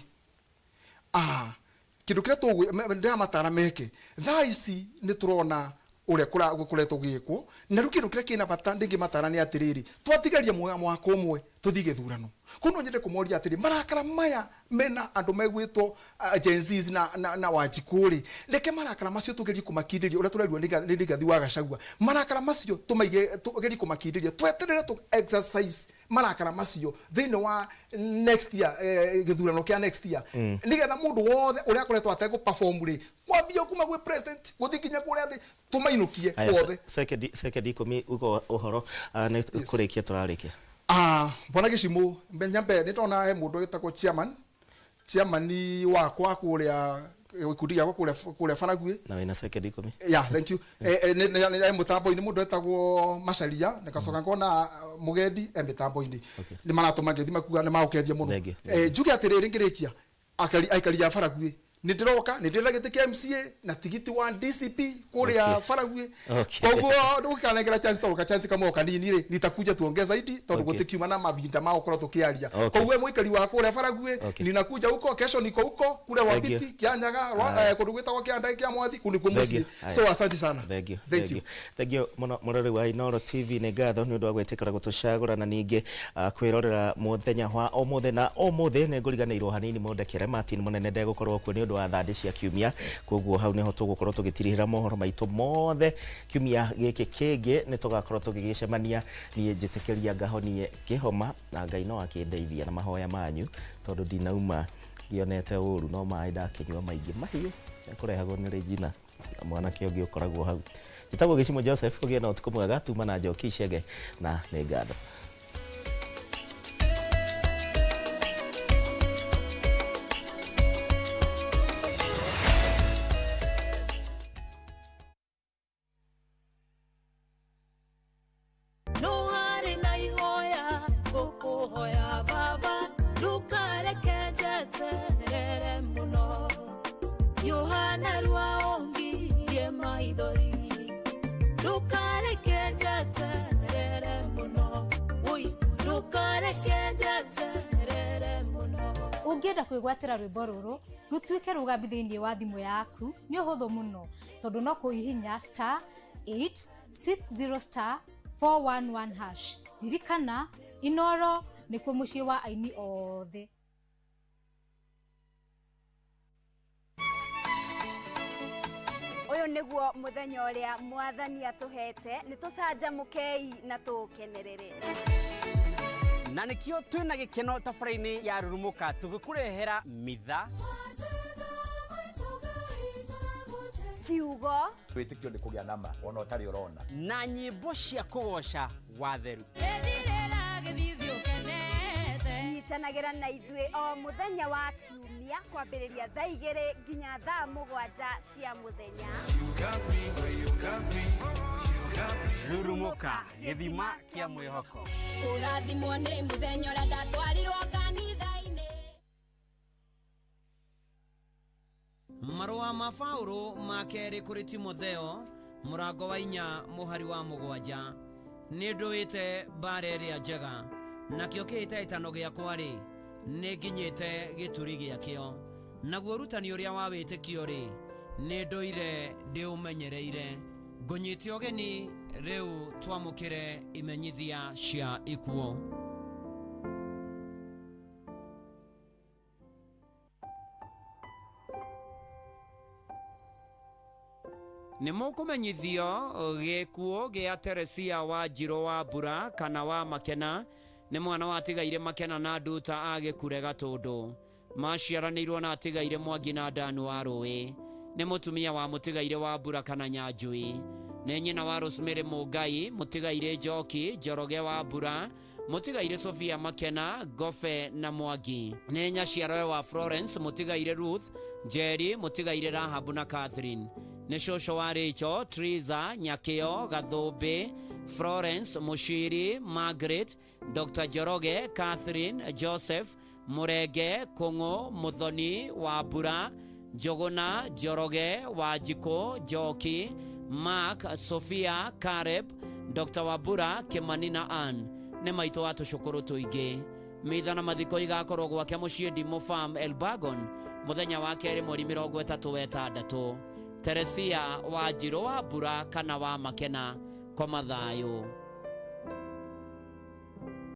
kĩndũ kĩrĩa ndĩramatara meke thaa ici, nĩ tũrona ũrĩa gũkoretwo gũgĩkwo, na rĩu kĩndũ kĩrĩa kĩna bata ndĩngĩmatara nĩ atĩrĩrĩ, twatigaria mwaka ũmwe. Tuthie githurano kuu. No nyende kumoria atiri, marakara maya mena andu megwitwo Gen Zs na Wanjikũ rĩ, reke marakara macio tugerie kumakindiria uria turerwo nĩ Rigathi wa Gachagua. Marakara macio tumaige, tugerie kumakindiria, tweterere tu exercise marakara macio thĩinĩ wa next year, gĩthurano kĩa next year, nĩgetha mũndũ wothe ũrĩa akoretwo ategũ perform rĩ, kwambia kuma gwĩ president gũthiĩ nginya kũrĩa thĩ, tũmainũkie Aya, wothe. Sekendi 10 ugo ũhoro, nĩ kũrĩkia tũrarĩkia. Ah, bwana Gĩcimũ, nyambe nĩ ndona he mũndũ wĩtagwo chairman wakwa kũrĩa gĩkundi gĩakwa kũrĩa Baraguĩ. Na wĩna sekendi 10. Yeah, thank you. Nĩ mũtambo-inĩ mũndũ wĩtagwo Macaria, nĩgacoka ngona Mũgendi e mĩtambo-inĩ, nĩ maratũma ngeithi makuga nĩ magũkendia mũno. Thank you. Njuge atĩrĩrĩ, ngĩrĩkia, aikari a Baraguĩ, nĩ ndĩroka, nĩ ndĩrenda gĩtĩ kĩa MCA na tigiti wa DCP kũrĩa Baraguĩ. Koguo ndũgũkanengera chance tondũ ka chance kamwe o kanini rĩ, nitakuja tuongee zaidi tondũ gũtikiuma na mavinda ma gũkorwo tũkĩaria. Koguo we mũikari wa kũrĩa Baraguĩ, ninakuja huko kesho, niko huko kule Thank Wapiti, you. Kianyaga, Aya. kũndũ gwĩtagwo Kĩanda kĩa Mwathi, kũu nĩkuo Thank mũciĩ. you. Aya. So asante sana. Thank you. Thank you. Thank you muno mũrori wa Inooro TV, nĩ ngatho nĩ ũndũ wa gwĩtĩkĩra gũtũcagũra na ningĩ kwĩrorera mũthenya wa ũmũthĩ. Na ũmũthĩ nĩ ngũriganĩirwo hanini, mũndekere, Martin Mũnene ndegũkorwo kuo nĩ ũndũ wa thandĩ cia kiumia, koguo hau nĩho tũgũkorwo tũgĩtirihĩra mohoro maitũ mothe. Kiumia gĩkĩ kĩngĩ nĩ tũgakorwo tũgĩgĩcemania. Niĩ njĩtĩkĩria ngahonie kĩhoma na Ngai no akĩndeithia na mahoya manyu, tondũ ndinauma ngĩonete ũru, no maĩ ndakĩnyua maingĩ mahiũ kũrehagwo nĩ Regina na mwanake ũngĩ ũkoragwo hau. Njĩtagwo Gĩcimo Joseph, ũgĩe na ũtukũ mwega. Tuma na Njoki Icege na nĩ ngatho. No harĩ na ihoya ngũkũhoya baba, ndũkareke njeterere mũno, Yohana rwaongirie maithori, ndũkareke njeterere mũno, oi ndũkareke njeterere mũno. Ũngĩenda kwĩgwatĩra rwĩmbo rũrũ rũtuĩke rũgambi thĩinĩ wa thimũ yaku, nĩ ũhũthũ mũno tondũ no kũhihinya *860 *411#. Ririkana, Inoro nĩkuo mũciĩ wa aini othe. Ũyũ nĩguo mũthenya ũrĩa mwathani atũhete, nĩ tũcanjamũkei na tũũkenerere. Na nĩkĩo twĩna gĩkeno tabarĩra-inĩ ya Rurumũka tũgĩkũrehera mitha kiugo. Wĩtĩkio nĩ kũgĩa nama ona ũtarĩ ũrona. Na nyĩmbo cia kũgoca watheru. Nyitanagĩra na ithuĩ o mũthenya wa kiumia kwambĩrĩria thaa 2 nginya thaa 7 cia mũthenya. Rurumũka, gĩthima kĩa mwĩhoko. Kũrathimwo nĩ mũthenya ũrĩa ndatwarirwo kanitha-inĩ. Marũa ma Paulo ma kerĩ kũrĩ Timotheo mũrango wa 4 mũhari wa 7: nĩ ndũĩte mbara ĩrĩa njega, nakĩo kĩhĩtahĩtano gĩakwa rĩ, nĩ nginyĩte gĩturi gĩakĩo, naguo ũrutani ũrĩa wa wĩtĩkio rĩ, nĩ ndũire ndĩũmenyereire. Ngũnyite ũgeni rĩu twamũkĩre imenyithia cia ikuũ. Nĩ mũkũmenyithio gĩkuũ gĩa Teresia wa Njirũ wa Mbura kana wa Makena, nĩ mwana watigaire Makena na Nduta a Gĩkure Gatũndũ, maciaranĩirwo na atigaire Mwangi na Ndanu wa Rũĩ, nĩ mũtumia wa mũtigaire wa Mbura kana Nyanjui, nĩ nyina wa Rosemary Mũngai, mũtigaire Njoki Njoroge wa Mbura, mũtigaire Sofia Makena, Gofe na Mwangi, nĩ nyaciarawe wa Florence, mũtigaire Ruth Njeri, mũtigaire Rahabu na Catherine, nĩ cũcũ wa Rachel, Triza, Nyakĩo, Gathũmbĩ, Florence Mũciri, Margaret, Dr. Njoroge, Catherine, Joseph Mũrenge, Kũng'ũ, Mũthoni wa Mbura, Njũgũna, Njoroge, Wanjikũ, Njoki, Mark, Sofia, Caleb, Dr. Wambura, Kĩmani na Ann, nĩ maitũ wa tũcũkũrũ tũingĩ. Mitha na mathiko igakorwo gwake mũciĩ Ndimũ Farm, Elbagon, mũthenya wa kerĩ mweri 36. Teresia wa Njirũ wa Mbura kana wa Makena, koma thayũ.